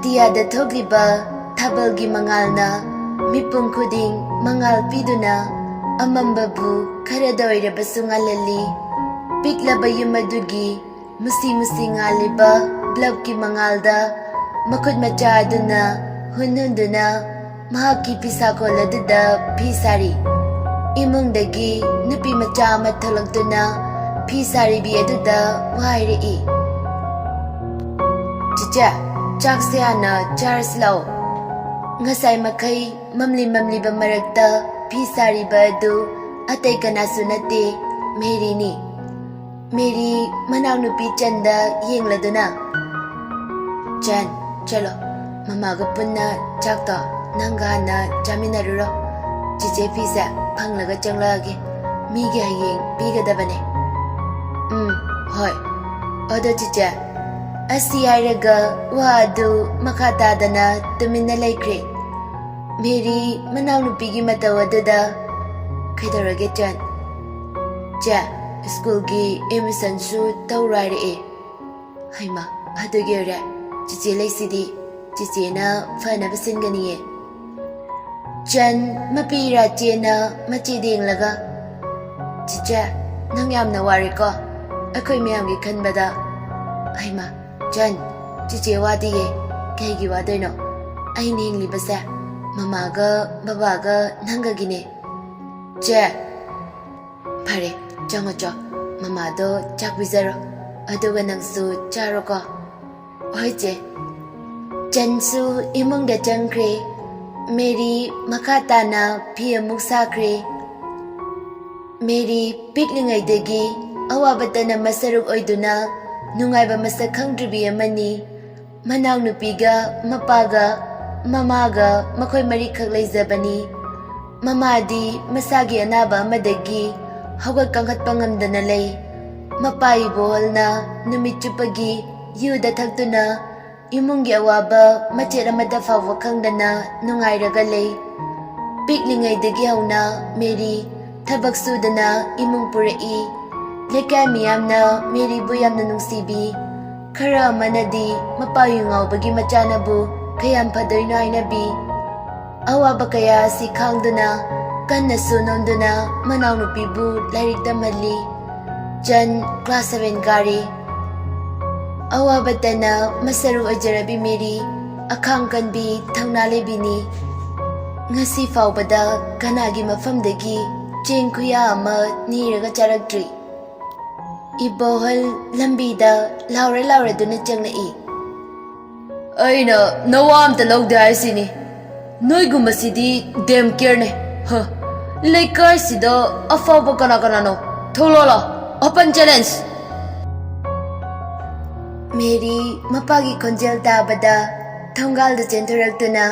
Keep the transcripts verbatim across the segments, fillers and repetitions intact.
ꯑꯇꯤꯌꯥꯗ ꯊꯣꯛꯂꯤꯕ ꯊꯥꯕꯜꯒꯤ ꯃꯉꯥꯜꯅ ꯃꯤꯄꯨꯝ ꯈꯨꯗꯤꯡ ꯃꯉꯥꯜ ꯄꯤꯗꯨꯅ ꯑꯃꯝꯕꯕꯨ ꯈꯔꯗ ꯑꯣꯏꯔꯕꯁꯨ ꯉꯥꯜꯍꯜꯂꯤ꯫ ꯄꯤꯛꯂꯕ ꯌꯨꯝ ꯑꯗꯨꯒꯤ ꯃꯨꯁꯤ ꯃꯨꯁꯤ ꯉꯥꯜꯂꯤꯕ ꯕ꯭ꯂꯕꯀꯤ ꯃꯉꯥꯜꯗ ꯃꯈꯨꯠ ꯃꯆꯥ ꯑꯗꯨꯅ ꯍꯨꯟ ꯍꯨꯟꯗꯨꯅ ꯃꯍꯥꯛꯀꯤ ꯐꯤꯁꯥꯀꯣꯜ ꯑꯗꯨꯗ ꯐꯤ ꯁꯥꯔꯤ꯫ ꯏꯃꯨꯡꯗꯒꯤ ꯅꯨꯄꯤ ꯃꯆꯥ ꯑꯃ ꯊꯣꯛꯂꯛꯇꯨꯅ ꯐꯤ ꯁꯥꯔꯤꯕꯤ ꯑꯗꯨꯗ ꯋꯥ ꯍꯥꯏꯔꯛꯏ꯫ "ꯆꯤꯆꯦ, ꯆꯥꯛꯁꯦ ꯍꯥꯟꯅ ꯆꯥꯔꯁꯤ ꯂꯥꯛꯑꯣ꯫" ꯉꯁꯥꯏ ꯃꯈꯩ ꯃꯝꯂꯤ ꯃꯝꯂꯤꯕ ꯃꯔꯛꯇ ꯐꯤ ꯁꯥꯔꯤꯕ ꯑꯗꯨ ꯑꯇꯩ ꯀꯅꯥꯁꯨ ꯅꯠꯇꯦ, ꯃꯦꯔꯤꯅꯤ꯫ ꯃꯦꯔꯤ ꯃꯅꯥꯎꯅꯨꯄꯤ ꯆꯟꯗ ꯌꯦꯡꯂꯗꯨꯅ, "ꯆꯟ, ꯆꯠꯂꯣ, ꯃꯃꯥꯒ ꯄꯨꯟꯅ ꯆꯥꯛꯇꯣ ꯅꯪꯒ ꯍꯥꯟꯅ ꯆꯥꯃꯤꯟꯅꯔꯨꯔꯣ꯫ ꯆꯤꯆꯦ ꯐꯤꯁꯦ ꯐꯪꯂꯒ ꯆꯪꯂꯛꯑꯒꯦ꯫ ꯃꯤꯒꯤ ꯍꯌꯦꯡ ꯄꯤꯒꯗꯕꯅꯦ꯫" "ꯎꯝ, ꯍꯣꯏ꯫" ꯑꯗꯣ ꯆꯤꯆꯦ, ꯑꯁꯤ ꯍꯥꯏꯔꯒ ꯋꯥ ꯑꯗꯨ ꯃꯈꯥ ꯇꯥꯗꯅ ꯇꯨꯃꯤꯟꯅ ꯂꯩꯈ꯭ꯔꯦ꯫ ꯃꯦꯔꯤ ꯃꯅꯥꯎꯅꯨꯄꯤꯒꯤ ꯃꯇꯧ ꯑꯗꯨꯗ, "ꯀꯩꯗꯧꯔꯒꯦ ꯆꯟ?" "ꯆꯦ, ꯁ꯭ꯀꯨꯜꯒꯤ ꯑꯦꯗꯃꯤꯁꯟꯁꯨ ꯇꯧꯔꯣ ꯍꯥꯏꯔꯛꯑꯦ꯫" "ꯍꯩꯃꯥ, ꯑꯗꯨꯒꯤ ꯑꯣꯏꯔꯦ꯫ ꯆꯤꯆꯦ ꯂꯩꯁꯤꯗꯤ, ꯆꯤꯆꯦꯅ ꯐꯅꯕ ꯁꯤꯟꯒꯅꯤꯌꯦ꯫" ꯆꯟ ꯃꯄꯤ ꯏꯔꯥ ꯆꯦꯅ ꯃꯆꯦꯗ ꯌꯦꯡꯂꯒ, "ꯆꯤꯆꯦ, ꯅꯪ ꯌꯥꯝꯅ ꯋꯥꯔꯦꯀꯣ ꯑꯩꯈꯣꯏ ꯃꯌꯥꯝꯒꯤ ꯈꯟꯕꯗ꯫" "ꯍꯩꯃꯥ, ꯆꯟ, ꯆꯤꯆꯦ ꯋꯥꯗꯤꯌꯦ꯫ ꯀꯩꯒꯤ ꯋꯥꯗꯣꯏꯅꯣ? ꯑꯩꯅ ꯍꯤꯡꯂꯤꯕꯁꯦ ꯃꯃꯥꯒ ꯕꯕꯥꯒ ꯅꯪꯒꯒꯤꯅꯦ꯫" "ꯆꯦ!" "ꯐꯔꯦ, ꯆꯪꯉꯣ ꯆꯣ, ꯃꯃꯥꯗꯣ ꯆꯥꯛ ꯄꯤꯖꯔꯣ, ꯑꯗꯨꯒ ꯅꯪꯁꯨ ꯆꯥꯔꯣꯀꯣ꯫" "ꯍꯣꯏ ꯆꯦ꯫" ꯆꯟꯁꯨ ꯏꯃꯨꯡꯗ ꯆꯪꯈ꯭ꯔꯦ꯫ ꯃꯦꯔꯤ ꯃꯈꯥ ꯇꯥꯅ ꯐꯤ ꯑꯃꯨꯛ ꯁꯥꯈ꯭ꯔꯦ꯫ ꯃꯦꯔꯤ ꯄꯤꯛꯂꯤꯉꯩꯗꯒꯤ ꯑꯋꯥꯕꯇꯅ ꯃꯁꯔꯨꯛ ꯑꯣꯏꯗꯨꯅ ꯅꯨꯡꯉꯥꯏꯕ ꯃꯁꯛ ꯈꯪꯗ꯭ꯔꯤꯕꯤ ꯑꯃꯅꯤ꯫ ꯃꯅꯥꯎꯅꯨꯄꯤꯒ ꯃꯄꯥꯒ ꯃꯃꯥꯒ ꯃꯈꯣꯏ ꯃꯔꯤꯈꯛ ꯂꯩꯖꯕꯅꯤ꯫ ꯃꯃꯥꯗꯤ ꯃꯁꯥꯒꯤ ꯑꯅꯥꯕ ꯑꯃꯗꯒꯤ ꯍꯧꯒꯠ ꯀꯥꯡꯈꯠꯄ ꯉꯝꯗꯅ ꯂꯩ꯫ ꯃꯄꯥ ꯏꯕꯣꯍꯜꯅ ꯅꯨꯃꯤꯠ ꯆꯨꯞꯄꯒꯤ ꯌꯨꯗ ꯊꯛꯇꯨꯅ ꯏꯃꯨꯡꯒꯤ ꯑꯋꯥꯕ ꯃꯆꯦꯠ ꯑꯃꯠꯇ ꯐꯥꯎꯕ ꯈꯪꯗꯅ ꯅꯨꯡꯉꯥꯏꯔꯒ ꯂꯩ꯫ ꯄꯤꯛꯂꯤꯉꯩꯗꯒꯤ ꯍꯧꯅ ꯃꯦꯔꯤ ꯊꯕꯛ ꯁꯨꯗꯅ ꯏꯃꯨꯡ ꯄꯨꯔꯛꯏ꯫ ꯂꯩꯀꯥꯏ ꯃꯤꯌꯥꯝꯅ ꯃꯦꯔꯤꯕꯨ ꯌꯥꯝꯅ ꯅꯨꯡꯁꯤꯕꯤ꯫ ꯈꯔ ꯑꯃꯅꯗꯤ ꯃꯄꯥ ꯌꯨ ꯉꯥꯎꯕꯒꯤ ꯃꯆꯥꯅꯕꯨ ꯀꯌꯥꯝ ꯐꯗꯣꯏꯅꯣ ꯍꯥꯏꯅꯕꯤ꯫ ꯑꯋꯥꯕ ꯀꯌꯥ ꯑꯁꯤ ꯈꯥꯡꯗꯨꯅ, ꯀꯟꯅꯁꯨ ꯅꯣꯝꯗꯨꯅ ꯃꯅꯥꯎꯅꯨꯄꯤꯕꯨ ꯂꯥꯏꯔꯤꯛ ꯇꯝꯍꯜꯂꯤ꯫ ꯆꯟ class seven ꯀꯥꯔꯤ꯫ ꯑꯋꯥꯕꯇꯅ ꯃꯁꯔꯨ ꯑꯣꯏꯖꯔꯕꯤ ꯃꯦꯔꯤ ꯑꯈꯥꯡ ꯀꯟꯕꯤ, ꯊꯧꯅꯥ ꯂꯩꯕꯤꯅꯤ꯫ ꯉꯁꯤ ꯐꯥꯎꯕꯗ ꯀꯅꯥꯒꯤ ꯃꯐꯝꯗꯒꯤ ꯆꯦꯡ ꯈꯨꯌꯥ ꯑꯃ ꯅꯤꯔꯒ ꯆꯥꯔꯛꯇ꯭ꯔꯤ꯫ ꯏꯕꯣꯍꯜ ꯂꯝꯕꯤꯗ ꯂꯥꯎꯔ ꯂꯥꯎꯔꯗꯨꯅ ꯆꯪꯂꯛꯏ꯫ "ꯑꯩꯅ ꯅꯋꯥ ꯑꯝꯇ ꯂꯧꯗꯦ ꯍꯥꯏꯁꯤꯅꯤ꯫ ꯅꯣꯏꯒꯨꯝꯕꯁꯤꯗꯤ damn careꯅꯦ꯫ ꯍ, ꯂꯩꯀꯥꯏꯁꯤꯗ ꯑꯐꯥꯎꯕ ꯀꯅꯥ ꯀꯅꯥꯅꯣ? ꯊꯣꯛꯂꯛꯑꯣ, open challenge!" ꯃꯦꯔꯤ ꯃꯄꯥꯒꯤ ꯈꯣꯟꯖꯦꯜ ꯇꯥꯕꯗ ꯊꯣꯡꯒꯥꯜꯗ ꯆꯦꯟꯊꯣꯔꯛꯇꯨꯅ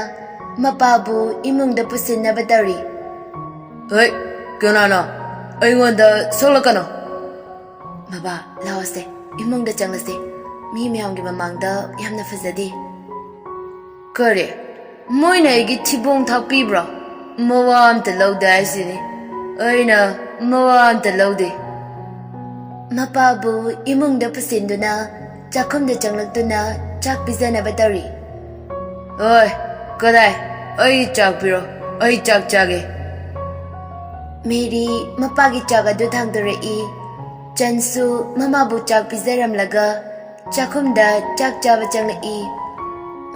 ꯃꯄꯥꯕꯨ ꯏꯃꯨꯡꯗ ꯄꯨꯁꯤꯟꯅꯕ ꯇꯧꯔꯤ꯫ "ꯍꯩ, ꯀꯅꯥꯅꯣ? ꯑꯩꯉꯣꯟꯗ ꯁꯣꯛꯂꯛꯀꯅꯣ!" "ꯕꯕꯥ, ꯂꯥꯛꯑꯣꯁꯦ, ꯏꯃꯨꯡꯗ ꯆꯪꯂꯁꯦ꯫ ꯃꯤ ꯃꯌꯥꯝꯒꯤ ꯃꯃꯥꯡꯗ ꯌꯥꯝꯅ ꯐꯖꯗꯦ꯫" "ꯀꯔꯤ? ꯃꯣꯏꯅ ꯑꯩꯒꯤ ꯊꯤꯕꯣꯡ ꯊꯥꯛꯄꯤꯕ꯭ꯔꯣ? ꯃꯋꯥ ꯑꯝꯇ ꯂꯧꯗꯦ ꯍꯥꯏꯁꯤꯅꯤ꯫ ꯑꯩꯅ ꯃꯋꯥ ꯑꯝꯇ ꯂꯧꯗꯦ꯫" ꯃꯄꯥꯕꯨ ꯏꯃꯨꯡꯗ ꯄꯨꯁꯤꯟꯗꯨꯅ ꯆꯥꯛꯈꯨꯝꯗ ꯆꯪꯂꯛꯇꯨꯅ ꯆꯥꯛ ꯄꯤꯖꯅꯕ ꯇꯧꯔꯤ꯫ "ꯑꯣꯏ, ꯀꯗꯥꯏ? ꯑꯩ ꯆꯥꯛ ꯄꯤꯔꯣ, ꯑꯩ ꯆꯥꯛ ꯆꯥꯒꯦ꯫" ꯃꯦꯔꯤ ꯃꯄꯥꯒꯤ ꯆꯥꯛ ꯑꯗꯨ ꯊꯥꯡꯗꯣꯔꯛꯏ꯫ ꯆꯟꯁꯨ ꯃꯃꯥꯕꯨ ꯆꯥꯛ ꯄꯤꯖꯔꯝꯂꯒ ꯆꯥꯛꯈꯨꯝꯗ ꯆꯥꯛ ꯆꯥꯕ ꯆꯪꯂꯛꯏ꯫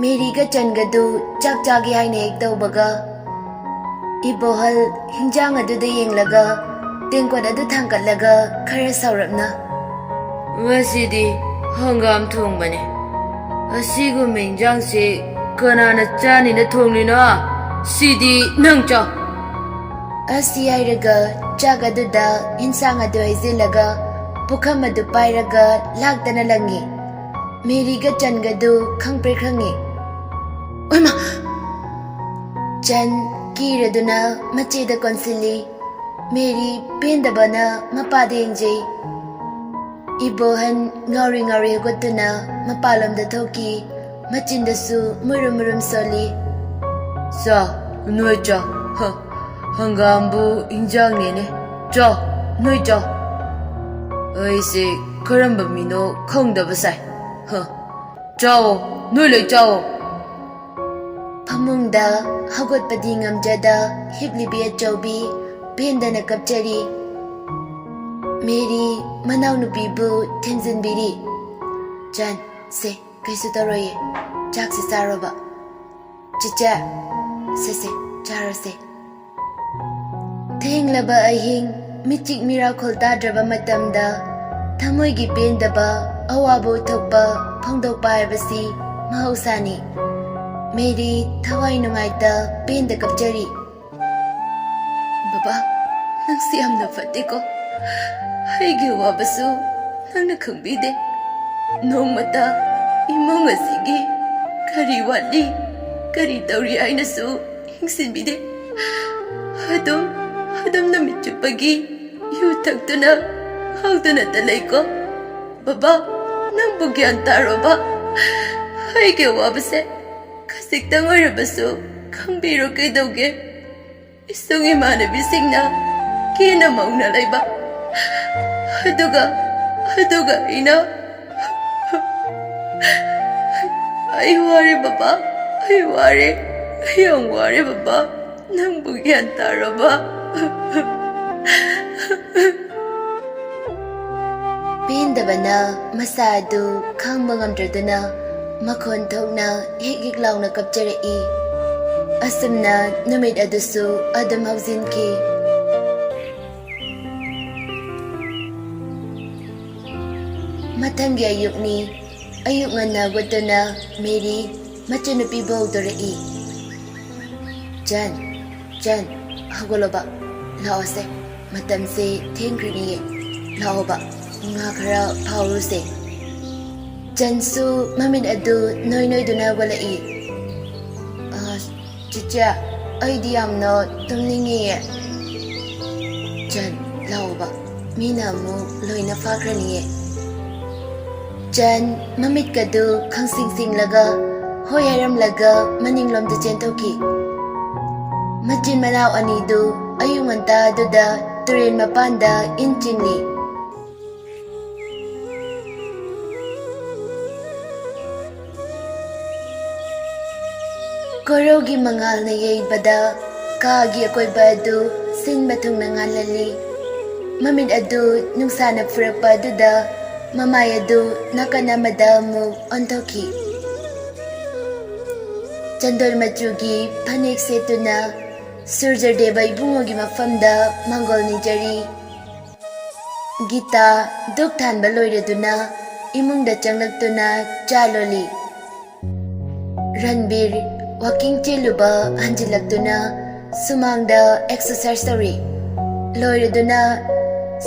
ꯃꯦꯔꯤꯒ ꯆꯟꯒꯗꯨ ꯆꯥꯛ ꯆꯥꯒꯦ ꯍꯥꯏꯅ ꯍꯦꯛ ꯇꯧꯕꯒ, ꯏꯕꯣꯍꯜ ꯍꯤꯟꯖꯥꯡ ꯑꯗꯨꯗ ꯌꯦꯡꯂꯒ ꯇꯦꯡꯀꯣꯠ ꯑꯗꯨ ꯊꯥꯡꯒꯠꯂꯒ ꯈꯔ ꯁꯥꯎꯔꯞꯅ, "ꯉꯁꯤꯗꯤ ꯍꯪꯒꯥꯝ ꯊꯣꯡꯕꯅꯦ꯫ ꯑꯁꯤꯒꯨꯝꯕ ꯍꯤꯟꯖꯥꯡꯁꯤ ꯀꯅꯥꯅ ꯆꯥꯅꯤꯅ ꯊꯣꯡꯂꯤꯅꯣ? ꯁꯤꯗꯤ ꯅꯪ ꯆꯥꯎ꯫" ꯑꯁꯤ ꯍꯥꯏꯔꯒ ꯆꯥꯛ ꯑꯗꯨꯗ ꯍꯤꯟꯁꯥꯡ ꯑꯗꯨ ꯍꯩꯖꯤꯜꯂꯒ ꯄꯨꯈꯝ ꯑꯗꯨ ꯄꯥꯏꯔꯒ ꯂꯥꯛꯇꯅ ꯂꯪꯉꯤ꯫ ꯃꯦꯔꯤꯒ ꯆꯟꯒꯗꯨ ꯈꯪꯄ꯭ꯔꯦꯛ ꯈꯪꯉꯤ꯫ "ꯑꯣꯏꯃꯥ!" ꯆꯟ ꯀꯤꯔꯗꯨꯅ ꯃꯆꯦꯗ ꯀꯣꯟꯁꯤꯜꯂꯤ꯫ ꯃꯦꯔꯤ ꯄꯦꯟꯗꯕꯅ ꯃꯄꯥꯗ ꯌꯦꯡꯖꯩ꯫ ꯏꯕꯣꯍꯟ ꯉꯥꯎꯔꯤ ꯉꯥꯎꯔꯤ ꯍꯧꯒꯠꯇꯨꯅ ꯃꯄꯥꯂꯣꯝꯗ ꯊꯣꯛꯈꯤ꯫ ꯃꯆꯤꯟꯗꯁꯨ ꯃꯨꯔꯨꯝ ꯃꯨꯔꯨꯝ ꯁꯣꯜꯂꯤ꯫ "ꯆꯥ, ꯅꯣꯏ ꯆꯥ꯫ ꯍ, ꯍꯪꯒꯥꯝꯕꯨ ꯏꯟꯖꯥꯡꯅꯦꯅꯦ꯫ ꯆꯥ, ꯅꯣꯏ ꯆꯥ꯫ ꯑꯩꯁꯦ ꯀꯔꯝꯕ ꯃꯤꯅꯣ ꯈꯪꯗꯕ ꯁꯥꯏ꯫ ꯍ, ꯆꯥꯎꯑꯣ, ꯅꯣꯏ ꯂꯣꯏ ꯆꯥꯎꯑꯣ꯫ ꯐꯃꯨꯡꯗ ꯍꯧꯒꯠꯄꯗꯤ ꯉꯝꯖꯗ ꯍꯤꯞꯂꯤꯕꯤ ꯑꯆꯧꯕꯤ ꯄꯦꯟꯗꯅ ꯀꯞꯆꯔꯤ꯫ ꯃꯦꯔꯤ ꯃꯅꯥꯎꯅꯨꯄꯤꯕꯨ ꯊꯦꯝꯖꯤꯟꯕꯤꯔꯤ꯫ "ꯆꯟ, ꯁꯦ, ꯀꯩꯁꯨ ꯇꯧꯔꯣꯏꯌꯦ꯫ ꯆꯥꯛꯁꯤ ꯆꯥꯔꯣꯕ꯫ ꯆꯤꯆꯦ, ꯁꯦ, ꯁꯦ, ꯆꯥꯔꯣꯁꯦ꯫" ꯊꯦꯡꯂꯕ ꯑꯍꯤꯡ, ꯃꯤꯆꯤꯛ ꯃꯤꯔꯥꯈꯣꯜ ꯇꯥꯗ꯭ꯔꯕ ꯃꯇꯝꯗ ꯊꯃꯣꯏꯒꯤ ꯄꯦꯟꯗꯕ, ꯑꯋꯥꯕ ꯎꯠꯊꯣꯛꯄ, ꯐꯣꯡꯗꯣꯛꯄ ꯍꯥꯏꯕꯁꯤ ꯃꯍꯧꯁꯥꯅꯤ꯫ ꯃꯦꯔꯤ ꯊꯋꯥꯏ ꯅꯨꯡꯉꯥꯏꯇ ꯄꯦꯟꯗ ꯀꯞꯆꯔꯤ꯫ "ꯕꯕꯥ, ꯅꯪꯁꯤ ꯌꯥꯝꯅ ꯐꯠꯇꯦꯀꯣ꯫ ꯑꯩꯒꯤ ꯑꯋꯥꯕꯁꯨ ꯅꯪꯅ ꯈꯪꯕꯤꯗꯦ꯫ ꯅꯣꯡꯃꯇ ꯏꯃꯨꯡ ꯑꯁꯤꯒꯤ ꯀꯔꯤ ꯋꯥꯠꯂꯤ, ꯀꯔꯤ ꯇꯧꯔꯤ ꯍꯥꯏꯅꯁꯨ ꯌꯦꯡꯁꯤꯟꯕꯤꯗꯦ꯫ ꯑꯗꯨꯝ, ꯑꯗꯨꯝ ꯅꯨꯃꯤꯠ ꯆꯨꯞꯄꯒꯤ ꯌꯨ ꯊꯛꯇꯨꯅ, ꯉꯥꯎꯗꯨꯅꯇ ꯂꯩꯀꯣ꯫ ꯕꯕꯥ, ꯅꯪꯕꯨ ꯒ꯭ꯌꯥꯟ ꯇꯥꯔꯣꯕ꯫ ꯑꯩꯒꯤ ꯑꯋꯥꯕꯁꯦ ꯈꯖꯤꯛꯇꯪ ꯑꯣꯏꯔꯕꯁꯨ ꯈꯪꯕꯤꯔꯣ ꯀꯩꯗꯧꯒꯦ?" ꯏꯁꯨꯡ ꯏꯃꯥꯟꯅꯕꯤꯁꯤꯡꯅ ꯀꯦꯅ ꯃꯧꯅ ꯂꯩꯕ꯫ ꯑꯗꯨꯒ, ꯑꯗꯨꯒ ꯑꯩꯅ, "ꯑꯩ ꯋꯥꯔꯦ ꯕꯕꯥ, ꯑꯩ ꯋꯥꯔꯦ, ꯑꯩ ꯌꯥꯝ ꯋꯥꯔꯦ ꯕꯕꯥ, ꯅꯪꯕꯨ ꯒ꯭ꯌꯥꯟ ꯇꯥꯔꯕ?" ꯄꯦꯟꯗꯕꯅ ꯃꯁꯥ ꯑꯗꯨ ꯈꯥꯡꯕ ꯉꯝꯗ꯭ꯔꯗꯨꯅ ꯃꯈꯣꯟ ꯊꯣꯛꯅ ꯍꯤꯛ ꯍꯤꯛ ꯂꯥꯎꯅ ꯀꯞꯆꯔꯛꯏ꯫ ꯑꯁꯨꯝꯅ ꯅꯨꯃꯤꯠ ꯑꯗꯨꯁꯨ ꯑꯗꯨꯝ ꯍꯧꯖꯤꯟꯈꯤ꯫ ꯃꯊꯪꯒꯤ ꯑꯌꯨꯛꯅꯤ꯫ ꯑꯌꯨꯛ ꯉꯟꯅ ꯍꯧꯒꯠꯇꯨꯅ ꯃꯦꯔꯤ ꯃꯆꯟꯅꯨꯄꯤꯕꯨ ꯍꯧꯗꯣꯔꯛꯏ꯫ "ꯆꯟ, ꯆꯟ, ꯍꯧꯒꯠꯂꯣꯕ, ꯂꯥꯛꯑꯣꯁꯦ, ꯃꯇꯝꯁꯦ ꯊꯦꯡꯈ꯭ꯔꯅꯤꯌꯦ, ꯂꯥꯛꯑꯣꯕ, ꯉꯥ ꯈꯔ ꯐꯥꯎꯔꯨꯁꯦ꯫" ꯆꯟꯁꯨ ꯃꯃꯤꯠ ꯑꯗꯨ ꯅꯣꯏ ꯅꯣꯏꯗꯨꯅ ꯍꯧꯒꯠꯂꯛꯏ꯫ "ꯑ, ꯆꯤꯆꯦ, ꯑꯩꯗꯤ ꯌꯥꯝꯅ ꯇꯨꯝꯅꯤꯡꯉꯤꯌꯦ꯫" "ꯆꯟ, ꯂꯥꯛꯑꯣꯕ, ꯃꯤꯅ ꯑꯃꯨꯛ ꯂꯣꯏꯅ ꯐꯥꯈ꯭ꯔꯅꯤꯌꯦ꯫" ꯆꯟ ꯃꯃꯤꯠꯀꯗꯨ ꯈꯪꯁꯤꯡ ꯁꯤꯡꯂꯒ ꯍꯣꯏ ꯍꯥꯏꯔꯝꯂꯒ ꯃꯅꯤꯡꯂꯣꯝꯗ ꯆꯦꯟꯊꯣꯛꯈꯤ꯫ ꯃꯆꯤꯟ ꯃꯅꯥꯎ ꯑꯅꯤꯗꯨ ꯑꯌꯨꯛ ꯉꯟꯇꯥꯗꯨꯗ ꯇꯨꯔꯦꯜ ꯃꯄꯥꯟꯗ ꯏꯟ ꯆꯤꯡꯂꯤ꯫ ꯀꯣꯔꯧꯒꯤ ꯃꯉꯥꯜꯅ ꯌꯩꯕꯗ ꯀꯥꯒꯤ ꯑꯀꯣꯏꯕ ꯑꯗꯨ ꯁꯤꯟꯕ ꯊꯨꯡꯅ ꯉꯥꯜꯍꯜꯂꯤ꯫ ꯃꯃꯤꯠ ꯑꯗꯨ ꯅꯨꯡꯁꯥꯅ ꯐꯨꯔꯛꯄ ꯑꯗꯨꯗ ꯃꯃꯥꯏ ꯑꯗꯨ ꯅꯥꯀꯟ ꯑꯃꯗ ꯑꯃꯨꯛ ꯑꯣꯟꯊꯣꯛꯈꯤ꯫ ꯆꯟꯗꯣꯜ ꯃꯆꯨꯒꯤ ꯐꯅꯦꯛ ꯁꯦꯠꯇꯨꯅ ꯁꯨꯔꯖꯗꯦꯕ ꯏꯕꯨꯡꯉꯣꯒꯤ ꯃꯐꯝꯗ ꯃꯥꯡꯒꯣꯜ ꯅꯤꯖꯔꯤ꯫ ꯒꯤꯇꯥ ꯙꯨꯛ ꯊꯥꯟꯕ ꯂꯣꯏꯔꯗꯨꯅ ꯏꯃꯨꯡꯗ ꯆꯪꯂꯛꯇꯨꯅ ꯆꯥ ꯂꯣꯜꯂꯤ꯫ ꯔꯟꯕꯤꯔ ꯋꯥꯀꯤꯡ ꯆꯦꯜꯂꯨꯕ ꯍꯟꯖꯤꯜꯂꯛꯇꯨꯅ ꯁꯨꯃꯥꯡꯗ ꯑꯦꯛꯁꯔꯁꯥꯏꯁ ꯇꯧꯔꯤ꯫ ꯂꯣꯏꯔꯗꯨꯅ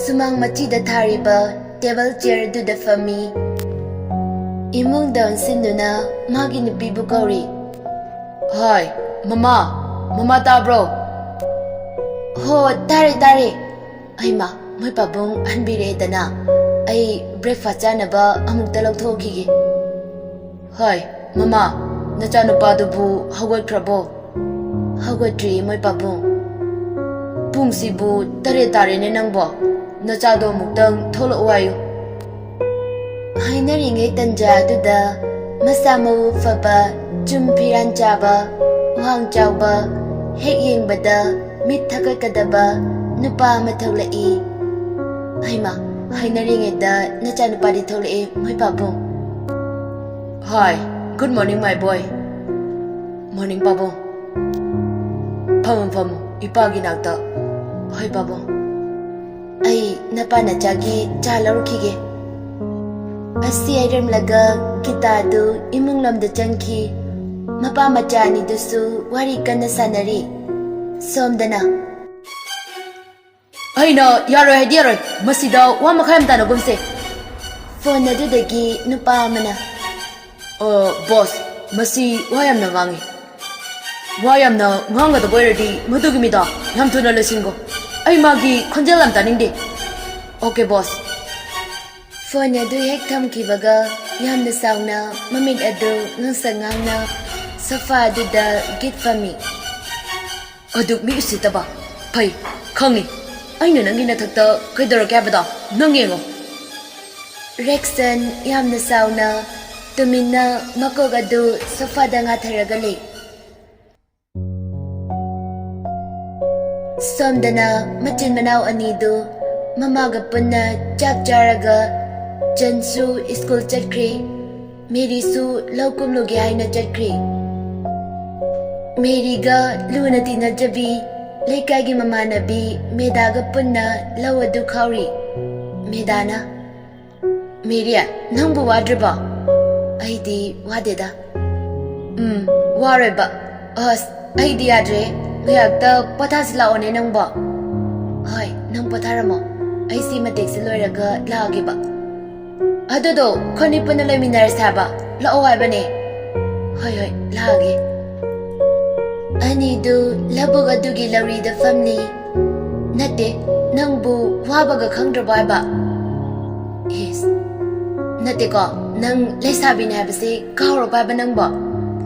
ꯁꯨꯃꯥꯡ ꯃꯆꯤꯗ ꯊꯥꯔꯤꯕ ꯇꯦꯕꯜ ꯆꯤꯌꯔ ꯑꯗꯨꯗ ꯐꯝꯃꯤ꯫ ꯏꯃꯨꯡꯗ ꯑꯣꯟꯁꯤꯟꯗꯨꯅ ꯃꯥꯒꯤ ꯅꯨꯄꯤꯕꯨ ꯀꯧꯔꯤ꯫ ꯍꯥꯏ, ꯃꯃꯥ, ꯃꯃꯥ ꯇꯥꯕ꯭ꯔꯣ? ꯍꯣ, ꯇꯥꯔꯦ, ꯇꯥꯔꯦ꯫ ꯑꯩꯃ, ꯃꯣꯏ ꯄꯥꯕꯨꯡ ꯍꯟꯕꯤꯔꯛꯑꯦꯗꯅ꯫ ꯑꯩ ꯕ꯭ꯔꯦꯛꯐꯥꯁ ꯆꯥꯅꯕ ꯑꯃꯨꯛꯇ ꯂꯧꯊꯣꯛꯈꯤꯒꯦ꯫ ꯍꯣꯏ, ꯃꯃꯥ, ꯅꯆꯥꯅꯨꯄꯥꯗꯨꯕꯨ ꯍꯧꯒꯠꯈ꯭ꯔꯕꯣ? ꯍꯧꯒꯠꯇ꯭ꯔꯤꯌꯦ, ꯃꯣꯏ ꯄꯥꯕꯨꯡ꯫ ꯄꯨꯡꯁꯤꯕꯨ ꯇꯔꯦꯠ ꯇꯥꯔꯦꯅꯦ ꯅꯪꯕꯣ꯫ ꯅꯆꯥꯗꯣ ꯑꯃꯨꯛꯇꯪ ꯊꯣꯛꯂꯛꯑꯣ ꯍꯥꯏꯌꯨ꯫ ꯍꯥꯏꯅꯔꯤꯉꯩ ꯇꯟꯖꯥ ꯑꯗꯨꯗ ꯃꯁꯥ ꯃꯎ ꯐꯕ, ꯆꯨꯝ ꯐꯤꯔꯥꯟ ꯆꯥꯕ, ꯋꯥꯡ ꯆꯥꯎꯕ, ꯍꯦꯛ ꯌꯦꯡꯕꯗ ꯃꯤꯠ ꯊꯛꯀꯠꯀꯗꯕ ꯅꯨꯄꯥ ꯑꯃ ꯊꯣꯛꯂꯛꯏ꯫ ꯍꯩꯃꯥ, ꯍꯥꯏꯅꯔꯤꯉꯩꯗ ꯅꯆꯥꯅꯨꯄꯥꯗꯤ ꯊꯣꯛꯂꯛꯑꯦ, ꯃꯣꯏ ꯄꯥꯕꯨꯡ꯫ Hi, good morning, my boy. Morning, ꯄꯥꯕꯨꯡ꯫ ꯐꯝꯃꯨ, ꯐꯝꯃꯨ, ꯏꯄꯥꯒꯤ ꯅꯥꯛꯇ꯫ ꯍꯣꯏ, ꯄꯥꯕꯨꯡ꯫ ꯑꯩ ꯅꯄꯥ ꯅꯆꯥꯒꯤ ꯆꯥ ꯂꯧꯔꯨꯈꯤꯒꯦ꯫ ꯑꯁꯤ ꯍꯥꯏꯔꯝꯂꯒ ꯒꯤꯇꯥꯗꯨ ꯏꯃꯨꯡ ꯂꯣꯝꯗ ꯆꯪꯈꯤ꯫ ꯃꯄꯥ ꯃꯆꯥ ꯑꯅꯤꯗꯨꯁꯨ ꯋꯥꯔꯤ ꯀꯟꯅ ꯁꯥꯟꯅꯔꯤ꯫ ꯁꯣꯝꯗꯅ꯫ ꯑꯩꯅ ꯌꯥꯔꯣꯏ ꯍꯥꯏꯗꯤ ꯌꯥꯔꯣꯏ, ꯃꯁꯤꯗ ꯋꯥ ꯃꯈꯥ ꯌꯥꯝ ꯇꯥꯅꯒꯨꯝꯁꯦ꯫ ꯐꯣꯟ ꯑꯗꯨꯗꯒꯤ ꯅꯨꯄꯥ ꯑꯃꯅ꯫ ꯑ, ꯕꯣꯁ, ꯃꯁꯤ ꯋꯥ ꯌꯥꯝꯅ ꯉꯥꯡꯉꯤ꯫ ꯋꯥ ꯌꯥꯝꯅ ꯉꯥꯡꯒꯗꯕ ꯑꯣꯏꯔꯗꯤ ꯃꯗꯨꯒꯤ ꯃꯤꯗꯣ ꯌꯥꯝ ꯊꯨꯅ ꯂꯣꯏꯁꯤꯟꯈꯣ꯫ ꯑꯩ ꯃꯥꯒꯤ ꯈꯣꯟꯖꯦꯜ ꯌꯥꯝ ꯇꯥꯅꯤꯡꯗꯦ꯫ ꯑꯣꯀꯦ, ꯕꯣꯁ꯫ ꯐꯣꯟ ꯑꯗꯨ ꯍꯦꯛ ꯊꯝꯈꯤꯕꯒ ꯌꯥꯝꯅ ꯆꯥꯎꯅ ꯃꯃꯤꯠ ꯑꯗꯨ ꯉꯥꯡꯁꯪ ꯉꯥꯡꯅ ꯁꯣꯐꯥ ꯑꯗꯨꯗ ꯒꯤꯠ ꯐꯝꯃꯤ꯫ ꯑꯗꯨꯛ ꯃꯤ ꯎꯁꯤꯠꯇꯕ꯫ ꯐꯩ, ꯈꯪꯉꯤ꯫ ꯑꯩꯅ ꯅꯪꯒꯤ ꯅꯊꯛꯇ ꯀꯩꯗꯧꯔꯛꯀꯦ ꯍꯥꯏꯕꯗꯣ ꯅꯪ ꯌꯦꯡꯉꯣ꯫ ꯔꯦꯛꯁꯟ ꯌꯥꯝꯅ ꯆꯥꯎꯅ ꯇꯨꯃꯤꯟꯅ ꯃꯀꯣꯛ ꯑꯗꯨ ꯁꯣꯐꯥꯗ ꯉꯥꯊꯔꯒ ꯂꯩ꯫ ꯁꯣꯝꯗꯅ ꯃꯆꯤꯟ ꯃꯅꯥꯎ ꯑꯅꯤꯗꯨ ꯃꯃꯥꯒ ꯄꯨꯟꯅ ꯆꯥꯛ ꯆꯥꯔꯒ ꯖꯟꯁꯨ ꯁ꯭ꯀꯨꯜ ꯆꯠꯈ꯭ꯔꯦ꯫ ꯃꯦꯔꯤꯁꯨ ꯂꯧ ꯀꯨꯝꯂꯨꯒꯦ ꯍꯥꯏꯅ ꯆꯠꯈ꯭ꯔꯦ꯫ ꯃꯦꯔꯤꯒ ꯂꯨꯅ ꯇꯤꯟꯅꯖꯕꯤ ꯂꯩꯀꯥꯏꯒꯤ ꯃꯃꯥꯟꯅꯕꯤ ꯃꯦꯗꯥꯒ ꯄꯨꯟꯅ ꯂꯧ ꯑꯗꯨ ꯈꯥꯎꯔꯤ꯫ ꯃꯦꯗꯥꯅ, "ꯃꯦꯔꯤ, ꯅꯪꯕꯨ ꯋꯥꯗ꯭ꯔꯤꯕꯣ?" "ꯑꯩꯗꯤ ꯋꯥꯗꯦꯗ꯫" "ꯎꯝ, ꯋꯥꯔꯣꯏꯕ꯫ ꯑꯁ, ꯑꯩꯗꯤ ꯌꯥꯗ꯭ꯔꯦ꯫ ꯉꯥꯏꯍꯥꯛꯇ ꯄꯣꯊꯥꯁꯤ ꯂꯥꯛꯑꯣꯅꯦ ꯅꯪꯕꯣ꯫" "ꯍꯣꯏ, ꯅꯪ ꯄꯣꯊꯥꯔꯝꯃꯣ꯫ ꯑꯩ ꯁꯤ ꯃꯇꯦꯛꯁꯤ ꯂꯣꯏꯔꯒ ꯂꯥꯛꯑꯒꯦꯕ꯫" "ꯑꯗꯨꯗꯣ, ꯑꯩꯈꯣꯏꯅꯤ ꯄꯨꯟꯅ ꯂꯩꯃꯤꯟꯅꯔꯁꯦ ꯍꯥꯏꯕ꯫ ꯂꯥꯛꯑꯣ ꯍꯥꯏꯕꯅꯦ꯫" "ꯍꯣꯏ, ꯍꯣꯏ, ꯂꯥꯛꯑꯒꯦ꯫" ꯑꯅꯤꯗꯨ ꯂꯧꯕꯨꯛ ꯑꯗꯨꯒꯤ ꯂꯧꯔꯤꯗ ꯐꯝꯂꯤ꯫ "ꯅꯠꯇꯦ, ꯅꯪꯕꯨ ꯋꯥꯕꯒ ꯈꯪꯗ꯭ꯔꯕꯣ ꯍꯥꯏꯕ?" "ꯏꯁ, ꯅꯠꯇꯦꯀꯣ, ꯅꯪ ꯂꯩꯁꯥꯕꯤꯅꯦ ꯍꯥꯏꯕꯁꯦ ꯀꯥꯎꯔꯕ ꯍꯥꯏꯕ ꯅꯪꯕꯣ?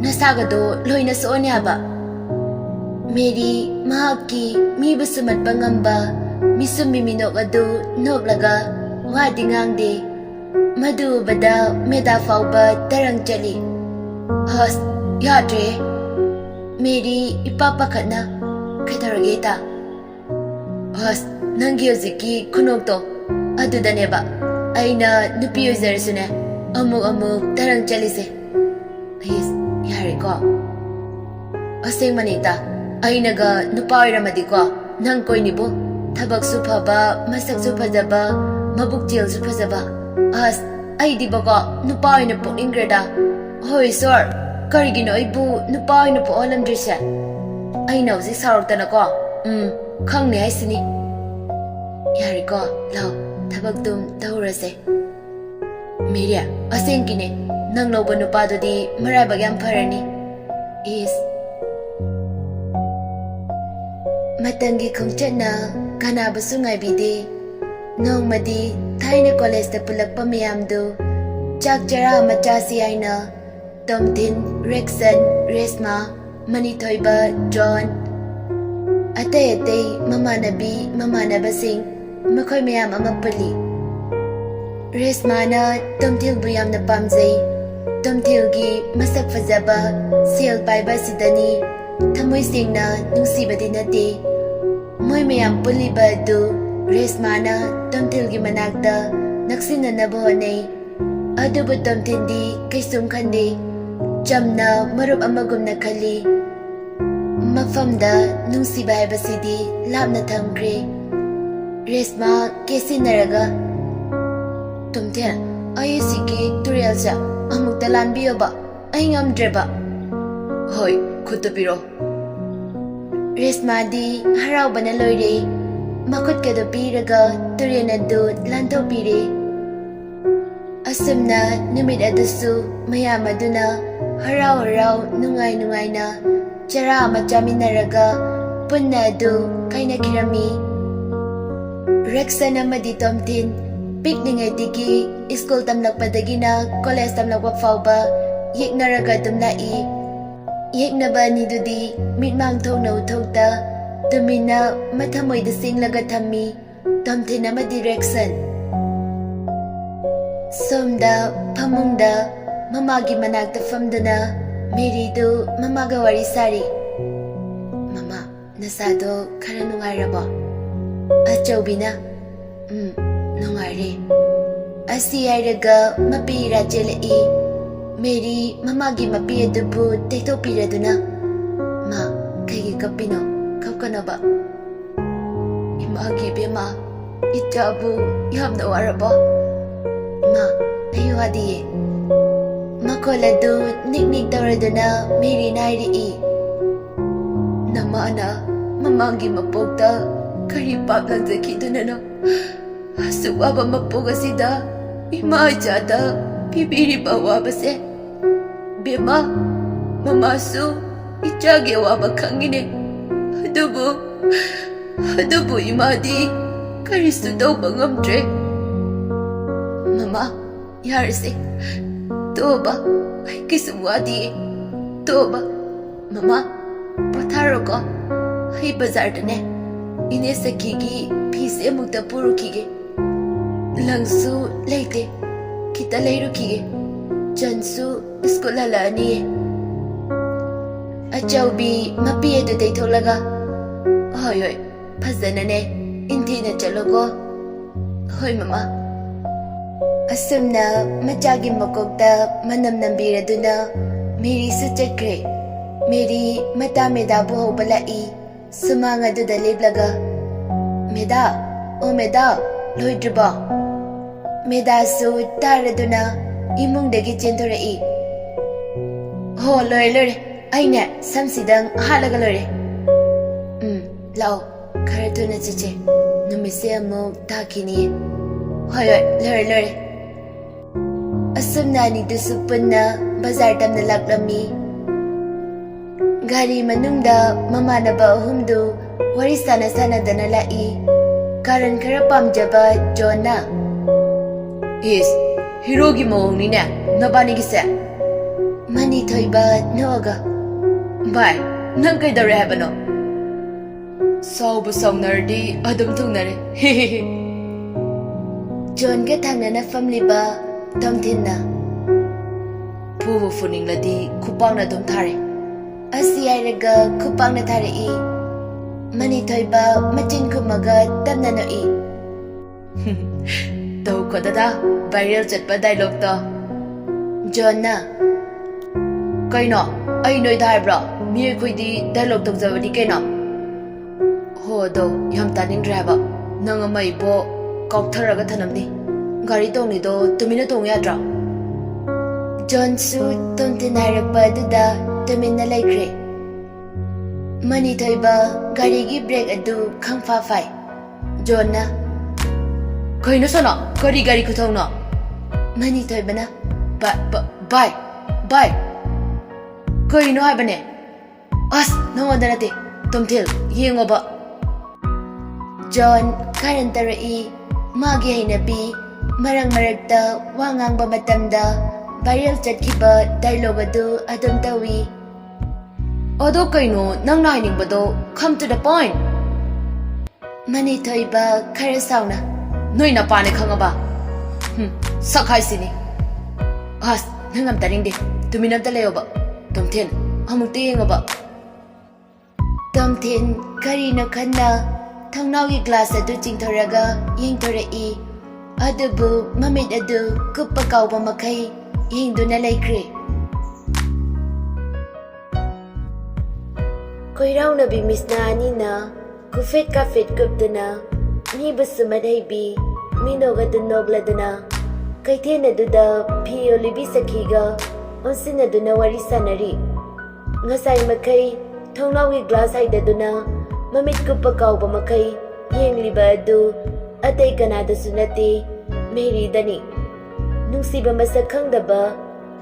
ꯅꯁꯥꯒꯗꯣ ꯂꯣꯏꯅ ꯁꯣꯛꯑꯅꯤ ꯍꯥꯏꯕ꯫" ꯃꯦꯔꯤ ꯃꯍꯥꯛꯀꯤ ꯃꯤꯕꯨ ꯁꯨꯝꯍꯠꯄ ꯉꯝꯕ ꯃꯤꯁꯨꯝ ꯃꯤꯃꯤꯅꯣꯛ ꯑꯗꯨ ꯅꯣꯛꯂꯒ ꯋꯥꯗꯤ ꯉꯥꯡꯗꯦ꯫ ꯃꯗꯨ ꯎꯕꯗ ꯃꯦꯗꯥ ꯐꯥꯎꯕ ꯇꯔꯪ ꯆꯠꯂꯤ꯫ "ꯑꯁ, ꯌꯥꯗ꯭ꯔꯦ꯫" ꯃꯦꯔꯤ ꯏꯄꯥ ꯄꯥꯈꯠꯅ, "ꯀꯩꯗꯧꯔꯒꯦ ꯏꯇꯥ?" "ꯑꯁ, ꯅꯪꯒꯤ ꯍꯧꯖꯤꯛꯀꯤ ꯈꯨꯅꯣꯛꯇꯣ ꯑꯗꯨꯗꯅꯦꯕ ꯑꯩꯅ ꯅꯨꯄꯤ ꯑꯣꯏꯖꯔꯁꯨꯅꯦ ꯑꯃꯨꯛ ꯑꯃꯨꯛ ꯇꯔꯪ ꯆꯠꯂꯤꯁꯦ꯫" "ꯏꯁ, ꯌꯥꯔꯦꯀꯣ꯫ ꯑꯁꯦꯡꯕꯅꯤ ꯏꯇꯥ, ꯑꯩꯅꯒ ꯅꯨꯄꯥ ꯑꯣꯏꯔꯝꯃꯗꯤꯀꯣ ꯅꯪ ꯀꯣꯏꯅꯤꯕꯨ꯫ ꯊꯕꯛꯁꯨ ꯐꯕ, ꯃꯁꯛꯁꯨ ꯐꯖꯕ, ꯃꯕꯨꯛ ꯆꯦꯜꯁꯨ ꯐꯖꯕ꯫ ꯑꯁ, ꯑꯩꯗꯤꯕꯀꯣ ꯅꯨꯄꯥ ꯑꯣꯏꯅ ꯄꯣꯛꯅꯤꯡꯈ꯭ꯔꯦꯗ꯫ ꯍꯣꯏ ꯏꯁꯣꯔ, ꯀꯔꯤꯒꯤꯅꯣ ꯑꯩꯕꯨ ꯅꯨꯄꯥ ꯑꯣꯏꯅ ꯄꯣꯛꯍꯜꯂꯝꯗ꯭ꯔꯤꯁꯦ? ꯑꯩꯅ ꯍꯧꯖꯤꯛ ꯁꯥꯎꯔꯛꯇꯅꯀꯣ, ꯎꯝ, ꯈꯪꯅꯤ ꯍꯥꯏꯁꯤꯅꯤ꯫" "ꯌꯥꯔꯦꯀꯣ, ꯂꯥꯎ, ꯊꯕꯛꯇꯨꯝ ꯇꯧꯔꯁꯦ꯫" "ꯃꯦꯔꯤ, ꯑꯁꯦꯡꯀꯤꯅꯦ, ꯅꯪ ꯂꯧꯕ ꯅꯨꯄꯥꯗꯨꯗꯤ ꯃꯔꯥꯏꯕꯛ ꯌꯥꯝ ꯐꯔꯅꯤ꯫" ꯏꯁ꯫ ꯃꯇꯝꯒꯤ ꯈꯣꯡꯆꯠꯅ ꯀꯅꯥꯕꯨꯁꯨ ꯉꯥꯏꯕꯤꯗꯦ꯫ ꯅꯣꯡꯃꯗꯤ ꯊꯥꯏꯅ ꯀꯣꯂꯦꯖꯇ ꯄꯨꯜꯂꯛꯄ ꯃꯌꯥꯝꯗꯨ ꯆꯥꯛ ꯆꯔꯥ ꯑꯃ ꯆꯥꯁꯤ ꯍꯥꯏꯅ ꯇꯣꯝꯊꯤꯟ, ꯔꯦꯛꯁꯟ, ꯔꯦꯁꯃꯥ, ꯃꯅꯤꯊꯣꯏꯕ, ꯖꯣꯟ, ꯑꯇꯩ ꯑꯇꯩ ꯃꯃꯥꯟꯅꯕꯤ ꯃꯃꯥꯟꯅꯕꯁꯤꯡ, ꯃꯈꯣꯏ ꯃꯌꯥꯝ ꯑꯃ ꯄꯨꯜꯂꯤ꯫ ꯔꯦꯁꯃꯥꯅ ꯇꯣꯝꯊꯤꯜꯕꯨ ꯌꯥꯝꯅ ꯄꯥꯝꯖꯩ꯫ ꯇꯣꯝꯊꯤꯜꯒꯤ ꯃꯁꯛ ꯐꯖꯕ, ꯁꯦꯜ ꯄꯥꯏꯕ ꯑꯁꯤꯗꯅꯤ ꯊꯃꯣꯏ ꯁꯦꯡꯅ ꯅꯨꯡꯁꯤꯕꯗꯤ ꯅꯠꯇꯦ꯫ ꯃꯣꯏ ꯃꯌꯥꯝ ꯄꯨꯜꯂꯤꯕ ꯑꯗꯨ ꯔꯦꯁꯃꯥꯅ ꯇꯣꯝꯊꯤꯜꯒꯤ ꯃꯅꯥꯛꯇ ꯅꯛꯁꯤꯟꯅꯅꯕ ꯍꯣꯠꯅꯩ꯫ ꯑꯗꯨꯕꯨ ꯇꯣꯝꯊꯤꯜꯗꯤ ꯀꯩꯁꯨꯝ ꯈꯟꯗꯦ꯫ ꯆꯝꯅ ꯃꯔꯨꯞ ꯑꯃꯒꯨꯝꯅ ꯈꯜꯂꯤ꯫ ꯃꯐꯝꯗ ꯅꯨꯡꯁꯤꯕ ꯍꯥꯏꯕꯁꯤꯗꯤ ꯂꯥꯞꯅ ꯊꯝꯈ꯭ꯔꯦ꯫ ꯔꯦꯁꯃꯥ ꯀꯦꯁꯤꯟꯅꯔꯒ, "ꯇꯣꯝꯊꯤꯜ, ꯑꯩ ꯑꯁꯤꯒꯤ ꯇꯨꯔꯦꯜꯁꯦ ꯑꯃꯨꯛꯇ ꯂꯥꯟꯕꯤꯌꯣꯕ, ꯑꯩ ꯉꯝꯗ꯭ꯔꯦꯕ꯫" "ꯍꯣꯏ, ꯈꯨꯠꯇ ꯄꯤꯔꯣ꯫" ꯔꯦꯁꯃꯥꯗꯤ ꯍꯔꯥꯎꯕꯅ ꯂꯣꯏꯔꯦ꯫ ꯃꯈꯨꯠꯀꯗꯣ ꯄꯤꯔꯒ ꯇꯨꯔꯦꯜ ꯑꯗꯨ ꯂꯥꯟꯊꯣꯛꯄꯤꯔꯦ꯫ ꯑꯁꯨꯝꯅ ꯅꯨꯃꯤꯠ ꯑꯗꯨꯁꯨ ꯃꯌꯥꯝ ꯑꯗꯨꯅ ꯍꯔꯥꯎ ꯍꯔꯥꯎ ꯅꯨꯡꯉꯥꯏ ꯅꯨꯡꯉꯥꯏꯅ ꯆꯔꯥ ꯑꯃ ꯆꯥꯃꯤꯟꯅꯔꯒ ꯄꯨꯟꯅ ꯑꯗꯨ ꯀꯥꯏꯅꯈꯤꯔꯝꯃꯤ꯫ ꯔꯦꯛꯁꯟ ꯑꯃꯗꯤ ꯇꯣꯝꯊꯤꯟ ꯄꯤꯛꯂꯤꯉꯩꯗꯒꯤ ꯁ꯭ꯀꯨꯜ ꯇꯝꯂꯛꯄꯗꯒꯤꯅ ꯀꯣꯂꯦꯖ ꯇꯝꯂꯛꯄ ꯐꯥꯎꯕ ꯌꯦꯛꯅꯔꯒ ꯑꯗꯨꯝ ꯂꯥꯛꯏ꯫ ꯌꯦꯛꯅꯕ ꯑꯅꯤꯗꯨꯗꯤ ꯃꯤꯠꯃꯥꯡ ꯊꯣꯡꯅ ꯎꯊꯣꯛꯇ ꯇꯨꯃꯤꯟꯅ ꯃꯊꯃꯣꯏꯗ ꯁꯦꯡꯂꯒ ꯊꯝꯃꯤ꯫ ꯇꯣꯝꯊꯤꯟ ꯑꯃꯗꯤ ꯔꯦꯛꯁꯟ꯫ ꯁꯣꯝꯗ ꯐꯃꯨꯡꯗ ꯃꯃꯥꯒꯤ ꯃꯅꯥꯛꯇ ꯐꯝꯗꯨꯅ ꯃꯦꯔꯤꯗꯨ ꯃꯃꯥꯒ ꯋꯥꯔꯤ ꯁꯥꯔꯤ꯫ "ꯃꯃꯥ, ꯅꯁꯥꯗꯣ ꯈꯔ ꯅꯨꯡꯉꯥꯏꯔꯕꯣ?" ꯑꯆꯧꯕꯤꯅ, "ꯎꯝ, ꯅꯨꯡꯉꯥꯏꯔꯦ꯫" ꯑꯁꯤ ꯍꯥꯏꯔꯒ ꯃꯄꯤ ꯏꯔꯥ ꯆꯦꯜꯂꯛꯏ꯫ ꯃꯦꯔꯤ ꯃꯃꯥꯒꯤ ꯃꯄꯤ ꯑꯗꯨꯕꯨ ꯇꯩꯊꯣꯛꯄꯤꯔꯗꯨꯅ, "ꯃꯥ, ꯀꯩꯒꯤ ꯀꯞꯄꯤꯅꯣ? ꯀꯞꯀꯅꯣꯕ꯫" "ꯏꯃꯥꯒꯤ ꯏꯕꯦꯝꯃ, ꯏꯆꯥꯕꯨ ꯌꯥꯝꯅ ꯋꯥꯔꯕꯣ?" "ꯏꯃꯥ, ꯑꯩ ꯋꯥꯗꯤꯌꯦ꯫" ꯃꯈꯣꯜ ꯑꯗꯨ ꯅꯤꯛ ꯅꯤꯛ ꯇꯧꯔꯗꯨꯅ ꯃꯦꯔꯤꯅ ꯍꯥꯏꯔꯛꯏ꯫ "ꯅꯃꯥꯅ ꯃꯃꯥꯡꯒꯤ ꯃꯄꯣꯛꯇ ꯀꯔꯤ ꯄꯥꯞ ꯂꯥꯟꯖꯈꯤꯗꯨꯅꯅꯣ? ꯑꯁꯨꯛ ꯋꯥꯕ ꯃꯄꯣꯛ ꯑꯁꯤꯗ ꯏꯃꯥ ꯏꯆꯥꯗ ꯄꯤꯕꯤꯔꯤꯕ ꯑꯋꯥꯕꯁꯦ꯫ ꯕꯦꯝꯃ, ꯃꯃꯥꯁꯨ ꯏꯆꯥꯒꯤ ꯑꯋꯥꯕ ꯈꯪꯉꯤꯅꯦ꯫ ꯑꯗꯨꯕꯨ, ꯑꯗꯨꯕꯨ ꯏꯃꯥꯗꯤ ꯀꯔꯤꯁꯨ ꯇꯧꯕ ꯉꯝꯗ꯭ꯔꯦ꯫" "ꯃꯃꯥ, ꯌꯥꯔꯁꯦ꯫ ꯇꯣꯛꯑꯣꯕ, ꯑꯩ ꯀꯩꯁꯨ ꯋꯥꯗꯤꯌꯦ꯫ ꯇꯣꯛꯑꯣꯕ꯫ ꯃꯃꯥ, ꯄꯣꯊꯥꯔꯣꯀꯣ꯫ ꯑꯩ ꯕꯖꯥꯔꯗꯅꯦ, ꯏꯅꯦ ꯁꯈꯤꯒꯤ ꯐꯤꯁꯦ ꯑꯃꯨꯛꯇ ꯄꯨꯔꯨꯈꯤꯒꯦ꯫ ꯂꯪꯁꯨ ꯂꯩꯇꯦ, ꯈꯤꯇ ꯂꯩꯔꯨꯈꯤꯒꯦ꯫ ꯆꯟꯁꯨ ꯁ꯭ꯀꯨꯜ ꯍꯜꯂꯛꯑꯅꯤꯌꯦ꯫" ꯑꯆꯧꯕꯤ ꯃꯄꯤ ꯑꯗꯨ ꯇꯩꯊꯣꯛꯂꯒ, "ꯍꯣꯏ, ꯍꯣꯏ, ꯐꯖꯅꯅꯦ, ꯏꯟꯊꯤꯅ ꯆꯠꯂꯣꯀꯣ꯫ ꯍꯣꯏ ꯃꯃꯥ꯫ ꯑꯁꯨꯝꯅ ꯃꯆꯥꯒꯤ ꯃꯀꯣꯛꯇ ꯃꯅꯝ ꯅꯝꯕꯤꯔꯗꯨꯅ ꯃꯦꯔꯤꯁꯨ ꯆꯠꯈ꯭ꯔꯦ꯫ ꯃꯦꯔꯤ ꯃꯇꯥ ꯃꯦꯗꯥꯕꯨ ꯍꯧꯕ ꯂꯥꯛꯏ꯫ ꯁꯨꯃꯥꯡ ꯑꯗꯨꯗ ꯂꯦꯞꯂꯒ, "ꯃꯦꯗꯥ, ꯑꯣ ꯃꯦꯗꯥ, ꯂꯣꯏꯗ꯭ꯔꯤꯕꯣ?" ꯃꯦꯗꯥꯁꯨ ꯇꯥꯔꯗꯨꯅ ꯏꯃꯨꯡꯗꯒꯤ ꯆꯦꯟꯊꯣꯔꯛꯏ꯫ "ꯍꯣ, ꯂꯣꯏꯔꯦ, ꯂꯣꯏꯔꯦ꯫ ꯑꯩꯅꯦ ꯁꯝꯁꯤꯗꯪ ꯍꯥꯠꯂꯒ ꯂꯣꯏꯔꯦ꯫ ꯎꯝ, ꯂꯥꯛꯑꯣ, ꯈꯔ ꯊꯨꯅ ꯆꯠꯁꯦ꯫ ꯅꯨꯃꯤꯠꯁꯦ ꯑꯃꯨꯛ ꯇꯥꯈꯤꯅꯤꯌꯦ꯫ ꯍꯣꯏ, ꯍꯣꯏ, ꯂꯣꯏꯔꯦ, ꯂꯣꯏꯔꯦ꯫" ꯑꯁꯨꯝꯅ ꯑꯅꯤꯗꯨꯁꯨ ꯄꯨꯟꯅ ꯕꯖꯥꯔ ꯇꯝꯅ ꯂꯥꯛꯂꯝꯃꯤ꯫ ꯒꯥꯔꯤ ꯃꯅꯨꯡꯗ ꯃꯃꯥꯟꯅꯕ ꯑꯍꯨꯝꯗꯨ ꯋꯥꯔꯤ ꯁꯥꯟꯅ ꯁꯥꯟꯅꯗꯅ ꯂꯥꯛꯏ꯫ ꯀꯥꯔꯟ ꯈꯔ ꯄꯥꯝꯖꯕ ꯖꯣꯟꯅ, "ꯏꯁ, ꯍꯤꯔꯣꯒꯤ ꯃꯑꯣꯡꯅꯤꯅꯦ ꯅꯕꯥꯅꯤꯒꯤꯁꯦ꯫" ꯃꯅꯤꯊꯣꯏꯕ ꯅꯣꯛꯑꯒ, "ꯚꯥꯏ, ꯅꯪ ꯀꯩꯗꯧꯔꯦ ꯍꯥꯏꯕꯅꯣ?" "ꯁꯥꯎꯕ ꯁꯥꯎꯅꯔꯗꯤ ꯑꯗꯨꯝ ꯊꯨꯡꯅꯔꯦ꯫" ꯖꯣꯟꯒ ꯊꯪꯅꯅ ꯐꯝꯂꯤꯕ ꯇꯣꯝꯊꯤꯟꯅ, "ꯐꯨꯕ ꯐꯨꯅꯤꯡꯂꯗꯤ ꯈꯨꯄꯥꯛꯅ ꯑꯗꯨꯝ ꯊꯥꯔꯦ꯫" ꯑꯁꯤ ꯍꯥꯏꯔꯒ ꯈꯨꯄꯥꯛꯅ ꯊꯥꯔꯛꯏ꯫ ꯃꯅꯤꯊꯣꯏꯕ ꯃꯆꯤꯟ ꯈꯨꯝꯃꯒ ꯇꯞꯅ ꯅꯣꯛꯏ꯫ "ꯇꯧꯈꯣ ꯗꯗꯥ, viral ꯆꯠꯄ dialogueꯇꯣ꯫" ꯖꯣꯟꯅ, "ꯀꯩꯅꯣ? ꯑꯩ ꯅꯣꯏꯗ ꯍꯥꯏꯕ꯭ꯔꯣ? ꯃꯤ ꯑꯩꯈꯣꯏꯗꯤ dialogue ꯇꯧꯖꯕꯅꯤ ꯀꯩꯅꯣ꯫" "ꯍꯣ, ꯑꯗꯣ ꯌꯥꯝ ꯇꯥꯅꯤꯡꯗ꯭ꯔꯦ ꯍꯥꯏꯕ꯫ ꯅꯪ ꯑꯃ ꯏꯕꯣ ꯀꯥꯎꯊꯔꯒ ꯊꯅꯝꯅꯤ꯫ ꯒꯥꯔꯤ ꯇꯣꯡꯉꯤꯗꯣ ꯇꯨꯃꯤꯟꯅ ꯇꯣꯡꯉꯨ ꯌꯥꯗ꯭ꯔꯣ?" ꯖꯣꯟꯁꯨ ꯇꯣꯝꯊꯤꯟ ꯍꯥꯏꯔꯛꯄ ꯑꯗꯨꯗ ꯇꯨꯃꯤꯟꯅ ꯂꯩꯈ꯭ꯔꯦ꯫ ꯃꯅꯤꯊꯣꯏꯕ ꯒꯥꯔꯤꯒꯤ brake ꯑꯗꯨ ꯈꯪꯐꯥ ꯐꯥꯏ꯫ ꯖꯣꯟꯅ, "ꯀꯩꯅꯣ ꯁꯣꯅꯣ? ꯀꯔꯤ ꯒꯥꯔꯤ ꯈꯨꯊꯧꯅꯣ?" ꯃꯅꯤꯊꯣꯏꯕꯅ, "ꯕ-, ꯕ-, ꯚꯥꯏ, ꯚꯥꯏ, ꯀꯩꯅꯣ ꯍꯥꯏꯕꯅꯦ?" "ꯑꯁ, ꯅꯉꯣꯟꯗ ꯅꯠꯇꯦ, ꯇꯣꯝꯊꯤꯜ, ꯌꯦꯡꯉꯣꯕ꯫" ꯖꯣꯟ ꯀꯥꯔꯟ ꯇꯧꯔꯛꯏ꯫ ꯃꯥꯒꯤ ꯍꯩꯅꯕꯤ, ꯃꯔꯛ ꯃꯔꯛꯇ ꯋꯥ ꯉꯥꯡꯕ ꯃꯇꯝꯗ viral ꯆꯠꯈꯤꯕ dialogue ꯑꯗꯨ ꯑꯗꯨꯝ ꯇꯧꯏ꯫ "ꯑꯗꯣ ꯀꯩꯅꯣ ꯅꯪꯅ ꯍꯥꯏꯅꯤꯡꯕꯗꯣ? Come to the point!" ꯃꯅꯤꯊꯣꯏꯕ ꯈꯔ ꯁꯥꯎꯅ, "ꯅꯣꯏ ꯅꯄꯥꯅꯦ ꯈꯪꯉꯕ? ꯍꯨꯝ, ꯁꯛ ꯍꯥꯏꯁꯤꯅꯤ꯫" "ꯑꯁ, ꯅꯪ ꯌꯥꯝ ꯇꯥꯅꯤꯡꯗꯦ꯫ ꯇꯨꯃꯤꯟ ꯑꯝꯇ ꯂꯩꯌꯣꯕ꯫ ꯇꯣꯝꯊꯤꯟ, ꯑꯃꯨꯛꯇ ꯌꯦꯡꯉꯣꯕ꯫" ꯇꯣꯝꯊꯤꯟ ꯀꯔꯤꯅꯣ ꯈꯟꯅ ꯊꯣꯡꯅꯥꯎꯒꯤ ꯒ꯭ꯂꯥꯁ ꯑꯗꯨ ꯆꯤꯡꯊꯣꯔꯒ ꯌꯦꯡꯊꯣꯔꯛꯏ꯫ ꯑꯗꯨꯕꯨ ꯃꯃꯤꯠ ꯑꯗꯨ ꯀꯨꯞꯄ ꯀꯥꯎꯕ ꯃꯈꯩ ꯌꯦꯡꯗꯨꯅ ꯂꯩꯈ꯭ꯔꯦ꯫ ꯈꯣꯏꯔꯥꯎꯅꯕꯤ ꯃꯤꯁꯅꯥ ꯑꯅꯤꯅ ꯀꯨꯐꯦꯠ ꯀꯥꯐꯦꯠ ꯀꯨꯞꯇꯨꯅ ꯃꯤꯕꯨ ꯁꯨꯝꯍꯠ ꯍꯩꯕꯤ ꯃꯤꯅꯣꯛ ꯑꯗꯨ ꯅꯣꯛꯂꯗꯨꯅ ꯀꯩꯊꯦꯜ ꯑꯗꯨꯗ ꯐꯤ ꯌꯣꯜꯂꯤꯕꯤ ꯁꯈꯤꯒ ꯑꯣꯟꯁꯤꯟꯅꯗꯨꯅ ꯋꯥꯔꯤ ꯁꯥꯟꯅꯔꯤ꯫ ꯉꯁꯥꯏ ꯃꯈꯩ ꯊꯣꯡꯅꯥꯎꯒꯤ ꯒ꯭ꯂꯥꯁ ꯍꯥꯏꯗꯗꯨꯅ ꯃꯃꯤꯠ ꯀꯨꯞꯄ ꯀꯥꯎꯕ ꯃꯈꯩ ꯌꯦꯡꯂꯤꯕ ꯑꯗꯨ ꯑꯇꯩ ꯀꯅꯥꯗꯁꯨ ꯅꯠꯇꯦ, ꯃꯦꯔꯤꯗꯅꯤ꯫ ꯅꯨꯡꯁꯤꯕ ꯃꯁꯛ ꯈꯪꯗꯕ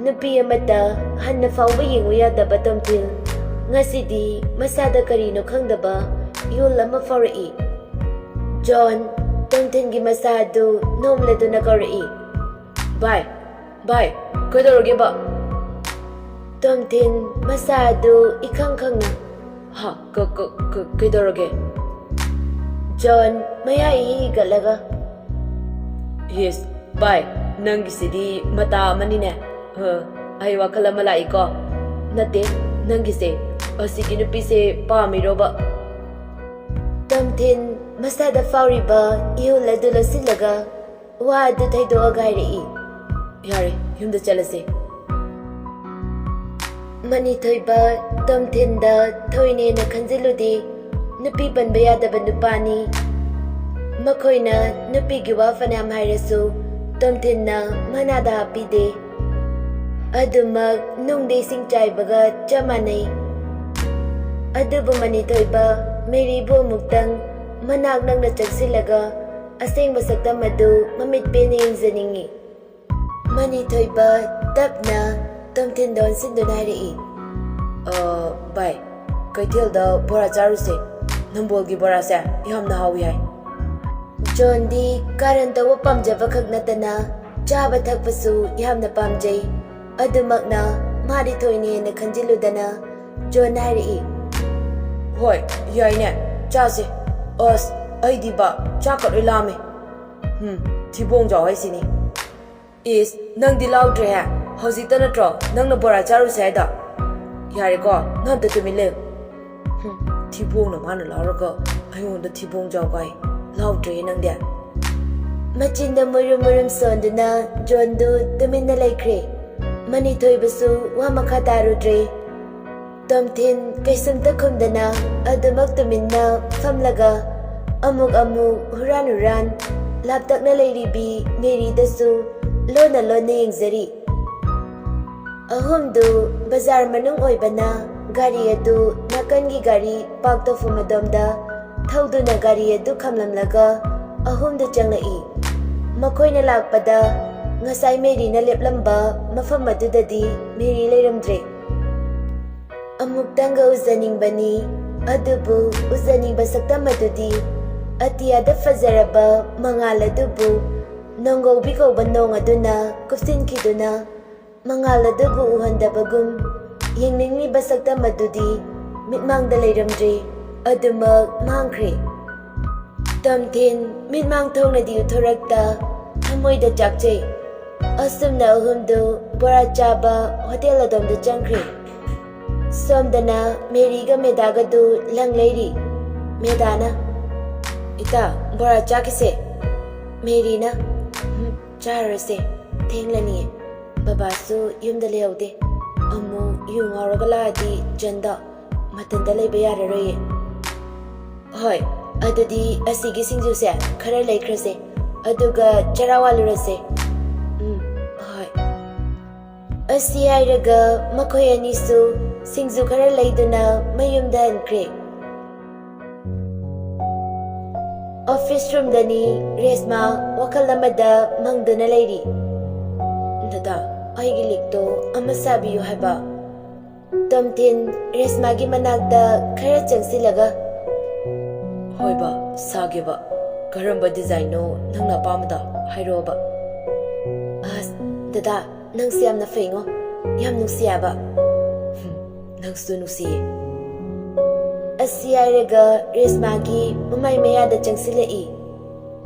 ꯅꯨꯄꯤ ꯑꯃꯠꯇ ꯍꯟꯅ ꯐꯥꯎꯕ ꯌꯦꯡꯉꯨ ꯌꯥꯗꯕ ꯇꯣꯝꯊꯤꯟ ꯉꯁꯤꯗꯤ ꯃꯁꯥꯗ ꯀꯔꯤꯅꯣ ꯈꯪꯗꯕ ꯏꯍꯨꯜ ꯑꯃ ꯐꯥꯎꯔꯛꯏ꯫ ꯖꯣꯟ ꯇꯣꯝꯊꯤꯟꯒꯤ ꯃꯁꯥ ꯑꯗꯨ ꯅꯣꯝꯂꯗꯨꯅ ꯀꯧꯔꯛꯏ꯫ "ꯚꯥꯏ, ꯚꯥꯏ, ꯀꯩꯗꯧꯔꯒꯦꯕ?" ꯇꯣꯝꯊꯤꯟ ꯃꯁꯥ ꯑꯗꯨ ꯏꯈꯪ ꯈꯪꯅ, "ꯍꯥ, ꯀ-, ꯀ-, ꯀ-, ꯀꯩꯗꯧꯔꯒꯦ?" ꯖꯣꯟ ꯃꯌꯥ ꯏꯍꯤ ꯍꯤꯒꯠꯂꯒ, "ꯍꯤꯁ, ꯚꯥꯏ, ꯅꯪꯒꯤꯁꯤꯗꯤ ꯃꯇꯥ ꯑꯃꯅꯤꯅꯦ꯫ ꯑ, ꯑꯩ ꯋꯥꯈꯜ ꯑꯃ ꯂꯥꯛꯏꯀꯣ꯫ ꯅꯠꯇꯦ, ꯅꯪꯒꯤꯁꯦ, ꯑꯁꯤꯒꯤ ꯅꯨꯄꯤꯁꯦ ꯄꯥꯝꯃꯤꯔꯣꯕ?" ꯇꯣꯝꯊꯤꯟ ꯃꯁꯥꯗ ꯐꯥꯎꯔꯤꯕ ꯏꯍꯨꯜ ꯑꯗꯨ ꯂꯣꯠꯁꯤꯜꯂꯒ ꯋꯥ ꯑꯗꯨ ꯊꯩꯗꯣꯛꯑꯒ ꯍꯥꯏꯔꯛꯏ꯫ "ꯌꯥꯔꯦ, ꯌꯨꯝꯗ ꯆꯠꯂꯁꯦ꯫" ꯃꯅꯤꯊꯣꯏꯕ ꯇꯣꯝꯊꯤꯟꯗ ꯊꯣꯏꯅꯦꯅ ꯈꯟꯖꯤꯜꯂꯨꯗꯦ꯫ ꯅꯨꯄꯤ ꯄꯟꯕ ꯌꯥꯗꯕ ꯅꯨꯄꯥꯅꯤ꯫ ꯃꯈꯣꯏꯅ ꯅꯨꯄꯤꯒꯤ ꯋꯥ ꯐꯅꯌꯥꯝ ꯍꯥꯏꯔꯁꯨ ꯇꯣꯝꯊꯤꯟꯅ ꯃꯅꯥꯗ ꯍꯥꯞꯄꯤꯗꯦ꯫ ꯑꯗꯨꯃꯛ ꯅꯨꯡꯗ ꯏꯁꯤꯡ ꯆꯥꯏꯕꯒ ꯆꯞ ꯃꯥꯟꯅꯩ꯫ ꯑꯗꯨꯕꯨ ꯃꯅꯤꯊꯣꯏꯕ ꯃꯦꯔꯤꯕꯨ ꯑꯃꯨꯛꯇꯪ ꯃꯅꯥꯛ ꯅꯛꯅ ꯆꯪꯁꯤꯜꯂꯒ ꯑꯁꯦꯡꯕ ꯁꯛꯇꯝ ꯑꯗꯨ ꯃꯃꯤꯠ ꯄꯦꯟꯅ ꯌꯦꯡꯖꯅꯤꯡꯏ꯫ ꯃꯅꯤꯊꯣꯏꯕ ꯇꯞꯅ ꯇꯣꯝꯊꯤꯟꯗ ꯑꯣꯟꯁꯤꯟꯗꯨꯅ ꯍꯥꯏꯔꯛꯏ꯫ "ꯑ, ꯚꯥꯏ, ꯀꯩꯊꯦꯜꯗ ꯕꯣꯔꯥ ꯆꯥꯔꯨꯁꯦ꯫ ꯅꯝꯕꯣꯜꯒꯤ ꯕꯣꯔꯥꯁꯦ ꯌꯥꯝꯅ ꯍꯥꯎꯏ ꯍꯥꯏ꯫" ꯖꯣꯟꯗꯤ ꯀꯥꯔꯟ ꯇꯧꯕ ꯄꯥꯝꯖꯕ ꯈꯛ ꯅꯠꯇꯅ ꯆꯥꯕ ꯊꯛꯄꯁꯨ ꯌꯥꯝꯅ ꯄꯥꯝꯖꯩ꯫ ꯑꯗꯨꯃꯛꯅ ꯃꯥꯗꯤ ꯊꯣꯏꯅ ꯍꯦꯟꯅ ꯈꯟꯖꯤꯜꯂꯨꯗꯅ ꯖꯣꯟ ꯍꯥꯏꯔꯛꯏ꯫ "ꯍꯣꯏ, ꯌꯥꯏꯅꯦ, ꯆꯥꯁꯦ꯫ ꯑꯁ, ꯑꯩꯗꯤꯕ ꯆꯥꯛꯀ ꯂꯣꯏ ꯂꯥꯝꯃꯦ꯫ ꯍꯨꯝ, ꯊꯤꯕꯣꯡꯖꯥꯎ ꯍꯥꯏꯁꯤꯅꯤ꯫ ꯏꯁ, ꯅꯪꯗꯤ ꯂꯥꯎꯗ꯭ꯔꯦꯍꯦ꯫ ꯍꯧꯖꯤꯛꯇ ꯅꯠꯇ꯭ꯔꯣ ꯅꯪꯅ ꯕꯣꯔꯥ ꯆꯥꯔꯨꯁꯦ ꯍꯥꯏꯗꯣ? ꯌꯥꯔꯦꯀꯣ, ꯅꯪ ꯑꯝꯇ ꯇꯨꯃꯤꯟ ꯂꯩꯌꯨ꯫ ꯍꯨꯝ, ꯊꯤꯕꯣꯡꯅ ꯃꯥꯅ ꯂꯥꯎꯔꯒ ꯑꯩꯉꯣꯟꯗ ꯊꯤꯕꯣꯡ ꯖꯥꯎ ꯀꯥꯏ꯫ ꯂꯥꯎꯗ꯭ꯔꯦ ꯅꯪꯗꯤ꯫ ꯃꯆꯤꯟꯗ ꯃꯨꯔꯨꯝ ꯃꯨꯔꯨꯝ ꯁꯣꯟꯗꯨꯅ ꯖꯣꯟꯗꯨ ꯇꯨꯃꯤꯟꯅ ꯂꯩꯈ꯭ꯔꯦ꯫ ꯃꯅꯤꯊꯣꯏꯕꯁꯨ ꯋꯥ ꯃꯈꯥ ꯇꯥꯔꯨꯗ꯭ꯔꯦ꯫ ꯇꯣꯝꯊꯤꯟ ꯀꯩꯁꯨꯝꯇ ꯈꯨꯝꯗꯅ ꯑꯗꯨꯃꯛ ꯇꯨꯃꯤꯟꯅ ꯐꯝꯂꯒ ꯑꯃꯨꯛ ꯑꯃꯨꯛ ꯍꯨꯔꯥꯟ ꯍꯨꯔꯥꯟ ꯂꯥꯞꯇꯛꯅ ꯂꯩꯔꯤꯕꯤ ꯃꯦꯔꯤꯗꯁꯨ ꯂꯣꯟꯅ ꯂꯣꯟꯅ ꯌꯦꯡꯖꯔꯤ꯫ ꯑꯍꯨꯝꯗꯨ ꯕꯖꯥꯔ ꯃꯅꯨꯡ ꯑꯣꯏꯕꯅ ꯒꯥꯔꯤ ꯑꯗꯨ ꯅꯥꯀꯟꯒꯤ ꯒꯥꯔꯤ ꯄꯥꯔꯛ ꯇꯧꯐꯝ ꯑꯗꯣꯝꯗ ꯊꯧꯗꯨꯅ ꯒꯥꯔꯤ ꯑꯗꯨ ꯈꯥꯝꯂꯝꯂꯒ ꯑꯍꯨꯝꯗꯨ ꯆꯪꯂꯛꯏ꯫ ꯃꯈꯣꯏꯅ ꯂꯥꯛꯄꯗ ꯉꯁꯥꯏ ꯃꯦꯔꯤꯅ ꯂꯦꯞꯂꯝꯕ ꯃꯐꯝ ꯑꯗꯨꯗꯗꯤ ꯃꯦꯔꯤ ꯂꯩꯔꯝꯗ꯭ꯔꯦ꯫ ꯑꯃꯨꯛꯇꯪꯒ ꯎꯖꯅꯤꯡꯕꯅꯤ, ꯑꯗꯨꯕꯨ ꯎꯖꯅꯤꯡꯕ ꯁꯛꯇꯝ ꯑꯗꯨꯗꯤ ꯑꯇꯤꯌꯥꯗ ꯐꯖꯔꯕ ꯃꯉꯥꯜ ꯑꯗꯨꯕꯨ ꯅꯣꯡꯒꯧꯕꯤ ꯀꯧꯕ ꯅꯣꯡ ꯑꯗꯨꯅ ꯀꯨꯞꯁꯤꯟꯈꯤꯗꯨꯅ ꯃꯉꯥꯜ ꯑꯗꯨꯕꯨ ꯎꯍꯟꯗꯕꯒꯨꯝ ꯌꯦꯡꯅꯤꯡꯂꯤꯕ ꯁꯛꯇꯝ ꯑꯗꯨꯗꯤ ꯃꯤꯠꯃꯥꯡꯗ ꯂꯩꯔꯝꯗ꯭ꯔꯦ, ꯑꯗꯨꯃꯛ ꯃꯥꯡꯈ꯭ꯔꯦ꯫ ꯇꯣꯝꯊꯤꯟ ꯃꯤꯠꯃꯥꯡ ꯊꯣꯡꯅꯗꯤ ꯎꯊꯣꯔꯛꯇ ꯊꯃꯣꯏꯗ ꯆꯥꯛꯆꯩ꯫ ꯑꯁꯨꯝꯅ ꯑꯍꯨꯝꯗꯨ ꯕꯣꯔꯥ ꯆꯥꯕ ꯍꯣꯇꯦꯜ ꯑꯗꯣꯝꯗ ꯆꯪꯈ꯭ꯔꯦ꯫ ꯁꯣꯝꯗꯅ ꯃꯦꯔꯤꯒ ꯃꯦꯗꯥꯒꯗꯨ ꯂꯪ ꯂꯩꯔꯤ꯫ ꯃꯦꯗꯥꯅ, "ꯏꯇꯥ, ꯕꯣꯔꯥ ꯆꯥꯈꯤꯁꯦ꯫" ꯃꯦꯔꯤꯅ, "ꯎꯝ, ꯆꯥꯔꯔꯣꯏꯁꯦ, ꯊꯦꯡꯂꯅꯤꯌꯦ꯫ ꯕꯕꯥꯁꯨ ꯌꯨꯝꯗ ꯂꯩꯍꯧꯗꯦ꯫ ꯑꯃꯨꯛ ꯌꯨ ꯉꯥꯎꯔꯒ ꯂꯥꯛꯑꯗꯤ ꯖꯟꯗꯣ ꯃꯊꯟꯇ ꯂꯩꯕ ꯌꯥꯔꯔꯣꯏꯌꯦ꯫" "ꯍꯣꯏ, ꯑꯗꯨꯗꯤ ꯑꯁꯤꯒꯤ ꯁꯤꯡꯖꯨꯁꯦ ꯈꯔ ꯂꯩꯈ꯭ꯔꯁꯦ, ꯑꯗꯨꯒ ꯆꯔꯥ ꯋꯥꯜꯂꯨꯔꯁꯦ꯫" "ꯎꯝ, ꯍꯣꯏ꯫" ꯑꯁꯤ ꯍꯥꯏꯔꯒ ꯃꯈꯣꯏ ꯑꯅꯤꯁꯨ ꯁꯤꯡꯖꯨ ꯈꯔ ꯂꯩꯗꯨꯅ ꯃꯌꯨꯝꯗ ꯍꯟꯈ꯭ꯔꯦ꯫ ꯑꯣꯐꯤꯁ ꯔꯨꯝꯗꯅꯤ ꯔꯦꯁꯃꯥ ꯋꯥꯈꯜ ꯑꯃꯗ ꯃꯪꯗꯨꯅ ꯂꯩꯔꯤ꯫ "ꯗꯗꯥ, ꯑꯩꯒꯤ ꯂꯤꯛꯇꯣ ꯑꯃ ꯁꯥꯕꯤꯌꯨ ꯍꯥꯏꯕ꯫" ꯇꯣꯝꯊꯤꯟ ꯔꯦꯁꯃꯥꯒꯤ ꯃꯅꯥꯛꯇ ꯈꯔ ꯆꯪꯁꯤꯜꯂꯒ, "ꯍꯣꯏꯕ, ꯁꯥꯒꯦꯕ꯫ ꯀꯔꯝꯕ ꯗꯤꯖꯥꯏꯟꯅꯣ ꯅꯪꯅ ꯑꯄꯥꯝꯕꯗꯣ ꯍꯥꯏꯔꯛꯑꯣꯕ꯫" "ꯑꯁ, ꯗꯗꯥ, ꯅꯪꯁꯦ ꯌꯥꯝꯅ ꯐꯩꯉꯣ꯫ ꯌꯥꯝ ꯅꯨꯡꯁꯤ ꯍꯥꯏꯕ꯫" "ꯍꯨꯝ, ꯅꯪꯁꯨ ꯅꯨꯡꯁꯤꯌꯦ꯫" ꯑꯁꯤ ꯍꯥꯏꯔꯒ ꯔꯦꯁꯃꯥꯒꯤ ꯃꯃꯥꯏ ꯃꯌꯥꯗ ꯆꯪꯁꯤꯜꯂꯛꯏ꯫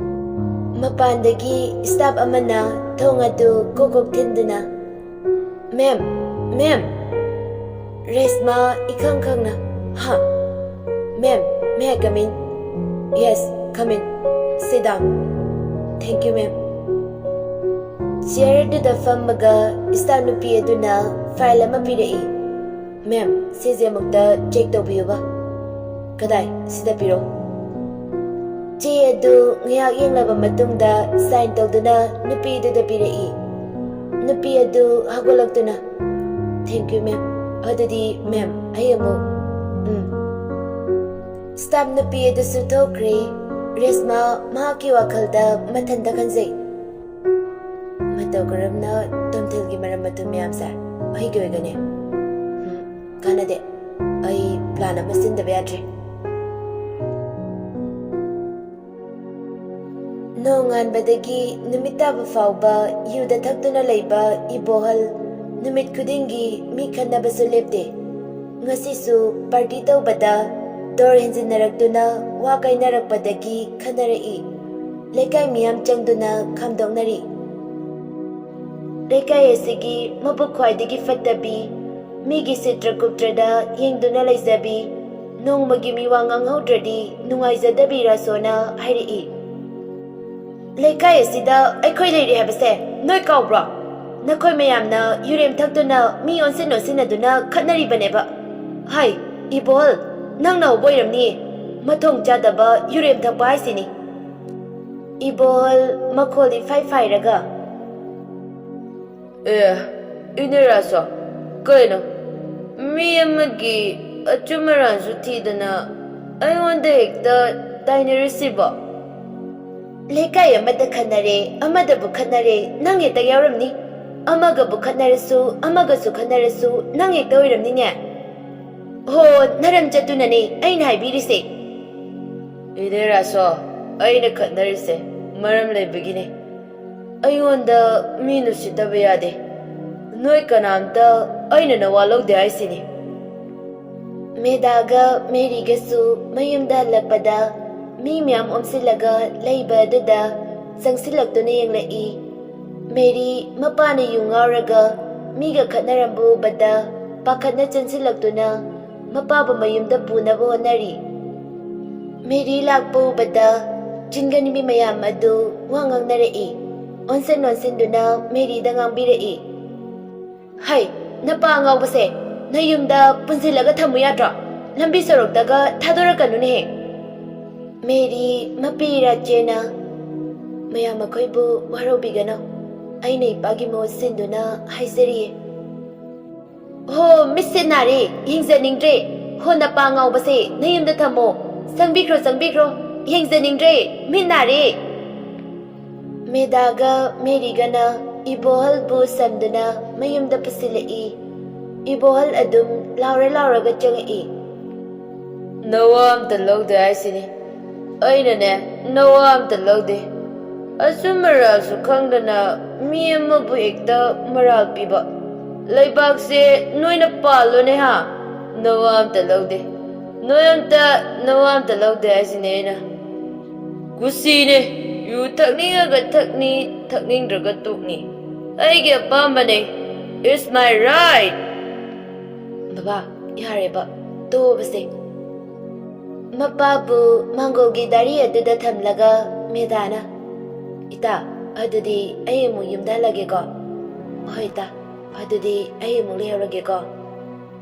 ꯃꯄꯥꯟꯗꯒꯤ ꯁ꯭ꯇꯥꯐ ꯑꯃꯅ ꯊꯣꯡ ꯑꯗꯨ ꯀꯣꯛ ꯀꯣꯛ ꯊꯤꯟꯗꯨꯅ, "ꯃꯦꯝ, ꯃꯦꯝ!" ꯔꯦꯁꯃꯥ ꯏꯈꯪ ꯈꯪꯅ, "ꯍꯥ? ꯃꯦꯝ, may I come in?" Yes, come in. Sit down. Thank you, ma'am. Chair ꯑꯗꯨꯗ ꯐꯝꯃꯒ staff ꯅꯨꯄꯤ ꯑꯗꯨꯅ file ꯑꯃ ꯄꯤꯔꯛꯏ꯫ "Ma'am, ꯁꯤꯁꯦ ꯑꯃꯨꯛꯇ check ꯇꯧꯕꯤꯌꯨꯕ꯫ ꯀꯗꯥꯏ? ꯁꯤꯗ ꯄꯤꯔꯛꯎ꯫" ꯆꯦ ꯑꯗꯨ ꯉꯥꯏꯍꯥꯛ ꯌꯦꯡꯂꯕ ꯃꯇꯨꯡꯗ sign ꯇꯧꯗꯨꯅ ꯅꯨꯄꯤꯗꯨꯗ ꯄꯤꯔꯛꯏ꯫ ꯅꯨꯄꯤ ꯑꯗꯨ ꯍꯧꯒꯠꯂꯛꯇꯨꯅ, "Thank you, ma'am꯫ ꯑꯗꯨꯗꯤ, ma'am, ꯑꯩ ꯑꯃꯨꯛ, ꯎꯝ꯫" Staff ꯅꯨꯄꯤ ꯑꯗꯨꯁꯨ ꯊꯣꯛꯈ꯭ꯔꯦ꯫ ꯔꯦꯁꯃꯥ ꯃꯍꯥꯛꯀꯤ ꯋꯥꯈꯜꯗ ꯃꯊꯟꯇ ꯈꯟꯖꯩ, "ꯃꯇꯧ ꯀꯔꯝꯅ ꯇꯣꯝꯊꯤꯜꯒꯤ ꯃꯔꯝ ꯑꯗꯨ ꯃꯌꯥꯝꯁꯦ ꯑꯩꯒꯤ ꯑꯣꯏꯒꯅꯤ? ꯎꯝ, ꯀꯥꯟꯅꯗꯦ꯫ ꯑꯩ plan ꯑꯃ ꯁꯤꯟꯗꯕ ꯌꯥꯗ꯭ꯔꯦ꯫" ꯅꯣꯡꯉꯥꯟꯕꯗꯒꯤ ꯅꯨꯃꯤꯠ ꯇꯥꯕ ꯐꯥꯎꯕ ꯌꯨꯗ ꯊꯛꯇꯨꯅ ꯂꯩꯕ ꯏꯕꯣꯍꯜ ꯅꯨꯃꯤꯠ ꯈꯨꯗꯤꯡꯒꯤ ꯃꯤ ꯈꯠꯅꯕꯁꯨ ꯂꯦꯞꯇꯦ꯫ ꯉꯁꯤꯁꯨ party ꯇꯧꯕꯗ ꯗꯣꯔ ꯍꯦꯟꯖꯤꯟꯅꯔꯛꯇꯨꯅ ꯋꯥ ꯀꯥꯏꯅꯔꯛꯄꯗꯒꯤ ꯈꯠꯅꯔꯛꯏ꯫ ꯂꯩꯀꯥꯏ ꯃꯤꯌꯥꯝ ꯆꯪꯗꯨꯅ ꯈꯥꯝꯗꯣꯛꯅꯔꯤ꯫ ꯂꯩꯀꯥꯏ ꯑꯁꯤꯒꯤ ꯃꯕꯨꯛ ꯈ꯭ꯋꯥꯏꯗꯒꯤ ꯐꯠꯇꯕꯤ, ꯃꯤꯒꯤ ꯁꯤꯇ꯭ꯔ ꯀꯨꯞꯇ꯭ꯔꯗ ꯌꯦꯡꯗꯨꯅ ꯂꯩꯖꯕꯤ, ꯅꯣꯡꯃꯒꯤ ꯃꯤꯋꯥ ꯉꯥꯡꯍꯧꯗ꯭ꯔꯗꯤ ꯅꯨꯡꯉꯥꯏꯖꯗꯕꯤ ꯔꯥꯁꯣꯅ ꯍꯥꯏꯔꯛꯏ꯫ "ꯂꯩꯀꯥꯏ ꯑꯁꯤꯗ ꯑꯩꯈꯣꯏ ꯂꯩꯔꯤ ꯍꯥꯏꯕꯁꯦ ꯅꯣꯏ ꯀꯥꯎꯕ꯭ꯔꯣ? ꯅꯈꯣꯏ ꯃꯌꯥꯝꯅ ꯌꯨꯔꯦꯝ ꯊꯛꯇꯨꯅ ꯃꯤ ꯑꯣꯟꯁꯤꯟ ꯑꯣꯟꯁꯤꯟꯅꯗꯨꯅ ꯈꯠꯅꯔꯤꯕꯅꯦꯕ꯫ ꯍꯥꯏ, ꯏꯕꯣꯍꯜ, ꯅꯪꯅ ꯍꯧꯕ ꯑꯣꯏꯔꯝꯅꯤꯌꯦ꯫ ꯃꯊꯣꯡ ꯆꯥꯗꯕ ꯌꯨꯔꯦꯝ ꯊꯛꯄ ꯍꯥꯏꯁꯤꯅꯤ꯫" ꯏꯕꯣꯍꯜ ꯃꯈꯣꯜ ꯏꯐꯥꯏ ꯐꯥꯏꯔꯒ, "ꯑꯦ, ꯏꯅꯦ ꯔꯥꯁꯣ, ꯀꯩꯅꯣ? ꯃꯤ ꯑꯃꯒꯤ ꯑꯆꯨꯝ ꯑꯔꯥꯟꯁꯨ ꯊꯤꯗꯅ ꯑꯩꯉꯣꯟꯗ ꯍꯦꯛꯇ ꯇꯥꯏꯅꯔꯤꯁꯤꯕꯣ?" "ꯂꯩꯀꯥꯏ ꯑꯃꯗ ꯈꯠꯅꯔꯦ, ꯑꯃꯗꯕꯨ ꯈꯠꯅꯔꯦ, ꯅꯪ ꯍꯦꯛꯇ ꯌꯥꯎꯔꯝꯅꯤ꯫ ꯑꯃꯒꯕꯨ ꯈꯠꯅꯔꯁꯨ, ꯑꯃꯒꯁꯨ ꯈꯠꯅꯔꯁꯨ, ꯅꯪ ꯍꯦꯛꯇ ꯑꯣꯏꯔꯝꯅꯤꯅꯦ꯫ ꯍꯣ, ꯅꯔꯝ ꯆꯠꯇꯨꯅꯅꯦ ꯑꯩꯅ ꯍꯥꯏꯕꯤꯔꯤꯁꯦ꯫" "ꯏꯅꯦ ꯔꯥꯁꯣ, ꯑꯩꯅ ꯈꯠꯅꯔꯤꯁꯦ ꯃꯔꯝ ꯂꯩꯕꯒꯤꯅꯦ꯫ ꯑꯩꯉꯣꯟꯗ ꯃꯤ ꯅꯨꯡꯁꯤꯠꯇꯕ ꯌꯥꯗꯦ꯫ ꯅꯣꯏ ꯀꯅꯥꯝꯇ ꯑꯩꯅ ꯅꯋꯥ ꯂꯧꯗꯦ ꯍꯥꯏꯁꯤꯅꯤ꯫" ꯃꯦꯗꯥꯒ ꯃꯦꯔꯤꯒꯁꯨ ꯃꯌꯨꯝꯗ ꯍꯜꯂꯛꯄꯗ ꯃꯤ ꯃꯌꯥꯝ ꯑꯣꯝꯁꯤꯜꯂꯒ ꯂꯩꯕ ꯑꯗꯨꯗ ꯆꯪꯁꯤꯜꯂꯛꯇꯨꯅ ꯌꯦꯡꯂꯛꯏ꯫ ꯃꯦꯔꯤ ꯃꯄꯥꯅ ꯌꯨ ꯉꯥꯎꯔꯒ ꯃꯤꯒ ꯈꯠꯅꯔꯝꯕ ꯎꯕꯗ ꯄꯥꯈꯠꯅ ꯆꯦꯟꯁꯤꯜꯂꯛꯇꯨꯅ ꯃꯄꯥꯕꯨ ꯃꯌꯨꯝꯗ ꯄꯨꯅꯕ ꯍꯣꯠꯅꯔꯤ꯫ ꯃꯦꯔꯤ ꯂꯥꯛꯄ ꯎꯕꯗ ꯆꯤꯡꯒꯟꯕꯤ ꯃꯌꯥꯝ ꯑꯗꯨ ꯋꯥ ꯉꯥꯡꯅꯔꯛꯏ꯫ ꯑꯣꯟꯁꯤꯟ ꯑꯣꯟꯁꯤꯟꯗꯨꯅ ꯃꯦꯔꯤꯗ ꯉꯥꯡꯕꯤꯔꯛꯏ꯫ "ꯍꯩ, ꯅꯄꯥ ꯑꯉꯥꯎꯕꯁꯦ, ꯅꯌꯨꯝꯗ ꯄꯨꯟꯁꯤꯜꯂꯒ ꯊꯝꯃꯨ ꯌꯥꯗ꯭ꯔꯣ? ꯂꯝꯕꯤ ꯁꯣꯔꯣꯛꯇꯒ ꯊꯥꯗꯣꯔꯛꯀꯅꯨꯅꯦꯍꯦ!" ꯃꯦꯔꯤ ꯃꯄꯤ ꯏꯔꯥ ꯆꯦꯅ, "ꯃꯌꯥꯝ ꯃꯈꯣꯏꯕꯨ ꯋꯥꯔꯧꯕꯤꯒꯅꯨ, ꯑꯩꯅ ꯏꯄꯥꯒꯤ ꯃꯍꯨꯠ ꯁꯤꯟꯗꯨꯅ ꯍꯥꯏꯖꯔꯤꯌꯦ꯫" "ꯍꯣ, ꯃꯤꯠꯁꯦ ꯅꯥꯔꯦ, ꯌꯦꯡꯖꯅꯤꯡꯗ꯭ꯔꯦ꯫ ꯍꯣ, ꯅꯄꯥ ꯉꯥꯎꯕꯁꯦ, ꯅꯌꯨꯝꯗ ꯊꯝꯃꯣ꯫ ꯆꯪꯕꯤꯈ꯭ꯔꯣ, ꯆꯪꯕꯤꯈ꯭ꯔꯣ꯫ ꯌꯦꯡꯖꯅꯤꯡꯗ꯭ꯔꯦ, ꯃꯤꯠ ꯅꯥꯔꯦ꯫" ꯃꯦꯗꯥꯒ ꯃꯦꯔꯤꯒꯅ ꯏꯕꯣꯍꯜꯕꯨ ꯁꯝꯗꯨꯅ ꯃꯌꯨꯝꯗ ꯄꯨꯁꯤꯜꯂꯛꯏ꯫ ꯏꯕꯣꯍꯜ ꯑꯗꯨꯝ ꯂꯥꯎꯔ ꯂꯥꯎꯔꯒ ꯆꯪꯉꯛꯏ꯫ "ꯅꯋꯥ ꯑꯝꯇ ꯂꯧꯗꯦ ꯍꯥꯏꯁꯤꯅꯤ꯫ ꯑꯩꯅꯅꯦ, ꯅꯋꯥ ꯑꯝꯇ ꯂꯧꯗꯦ꯫ ꯑꯆꯨꯝ ꯑꯔꯥꯜꯁꯨ ꯈꯪꯗꯅ ꯃꯤ ꯑꯃꯕꯨ ꯍꯦꯛꯇ ꯃꯔꯥꯜ ꯄꯤꯕ꯫ ꯂꯩꯕꯥꯛꯁꯦ ꯅꯣꯏꯅ ꯄꯥꯜꯂꯣꯅꯦ ꯍꯥ? ꯅꯋꯥ ꯑꯝꯇ ꯂꯧꯗꯦ꯫ ꯅꯣꯏ ꯑꯝꯇ, ꯅꯋꯥ ꯑꯝꯇ ꯂꯧꯗꯦ ꯍꯥꯏꯁꯤꯅꯦ ꯑꯩꯅ꯫ ꯀꯨꯁꯤꯅꯦ, ꯌꯨ ꯊꯛꯅꯤꯡꯉꯒ ꯊꯛꯅꯤ, ꯊꯛꯅꯤꯡꯗ꯭ꯔꯒ ꯇꯣꯛꯅꯤ꯫ ꯑꯩꯒꯤ ꯑꯄꯥꯝꯕꯅꯦ꯫ It's my right!" "ꯕꯕꯥ, ꯌꯥꯔꯦꯕ, ꯇꯣꯛꯑꯕꯁꯦ꯫" ꯃꯄꯥꯕꯨ ꯃꯥꯡꯒꯣꯜꯒꯤ ꯗꯥꯔꯤ ꯑꯗꯨꯗ ꯊꯝꯂꯒ ꯃꯦꯗꯥꯅ, "ꯏꯇꯥ, ꯑꯗꯨꯗꯤ ꯑꯩ ꯑꯃꯨꯛ ꯌꯨꯝꯗ ꯍꯜꯂꯒꯦꯀꯣ꯫" "ꯍꯣꯏ ꯏꯇꯥ, ꯑꯗꯨꯗꯤ ꯑꯩ ꯑꯃꯨꯛ ꯂꯩꯍꯧꯔꯒꯦꯀꯣ꯫"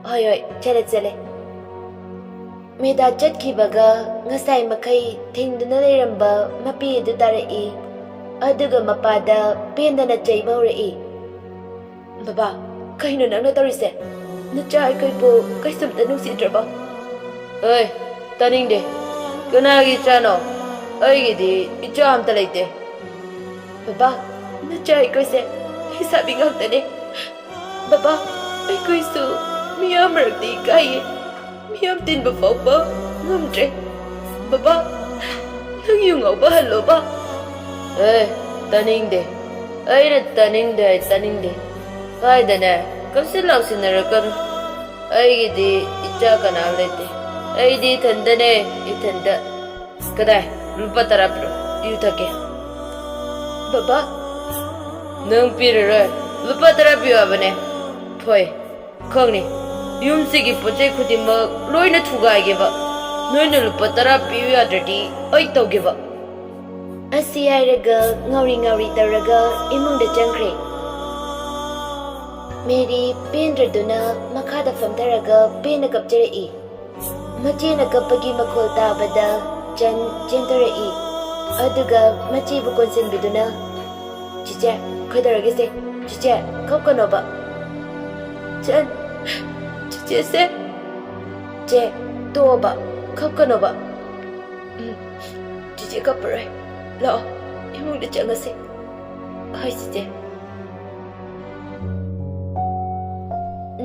"ꯍꯣꯏ, ꯍꯣꯏ, ꯆꯠꯂꯦ, ꯆꯠꯂꯦ꯫" ꯃꯦꯗꯥ ꯆꯠꯈꯤꯕꯒ ꯉꯁꯥꯏ ꯃꯈꯩ ꯊꯤꯡꯗꯨꯅ ꯂꯩꯔꯝꯕ ꯃꯄꯤ ꯑꯗꯨ ꯇꯥꯔꯛꯏ꯫ ꯑꯗꯨꯒ ꯃꯄꯥꯗ ꯄꯦꯟꯗꯅ ꯆꯩꯕ ꯍꯧꯔꯛꯏ꯫ "ꯕꯕꯥ, ꯀꯩꯅꯣ ꯅꯪꯅ ꯇꯧꯔꯤꯁꯦ? ꯅꯆꯥ ꯑꯩꯈꯣꯏꯕꯨ ꯀꯩꯁꯨꯝꯇ ꯅꯨꯡꯁꯤꯗ꯭ꯔꯕꯣ?" "ꯑꯣꯏ, ꯇꯥꯅꯤꯡꯗꯦ꯫ ꯀꯅꯥꯒꯤ ꯏꯆꯥꯅꯣ? ꯑꯩꯒꯤꯗꯤ ꯏꯆꯥ ꯑꯝꯇ ꯂꯩꯇꯦ꯫" "ꯕꯕꯥ, ꯅꯆꯥ ꯑꯩꯈꯣꯏꯁꯦ ꯂꯩꯁꯥꯕꯤ ꯉꯥꯛꯇꯅꯦ꯫ ꯕꯕꯥ, ꯑꯩꯈꯣꯏꯁꯨ ꯃꯤꯌꯥꯝ ꯃꯔꯛꯇ ꯏꯀꯥꯏꯌꯦ꯫ ꯃꯤꯌꯥꯝ ꯇꯤꯟꯕ ꯐꯥꯎꯕ ꯉꯝꯗ꯭ꯔꯦ꯫ ꯕꯕꯥ, ꯅꯪ ꯌꯨ ꯉꯥꯎꯕ ꯍꯜꯂꯣꯕ꯫" "ꯑꯦ, ꯇꯥꯅꯤꯡꯗꯦ꯫ ꯑꯩꯅ ꯇꯥꯅꯤꯡꯗꯦ ꯍꯥꯏ ꯇꯥꯅꯤꯡꯗꯦ꯫ ꯀꯥꯏꯗꯅꯦ, ꯀꯛꯁꯤꯟ ꯂꯥꯛꯁꯤꯟꯅꯔꯛꯀꯅꯨ꯫ ꯑꯩꯒꯤꯗꯤ ꯏꯆꯥ ꯀꯅꯥꯝ ꯂꯩꯇꯦ꯫ ꯑꯩꯗꯤ ꯏꯊꯟꯗꯅꯦ, ꯏꯊꯟꯗ꯫" "ꯀꯗꯥꯏ? ꯂꯨꯄꯥ ꯇꯔꯥ ꯄꯤꯔꯣ, ꯌꯨ ꯊꯛꯀꯦ꯫" "ꯕꯕꯥ, ꯅꯪ ꯄꯤꯔꯔꯣꯏ꯫ ꯂꯨꯄꯥ ꯇꯔꯥ ꯄꯤꯌꯨ ꯍꯥꯏꯕꯅꯦ꯫ ꯍꯣꯏ, ꯈꯪꯅꯤ꯫ ꯌꯨꯝꯁꯤꯒꯤ ꯄꯣꯠ ꯆꯩ ꯈꯨꯗꯤꯡꯃꯛ ꯂꯣꯏꯅ ꯊꯨꯒꯥꯏꯒꯦꯕ꯫ ꯅꯣꯏꯅ ꯂꯨꯄꯥ ꯇꯔꯥ ꯄꯤꯌꯨ ꯌꯥꯗ꯭ꯔꯗꯤ ꯑꯩ ꯇꯧꯒꯦꯕ꯫ ꯑꯁꯤ ꯍꯥꯏꯔꯒ ꯉꯥꯎꯔꯤ ꯉꯥꯎꯔꯤ ꯇꯧꯔꯒ ꯏꯃꯨꯡꯗ ꯆꯪꯈ꯭ꯔꯦ꯫ ꯃꯦꯔꯤ ꯄꯦꯟꯗ꯭ꯔꯗꯨꯅ ꯃꯈꯥꯗ ꯐꯝꯊꯔꯒ ꯄꯦꯟꯅ ꯀꯞꯆꯔꯛꯏ꯫ ꯃꯆꯦꯅ ꯀꯞꯄꯒꯤ ꯃꯈꯣꯜ ꯇꯥꯕꯗ ꯆꯟ ꯆꯦꯟꯊꯔꯛꯏ꯫ ꯑꯗꯨꯒ ꯃꯆꯦꯕꯨ ꯀꯣꯟꯁꯤꯟꯕꯤꯗꯨꯅ, "ꯆꯤꯆꯦ, ꯀꯩꯗꯧꯔꯒꯦꯁꯦ? ꯆꯤꯆꯦ, ꯀꯞꯀꯅꯣꯕ꯫ ꯆꯟ, ꯆꯤꯆꯦꯁꯦ꯫ ꯆꯦ, ꯇꯣꯛꯑꯣꯕ, ꯀꯞꯀꯅꯣꯕ꯫ ꯎꯝ, ꯆꯤꯆꯦ ꯀꯞꯄꯔꯣꯏ꯫ ꯂꯥꯛꯑꯣ, ꯏꯃꯨꯡꯗ ꯆꯪꯉꯁꯤ꯫ ꯍꯣꯏ, ꯆꯤꯆꯦ꯫"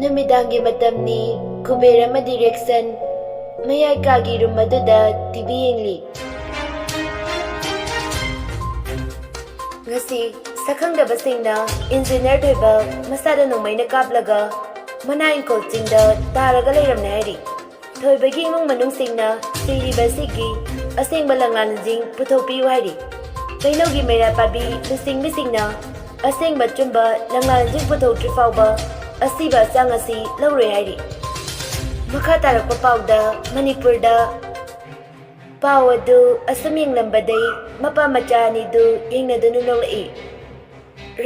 ꯅꯨꯃꯤꯗꯥꯡꯒꯤ ꯃꯇꯝꯅꯤ꯫ ꯀꯨꯕꯦꯔ ꯑꯃꯗꯤ ꯔꯦꯛꯁꯟ ꯃꯌꯥꯏ ꯀꯥꯒꯤ ꯔꯨꯝ ꯑꯗꯨꯗ ꯇꯤꯚꯤ ꯌꯦꯡꯂꯤ꯫ ꯉꯁꯤ ꯁꯛꯈꯪꯗꯕꯁꯤꯡꯅ ꯏꯟꯖꯤꯅꯤꯌꯔ ꯊꯣꯏꯕ ꯃꯁꯥꯗ ꯅꯣꯡꯃꯩꯅ ꯀꯥꯞꯂꯒ ꯃꯅꯥ ꯏꯪꯈꯣꯜ ꯆꯤꯡꯗ ꯇꯥꯔꯒ ꯂꯩꯔꯝꯂꯦ ꯍꯥꯏꯔꯤ꯫ ꯊꯣꯏꯕꯒꯤ ꯏꯃꯨꯡ ꯃꯅꯨꯡꯁꯤꯡꯅ ꯁꯤꯔꯤꯕ ꯑꯁꯤꯒꯤ ꯑꯁꯦꯡꯕ ꯂꯪꯂꯥ ꯂꯟꯖꯤꯡ ꯄꯨꯊꯣꯛꯄꯤꯌꯨ ꯍꯥꯏꯔꯤ꯫ ꯀꯩꯅꯧꯒꯤ ꯃꯩꯔꯥ ꯄꯥꯕꯤ ꯂꯨꯆꯤꯡꯕꯤꯁꯤꯡꯅ ꯑꯁꯦꯡꯕ ꯑꯆꯨꯝꯕ ꯂꯪꯂꯥ ꯂꯟꯖꯤꯡ ꯄꯨꯊꯣꯛꯇ꯭ꯔꯤ ꯐꯥꯎꯕ ꯑꯁꯤꯕ ꯑꯆꯥꯡ ꯑꯁꯤ ꯂꯧꯔꯣꯏ ꯍꯥꯏꯔꯤ꯫ ꯃꯈꯥ ꯇꯥꯔꯛꯄ ꯄꯥꯎꯗ ꯃꯅꯤꯄꯨꯔꯗ ꯄꯥꯎ ꯑꯗꯨ ꯑꯁꯨꯝ ꯌꯦꯡꯂꯝꯕꯗꯩ ꯃꯄꯥ ꯃꯆꯥ ꯑꯅꯤꯗꯨ ꯌꯦꯡꯅꯗꯨꯅ ꯅꯣꯛꯂꯛꯏ꯫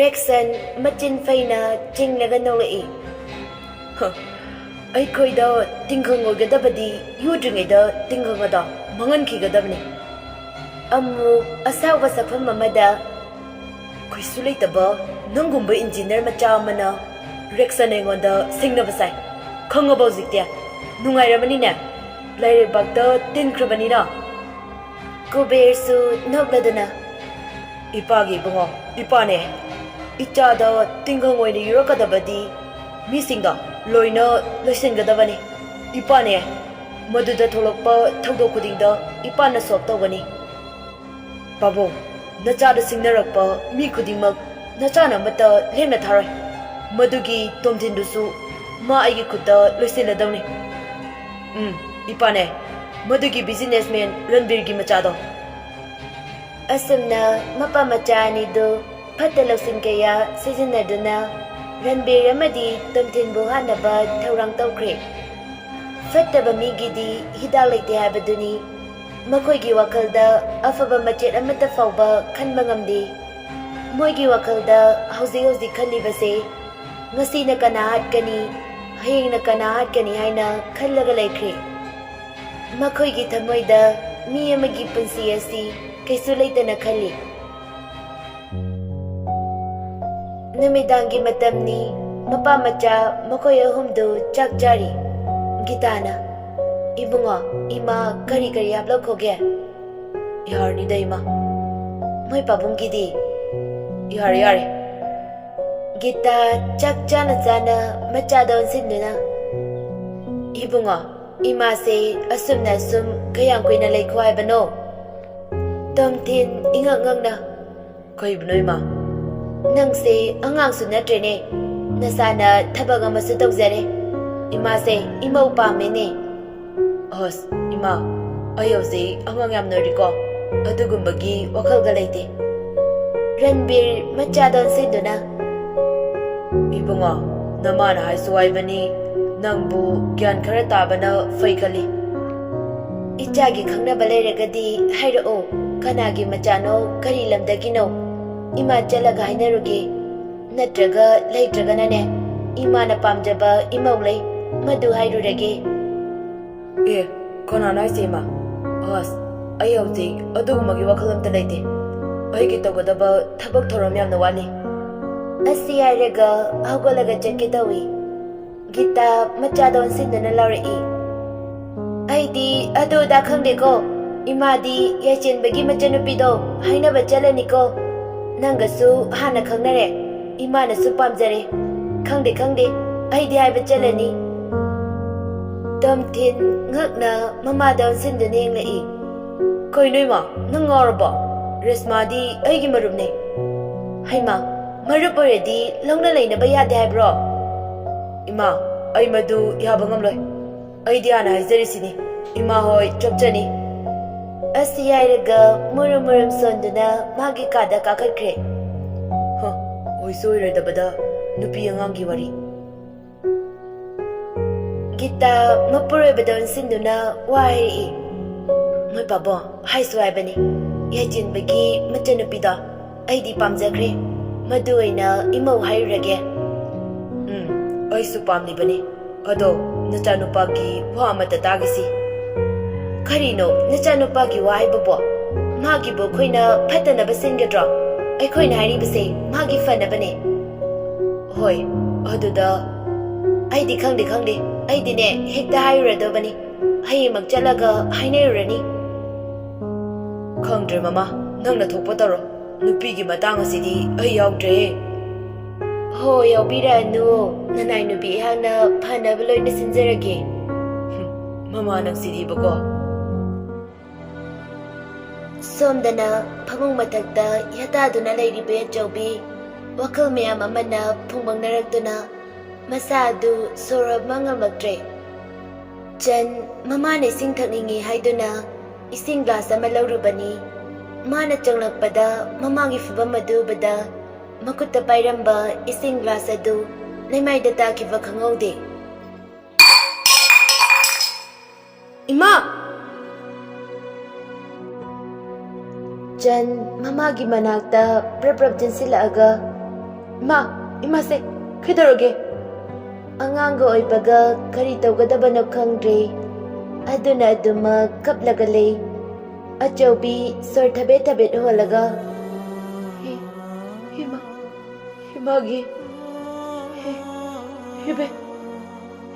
ꯔꯦꯛꯁꯟ ꯃꯆꯤꯟ ꯐꯩꯅ ꯆꯤꯡꯂꯒ ꯅꯣꯛꯂꯛꯏ꯫ "ꯍ, ꯑꯩꯈꯣꯏꯗ ꯇꯤꯡꯈꯪ ꯑꯣꯏꯒꯗꯕꯗꯤ ꯌꯨꯗ꯭ꯔꯤꯉꯩꯗ ꯇꯤꯡꯈꯪ ꯑꯗꯣ ꯃꯥꯡꯍꯟꯈꯤꯒꯗꯕꯅꯤ꯫" ꯑꯃꯨꯛ ꯑꯁꯥꯎꯕ ꯁꯛꯐꯝ ꯑꯃꯗ, "ꯀꯩꯁꯨ ꯂꯩꯇꯕ ꯅꯪꯒꯨꯝꯕ ꯏꯟꯖꯤꯅꯤꯌꯔ ꯃꯆꯥ ꯑꯃꯅ ꯔꯦꯛꯁꯟ ꯑꯩꯉꯣꯟꯗ ꯁꯤꯡꯅꯕ ꯁꯥꯏ꯫ ꯈꯪꯉꯕ ꯍꯧꯖꯤꯛꯇꯤ? ꯅꯨꯡꯉꯥꯏꯔꯕꯅꯤꯅꯦ, ꯂꯥꯏꯔꯩꯕꯥꯛꯇ ꯇꯤꯟꯈ꯭ꯔꯕꯅꯤꯅ?" ꯀꯨꯕꯦꯔꯁꯨ ꯅꯣꯛꯂꯗꯨꯅ, "ꯏꯄꯥꯒꯤ ꯏꯕꯨꯡꯉꯣ, ꯏꯄꯥꯅꯦ꯫ ꯏꯆꯥꯗ ꯇꯤꯡꯈꯪ ꯑꯣꯏꯅ ꯌꯨꯔꯛꯀꯗꯕꯗꯤ ꯃꯤꯁꯤꯡꯗꯣ ꯂꯣꯏꯅ ꯂꯣꯏꯁꯤꯟꯒꯗꯕꯅꯤ꯫ ꯏꯄꯥꯅꯦ, ꯃꯗꯨꯗ ꯊꯣꯛꯂꯛꯄ ꯊꯧꯗꯣꯛ ꯈꯨꯗꯤꯡꯗ ꯏꯄꯥꯅ ꯁꯣꯜꯕ ꯇꯧꯒꯅꯤ꯫ ꯄꯥꯕꯨꯡ, ꯅꯆꯥꯗ ꯁꯤꯡꯅꯔꯛꯄ ꯃꯤ ꯈꯨꯗꯤꯡꯃꯛ ꯅꯆꯥꯅ ꯑꯃꯠꯇ ꯂꯦꯝꯅ ꯊꯥꯔꯣꯏ꯫ ꯃꯗꯨꯒꯤ ꯇꯣꯝꯊꯤꯟꯗꯨꯁꯨ ꯃꯥ ꯑꯩꯒꯤ ꯈꯨꯠꯇ ꯂꯣꯏꯁꯤꯜꯂꯗꯧꯅꯤ꯫ ꯎꯝ, ꯏꯄꯥꯅꯦ, ꯃꯗꯨꯒꯤ ꯕꯤꯖꯤꯅꯦꯁꯃꯦꯟ ꯔꯟꯕꯤꯔꯒꯤ ꯃꯆꯥꯗꯣ꯫" ꯑꯁꯨꯝꯅ ꯃꯄꯥ ꯃꯆꯥ ꯑꯅꯤꯗꯨ ꯐꯠꯇ ꯂꯧꯁꯤꯡ ꯀꯌꯥ ꯁꯤꯖꯤꯟꯅꯗꯨꯅ ꯔꯟꯕꯤꯔ ꯑꯃꯗꯤ ꯇꯣꯝꯊꯤꯟꯕꯨ ꯍꯥꯠꯅꯕ ꯊꯧꯔꯥꯡ ꯇꯧꯈ꯭ꯔꯦ꯫ ꯐꯠꯇꯕ ꯃꯤꯒꯤꯗꯤ ꯍꯤꯗꯥꯛ ꯂꯩꯇꯦ ꯍꯥꯏꯕꯗꯨꯅꯤ꯫ ꯃꯈꯣꯏꯒꯤ ꯋꯥꯈꯜꯗ ꯑꯐꯕ ꯃꯆꯦꯠ ꯑꯃꯠꯇ ꯐꯥꯎꯕ ꯈꯟꯕ ꯉꯝꯗꯦ꯫ ꯃꯣꯏꯒꯤ ꯋꯥꯈꯜꯗ ꯍꯧꯖꯤꯛ ꯍꯧꯖꯤꯛ ꯈꯜꯂꯤꯕꯁꯦ, ꯉꯁꯤꯅ ꯀꯅꯥ ꯍꯥꯠꯀꯅꯤ, ꯍꯌꯦꯡꯅ ꯀꯅꯥ ꯍꯥꯠꯀꯅꯤ ꯍꯥꯏꯅ ꯈꯜꯂꯒ ꯂꯩꯈ꯭ꯔꯦ꯫ ꯃꯈꯣꯏꯒꯤ ꯊꯃꯣꯏꯗ ꯃꯤ ꯑꯃꯒꯤ ꯄꯨꯟꯁꯤ ꯑꯁꯤ ꯀꯩꯁꯨ ꯂꯩꯇꯅ ꯈꯜꯂꯤ꯫ ꯅꯨꯃꯤꯗꯥꯡꯒꯤ ꯃꯇꯝꯅꯤ꯫ ꯃꯄꯥ ꯃꯆꯥ ꯃꯈꯣꯏ ꯑꯍꯨꯝꯗꯨ ꯆꯥꯛ ꯆꯥꯔꯤ꯫ ꯒꯤꯇꯥꯅ, "ꯏꯕꯨꯡꯉꯣ, ꯏꯃꯥ ꯀꯔꯤ ꯀꯔꯤ ꯍꯥꯞꯂꯛꯈꯣꯒꯦ?" "ꯌꯥꯔꯅꯤꯗ, ꯏꯃꯥ꯫ ꯃꯣꯏ ꯄꯥꯕꯨꯡꯒꯤꯗꯤ?" "ꯌꯥꯔꯦ, ꯌꯥꯔꯦ꯫" ꯒꯤꯇꯥ ꯆꯥꯛ ꯆꯥꯅ ꯆꯥꯅ ꯃꯆꯥꯗ ꯑꯣꯟꯁꯤꯟꯗꯨꯅ, "ꯏꯕꯨꯡꯉꯣ, ꯏꯃꯥꯁꯦ ꯑꯁꯨꯝꯅ ꯑꯁꯨꯝ ꯀꯌꯥꯝ ꯀꯨꯏꯅ ꯂꯩꯈꯣ ꯍꯥꯏꯕꯅꯣ?" ꯇꯣꯝꯊꯤꯟ ꯏꯉꯛ ꯉꯛꯅ, "ꯀꯩꯕꯨꯅꯣ, ꯏꯃꯥ? ꯅꯪꯁꯦ ꯑꯉꯥꯡꯁꯨ ꯅꯠꯇ꯭ꯔꯦꯅꯦ, ꯅꯁꯥꯅ ꯊꯕꯛ ꯑꯃꯁꯨ ꯇꯧꯖꯔꯦ꯫ ꯏꯃꯥꯁꯦ ꯏꯃꯧ ꯄꯥꯝꯃꯦꯅꯦ꯫" "ꯑꯁ, ꯏꯃꯥ, ꯑꯩ ꯍꯧꯖꯤꯛ ꯑꯉꯥꯡ ꯌꯥꯝ ꯅꯣꯏꯔꯤꯀꯣ, ꯑꯗꯨꯒꯨꯝꯕꯒꯤ ꯋꯥꯈꯜꯒ ꯂꯩꯇꯦ꯫" ꯔꯟꯕꯤꯔ ꯃꯆꯥꯗ ꯑꯣꯟꯁꯤꯟꯗꯨꯅ, "ꯏꯕꯨꯡꯉꯣ, ꯅꯃꯥꯅ ꯍꯥꯏꯁꯨ ꯍꯥꯏꯕꯅꯤ, ꯅꯪꯕꯨ ꯒ꯭ꯌꯥꯟ ꯈꯔ ꯇꯥꯕꯅ ꯐꯩ ꯈꯜꯂꯤ꯫ ꯏꯆꯥꯒꯤ ꯈꯪꯅꯕ ꯂꯩꯔꯒꯗꯤ ꯍꯥꯏꯔꯛꯑꯣ, ꯀꯅꯥꯒꯤ ꯃꯆꯥꯅꯣ, ꯀꯔꯤ ꯂꯝꯗꯒꯤꯅꯣ? ꯏꯃꯥ ꯆꯠꯂꯒ ꯍꯥꯏꯅꯔꯨꯒꯦ꯫ ꯅꯠꯇ꯭ꯔꯒ, ꯂꯩꯇ꯭ꯔꯒꯅꯅꯦ, ꯏꯃꯥꯅ ꯄꯥꯝꯖꯕ ꯏꯃꯧ ꯂꯩ, ꯃꯗꯨ ꯍꯥꯏꯔꯨꯔꯒꯦ꯫" "ꯑꯦ, ꯀꯅꯥꯅꯣ ꯍꯥꯏꯁꯦ, ꯏꯃꯥ? ꯑꯁ, ꯑꯩ ꯍꯧꯖꯤꯛ ꯑꯗꯨꯒꯨꯝꯕꯒꯤ ꯋꯥꯈꯜ ꯑꯝꯇ ꯂꯩꯇꯦ꯫ ꯑꯩꯒꯤ ꯇꯧꯒꯗꯕ ꯊꯕꯛ ꯊꯧꯔꯝ ꯌꯥꯝꯅ ꯋꯥꯠꯂꯤ꯫" ꯑꯁꯤ ꯍꯥꯏꯔꯒ ꯍꯧꯒꯠꯂꯒ ꯆꯠꯀꯦ ꯇꯧꯏ꯫ ꯒꯤꯇꯥ ꯃꯆꯥꯗ ꯑꯣꯟꯁꯤꯟꯗꯨꯅ ꯂꯥꯎꯔꯛꯏ, "ꯑꯩꯗꯤ ꯑꯗꯨ ꯑꯗꯥ ꯈꯪꯗꯦꯀꯣ꯫ ꯏꯃꯥꯗꯤ ꯌꯥꯏꯆꯦꯟꯕꯒꯤ ꯃꯆꯟꯅꯨꯄꯤꯗꯣ ꯍꯥꯏꯅꯕ ꯆꯠꯂꯅꯤꯀꯣ꯫ ꯅꯪꯒꯁꯨ ꯍꯥꯟꯅ ꯈꯪꯅꯔꯦ, ꯏꯃꯥꯅꯁꯨ ꯄꯥꯝꯖꯔꯦ꯫ ꯈꯪꯗꯦ, ꯈꯪꯗꯦ, ꯑꯩꯗꯤ ꯍꯥꯏꯕ ꯆꯠꯂꯅꯤ꯫" ꯇꯣꯝꯊꯤꯟ ꯉꯛꯅ ꯃꯃꯥꯗ ꯑꯣꯟꯁꯤꯟꯗꯨꯅ ꯌꯦꯡꯂꯛꯏ꯫ "ꯀꯩꯅꯣ ꯏꯃꯥ, ꯅꯪ ꯉꯥꯎꯔꯕꯣ? ꯔꯦꯁꯃꯥꯗꯤ ꯑꯩꯒꯤ ꯃꯔꯨꯞꯅꯦ꯫" "ꯍꯩꯃꯥ, ꯃꯔꯨꯞ ꯑꯣꯏꯔꯗꯤ ꯂꯧꯅ ꯂꯩꯅꯕ ꯌꯥꯗꯦ ꯍꯥꯏꯕ꯭ꯔꯣ?" "ꯏꯃꯥ, ꯑꯩ ꯃꯗꯨ ꯌꯥꯕ ꯉꯝꯂꯣꯏ꯫ ꯑꯩꯗꯤ ꯍꯥꯟꯅ ꯍꯥꯏꯖꯔꯤꯁꯤꯅꯤ, ꯏꯃꯥ ꯍꯣꯏ ꯆꯣꯞꯆꯅꯤ꯫" ꯑꯁꯤ ꯍꯥꯏꯔꯒ ꯃꯨꯔꯨꯝ ꯃꯨꯔꯨꯝ ꯁꯣꯟꯗꯨꯅ ꯃꯥꯒꯤ ꯀꯥꯗ ꯀꯥꯈꯠꯈ꯭ꯔꯦ꯫ ꯍ, ꯑꯣꯏꯁꯨ ꯑꯣꯏꯔꯣꯏꯗꯕꯗ ꯅꯨꯄꯤ ꯑꯉꯥꯡꯒꯤ ꯋꯥꯔꯤ꯫ ꯏꯇꯥ ꯃꯄꯨꯔꯣꯏꯕꯗ ꯑꯣꯟꯁꯤꯟꯗꯨꯅ ꯋꯥ ꯍꯥꯏꯔꯛꯏ꯫ ꯃꯣꯏ ꯄꯥꯕꯣ, ꯍꯥꯏꯁꯨ ꯍꯥꯏꯕꯅꯤ, ꯌꯥꯏꯆꯦꯟꯕꯒꯤ ꯃꯆꯟꯅꯨꯄꯤꯗꯣ ꯑꯩꯗꯤ ꯄꯥꯝꯖꯈ꯭ꯔꯦ꯫ ꯃꯗꯨ ꯑꯣꯏꯅ ꯏꯃꯧ ꯍꯥꯏꯔꯨꯔꯒꯦ꯫ ꯎꯝ, ꯑꯩꯁꯨ ꯄꯥꯝꯂꯤꯕꯅꯤ꯫ ꯑꯗꯣ ꯅꯆꯥꯅꯨꯄꯥꯒꯤ ꯋꯥ ꯑꯃꯠꯇ ꯇꯥꯒꯤꯁꯤ꯫ ꯀꯔꯤꯅꯣ ꯅꯆꯥꯅꯨꯄꯥꯒꯤ ꯋꯥ ꯍꯥꯏꯕꯕꯣ? ꯃꯥꯒꯤꯕꯨ ꯑꯩꯈꯣꯏꯅ ꯐꯠꯇꯅꯕ ꯁꯤꯟꯒꯗ꯭ꯔꯣ? ꯑꯩꯈꯣꯏꯅ ꯍꯥꯏꯔꯤꯕꯁꯦ ꯃꯥꯒꯤ ꯐꯅꯕꯅꯦ꯫ ꯍꯣꯏ, ꯑꯗꯨꯗ ꯑꯩꯗꯤ ꯈꯪꯗꯦ, ꯈꯪꯗꯦ꯫ ꯑꯩꯗꯤꯅꯦ ꯍꯦꯛꯇ ꯍꯥꯏꯔꯨꯔꯗꯕꯅꯤ꯫ ꯍꯌꯦꯡꯃꯛ ꯆꯠꯂꯒ ꯍꯥꯏꯅꯔꯨꯔꯅꯤ꯫ ꯈꯪꯗ꯭ꯔꯦ ꯃꯃꯥ, ꯅꯪꯅ ꯊꯣꯛꯄ ꯇꯧꯔꯣ꯫ ꯅꯨꯄꯤꯒꯤ ꯃꯇꯥꯡ ꯑꯁꯤꯗꯤ ꯑꯩ ꯌꯥꯎꯗ꯭ꯔꯦ꯫ ꯍꯣ, ꯌꯥꯎꯕꯤꯔꯛꯑꯅꯨ꯫ ꯅꯅꯥꯏ ꯅꯨꯄꯤ ꯑꯩꯍꯥꯛꯅ ꯐꯅꯕ ꯂꯣꯏꯅ ꯁꯤꯟꯖꯔꯒꯦ꯫ ꯍꯨꯝ, ꯃꯃꯥ ꯅꯪꯁꯤꯗꯤꯕꯀꯣ꯫ ꯁꯣꯝꯗꯅ ꯐꯃꯨꯡ ꯃꯊꯛꯇ ꯍꯤꯌꯥꯇꯥꯗꯨꯅ ꯂꯩꯔꯤꯕ ꯑꯆꯧꯕꯤ ꯋꯥꯈꯜ ꯃꯌꯥꯝ ꯑꯃꯅ ꯐꯨꯡꯕꯪꯅꯔꯛꯇꯨꯅ ꯃꯁꯥ ꯑꯗꯨ ꯁꯣꯔ ꯍꯣꯟꯕ ꯉꯝꯂꯛꯇ꯭ꯔꯦ꯫ ꯆꯟ ꯃꯃꯥꯅ ꯏꯁꯤꯡ ꯊꯛꯅꯤꯡꯉꯤ ꯍꯥꯏꯗꯨꯅ ꯏꯁꯤꯡ ꯒ꯭ꯂꯥꯁ ꯑꯃ ꯂꯧꯔꯨꯕꯅꯤ꯫ ꯃꯥꯅ ꯆꯪꯂꯛꯄꯗ ꯃꯃꯥꯒꯤ ꯐꯤꯕꯝ ꯑꯗꯨ ꯎꯕꯗ ꯃꯈꯨꯠꯇ ꯄꯥꯏꯔꯝꯕ ꯏꯁꯤꯡ ꯒ꯭ꯂꯥꯁ ꯑꯗꯨ ꯂꯩꯃꯥꯏꯗ ꯇꯥꯈꯤꯕ ꯈꯪꯍꯧꯗꯦ꯫ ꯏꯃꯥ! ꯆꯟ ꯃꯃꯥꯒꯤ ꯃꯅꯥꯛꯇ ꯄ꯭ꯔꯞ ꯄ꯭ꯔꯞ ꯆꯦꯟꯁꯤꯜꯂꯛꯑꯒ, "ꯏꯃꯥ, ꯏꯃꯥꯁꯦ, ꯀꯩꯗꯧꯔꯒꯦ?" ꯑꯉꯥꯡꯒ ꯑꯣꯏꯕꯒ ꯀꯔꯤ ꯇꯧꯒꯗꯕꯅꯣ ꯈꯪꯗ꯭ꯔꯦ꯫ ꯑꯗꯨꯅ ꯑꯗꯨꯃꯛ ꯀꯞꯂꯒ ꯂꯩ꯫ ꯑꯆꯧꯕꯤ ꯁꯣꯔ ꯊꯕꯦꯠ ꯊꯕꯦꯠ ꯍꯣꯜꯂꯒ, "ꯍꯦ, ꯍꯦꯃꯥ, ꯍꯦꯃꯥꯒꯤ, ꯍꯦ, ꯍꯦꯕꯦ,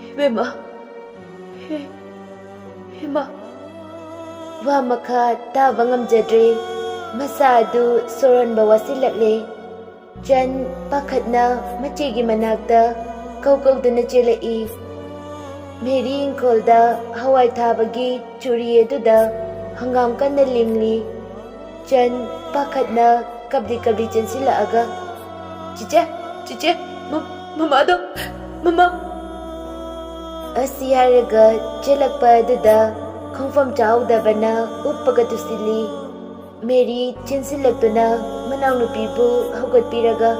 ꯍꯦꯕꯦꯝꯃ, ꯍꯦ, ꯍꯦꯃꯥ"꯫ ꯋꯥ ꯃꯈꯥ ꯇꯥꯕ ꯉꯝꯖꯗ꯭ꯔꯦ꯫ ꯃꯁꯥ ꯑꯗꯨ ꯁꯣꯔ ꯍꯣꯟꯕ ꯋꯥꯁꯤꯜꯂꯛꯂꯦ꯫ ꯆꯟ ꯄꯥꯈꯠꯅ ꯃꯆꯦꯒꯤ ꯃꯅꯥꯛꯇ ꯀꯧ ꯀꯧꯗꯨꯅ ꯆꯦꯜꯂꯛꯏ꯫ ꯃꯦꯔꯤ ꯏꯪꯈꯣꯜꯗ ꯍꯋꯥꯏ ꯊꯥꯕꯒꯤ ꯆꯨꯔꯤ ꯑꯗꯨꯗ ꯍꯪꯒꯥꯝ ꯀꯟꯅ ꯂꯤꯡꯂꯤ꯫ ꯆꯟ ꯄꯥꯈꯠꯅ ꯀꯞꯂꯤ ꯀꯞꯂꯤ ꯆꯦꯟꯁꯤꯜꯂꯛꯑꯒ, "ꯆꯤꯆꯦ, ꯆꯤꯆꯦ, ꯃ-, ꯃꯃꯥꯗꯣ, ꯃꯃꯥ!" ꯑꯁꯤ ꯍꯥꯏꯔꯒ ꯆꯦꯜꯂꯛꯄ ꯑꯗꯨꯗ ꯈꯣꯡꯐꯝ ꯆꯥꯍꯧꯗꯕꯅ ꯎꯞꯄꯒ ꯇꯨꯁꯤꯜꯂꯤ꯫ ꯃꯦꯔꯤ ꯆꯦꯟꯁꯤꯜꯂꯛꯇꯨꯅ ꯃꯅꯥꯎꯅꯨꯄꯤꯕꯨ ꯍꯧꯒꯠꯄꯤꯔꯒ,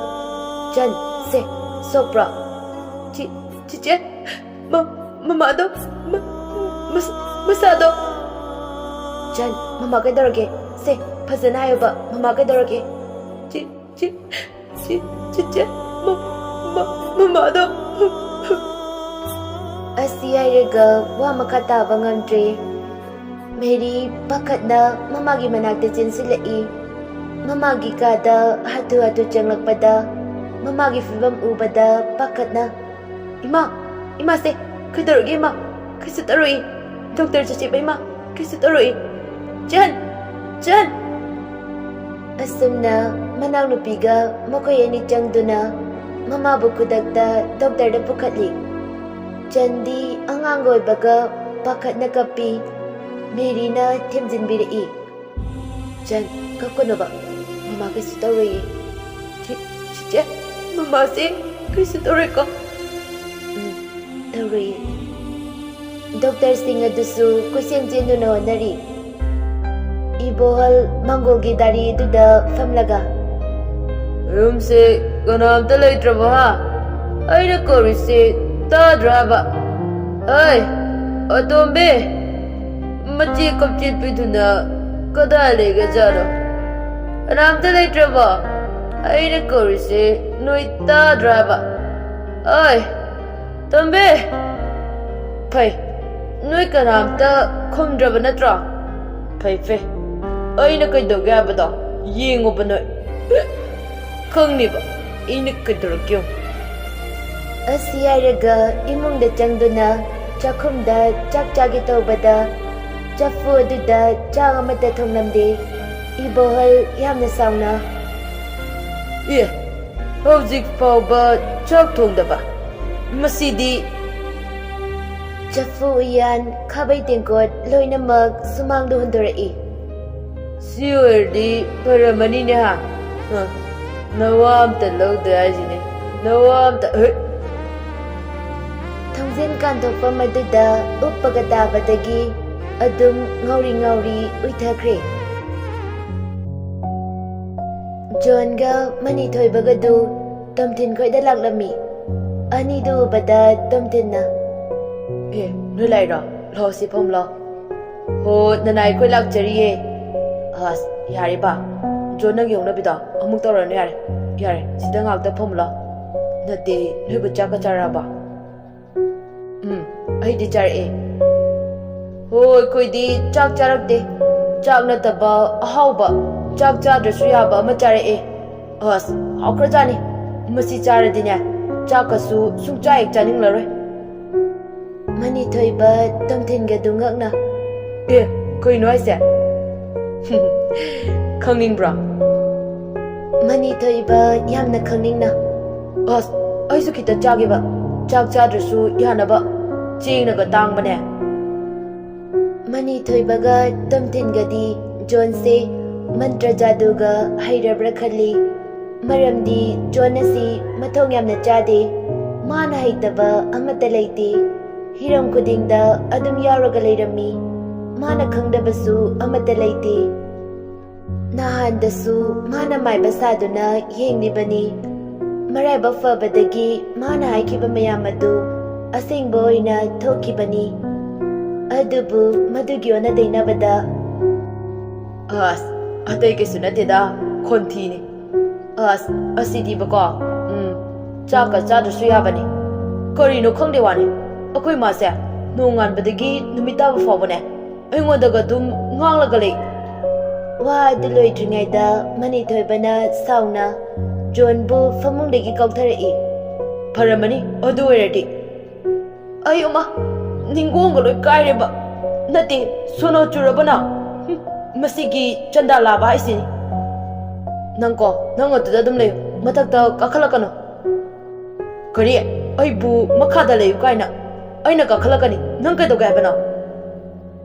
"ꯆꯟ, ꯁꯦ, ꯁꯣꯛꯄ꯭ꯔꯣ?" "ꯆꯤ-, ꯆꯤꯆꯦ, ꯃ-, ꯃꯃꯥꯗꯣ, ꯃ-, ꯃꯁ-, ꯃꯁꯥꯗꯣ꯫ ꯖꯟ, ꯃꯃꯥ ꯀꯩꯗꯧꯔꯒꯦ? ꯁꯦ, ꯐꯖꯅ ꯍꯥꯏꯌꯣꯕ, ꯃꯃꯥ ꯀꯩꯗꯧꯔꯒꯦ? ꯆꯤ, ꯆꯤ, ꯆꯤ, ꯆꯤꯆꯦ, ꯃ-, ꯃ-, ꯃꯃꯥꯗꯣ꯫ ꯑꯁꯤ ꯍꯥꯏꯔꯒ ꯋꯥ ꯃꯈꯥ ꯇꯥꯕ ꯉꯝꯗ꯭ꯔꯦ꯫ ꯃꯦꯔꯤ ꯄꯥꯈꯠꯅ ꯃꯃꯥꯒꯤ ꯃꯅꯥꯛꯇ ꯆꯦꯟꯁꯤꯜꯂꯛꯏ꯫ ꯃꯃꯥꯒꯤ ꯀꯥꯗ ꯍꯥꯊꯨ ꯍꯥꯊꯨ ꯆꯪꯂꯛꯄꯗ ꯃꯃꯥꯒꯤ ꯐꯤꯕꯝ ꯎꯕꯗ ꯄꯥꯈꯠꯅ, "ꯏꯃꯥ, ꯏꯃꯥꯁꯦ, ꯀꯩꯗꯧꯔꯒꯦ ꯏꯃꯥ? ꯀꯩꯁꯨ ꯇꯧꯔꯣꯏ꯫ ꯗꯣꯛꯇꯔ ꯆꯠꯁꯦꯕ ꯏꯃꯥ, ꯀꯩꯁꯨ ꯇꯧꯔꯣꯏ꯫ ꯆꯟ, ꯆꯟ!" ꯑꯁꯨꯝꯅ ꯃꯅꯥꯎꯅꯨꯄꯤꯒ ꯃꯈꯣꯏ ꯑꯅꯤ ꯆꯪꯗꯨꯅ ꯃꯃꯥꯕꯨ ꯈꯨꯗꯛꯇ ꯗꯣꯛꯇꯔꯗ ꯄꯨꯈꯠꯂꯤ꯫ ꯆꯟꯗꯤ ꯑꯉꯥꯡ ꯑꯣꯏꯕꯒ ꯄꯥꯈꯠꯅ ꯀꯞꯄꯤ꯫ ꯃꯦꯔꯤꯅ ꯊꯦꯝꯖꯤꯟꯕꯤꯔꯛꯏ꯫ "ꯆꯟ, ꯀꯞꯀꯅꯣꯕ꯫ ꯃꯃꯥ ꯀꯩꯁꯨ ꯇꯧꯔꯣꯏꯌꯦ꯫" "ꯆꯤ-, ꯆꯤꯆꯦ, ꯃꯃꯥꯁꯦ ꯀꯩꯁꯨ ꯇꯧꯔꯣꯏꯀꯣ?" "ꯎꯝ, ꯇꯧꯔꯣꯏꯌꯦ꯫" ꯗꯣꯛꯇꯔꯁꯤꯡ ꯑꯗꯨꯁꯨ ꯀꯣꯏꯆꯦꯟ ꯆꯦꯟꯗꯨꯅ ꯍꯣꯠꯅꯔꯤ꯫ ꯏꯕꯣꯍꯜ ꯃꯪꯒꯣꯜꯒꯤ ꯗꯥꯔꯤ ꯑꯗꯨꯗ ꯐꯝꯂꯒ, "ꯌꯨꯝꯁꯦ ꯀꯅꯥꯝꯇ ꯂꯩꯇ꯭ꯔꯕꯣ, ꯍꯥ? ꯑꯩꯅ ꯀꯧꯔꯤꯁꯦ ꯇꯥꯗ꯭ꯔꯣ ꯍꯥꯏꯕ? ꯑꯩ, ꯑꯇꯣꯝꯕꯤ, ꯃꯆꯦ ꯀꯞꯆꯦꯠꯄꯤꯗꯨꯅ ꯀꯗꯥꯏ ꯂꯩꯒꯖꯥꯠꯅꯣ? ꯀꯅꯥꯝꯇ ꯂꯩꯇ꯭ꯔꯕꯣ? ꯑꯩꯅ ꯀꯧꯔꯤꯁꯦ ꯅꯣꯏ ꯇꯥꯗ꯭ꯔꯣ ꯍꯥꯏꯕ? ꯑꯩ, ꯇꯣꯝꯕꯤ!" "ꯐꯩ, ꯅꯣꯏ ꯀꯅꯥꯝꯇ ꯈꯨꯝꯗ꯭ꯔꯕ ꯅꯠꯇ꯭ꯔꯣ? ꯐꯩ, ꯐꯩ꯫ ꯑꯩꯅ ꯀꯩꯗꯧꯒꯦ ꯍꯥꯏꯕꯗꯣ ꯌꯦꯡꯉꯨꯕ ꯅꯣꯏ꯫ ꯈꯪꯅꯤꯕ ꯑꯩꯅ ꯀꯩꯗꯧꯔꯛꯀꯦ ꯌꯦꯡꯉꯨ꯫" ꯑꯁꯤ ꯍꯥꯏꯔꯒ ꯏꯃꯨꯡꯗ ꯆꯪꯗꯨꯅ ꯆꯥꯛꯈꯨꯝꯗ ꯆꯥꯛ ꯆꯥꯒꯦ ꯇꯧꯕꯗ ꯆꯐꯨ ꯑꯗꯨꯗ ꯆꯥꯛ ꯑꯃꯠꯇ ꯊꯣꯡꯂꯝꯗꯦ꯫ ꯏꯕꯣꯍꯜ ꯌꯥꯝꯅ ꯁꯥꯎꯅ, "ꯑꯦ, ꯍꯧꯖꯤꯛ ꯐꯥꯎꯕ ꯆꯥꯛ ꯊꯣꯡꯗꯕ? ꯃꯁꯤꯗꯤ!" ꯆꯐꯨ ꯎꯌꯥꯟ, ꯈꯥꯕꯩ ꯇꯦꯡꯀꯣꯠ ꯂꯣꯏꯅꯃꯛ ꯁꯨꯃꯥꯡꯗ ꯍꯨꯟꯗꯣꯔꯛꯏ꯫ "ꯁꯤ ꯑꯣꯏꯔꯗꯤ ꯐꯔꯝꯃꯅꯤꯅꯦ, ꯍꯥ? ꯍ, ꯅꯋꯥ ꯑꯝꯇ ꯂꯧꯗꯦ ꯍꯥꯏꯁꯤꯅꯦ, ꯅꯋꯥ ꯑꯝꯇ, ꯍꯩꯠ!" ꯊꯣꯡꯖꯤꯟ ꯀꯥꯟꯊꯣꯛꯐꯝ ꯑꯗꯨꯗ ꯎꯞꯄꯒ ꯇꯥꯕꯗꯒꯤ ꯑꯗꯨꯝ ꯉꯥꯎꯔꯤ ꯉꯥꯎꯔꯤ ꯎꯏꯊꯈ꯭ꯔꯦ꯫ ꯖꯣꯟꯒ ꯃꯅꯤ ꯊꯣꯏꯕꯒꯗꯨ ꯇꯣꯝꯊꯤꯟ ꯈꯣꯏꯗ ꯂꯥꯛꯂꯝꯃꯤ꯫ ꯑꯅꯤꯗꯨ ꯎꯕꯗ ꯇꯣꯝꯊꯤꯟꯅ, ꯑꯦ, ꯅꯣꯏ ꯂꯥꯛꯏꯔꯣ? ꯂꯥꯛꯑꯣ, ꯁꯤ ꯐꯝꯂꯣ꯫ ꯍꯣ, ꯅꯅꯥꯏ ꯑꯩꯈꯣꯏ ꯂꯥꯛꯆꯔꯤꯌꯦ꯫ ꯑꯁ, ꯌꯥꯔꯦ ꯕꯥ꯫ ꯖꯣꯟ, ꯅꯪꯒꯤ ꯍꯧꯅꯕꯤꯗꯣ ꯑꯃꯨꯛ ꯇꯧꯔꯅꯨ, ꯌꯥꯔꯦ꯫ ꯌꯥꯔꯦ, ꯁꯤꯗ ꯉꯥꯛꯇ ꯐꯝꯂꯣ꯫ ꯅꯠꯇꯦ, ꯅꯣꯏꯕꯨ ꯆꯥꯛꯀ ꯆꯥꯔꯛꯑꯕ? ꯎꯝ, ꯑꯩꯗꯤ ꯆꯥꯔꯛꯑꯦ꯫ ꯍꯣ, ꯑꯩꯈꯣꯏꯗꯤ ꯆꯥꯛ ꯆꯥꯔꯛꯇꯦ꯫ ꯆꯥꯛ ꯅꯠꯇꯕ ꯑꯍꯥꯎꯕ, ꯆꯥꯛ ꯆꯥꯗ꯭ꯔꯁꯨ ꯌꯥꯕ ꯑꯃ ꯆꯥꯔꯛꯑꯦ꯫ ꯑꯁ, ꯍꯥꯎꯈ꯭ꯔꯖꯥꯠꯅꯤ꯫ ꯃꯁꯤ ꯆꯥꯔꯗꯤꯅꯦ, ꯆꯥꯛꯀꯁꯨ ꯁꯨꯡꯆꯥ ꯍꯦꯛ ꯆꯥꯅꯤꯡꯂꯔꯣꯏ꯫ ꯃꯅꯤꯊꯣꯏꯕ ꯇꯣꯝꯊꯤꯟꯒꯗꯨ ꯉꯛꯅ, "ꯑꯦ, ꯀꯩꯅꯣ ꯍꯥꯏꯁꯦ? ꯈꯪꯅꯤꯡꯕ꯭ꯔꯣ?" ꯃꯅꯤꯊꯣꯏꯕ ꯌꯥꯝꯅ ꯈꯪꯅꯤꯡꯅ, "ꯑꯁ, ꯑꯩꯁꯨ ꯈꯤꯇ ꯆꯥꯒꯦꯕ, ꯆꯥꯛ ꯆꯥꯗ꯭ꯔꯁꯨ ꯌꯥꯅꯕ, ꯆꯦꯡꯅꯒ ꯇꯥꯡꯕꯅꯦ꯫" ꯃꯅꯤꯊꯣꯏꯕꯒ ꯇꯣꯝꯊꯤꯟꯒꯗꯤ ꯖꯣꯟꯁꯦ ꯃꯟꯇ꯭ꯔ ꯖꯥꯗꯨꯒ ꯍꯩꯔꯕ꯭ꯔꯥ ꯈꯜꯂꯤ꯫ ꯃꯔꯝꯗꯤ ꯖꯣꯟ ꯑꯁꯤ ꯃꯊꯣꯡ ꯌꯥꯝꯅ ꯆꯥꯗꯦ꯫ ꯃꯥꯅ ꯍꯩꯇꯕ ꯑꯃꯠꯇ ꯂꯩꯇꯦ꯫ ꯍꯤꯔꯝ ꯈꯨꯗꯤꯡꯗ ꯑꯗꯨꯝ ꯌꯥꯎꯔꯒ ꯂꯩꯔꯝꯃꯤ꯫ ꯃꯥꯅ ꯈꯪꯗꯕꯁꯨ ꯑꯃꯠꯇ ꯂꯩꯇꯦ꯫ ꯅꯍꯥꯟꯗꯁꯨ ꯃꯥꯅ ꯃꯥꯏꯕ ꯁꯥꯗꯨꯅ ꯌꯦꯡꯂꯤꯕꯅꯤ꯫ ꯃꯔꯥꯏꯕꯛ ꯐꯕꯗꯒꯤ ꯃꯥꯅ ꯍꯥꯏꯈꯤꯕ ꯃꯌꯥꯝ ꯑꯗꯨ ꯑꯁꯦꯡꯕ ꯑꯣꯏꯅ ꯊꯣꯛꯈꯤꯕꯅꯤ꯫ ꯑꯗꯨꯕꯨ ꯃꯗꯨꯒꯤ ꯑꯣꯟꯅ ꯇꯩꯅꯕꯗ, ꯑꯁ, ꯑꯇꯩ ꯀꯩꯁꯨ ꯅꯠꯇꯦꯗ, ꯈꯣꯟꯊꯤꯅꯤ꯫ ꯑꯁ, ꯑꯁꯤꯗꯤꯕꯀꯣ, ꯎꯝ, ꯆꯥꯛꯀ ꯆꯥꯗ꯭ꯔꯁꯨ ꯌꯥꯕꯅꯤ꯫ ꯀꯔꯤꯅꯣ ꯈꯪꯗꯦ ꯋꯥꯅꯤ, ꯑꯩꯈꯣꯏ ꯃꯥꯁꯦ ꯅꯣꯡꯉꯥꯟꯕꯗꯒꯤ ꯅꯨꯃꯤꯠ ꯇꯥꯕ ꯐꯥꯎꯕꯅꯦ ꯑꯩꯉꯣꯟꯗꯒ ꯑꯗꯨꯝ ꯉꯥꯡꯂꯒ ꯂꯩ꯫ ꯋꯥ ꯑꯗꯨ ꯂꯣꯏꯗ꯭ꯔꯤꯉꯩꯗ ꯃꯅꯤꯊꯣꯏꯕꯅ ꯁꯥꯎꯅ ꯖꯣꯟꯕꯨ ꯐꯃꯨꯡꯗꯒꯤ ꯀꯥꯎꯊꯔꯛꯏ꯫ ꯐꯔꯝꯃꯅꯤ, ꯑꯗꯨ ꯑꯣꯏꯔꯗꯤ꯫ ꯑꯩ ꯑꯃ ꯅꯤꯡꯒꯣꯡꯒ ꯂꯣꯏ ꯀꯥꯏꯔꯦꯕ꯫ ꯅꯠꯇꯦ, ꯁꯣꯅꯣ ꯆꯨꯔꯕꯅ꯫ ꯍꯨꯝ, ꯃꯁꯤꯒꯤ ꯆꯟꯗꯥ ꯂꯥꯕ ꯍꯥꯏꯁꯤꯅꯤ꯫ ꯅꯪꯀꯣ, ꯅꯪ ꯑꯗꯨꯗ ꯑꯗꯨꯝ ꯂꯩꯌꯨ, ꯃꯊꯛꯇ ꯀꯥꯈꯠꯂꯛꯀꯅꯨ꯫ ꯀꯔꯤ? ꯑꯩꯕꯨ ꯃꯈꯥꯗ ꯂꯩꯌꯨ ꯀꯥꯏꯅ? ꯑꯩꯅ ꯀꯥꯈꯠꯂꯛꯀꯅꯤ, ꯅꯪ ꯀꯩꯗꯧꯒꯦ ꯍꯥꯏꯕꯅꯣ?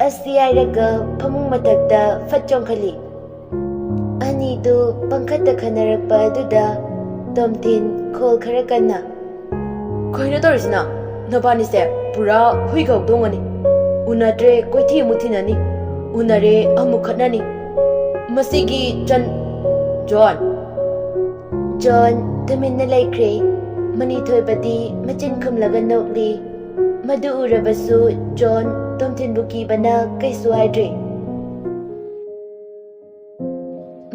ꯑꯁꯤ ꯍꯥꯏꯔꯒ ꯐꯃꯨꯡ ꯃꯊꯛꯇ ꯐꯠ ꯆꯣꯡꯈꯠꯂꯤ꯫ ꯑꯅꯤꯗꯨ ꯄꯪꯈꯠꯇ ꯈꯟꯅꯔꯛꯄ ꯑꯗꯨꯗ ꯇꯣꯝꯊꯤꯟ ꯈꯣꯜ ꯈꯔ ꯀꯟꯅ, "ꯀꯩꯅꯣ ꯇꯧꯔꯤꯁꯤꯅ? ꯅꯕꯥꯅꯤꯁꯦ ꯄꯨꯔꯥ ꯍꯨꯏꯒ ꯍꯧꯗꯣꯡꯒꯅꯤ꯫ ꯎꯅꯗ꯭ꯔꯦ ꯀꯣꯏꯊꯤ ꯑꯃꯨꯛ ꯊꯤꯅꯅꯤ, ꯎꯅꯔꯦ ꯑꯃꯨꯛ ꯈꯠꯅꯅꯤ꯫ ꯃꯁꯤꯒꯤ ꯆꯟ-, ꯖꯣꯟ!" ꯖꯣꯟ ꯇꯨꯃꯤꯟꯅ ꯂꯩꯈ꯭ꯔꯦ꯫ ꯃꯅꯤꯊꯣꯏꯕꯗꯤ ꯃꯆꯤꯟ ꯈꯨꯝꯂꯒ ꯅꯣꯛꯂꯤ꯫ ꯃꯗꯨ ꯎꯔꯕꯁꯨ ꯖꯣꯟ ꯇꯣꯝꯊꯤꯟꯕꯨ ꯀꯤꯕꯅ ꯀꯩꯁꯨ ꯍꯥꯏꯗ꯭ꯔꯦ꯫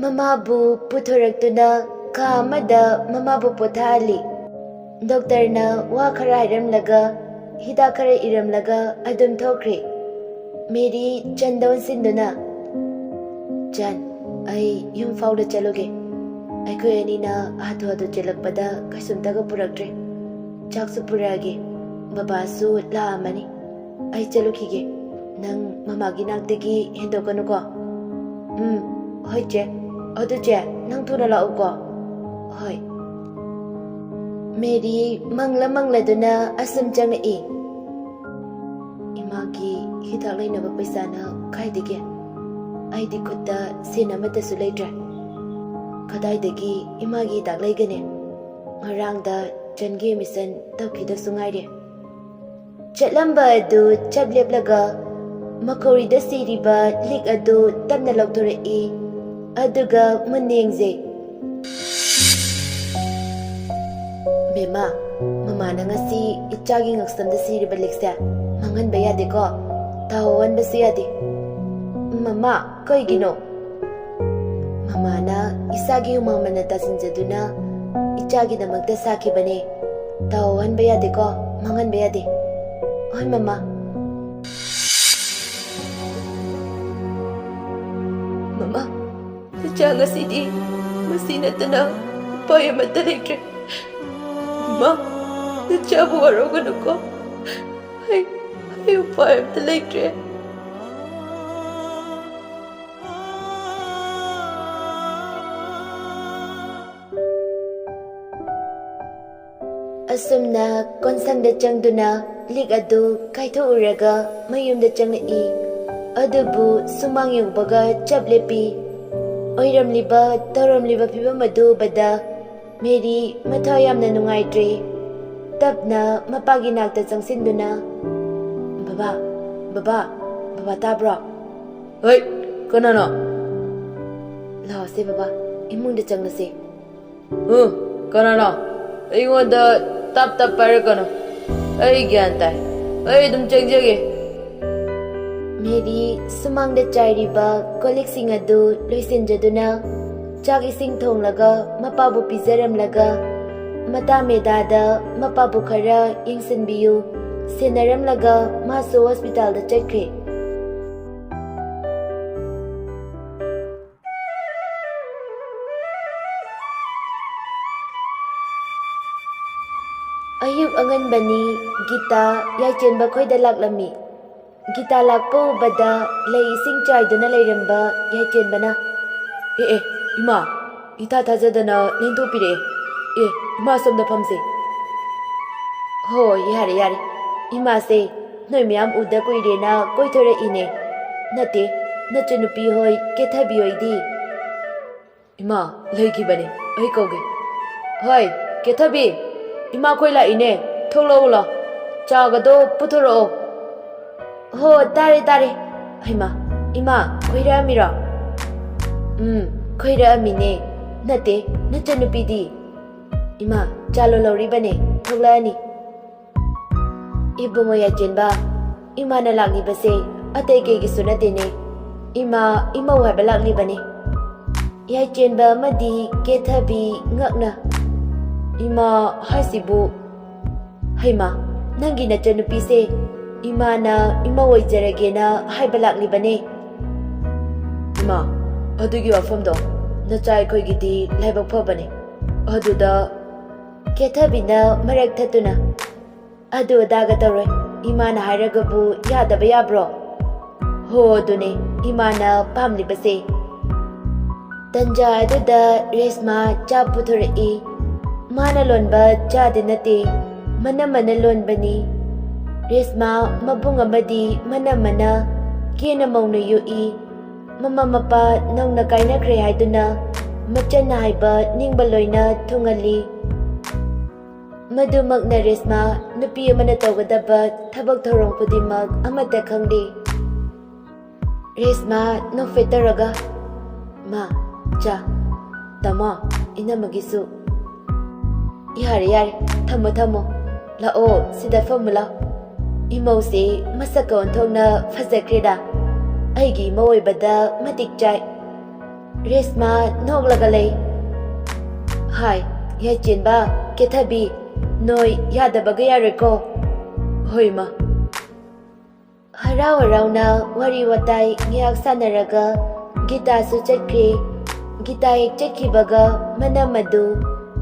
ꯃꯃꯥꯕꯨ ꯄꯨꯊꯣꯔꯛꯇꯨꯅ ꯀꯥ ꯑꯃꯗ ꯃꯃꯥꯕꯨ ꯄꯣꯊꯥꯍꯜꯂꯤ꯫ ꯗꯣꯛꯇꯔꯅ ꯋꯥ ꯈꯔ ꯍꯥꯏꯔꯝꯂꯒ ꯍꯤꯗꯥꯛ ꯈꯔ ꯏꯔꯝꯂꯒ ꯑꯗꯨꯝ ꯊꯣꯛꯈ꯭ꯔꯦ꯫ ꯃꯦꯔꯤ ꯆꯟꯗ ꯑꯣꯟꯁꯤꯟꯗꯨꯅ, "ꯆꯟ, ꯑꯩ ꯌꯨꯝ ꯐꯥꯎꯗ ꯆꯠꯂꯨꯒꯦ꯫ ꯑꯩꯈꯣꯏ ꯑꯅꯤꯅ ꯍꯥꯊꯨ ꯍꯥꯊꯨ ꯆꯦꯜꯂꯛꯄꯗ ꯀꯩꯁꯨꯝꯇꯒ ꯄꯨꯔꯛꯇ꯭ꯔꯦ꯫ ꯆꯥꯛꯁꯨ ꯄꯨꯔꯛꯑꯒꯦ꯫ ꯕꯕꯥꯁꯨ ꯂꯥꯛꯑꯝꯃꯅꯤ꯫ ꯑꯩ ꯆꯠꯂꯨꯈꯤꯒꯦ꯫ ꯅꯪ ꯃꯃꯥꯒꯤ ꯅꯥꯛꯇꯒꯤ ꯍꯦꯟꯗꯣꯛꯀꯅꯨꯀꯣ꯫" "ꯎꯝ, ꯍꯣꯏ ꯆꯦ꯫ ꯑꯗꯨ ꯆꯦ, ꯅꯪ ꯊꯨꯅ ꯂꯥꯛꯎꯀꯣ꯫" "ꯍꯣꯏ꯫" ꯃꯦꯔꯤ ꯃꯪꯂ ꯃꯪꯂꯗꯨꯅ ꯑꯁꯨꯝ ꯆꯪꯂꯛꯏ꯫ "ꯏꯃꯥꯒꯤ ꯍꯤꯗꯥꯛ ꯂꯩꯅꯕ ꯄꯩꯁꯥꯅ ꯀꯥꯏꯗꯒꯤ? ꯑꯩꯗꯤ ꯈꯨꯠꯇ ꯁꯦꯟ ꯑꯃꯠꯇꯁꯨ ꯂꯩꯇ꯭ꯔꯦ꯫ ꯀꯗꯥꯏꯗꯒꯤ ꯏꯃꯥꯒꯤ ꯍꯤꯗꯥꯛ ꯂꯩꯒꯅꯤ? ꯉꯔꯥꯡꯗ ꯆꯟꯒꯤ ꯑꯦꯗꯃꯤꯁꯟ ꯇꯧꯈꯤꯗꯁꯨ ꯉꯥꯏꯔꯤ꯫" ꯆꯠꯂꯝꯕ ꯑꯗꯨ ꯆꯞ ꯂꯦꯞꯂꯒ ꯃꯈꯧꯔꯤꯗ ꯁꯤꯔꯤꯕ ꯂꯤꯛ ꯑꯗꯨ ꯇꯞꯅ ꯂꯧꯊꯣꯔꯛꯏ꯫ ꯑꯗꯨꯒ ꯃꯨꯟꯅ ꯌꯦꯡꯖꯩ꯫ "ꯕꯦꯝꯃ, ꯃꯃꯥꯅ ꯉꯁꯤ ꯏꯆꯥꯒꯤ ꯉꯛꯁꯝꯗ ꯁꯤꯔꯤꯕ ꯂꯤꯛꯁꯦ ꯃꯥꯡꯍꯟꯕ ꯌꯥꯗꯦꯀꯣ꯫ ꯇꯥꯍꯧꯍꯟꯕꯁꯨ ꯌꯥꯗꯦ꯫" "ꯃꯃꯥ, ꯀꯩꯒꯤꯅꯣ?" "ꯃꯃꯥꯅ ꯏꯁꯥꯒꯤ ꯍꯨꯃꯥꯡ ꯃꯅ ꯇꯥꯁꯤꯟꯖꯗꯨꯅ ꯏꯆꯥꯒꯤꯗꯃꯛꯇ ꯁꯥꯈꯤꯕꯅꯦ꯫ ꯇꯥꯍꯧꯍꯟꯕ ꯌꯥꯗꯦꯀꯣ, ꯃꯥꯡꯍꯟꯕ ꯌꯥꯗꯦ꯫" "ꯍꯣꯏ, ꯃꯃꯥ꯫" "ꯃꯃꯥ, ꯅꯆꯥ ꯉꯁꯤꯗꯤ ꯃꯁꯤ ꯅꯠꯇꯅ ꯎꯄꯥꯏ ꯑꯃꯠꯇ ꯂꯩꯇ꯭ꯔꯦ꯫ ꯃꯃꯥ, ꯅꯆꯥꯕꯨ ꯋꯥꯔꯧꯒꯅꯨꯀꯣ꯫ ꯑꯩ, ꯑꯩ ꯎꯄꯥꯏ ꯑꯃꯠꯇ ꯂꯩꯇ꯭ꯔꯦ꯫" ꯑꯁꯨꯝꯅ ꯀꯣꯟꯁꯪꯗ ꯆꯪꯗꯨꯅ ꯂꯤꯛ ꯑꯗꯨ ꯀꯥꯏꯊꯣꯛꯎꯔꯒ ꯃꯌꯨꯝꯗ ꯆꯪꯂꯛꯏ꯫ ꯑꯗꯨꯕꯨ ꯁꯨꯃꯥꯡ ꯌꯧꯕꯒ ꯆꯞ ꯂꯦꯞꯄꯤ꯫ ꯑꯣꯏꯔꯝꯂꯤꯕ ꯇꯧꯔꯝꯂꯤꯕ ꯐꯤꯕꯝ ꯑꯗꯨ ꯎꯕꯗ ꯃꯦꯔꯤ ꯃꯊ꯭ꯋꯥꯏ ꯌꯥꯝꯅ ꯅꯨꯡꯉꯥꯏꯇ꯭ꯔꯦ꯫ ꯇꯞꯅ ꯃꯄꯥꯒꯤ ꯅꯥꯛꯇ ꯆꯪꯁꯤꯟꯗꯨꯅ, "ꯕꯕꯥ, ꯕꯕꯥ, ꯕꯕꯥ ꯇꯥꯕ꯭ꯔꯣ?" "ꯍꯣꯏ, ꯀꯅꯥꯅꯣ?" "ꯂꯥꯛꯑꯣꯁꯦ ꯕꯕꯥ, ꯏꯃꯨꯡꯗ ꯆꯪꯂꯁꯦ꯫" "ꯎ, ꯀꯅꯥꯅꯣ? ꯑꯩꯉꯣꯟꯗ ꯇꯞ ꯇꯞ ꯄꯥꯏꯔꯛꯀꯅꯨ꯫ ꯑꯩ ꯒ꯭ꯌꯥꯟ ꯇꯥꯏ꯫ ꯑꯩ ꯑꯗꯨꯝ ꯆꯦꯟꯖꯒꯦ꯫ ꯃꯦꯔꯤ ꯁꯨꯃꯥꯡꯗ ꯆꯥꯏꯔꯤꯕ ꯀꯣꯜꯂꯤꯛꯁꯤꯡ ꯑꯗꯨ ꯂꯣꯏꯁꯤꯟꯖꯗꯨꯅ, ꯆꯥꯛ ꯏꯁꯤꯡ ꯊꯣꯡꯂꯒ ꯃꯄꯥꯕꯨ ꯄꯤꯖꯔꯝꯂꯒ, ꯃꯇꯥ ꯃꯦꯗꯥꯗ ꯃꯄꯥꯕꯨ ꯈꯔ ꯌꯦꯡꯁꯤꯟꯕꯤꯌꯨ, ꯁꯦꯟꯅꯔꯝꯂꯒ ꯃꯥꯁꯨ ꯍꯣꯁꯄꯤꯇꯥꯜꯗ ꯆꯠꯈ꯭ꯔꯦ꯫ ꯑꯌꯨꯛ ꯑꯉꯟꯕꯅꯤ꯫ ꯒꯤꯇꯥ ꯌꯥꯏꯆꯦꯟꯕ ꯈꯣꯏꯗ ꯂꯥꯛꯂꯝꯃꯤ꯫ ꯒꯤꯇꯥ ꯂꯥꯛꯄ ꯎꯕꯗ ꯂꯩ ꯏꯁꯤꯡ ꯆꯥꯏꯗꯨꯅ ꯂꯩꯔꯝꯕ ꯌꯥꯏꯆꯦꯟꯕꯅ, "ꯑꯦ ꯑꯦ, ꯏꯃꯥ, ꯏꯊꯥ ꯊꯥꯖꯗꯅ ꯂꯦꯡꯊꯣꯛꯄꯤꯔꯛꯑꯦ꯫ ꯑꯦ, ꯏꯃꯥ, ꯁꯣꯝꯗ ꯐꯝꯁꯦ꯫" "ꯍꯣ, ꯌꯥꯔꯦ ꯌꯥꯔꯦ, ꯏꯃꯥꯁꯦ ꯅꯣꯏ ꯃꯌꯥꯝ ꯎꯗ ꯀꯨꯏꯔꯦꯅ ꯀꯣꯏꯊꯣꯔꯛꯏꯅꯦ꯫ ꯅꯠꯇꯦ, ꯅꯆꯟꯅꯨꯄꯤ ꯍꯣꯏ, ꯀꯦꯊꯕꯤ ꯍꯣꯏꯗꯤ?" "ꯏꯃꯥ, ꯂꯩꯈꯤꯕꯅꯦ, ꯑꯩ ꯀꯧꯒꯦ꯫ ꯍꯣꯏ, ꯀꯦꯊꯕꯤ, ꯏꯃꯥꯈꯣꯏ ꯂꯥꯛꯏꯅꯦ, ꯊꯣꯛꯂꯛꯎ ꯂꯥꯎ, ꯆꯥꯒꯗꯣ ꯄꯨꯊꯣꯔꯛꯑꯣ꯫" "ꯍꯣ, ꯇꯥꯔꯦ ꯇꯥꯔꯦ꯫ ꯍꯩꯃꯥ, ꯏꯃꯥ ꯈꯣꯏꯔꯛꯑꯝꯃꯤꯔꯣ?" "ꯎꯝ, ꯈꯣꯏꯔꯛꯑꯝꯃꯤꯅꯦ꯫ ꯅꯠꯇꯦ, ꯅꯆꯟꯅꯨꯄꯤꯗꯤ?" "ꯏꯃꯥ, ꯆꯥ ꯂꯣꯜꯍꯧꯔꯤꯕꯅꯦ, ꯊꯣꯛꯂꯛꯑꯅꯤ꯫" "ꯏꯕꯨꯡꯉꯣ ꯌꯥꯏꯆꯦꯟꯕ, ꯏꯃꯥꯅ ꯂꯥꯛꯂꯤꯕꯁꯦ ꯑꯇꯩ ꯀꯩꯒꯤꯁꯨ ꯅꯠꯇꯦꯅꯦ, ꯏꯃꯥ ꯏꯃꯧ ꯍꯥꯏꯕ ꯂꯥꯛꯂꯤꯕꯅꯦ꯫" ꯌꯥꯏꯆꯦꯟꯕ ꯑꯃꯗꯤ ꯀꯦꯊꯕꯤ ꯉꯛꯅ, "ꯏꯃꯥ ꯍꯥꯏꯁꯤꯕꯨ? ꯍꯩꯃꯥ, ꯅꯪꯒꯤ ꯅꯆꯟꯅꯨꯄꯤꯁꯦ ꯏꯃꯥꯅ ꯏꯃꯧ ꯑꯣꯏꯖꯔꯒꯦꯅ ꯍꯥꯏꯕ ꯂꯥꯛꯂꯤꯕꯅꯦ꯫" "ꯏꯃꯥ, ꯑꯗꯨꯒꯤ ꯋꯥꯐꯝꯗꯣ ꯅꯆꯥ ꯑꯩꯈꯣꯏꯒꯤꯗꯤ ꯂꯥꯏꯕꯛ ꯐꯕꯅꯦ꯫ ꯑꯗꯨꯗ," ꯀꯦꯊꯕꯤꯅ ꯃꯔꯛ ꯊꯠꯇꯨꯅ, "ꯑꯗꯨ ꯑꯗꯥꯒ ꯇꯧꯔꯣꯏ꯫ ꯏꯃꯥꯅ ꯍꯥꯏꯔꯒꯕꯨ ꯌꯥꯗꯕ ꯌꯥꯕ꯭ꯔꯣ? ꯍꯣ, ꯑꯗꯨꯅꯦ ꯏꯃꯥꯅ ꯄꯥꯝꯂꯤꯕꯁꯦ꯫" ꯇꯟꯖꯥ ꯑꯗꯨꯗ ꯔꯦꯁꯃꯥ ꯆꯥ ꯄꯨꯊꯣꯔꯛꯏ꯫ ꯃꯥꯅ ꯂꯣꯟꯕ ꯆꯥꯗꯤ ꯅꯠꯇꯦ, ꯃꯅꯝꯃꯅ ꯂꯣꯟꯕꯅꯤ꯫ ꯔꯦꯁꯃꯥ ꯃꯕꯨꯡ ꯑꯃꯗꯤ ꯃꯅꯝꯃꯅ ꯀꯦꯅ ꯃꯧꯅ ꯌꯣꯛꯏ꯫ ꯃꯃꯥ ꯃꯄꯥ ꯅꯧꯅ ꯀꯥꯏꯅꯈ꯭ꯔꯦ ꯍꯥꯏꯗꯨꯅ ꯃꯆꯟꯅ ꯍꯥꯏꯕ ꯅꯤꯡꯕ ꯂꯣꯏꯅ ꯊꯨꯡꯍꯜꯂꯤ꯫ ꯃꯗꯨꯃꯛꯅ ꯔꯦꯁꯃꯥ ꯅꯨꯄꯤ ꯑꯃꯅ ꯇꯧꯒꯗꯕ ꯊꯕꯛ ꯊꯧꯔꯝ ꯈꯨꯗꯤꯡꯃꯛ ꯑꯃꯠꯇ ꯈꯪꯗꯦ꯫ ꯔꯦꯁꯃꯥ ꯅꯣꯛꯐꯦꯠ ꯇꯧꯔꯒ, "ꯃꯥ, ꯆꯥ꯫ ꯇꯥꯃꯣ, ꯏꯅꯝꯃꯒꯤꯁꯨ꯫" "ꯌꯥꯔꯦ, ꯌꯥꯔꯦ, ꯊꯝꯃꯣ, ꯊꯝꯃꯣ꯫ ꯂꯥꯛꯑꯣ, ꯁꯤꯗ ꯐꯝꯃꯨ ꯂꯥꯎ꯫" ꯏꯃꯧꯁꯦ ꯃꯁꯛꯀ ꯑꯣꯟꯊꯣꯛꯅ ꯐꯖꯈ꯭ꯔꯦꯗ꯫ ꯑꯩꯒꯤ ꯏꯃꯧ ꯑꯣꯏꯕꯗ ꯃꯇꯤꯛ ꯆꯥꯏ꯫ ꯔꯦꯁꯃꯥ ꯅꯣꯛꯂꯒ ꯂꯩ꯫ ꯍꯥꯏ, ꯌꯥꯏꯆꯦꯟꯕ, ꯀꯦꯊꯕꯤ, ꯅꯣꯏ ꯌꯥꯗꯕꯒ ꯌꯥꯔꯣꯏꯀꯣ꯫ ꯍꯣꯏ ꯃꯥ꯫ ꯍꯔꯥꯎ ꯍꯔꯥꯎꯅ ꯋꯥꯔꯤ ꯋꯥꯇꯥꯏ ꯉꯥꯏꯍꯥꯛ ꯁꯥꯟꯅꯔꯒ ꯒꯤꯇꯥꯁꯨ ꯆꯠꯈ꯭ꯔꯦ꯫ ꯒꯤꯇꯥ ꯍꯦꯛ ꯆꯠꯈꯤꯕꯒ ꯃꯅꯝ ꯑꯗꯨ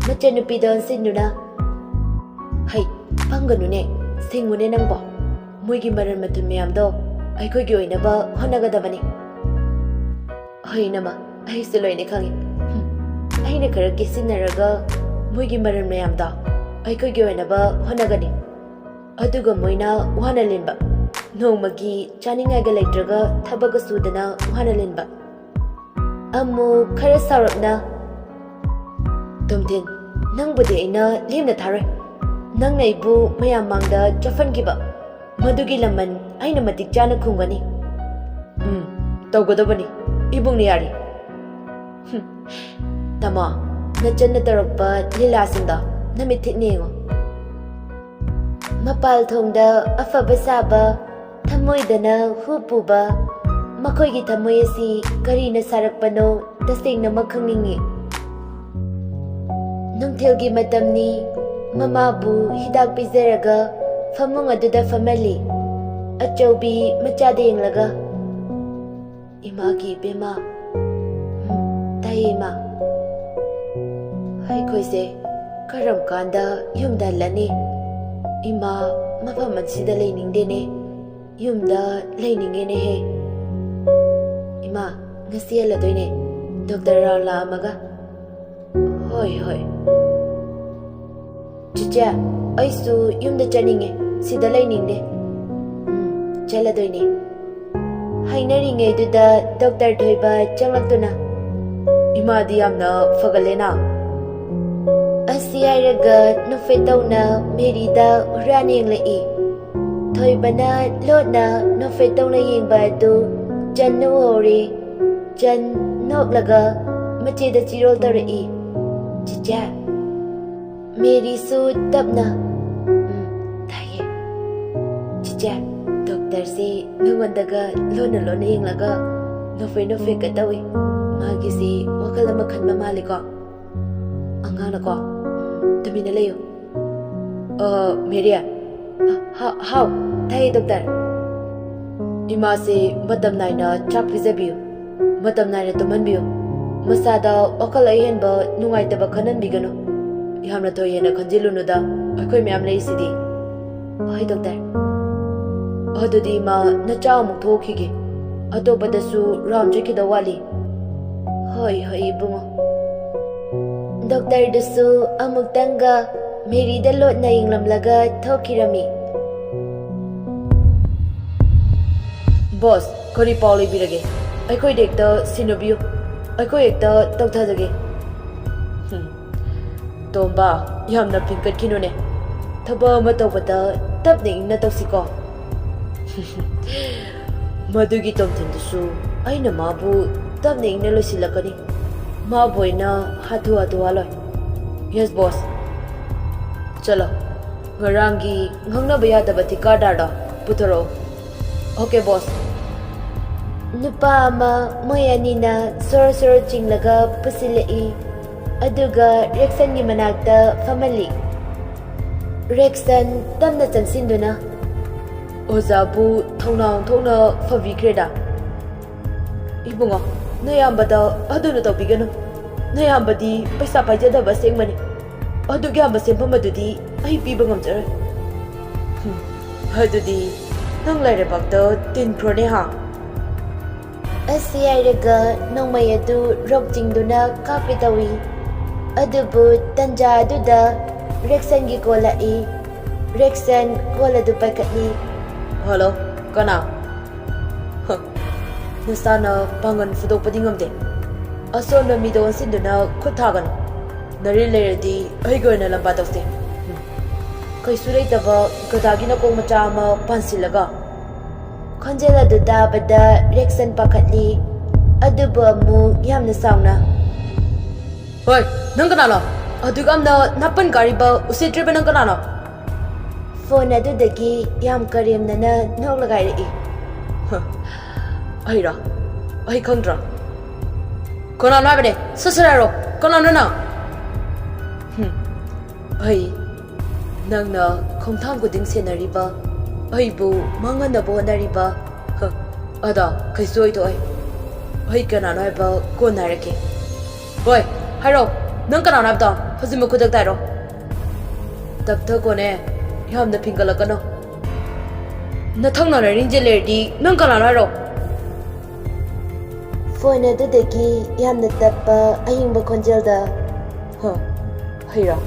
ꯃꯆꯟꯅꯨꯄꯤꯗ ꯑꯣꯟꯁꯤꯟꯗꯨꯅ, "ꯍꯩ, ꯄꯪꯒꯅꯨꯅꯦ, ꯁꯤꯡꯉꯨꯅꯦ ꯅꯪꯕꯣ꯫ ꯃꯣꯏꯒꯤ ꯃꯔꯟ ꯃꯊꯨꯝ ꯃꯌꯥꯝꯗꯣ ꯑꯩꯈꯣꯏꯒꯤ ꯑꯣꯏꯅꯕ ꯍꯣꯠꯅꯒꯗꯕꯅꯤ꯫" "ꯍꯣꯏ ꯏꯅꯝꯃ, ꯑꯩꯁꯨ ꯂꯣꯏꯅ ꯈꯪꯉꯤ꯫ ꯍꯨꯝ, ꯑꯩꯅ ꯈꯔ ꯀꯦꯁꯤꯟꯅꯔꯒ ꯃꯣꯏꯒꯤ ꯃꯔꯟ ꯃꯌꯥꯝꯗꯣ ꯑꯩꯈꯣꯏꯒꯤ ꯑꯣꯏꯅꯕ ꯍꯣꯠꯅꯒꯅꯤ꯫" ꯑꯗꯨꯒ ꯃꯣꯏꯅ ꯋꯥꯅ ꯂꯦꯟꯕ, ꯅꯣꯡꯃꯒꯤ ꯆꯥꯅꯤꯡꯉꯥꯏꯒ ꯂꯩꯇ꯭ꯔꯒ ꯊꯕꯛꯀ ꯁꯨꯗꯅ ꯋꯥꯅ ꯂꯦꯟꯕ꯫ ꯑꯃꯨꯛ ꯈꯔ ꯁꯥꯎꯔꯞꯅ, "ꯇꯣꯝꯊꯤꯟ, ꯅꯪꯕꯨꯗꯤ ꯑꯩꯅ ꯂꯦꯝꯅ ꯊꯥꯔꯣꯏ꯫ ꯅꯪꯅ ꯑꯩꯕꯨ ꯃꯌꯥꯝ ꯃꯥꯡꯗ ꯆꯣꯞꯍꯟꯈꯤꯕ, ꯃꯗꯨꯒꯤ ꯂꯃꯟ ꯑꯩꯅ ꯃꯇꯤꯛ ꯆꯥꯅ ꯈꯨꯝꯒꯅꯤ꯫" "ꯎꯝ, ꯇꯧꯒꯗꯕꯅꯤ, ꯏꯕꯨꯡꯅ ꯌꯥꯔꯤ꯫" ꯍꯨꯝ, ꯇꯥꯃꯣ, ꯅꯆꯟꯅ ꯇꯧꯔꯛꯄ ꯂꯤꯂꯥꯁꯤꯡꯗꯣ ꯅꯃꯤꯠ ꯊꯤꯠꯅ ꯌꯦꯡꯉꯨ꯫ ꯃꯄꯥꯜ ꯊꯣꯡꯗ ꯑꯐꯕ ꯁꯥꯕ, ꯊꯃꯣꯏꯗꯅ ꯍꯨ ꯄꯨꯕ, ꯃꯈꯣꯏꯒꯤ ꯊꯃꯣꯏ ꯑꯁꯤ ꯀꯔꯤꯅ ꯁꯥꯔꯛꯄꯅꯣ ꯇꯁꯦꯡꯅꯃꯛ ꯈꯪꯅꯤꯡꯏ꯫ ꯅꯨꯡꯊꯤꯜꯒꯤ ꯃꯇꯝꯅꯤ꯫ ꯃꯃꯥꯕꯨ ꯍꯤꯗꯥꯛ ꯄꯤꯖꯔꯒ ꯐꯃꯨꯡ ꯑꯗꯨꯗ ꯐꯝꯍꯜꯂꯤ꯫ ꯑꯆꯧꯕꯤ ꯃꯆꯥꯗ ꯌꯦꯡꯂꯒ, "ꯏꯃꯥꯒꯤ ꯏꯕꯦꯝꯃ꯫" "ꯎꯝ, ꯇꯥꯏꯌꯦ ꯏꯃꯥ꯫" "ꯑꯩꯈꯣꯏꯁꯦ ꯀꯔꯝ ꯀꯥꯟꯗ ꯌꯨꯝꯗ ꯍꯜꯂꯅꯤ? ꯏꯃꯥ ꯃꯐꯝ ꯑꯁꯤꯗ ꯂꯩꯅꯤꯡꯗꯦꯅꯦ꯫ ꯌꯨꯝꯗ ꯂꯩꯅꯤꯡꯉꯦꯅꯦꯍꯦ꯫ ꯏꯃꯥ, ꯉꯁꯤ ꯍꯜꯂꯗꯣꯏꯅꯦ, ꯗꯣꯛꯇꯔ ꯔꯥꯎꯟ ꯂꯥꯛꯑꯝꯃꯒ꯫" "ꯍꯣꯏ, ꯍꯣꯏ꯫ ꯆꯤꯆꯦ, ꯑꯩꯁꯨ ꯌꯨꯝꯗ ꯆꯠꯅꯤꯡꯉꯦ, ꯁꯤꯗ ꯂꯩꯅꯤꯡꯗꯦ꯫" "ꯎꯝ, ꯆꯠꯂꯗꯣꯏꯅꯦ꯫" ꯍꯥꯏꯅꯔꯤꯉꯩꯗꯨꯗ ꯗꯣꯛꯇꯔ ꯊꯣꯏꯕ ꯆꯪꯂꯛꯇꯨꯅ, "ꯏꯃꯥꯗꯤ ꯌꯥꯝꯅ ꯐꯒꯠꯂꯦꯅ?" ꯑꯁꯤ ꯍꯥꯏꯔꯒ ꯅꯣꯛꯐꯦꯠ ꯇꯧꯅ ꯃꯦꯔꯤꯗ ꯍꯨꯔꯥꯟ ꯌꯦꯡꯂꯛꯏ꯫ ꯊꯣꯏꯕꯅ ꯂꯣꯠꯅ ꯅꯣꯛꯐꯦꯠ ꯇꯧꯅ ꯌꯦꯡꯕ ꯑꯗꯨ ꯆꯟꯅ ꯎꯍꯧꯔꯦ꯫ ꯆꯟ ꯅꯣꯛꯂꯒ ꯃꯆꯦꯗ ꯆꯤꯔꯣꯜ ꯇꯧꯔꯛꯏ, "ꯆꯤꯆꯦ꯫" ꯃꯦꯔꯤꯁꯨ ꯇꯞꯅ, "ꯎꯝ, ꯇꯥꯏꯌꯦ꯫" ꯏꯆꯦ, ꯗꯣꯛꯇꯔꯁꯤ ꯅꯉꯣꯟꯗꯒ ꯂꯣꯟꯅ ꯂꯣꯟꯅ ꯌꯦꯡꯂꯒ ꯅꯣꯛꯐꯦ ꯅꯣꯛꯐꯦꯒ ꯇꯧꯏ꯫ ꯃꯥꯒꯤꯁꯤ ꯋꯥꯈꯜ ꯑꯃ ꯈꯟꯕ ꯃꯥꯜꯂꯤꯀꯣ꯫ ꯑꯉꯥꯡꯅꯀꯣ꯫ ꯇꯨꯃꯤꯟꯅ ꯂꯩꯌꯨ꯫ ꯑ, ꯃꯦꯔꯤꯌꯥ꯫ ꯍꯥ-, ꯍꯥꯎ꯫ ꯇꯥꯏꯌꯦ, ꯗꯣꯛꯇꯔ꯫ ꯏꯃꯥꯁꯤ ꯃꯇꯝ ꯅꯥꯏꯅ ꯆꯥꯛ ꯄꯤꯖꯕꯤꯌꯨ꯫ ꯃꯇꯝ ꯅꯥꯏꯅ ꯇꯨꯝꯍꯟꯕꯤꯌꯨ꯫ ꯃꯁꯥꯗ ꯋꯥꯈꯜ ꯑꯍꯦꯟꯕ ꯅꯨꯡꯉꯥꯏꯇꯕ ꯈꯟꯍꯟꯕꯤꯒꯅꯨ꯫ ꯌꯥꯝꯅ ꯊꯣꯏ ꯍꯦꯟꯅ ꯈꯟꯖꯤꯜꯂꯨꯅꯨꯗ, ꯑꯩꯈꯣꯏ ꯃꯌꯥꯝ ꯂꯩꯔꯤꯁꯤꯗꯤ꯫ ꯍꯣꯏ, ꯗꯣꯛꯇꯔ꯫ ꯑꯗꯨꯗꯤ ꯏꯃꯥ, ꯅꯆꯥ ꯑꯃꯨꯛ ꯊꯣꯛꯈꯤꯒꯦ꯫ ꯑꯇꯣꯞꯄꯗꯁꯨ ꯔꯥꯎꯟ ꯆꯠꯈꯤꯗꯧ ꯋꯥꯠꯂꯤ꯫ ꯍꯣꯏ, ꯍꯣꯏ, ꯏꯕꯨꯡꯉꯣ꯫ ꯗꯣꯛꯇꯔꯗꯨꯁꯨ ꯑꯃꯨꯛꯇꯪꯒ ꯃꯦꯔꯤꯗ ꯂꯣꯠꯅ ꯌꯦꯡꯂꯝꯂꯒ ꯊꯣꯛꯈꯤꯔꯝꯃꯤ꯫ ꯕꯣꯁ, ꯀꯔꯤ ꯄꯥꯎ ꯂꯩꯕꯤꯔꯒꯦ? ꯑꯩꯈꯣꯏꯗ ꯍꯦꯛꯇ ꯁꯤꯟꯅꯕꯤꯌꯨ꯫ ꯑꯩꯈꯣꯏ ꯍꯦꯛꯇ ꯇꯧꯊꯖꯒꯦ꯫ ꯍꯨꯝ꯫ ꯇꯣꯝꯕ, ꯌꯥꯝꯅ ꯐꯤꯡꯀꯠꯈꯤꯅꯨꯅꯦ꯫ ꯊꯕꯛ ꯑꯃ ꯇꯧꯕꯗ ꯇꯞꯅ ꯏꯪꯅ ꯇꯧꯁꯤꯀꯣ꯫ ꯃꯗꯨꯒꯤ ꯇꯣꯝꯊꯤꯟꯗꯨꯁꯨ ꯑꯩꯅ ꯃꯥꯕꯨ ꯇꯞꯅ ꯏꯪꯅ ꯂꯣꯏꯁꯤꯜꯂꯛꯀꯅꯤ꯫ ꯃꯥꯕꯨ ꯑꯩꯅ ꯍꯥꯊꯨ ꯍꯥꯊꯨ ꯍꯥꯜꯂꯣꯏ꯫ ꯌꯦꯁ, ꯕꯣꯁ꯫ ꯆꯠꯂꯣ꯫ ꯉꯔꯥꯡꯒꯤ ꯉꯥꯡꯅꯕ ꯌꯥꯗꯕ ꯊꯤꯀꯥꯗꯥꯔꯗꯣ ꯄꯨꯊꯣꯔꯛꯑꯣ꯫ ꯑꯣꯀꯦ, ꯕꯣꯁ꯫ ꯅꯨꯄꯥ ꯑꯃ ꯃꯣꯏ ꯑꯅꯤꯅ ꯁꯣꯔ ꯁꯣꯔ ꯆꯤꯡꯂꯒ ꯄꯨꯁꯤꯜꯂꯛꯏ, ꯑꯗꯨꯒ ꯔꯦꯛꯁꯟꯒꯤ ꯃꯅꯥꯛꯇ ꯐꯝꯍꯜꯂꯤ꯫ ꯔꯦꯛꯁꯟ ꯇꯞꯅ ꯆꯪꯁꯤꯟꯗꯨꯅ, "ꯑꯣꯖꯥꯕꯨ ꯊꯧꯅꯥ ꯑꯣꯟꯊꯣꯛꯅ ꯐꯕꯤꯈ꯭ꯔꯦꯗ꯫" "ꯏꯕꯨꯡꯉꯣ, ꯅꯌꯥꯝꯕꯗ ꯑꯗꯨꯅ ꯇꯧꯕꯤꯒꯅꯨ꯫ ꯅꯌꯥꯝꯕꯗꯤ ꯄꯩꯁꯥ ꯄꯥꯏꯖꯗꯕ ꯑꯁꯦꯡꯕꯅꯤ꯫ ꯑꯗꯨꯛ ꯌꯥꯝꯕ ꯁꯦꯟꯐꯝ ꯑꯗꯨꯗꯤ ꯑꯩ ꯄꯤꯕ ꯉꯝꯖꯔꯣꯏ꯫" "ꯍꯨꯝ, ꯑꯗꯨꯗꯤ ꯅꯪ ꯂꯥꯏꯔꯕꯥꯛꯇ ꯇꯤꯟꯈ꯭ꯔꯣꯅꯦ ꯍꯥ?" ꯑꯁꯤ ꯍꯥꯏꯔꯒ ꯅꯣꯡꯃꯩ ꯑꯗꯨ ꯔꯣꯛ ꯆꯤꯡꯗꯨꯅ ꯀꯥꯞꯀꯦ ꯇꯧꯏ꯫ ꯑꯗꯨꯕꯨ ꯇꯟꯖꯥ ꯑꯗꯨꯗ ꯔꯦꯛꯁꯟꯒꯤ ꯀꯣꯜ ꯂꯥꯛꯏ꯫ ꯔꯦꯛꯁꯟ ꯀꯣꯜ ꯑꯗꯨ ꯄꯥꯏꯈꯠꯂꯤ꯫ "ꯍꯜꯂꯣ, ꯀꯅꯥ?" "ꯍ, ꯅꯁꯥꯅ ꯄꯥꯡꯒꯜ ꯐꯨꯗꯣꯛꯄꯗꯤ ꯉꯝꯗꯦ꯫ ꯑꯁꯣꯟꯕ ꯃꯤꯗ ꯑꯣꯟꯁꯤꯟꯗꯨꯅ ꯈꯨꯠ ꯊꯥꯒꯅꯨ꯫ ꯅꯔꯤꯜ ꯂꯩꯔꯗꯤ ꯑꯩꯒ ꯑꯣꯏꯅ ꯂꯝꯕꯥ ꯇꯧꯁꯦ꯫" ꯀꯩꯁꯨ ꯂꯩꯇꯕ ꯒꯙꯥꯒꯤ ꯅꯀꯣꯛ ꯃꯆꯥ ꯑꯃ ꯄꯥꯟꯁꯤꯜꯂꯒ꯫ ꯈꯣꯟꯖꯦꯜ ꯑꯗꯨ ꯇꯥꯕꯗ ꯔꯦꯛꯁꯟ ꯄꯥꯈꯠꯂꯤ, ꯑꯗꯨꯕꯨ ꯑꯃꯨꯛ ꯌꯥꯝꯅ ꯁꯥꯎꯅ, "ꯍꯣꯏ, ꯅꯪ ꯀꯅꯥꯅꯣ? ꯑꯗꯨꯛ ꯌꯥꯝꯅ ꯅꯥꯄꯟ ꯀꯥꯔꯤꯕ ꯎꯁꯤꯠꯇ꯭ꯔꯤꯕ ꯅꯪ ꯀꯅꯥꯅꯣ?" ꯐꯣꯟ ꯑꯗꯨꯗꯒꯤ ꯌꯥꯝ ꯀꯔꯦꯝꯅꯅ ꯅꯣꯛꯂꯒ ꯍꯥꯏꯔꯛꯏ꯫ "ꯑꯩꯔꯣ? ꯑꯩ ꯈꯪꯗ꯭ꯔꯣ? ꯀꯅꯥꯅꯣ ꯍꯥꯏꯕꯅꯦ? ꯁꯠ ꯁꯠ ꯍꯥꯏꯔꯣ꯫ ꯀꯅꯥꯅꯣ ꯅꯪ?" "ꯍꯨꯝ, ꯑꯩ ꯅꯪꯅ ꯈꯣꯡꯊꯥꯡ ꯈꯨꯗꯤꯡ ꯁꯦꯟꯅꯔꯤꯕ, ꯑꯩꯕꯨ ꯃꯥꯡꯍꯟꯅꯕ ꯍꯣꯠꯅꯔꯤꯕ, ꯍ, ꯑꯗꯣ ꯀꯩꯁꯨ ꯑꯣꯏꯊꯣꯛꯑꯣꯏ꯫ ꯑꯩ ꯀꯅꯥꯅꯣ ꯍꯥꯏꯕ ꯀꯣꯟꯅ ꯍꯥꯏꯔꯛꯀꯦ꯫ ꯍꯣꯏ, ꯍꯥꯏꯔꯣ꯫ ꯅꯪ ꯀꯅꯥꯅꯣ ꯍꯥꯏꯕꯗꯣ ꯍꯧꯖꯤꯛꯃꯛ ꯈꯨꯗꯛꯇ ꯍꯥꯏꯔꯣ꯫ ꯇꯞꯊꯈꯣꯅꯦ, ꯌꯥꯝꯅ ꯐꯤꯡꯒꯠꯂꯛꯀꯅꯨ꯫ ꯅꯊꯪ ꯅꯥꯅꯔꯤꯡꯁꯦ ꯂꯩꯔꯗꯤ ꯅꯪ ꯀꯅꯥꯅꯣ ꯍꯥꯏꯔꯣ?" ꯐꯣꯟ ꯑꯗꯨꯗꯒꯤ ꯌꯥꯝꯅ ꯇꯞꯄ ꯑꯍꯤꯡꯕ ꯈꯣꯟꯖꯦꯜꯗ, "ꯍ, ꯑꯩꯔꯣ?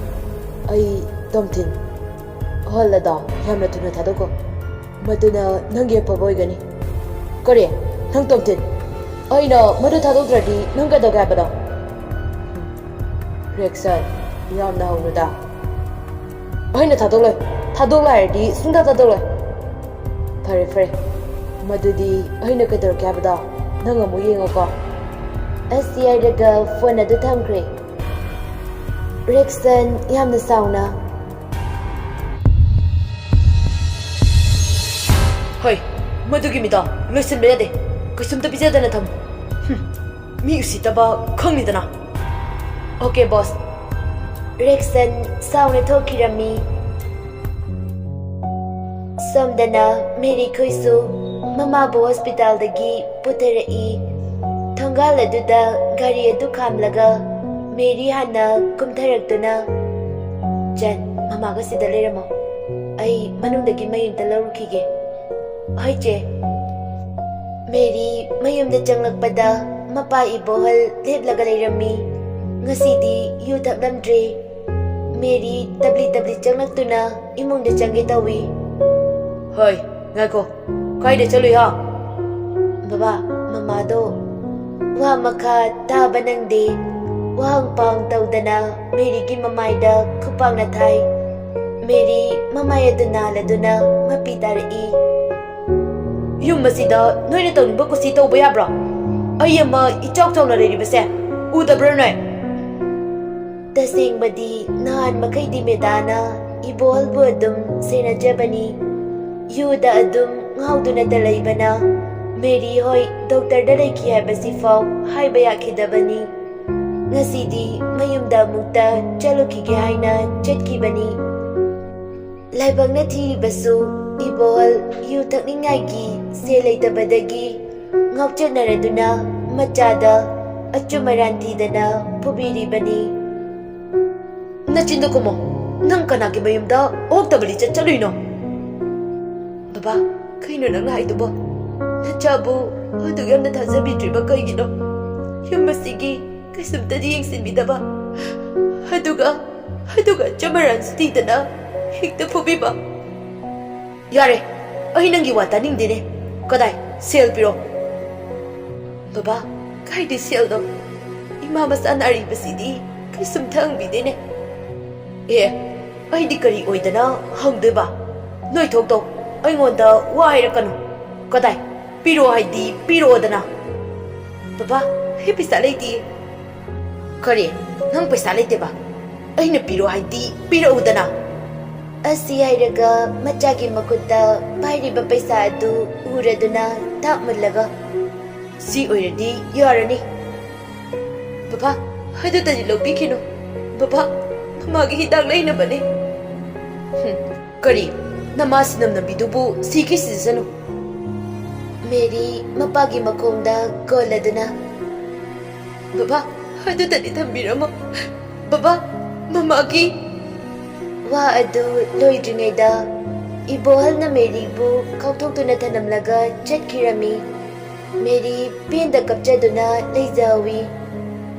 ꯑꯩ ꯇꯣꯝꯊꯤꯟ꯫ ꯍꯣꯜ ꯑꯗꯣ ꯌꯥꯝꯅ ꯊꯨꯅ ꯊꯥꯗꯣꯛꯈꯣ꯫ ꯃꯗꯨꯅ ꯅꯪꯒꯤ ꯑꯐꯕ ꯑꯣꯏꯒꯅꯤ꯫" "ꯀꯔꯤ? ꯅꯪ ꯇꯣꯝꯊꯤꯟ? ꯑꯩꯅ ꯃꯗꯨ ꯊꯥꯗꯣꯛꯇ꯭ꯔꯗꯤ ꯅꯪ ꯀꯩꯗꯧꯒꯦ ꯍꯥꯏꯕꯅꯣ?" "ꯔꯦꯛꯁꯟ, ꯌꯥꯝꯅ ꯍꯧꯅꯨꯗ꯫ ꯑꯩꯅ ꯊꯥꯗꯣꯛꯂꯣꯏ꯫ ꯊꯥꯗꯣꯛꯂꯣ ꯍꯥꯏꯔꯗꯤ ꯁꯨꯡꯊꯥ ꯊꯥꯗꯣꯛꯂꯣꯏ꯫" "ꯐꯔꯦ, ꯐꯔꯦ꯫ ꯃꯗꯨꯗꯤ ꯑꯩꯅ ꯀꯩꯗꯧꯔꯛꯀꯦ ꯍꯥꯏꯕꯗꯣ ꯅꯪ ꯑꯃꯨꯛ ꯌꯦꯡꯉꯣꯀꯣ꯫" ꯑꯁꯤ ꯍꯥꯏꯔꯒ ꯐꯣꯟ ꯑꯗꯨ ꯊꯝꯈ꯭ꯔꯦ꯫ ꯔꯦꯛꯁꯟ ꯌꯥꯝꯅ ꯁꯥꯎꯅ, "ꯍꯣꯏ, ꯃꯗꯨꯒꯤ ꯃꯤꯗꯣ ꯂꯣꯏꯁꯤꯟꯕ ꯌꯥꯗꯦ꯫ ꯀꯩꯁꯨꯝꯇ ꯄꯤꯖꯗꯅ ꯊꯝꯃꯨ꯫ ꯍꯨꯝ, ꯃꯤ ꯎꯁꯤꯠꯇꯕ ꯈꯪꯅꯤꯗꯅ꯫" "ꯑꯣꯀꯦ, ꯕꯣꯁ꯫" ꯔꯦꯛꯁꯟ ꯁꯥꯎꯅ ꯊꯣꯛꯈꯤꯔꯝꯃꯤ꯫ ꯁꯣꯝꯗꯅ ꯃꯦꯔꯤ ꯈꯣꯏꯁꯨ ꯃꯃꯥꯕꯨ ꯍꯣꯁꯄꯤꯇꯥꯜꯗꯒꯤ ꯄꯨꯊꯔꯛꯏ꯫ ꯊꯣꯡꯒꯥꯜ ꯑꯗꯨꯗ ꯒꯥꯔꯤ ꯑꯗꯨ ꯈꯥꯝꯂꯒ ꯃꯦꯔꯤ ꯍꯥꯟꯅ ꯀꯨꯝꯊꯔꯛꯇꯨꯅ, "ꯖꯟ, ꯃꯃꯥꯒ ꯁꯤꯗ ꯂꯩꯔꯝꯃꯣ꯫ ꯑꯩ ꯃꯅꯨꯡꯗꯒꯤ ꯃꯩ ꯑꯝꯇ ꯂꯧꯔꯨꯈꯤꯒꯦ꯫" "ꯍꯣꯏ, ꯆꯦ꯫" ꯃꯦꯔꯤ ꯃꯌꯨꯝꯗ ꯆꯪꯂꯛꯄꯗ ꯃꯄꯥ ꯏꯕꯣꯍꯜ ꯂꯦꯞꯂꯒ ꯂꯩꯔꯝꯃꯤ꯫ ꯉꯁꯤꯗꯤ ꯌꯨ ꯊꯛꯂꯝꯗ꯭ꯔꯦ꯫ ꯃꯦꯔꯤ ꯇꯞꯂꯤ ꯇꯞꯂꯤ ꯆꯪꯂꯛꯇꯨꯅ ꯏꯃꯨꯡꯗ ꯆꯪꯒꯦ ꯇꯧꯏ꯫ "ꯍꯣꯏ, ꯉꯥꯏꯈꯣ꯫ ꯀꯥꯏꯗ ꯆꯠꯂꯨꯏ ꯍꯥ?" "ꯕꯕꯥ, ꯃꯃꯥꯗꯣ ꯋꯥ ꯃꯈꯥ ꯇꯥꯕ ꯅꯪꯗꯦ꯫ ꯋꯥꯍꯪ ꯄꯥꯎ ꯇꯧꯗꯅ ꯃꯦꯔꯤꯒꯤ ꯃꯃꯥꯏꯗ ꯈꯨꯄꯥꯛꯅ ꯊꯥꯏ꯫ ꯃꯦꯔꯤ ꯃꯃꯥꯏ ꯑꯗꯨ ꯅꯥꯜꯂꯗꯨꯅ ꯃꯄꯤ ꯇꯥꯔꯛꯏ꯫" "ꯌꯨꯝ ꯑꯁꯤꯗ ꯅꯣꯏꯅ ꯇꯧꯅꯤꯡꯕ ꯀꯨꯁꯤ ꯇꯧꯕ ꯌꯥꯕ꯭ꯔꯣ? ꯑꯩ ꯑꯃ ꯏꯆꯥꯎ ꯆꯥꯎꯅ ꯂꯩꯔꯤꯕꯁꯦ ꯎꯗꯕ꯭ꯔꯥ ꯅꯣꯏ?" ꯇꯁꯦꯡꯕꯗꯤ ꯅꯍꯥꯟ ꯃꯈꯩꯗꯤ ꯃꯦꯗꯥꯅ ꯏꯕꯣꯍꯜꯕꯨ ꯑꯗꯨꯝ ꯁꯦꯟꯅꯖꯕꯅꯤ꯫ ꯌꯨꯗ ꯑꯗꯨꯝ ꯉꯥꯎꯗꯨꯅꯇ ꯂꯩꯕꯅ ꯃꯦꯔꯤ ꯍꯣꯏ ꯗꯣꯛꯇꯔꯗ ꯂꯩꯈꯤ ꯍꯥꯏꯕꯁꯤꯐꯥꯎ ꯍꯥꯏꯕ ꯌꯥꯈꯤꯗꯕꯅꯤ꯫ ꯉꯁꯤꯗꯤ ꯃꯌꯨꯝꯗ ꯑꯃꯨꯛꯇ ꯆꯠꯂꯨꯈꯤꯒꯦ ꯍꯥꯏꯅ ꯆꯠꯈꯤꯕꯅꯤ꯫ ꯂꯥꯏꯕꯛꯅ ꯊꯤꯔꯤꯕꯁꯨ ꯏꯕꯣꯍꯜ ꯌꯨ ꯊꯛꯅꯤꯡꯉꯥꯏꯒꯤ ꯁꯦꯜ ꯂꯩꯇꯕꯗꯒꯤ ꯉꯥꯎꯆꯠꯅꯔꯗꯨꯅ ꯃꯆꯥꯗ ꯑꯆꯨꯝ ꯑꯔꯥꯟ ꯊꯤꯗꯅ ꯐꯨꯕꯤꯔꯤꯕꯅꯤ꯫ ꯅꯆꯤꯟꯗꯣ ꯈꯨꯝꯃꯣ꯫ ꯅꯪ ꯀꯅꯥꯒꯤ ꯃꯌꯨꯝꯗ ꯑꯣꯛꯇꯕ ꯂꯤꯆꯠ ꯆꯠꯂꯨꯏꯅꯣ? ꯕꯕꯥ, ꯀꯩꯅꯣ ꯅꯪꯅ ꯍꯥꯏꯗꯨꯕꯣ? ꯅꯆꯥꯕꯨ ꯑꯗꯨꯛ ꯌꯥꯝꯅ ꯊꯥꯖꯕꯤꯗ꯭ꯔꯤꯕ ꯀꯩꯒꯤꯅꯣ? ꯌꯨꯝ ꯑꯁꯤꯒꯤ ꯀꯩꯁꯨꯝꯇꯗꯤ ꯌꯦꯡꯁꯤꯟꯕꯤꯗꯕ, ꯑꯗꯨꯒ ꯑꯗꯨꯒ ꯑꯆꯨꯝ ꯑꯔꯥꯟꯁꯨ ꯊꯤꯗꯅ ꯍꯦꯛꯇ ꯐꯨꯕꯤꯕ꯫ ꯌꯥꯔꯦ, ꯑꯩ ꯅꯪꯒꯤ ꯋꯥ ꯇꯥꯅꯤꯡꯗꯦꯅꯦ꯫ ꯀꯗꯥꯏ? ꯁꯦꯜ ꯄꯤꯔꯣ꯫ ꯕꯕꯥ, ꯀꯥꯏꯗꯩ ꯁꯦꯜꯅꯣ? ꯏꯃꯥ ꯃꯆꯥ ꯅꯥꯔꯤꯕꯁꯤꯗꯤ ꯀꯩꯁꯨꯝꯇ ꯍꯪꯕꯤꯗꯦꯅꯦ꯫ ꯑꯦ, ꯑꯩꯗꯤ ꯀꯔꯤ ꯑꯣꯏꯗꯅ ꯍꯪꯗꯣꯏꯕ? ꯅꯣꯏ ꯊꯣꯛꯇꯧ, ꯑꯩꯉꯣꯟꯗ ꯋꯥ ꯍꯥꯏꯔꯛꯀꯅꯨ꯫ ꯀꯗꯥꯏ? ꯄꯤꯔꯣ ꯍꯥꯏꯗꯤ ꯄꯤꯔꯛꯑꯣꯗꯅ꯫ ꯕꯕꯥ, ꯑꯩ ꯄꯩꯁꯥ ꯂꯩꯇꯤꯌꯦ꯫ ꯀꯔꯤ? ꯅꯪ ꯄꯩꯁꯥ ꯂꯩꯇꯦꯕ? ꯑꯩꯅ ꯄꯤꯔꯣ ꯍꯥꯏꯗꯤ ꯄꯤꯔꯛꯎꯗꯅ꯫ ꯑꯁꯤ ꯍꯥꯏꯔꯒ ꯃꯆꯥꯒꯤ ꯃꯈꯨꯠꯇ ꯄꯥꯏꯔꯤꯕ ꯄꯩꯁꯥ ꯑꯗꯨ ꯎꯔꯗꯨꯅ ꯊꯥꯞ ꯃꯨꯜꯂꯒ, ꯁꯤ ꯑꯣꯏꯔꯗꯤ ꯌꯥꯔꯅꯤ꯫ ꯕꯕꯥ, ꯑꯗꯨꯗꯗꯤ ꯂꯧꯕꯤꯈꯤꯅꯨ꯫ ꯕꯕꯥ, ꯃꯃꯥꯒꯤ ꯍꯤꯗꯥꯛ ꯂꯩꯅꯕꯅꯦ꯫ ꯍꯨꯝ, ꯀꯔꯤ? ꯅꯃꯥ ꯁꯤꯅꯝ ꯅꯝꯕꯤꯗꯨꯕꯨ ꯁꯤꯒꯤ ꯁꯤꯖꯁꯅꯨ꯫ ꯃꯦꯔꯤ ꯃꯄꯥꯒꯤ ꯃꯈꯣꯡꯗ ꯀꯣꯜꯂꯗꯨꯅ, ꯕꯕꯥ, ꯑꯗꯨꯗꯗꯤ ꯊꯝꯕꯤꯔꯝꯃꯣ꯫ ꯕꯕꯥ, ꯃꯃꯥꯒꯤ꯫ ꯋꯥ ꯑꯗꯨ ꯂꯣꯏꯗ꯭ꯔꯤꯉꯩꯗ ꯏꯕꯣꯍꯜꯅ ꯃꯦꯔꯤꯕꯨ ꯀꯥꯎꯊꯣꯛꯇꯨꯅ ꯊꯅꯝꯂꯒ ꯆꯠꯈꯤꯔꯝꯃꯤ꯫ ꯃꯦꯔꯤ ꯄꯦꯟꯗ ꯀꯞꯆꯗꯨꯅ ꯂꯩꯖꯍꯧꯏ꯫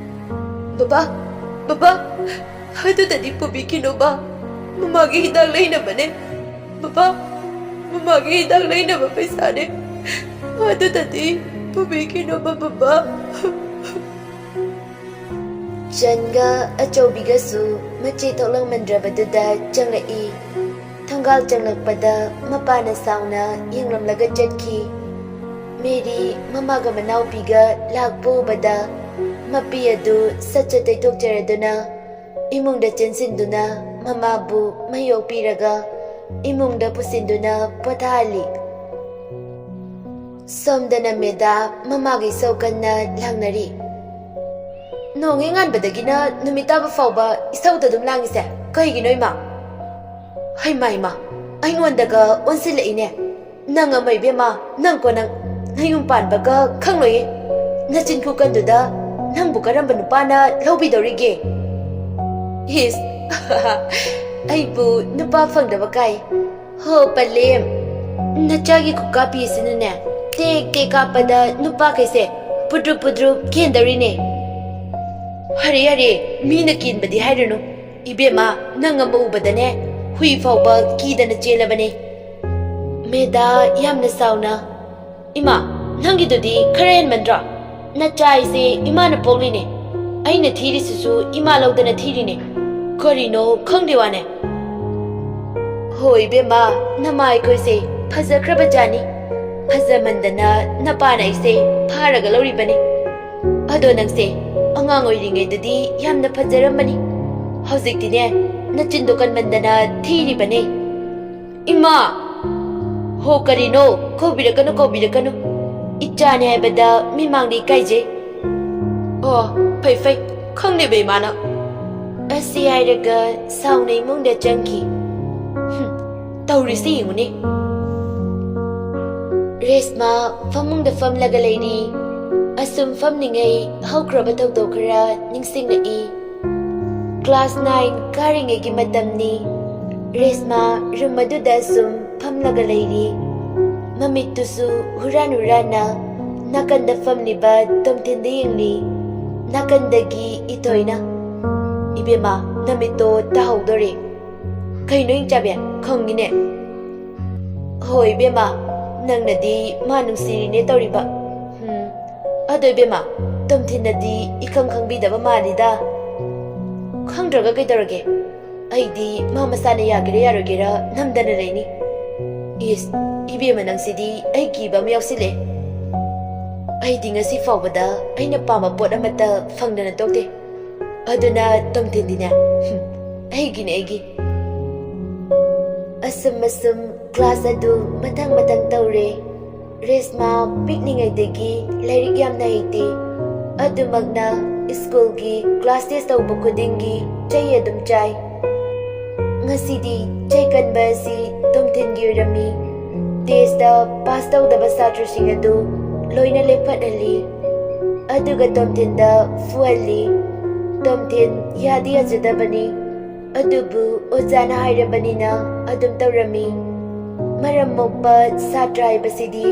ꯕꯕꯥ, ꯕꯕꯥ, ꯑꯗꯨꯗꯗꯤ ꯄꯨꯕꯤꯈꯤꯅꯨꯕ꯫ ꯃꯃꯥꯒꯤ ꯍꯤꯗꯥꯛ ꯂꯩꯅꯕꯅꯦ꯫ ꯕꯕꯥ, ꯃꯃꯥꯒꯤ ꯍꯤꯗꯥꯛ ꯂꯩꯅꯕ ꯄꯩꯁꯥꯅꯦ꯫ ꯑꯗꯨꯗꯗꯤ ꯄꯨꯕꯤꯈꯤꯅꯨꯕ, ꯕꯕꯥ꯫ ꯆꯟꯒ ꯑꯆꯧꯕꯤꯒꯁꯨ ꯃꯆꯦ ꯊꯣꯛꯂꯛꯃꯟꯗ꯭ꯔꯕꯗꯨꯗ ꯆꯪꯂꯛꯏ꯫ ꯊꯣꯡꯒꯥꯜ ꯆꯪꯂꯛꯄꯗ ꯃꯄꯥꯅ ꯁꯥꯎꯅ ꯌꯦꯡꯂꯝꯂꯒ ꯆꯠꯈꯤ꯫ ꯃꯦꯔꯤ ꯃꯃꯥꯒ ꯃꯅꯥꯎꯄꯤꯒ ꯂꯥꯛꯄ ꯎꯕꯗ ꯃꯄꯤ ꯑꯗꯨ ꯁꯠ ꯁꯠ ꯇꯩꯊꯣꯛꯆꯔꯗꯨꯅ ꯏꯃꯨꯡꯗ ꯆꯦꯟꯁꯤꯟꯗꯨꯅ ꯃꯃꯥꯕꯨ ꯃꯌꯣꯛꯄꯤꯔꯒ ꯏꯃꯨꯡꯗ ꯄꯨꯁꯤꯟꯗꯨꯅ ꯄꯣꯊꯥꯍꯜꯂꯤ꯫ ꯁꯣꯝꯗꯅ ꯃꯦꯗꯥ ꯃꯃꯥꯒꯤ ꯏꯁꯧ ꯀꯟꯅ ꯂꯥꯡꯅꯔꯤ꯫ ꯅꯣꯡ ꯍꯦꯛ ꯉꯥꯟꯕꯗꯒꯤꯅ ꯅꯨꯃꯤꯠ ꯇꯥꯕ ꯐꯥꯎꯕ ꯏꯁꯧꯗ ꯑꯗꯨꯝ ꯂꯥꯡꯉꯤꯁꯦ ꯀꯩꯒꯤꯅꯣ, ꯏꯃꯥ? ꯍꯩꯃꯥ, ꯏꯃꯥ, ꯑꯩꯉꯣꯟꯗꯒ ꯑꯣꯟꯁꯤꯜꯂꯛꯏꯅꯦ꯫ ꯅꯪ ꯑꯃ, ꯏꯕꯦꯝꯃ, ꯅꯪꯀꯣ ꯅꯪ꯫ ꯅꯌꯨꯝ ꯄꯥꯟꯕꯒ ꯈꯪꯂꯣꯏꯌꯦ꯫ ꯅꯆꯤꯟ ꯈꯨꯀꯟꯗꯨꯗ ꯅꯪꯕꯨ ꯀꯔꯝꯕ ꯅꯨꯄꯥꯅ ꯂꯧꯕꯤꯗꯧꯔꯤꯒꯦ? ꯏꯁ, ꯑꯩꯕꯨ ꯅꯨꯄꯥ ꯐꯪꯗꯕ ꯀꯥꯏ꯫ ꯍꯣ, ꯄꯂꯦꯝ, ꯅꯆꯥꯒꯤ ꯈꯨꯀꯥꯞꯄꯤꯁꯤꯅꯅꯦ, ꯇꯦꯛ ꯇꯦꯛ ꯀꯥꯞꯄꯗ ꯅꯨꯄꯥꯈꯩꯁꯦ ꯄꯨꯗ꯭ꯔꯨꯞ ꯄꯨꯗ꯭ꯔꯨꯞ ꯀꯦꯟꯗꯧꯔꯤꯅꯦ꯫ ꯍꯔꯦ, ꯍꯔꯦ, ꯃꯤꯅ ꯀꯦꯟꯕꯗꯤ ꯍꯥꯏꯔꯨꯅꯨ꯫ ꯏꯕꯦꯝꯃ, ꯅꯪ ꯑꯃ ꯎꯕꯗꯅꯦ, ꯍꯨꯏ ꯐꯥꯎꯕ ꯀꯤꯗꯅ ꯆꯦꯜꯂꯕꯅꯦ꯫ ꯃꯦꯗꯥ ꯌꯥꯝꯅ ꯁꯥꯎꯅ, "ꯏꯃꯥ, ꯅꯪꯒꯤꯗꯨꯗꯤ ꯈꯔ ꯍꯦꯟꯃꯟꯗ꯭ꯔꯣ? ꯅꯆꯥ ꯍꯥꯏꯁꯦ ꯏꯃꯥꯅ ꯄꯣꯛꯂꯤꯅꯦ꯫ ꯑꯩꯅ ꯊꯤꯔꯤꯁꯤꯁꯨ ꯏꯃꯥ ꯂꯧꯗꯅ ꯊꯤꯔꯤꯅꯦ꯫ ꯀꯔꯤꯅꯣ ꯈꯪꯗꯦ ꯋꯥꯅꯦ꯫" "ꯍꯣꯏ ꯏꯕꯦꯝꯃ, ꯅꯃꯥ ꯑꯩꯈꯣꯏꯁꯦ ꯐꯖꯈ꯭ꯔꯕ ꯖꯥꯠꯅꯤ꯫ ꯐꯖꯃꯟꯗꯅ ꯅꯄꯥꯅ ꯑꯩꯁꯦ ꯐꯥꯔꯒ ꯂꯧꯔꯤꯕꯅꯤ꯫ ꯑꯗꯣ ꯅꯪꯁꯦ ꯑꯉꯥꯡ ꯑꯣꯏꯔꯤꯉꯩꯗꯗꯤ ꯌꯥꯝꯅ ꯐꯖꯔꯝꯕꯅꯤ꯫ ꯍꯧꯖꯤꯛꯇꯤꯅꯦ, ꯅꯆꯤꯟꯗꯣ ꯀꯟꯃꯟꯗꯅ ꯊꯤꯔꯤꯕꯅꯦ꯫" "ꯏꯃꯥ!" "ꯍꯣ, ꯀꯔꯤꯅꯣ? ꯀꯧꯕꯤꯔꯛꯀꯅꯨ, ꯀꯧꯕꯤꯔꯛꯀꯅꯨ꯫ ꯏꯆꯥꯅꯦ ꯍꯥꯏꯕꯗ ꯃꯤꯃꯥꯡꯗ ꯏꯀꯥꯏꯖꯩ꯫" "ꯑꯣ, ꯐꯩ, ꯐꯩ꯫ ꯈꯪꯂꯤꯕ ꯏꯃꯥꯅ꯫" ꯑꯁꯤ ꯍꯥꯏꯔꯒ ꯁꯥꯎꯅ ꯏꯃꯨꯡꯗ ꯆꯪꯈꯤ꯫ ꯍꯨꯝ, ꯇꯧꯔꯤꯁꯤ ꯌꯦꯡꯉꯨꯅꯦ꯫ ꯔꯦꯁꯃꯥ ꯐꯃꯨꯡꯗ ꯐꯝꯂꯒ ꯂꯩꯔꯤ꯫ ꯑꯁꯨꯝ ꯐꯝꯂꯤꯉꯩ ꯍꯧꯈ꯭ꯔꯕ ꯊꯧꯗꯣꯛ ꯈꯔ ꯅꯤꯡꯁꯤꯡꯂꯛꯏ꯫ ꯀ꯭ꯂꯥꯁ ꯅꯥꯏꯟ ꯀꯥꯔꯤꯉꯩꯒꯤ ꯃꯇꯝꯅꯤ꯫ ꯔꯦꯁꯃꯥ ꯔꯨꯝ ꯑꯗꯨꯗ ꯁꯨꯝ ꯐꯝꯂꯒ ꯂꯩꯔꯤ꯫ ꯃꯃꯤꯠꯇꯨꯁꯨ ꯍꯨꯔꯥꯟ ꯍꯨꯔꯥꯟꯅ ꯅꯥꯀꯟꯗ ꯐꯝꯂꯤꯕ ꯇꯣꯝꯊꯤꯟꯗ ꯌꯦꯡꯂꯤ꯫ ꯅꯥꯀꯟꯗꯒꯤ ꯏꯊꯣꯏꯅ, "ꯏꯕꯦꯝꯃ, ꯅꯃꯤꯠꯇꯣ ꯇꯥꯍꯧꯗꯣꯔꯦ꯫" "ꯀꯩꯅꯣ, ꯏꯆꯥꯕꯤ? ꯈꯪꯉꯤꯅꯦ꯫" "ꯍꯣꯏ ꯏꯕꯦꯝꯃ, ꯅꯪꯅꯗꯤ ꯃꯥ ꯅꯨꯡꯁꯤꯔꯤꯅꯦ ꯇꯧꯔꯤꯕ꯫ ꯎꯝ, ꯑꯗꯣ ꯏꯕꯦꯝꯃ, ꯇꯣꯝꯊꯤꯟꯅꯗꯤ ꯏꯈꯪ ꯈꯪꯕꯤꯗꯕ ꯃꯥꯜꯂꯤꯗ꯫" "ꯈꯪꯗ꯭ꯔꯒ ꯀꯩꯗꯧꯔꯒꯦ? ꯑꯩꯗꯤ ꯃꯥ ꯃꯁꯥꯅ ꯌꯥꯒꯦꯔꯥ ꯌꯥꯔꯣꯏꯒꯦꯔꯥ ꯅꯝꯗꯅ ꯂꯩꯅꯤ꯫" "ꯏꯁ, ꯏꯕꯦꯝꯃ ꯅꯪꯁꯤꯗꯤ ꯑꯩ ꯀꯤꯕ ꯑꯃ ꯌꯥꯎꯁꯤꯜꯂꯦ꯫ ꯑꯩꯗꯤ ꯉꯁꯤ ꯐꯥꯎꯕꯗ ꯑꯩꯅ ꯄꯥꯝꯕ ꯄꯣꯠ ꯑꯃꯠꯇ ꯐꯪꯗꯅ ꯇꯣꯛꯇꯦ꯫ ꯑꯗꯨꯅ ꯇꯣꯝꯊꯤꯟꯗꯤꯅꯦ, ꯍꯨꯝ, ꯑꯩꯒꯤꯅꯦ ꯑꯩꯒꯤ꯫ ꯑꯁꯨꯝ ꯑꯁꯨꯝ ꯀ꯭ꯂꯥꯁ ꯑꯗꯨ ꯃꯊꯪ ꯃꯊꯪ ꯇꯧꯔꯦ꯫ ꯔꯦꯁꯃꯥ ꯄꯤꯛꯂꯤꯉꯩꯗꯒꯤ ꯂꯥꯏꯔꯤꯛ ꯌꯥꯝꯅ ꯍꯩꯇꯦ꯫ ꯑꯗꯨꯃꯛꯅ ꯁ꯭ꯀꯨꯜꯒꯤ ꯀ꯭ꯂꯥꯁ ꯇꯦꯁ ꯇꯧꯕ ꯈꯨꯗꯤꯡꯒꯤ ꯆꯩ ꯑꯗꯨꯝ ꯆꯥꯏ꯫ ꯉꯁꯤꯗꯤ ꯆꯩ ꯀꯟꯕ ꯑꯁꯤ ꯇꯣꯝꯊꯤꯟꯒꯤ ꯑꯣꯏꯔꯝꯃꯤ꯫ ꯇꯦꯁꯇ ꯄꯥꯁ ꯇꯧꯗꯕ ꯁꯥꯇ꯭ꯔꯁꯤꯡ ꯑꯗꯨ ꯂꯣꯏꯅ ꯂꯦꯞꯈꯠꯍꯜꯂꯤ꯫ ꯑꯗꯨꯒ ꯇꯣꯝꯊꯤꯟꯗ ꯐꯨꯍꯜꯂꯤ꯫ ꯇꯣꯝꯊꯤꯟ ꯌꯥꯗꯤ ꯌꯥꯖꯗꯕꯅꯤ꯫ ꯑꯗꯨꯕꯨ ꯑꯣꯖꯥꯅ ꯍꯥꯏꯔꯕꯅꯤꯅ ꯑꯗꯨꯝ ꯇꯧꯔꯝꯃꯤ꯫ ꯃꯔꯝ ꯃꯣꯛꯄ ꯁꯥꯇ꯭ꯔ ꯍꯥꯏꯕꯁꯤꯗꯤ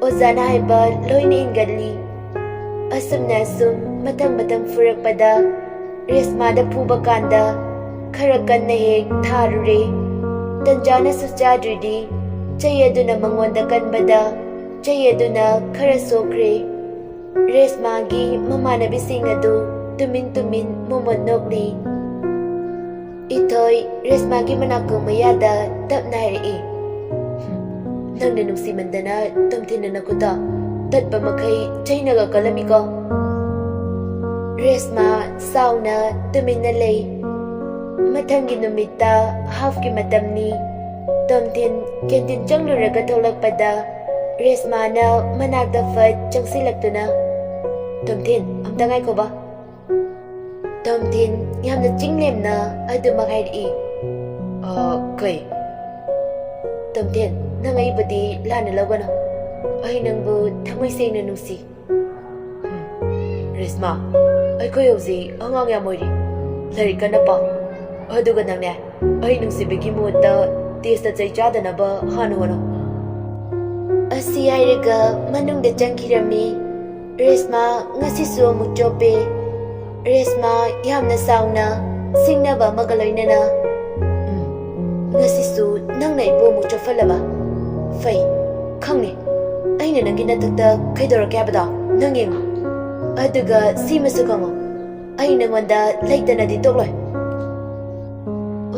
ꯑꯣꯖꯥꯅ ꯍꯥꯏꯕ ꯂꯣꯏꯅ ꯏꯟꯒꯜꯂꯤ꯫ ꯑꯁꯨꯝꯅ ꯑꯁꯨꯝ ꯃꯊꯪ ꯃꯊꯪ ꯐꯨꯔꯛꯄꯗ ꯔꯦꯁꯃꯥꯗ ꯐꯨꯕ ꯀꯥꯟꯗ ꯈꯔ ꯀꯟꯅ ꯍꯦꯛ ꯊꯥꯔꯨꯔꯦ꯫ ꯇꯟꯖꯥꯅꯁꯨ ꯆꯥꯗ꯭ꯔꯤꯗꯤ ꯆꯩ ꯑꯗꯨꯅ ꯃꯉꯣꯟꯗ ꯀꯟꯕꯗ ꯆꯩ ꯑꯗꯨꯅ ꯈꯔ ꯁꯣꯛꯈ꯭ꯔꯦ꯫ ꯔꯦꯁꯃꯥꯒꯤ ꯃꯃꯥꯟꯅꯕꯤꯁꯤꯡ ꯑꯗꯨ ꯇꯨꯃꯤꯟ ꯇꯨꯃꯤꯟ ꯃꯣꯃꯣꯟ ꯅꯣꯛꯂꯤ꯫ ꯏꯊꯣꯏ ꯔꯦꯁꯃꯥꯒꯤ ꯃꯅꯥꯀꯣꯡ ꯃꯌꯥꯗ ꯇꯞꯅ ꯍꯥꯏꯔꯛꯏ, "ꯅꯪꯅ ꯅꯨꯡꯁꯤꯃꯟꯗꯅ ꯇꯣꯝꯊꯤꯟꯅ ꯅꯈꯨꯠꯇꯣ ꯇꯠꯄ ꯃꯈꯩ ꯆꯩꯅꯒ ꯀꯜꯂꯝꯃꯤꯀꯣ?" ꯔꯦꯁꯃꯥ ꯁꯥꯎꯅ ꯇꯨꯃꯤꯟꯅ ꯂꯩ꯫ ꯃꯊꯪꯒꯤ ꯅꯨꯃꯤꯠꯇ ꯍꯥꯐꯀꯤ ꯃꯇꯝꯅꯤ꯫ ꯇꯣꯝꯊꯤꯟ ꯀꯦꯟꯇꯤꯟ ꯆꯪꯂꯨꯔꯒ ꯊꯣꯛꯂꯛꯄꯗ ꯔꯦꯁꯃꯥꯅ ꯃꯅꯥꯛꯇ ꯐꯠ ꯆꯪꯁꯤꯜꯂꯛꯇꯨꯅ, "ꯇꯣꯝꯊꯤꯟ, ꯑꯝꯇ ꯉꯥꯏꯈꯣꯕ꯫" ꯇꯣꯝꯊꯤꯟ ꯌꯥꯝꯅ ꯆꯤꯡꯂꯦꯝꯅ ꯑꯗꯨꯃꯛ ꯍꯥꯏꯔꯛꯏ꯫ "ꯑ, ꯀꯩ?" "ꯇꯣꯝꯊꯤꯟ, ꯅꯪ ꯑꯩꯕꯨꯗꯤ ꯂꯥꯟꯅ ꯂꯧꯒꯅꯨ꯫ ꯑꯩ ꯅꯪꯕꯨ ꯊꯃꯣꯏ ꯁꯦꯡꯅ ꯅꯨꯡꯁꯤ꯫" "ꯎꯝ, ꯔꯦꯁꯃꯥ, ꯑꯩꯈꯣꯏ ꯍꯧꯖꯤꯛ ꯑꯉꯥꯡ ꯌꯥꯝ ꯑꯣꯏꯔꯤ꯫ ꯂꯥꯏꯔꯤꯛ ꯀꯟꯅ ꯄꯥꯎ꯫ ꯑꯗꯨꯒ ꯅꯪꯅꯦ, ꯑꯩ ꯅꯨꯡꯁꯤꯕꯒꯤ ꯃꯍꯨꯠꯇ ꯇꯦꯁꯇ ꯆꯩ ꯆꯥꯗꯅꯕ ꯍꯥꯟꯅ ꯍꯣꯠꯅꯧ꯫" ꯑꯁꯤ ꯍꯥꯏꯔꯒ ꯃꯅꯨꯡꯗ ꯆꯪꯈꯤꯔꯝꯃꯤ꯫ ꯔꯦꯁꯃꯥ ꯉꯁꯤꯁꯨ ꯑꯃꯨꯛ ꯆꯣꯞꯄꯦ꯫ ꯔꯦꯁꯃꯥ ꯌꯥꯝꯅ ꯁꯥꯎꯅ ꯁꯤꯡꯅꯕ ꯑꯃꯒ ꯂꯣꯏꯅꯅ, "ꯎꯝ, ꯉꯁꯤꯁꯨ ꯅꯪꯅ ꯑꯩꯕꯨ ꯑꯃꯨꯛ ꯆꯣꯞꯍꯜꯂꯕ? ꯐꯩ, ꯈꯪꯅꯤ꯫ ꯑꯩꯅ ꯅꯪꯒꯤ ꯅꯊꯛꯇ ꯀꯩꯗꯧꯔꯛꯀꯦ ꯍꯥꯏꯕꯗꯣ ꯅꯪ ꯌꯦꯡꯉꯨ꯫ ꯑꯗꯨꯒ ꯁꯤꯃꯁꯨ ꯈꯪꯉꯨ, ꯑꯩ ꯅꯉꯣꯟꯗ ꯂꯩꯇꯅꯗꯤ ꯇꯣꯛꯂꯣꯏ꯫"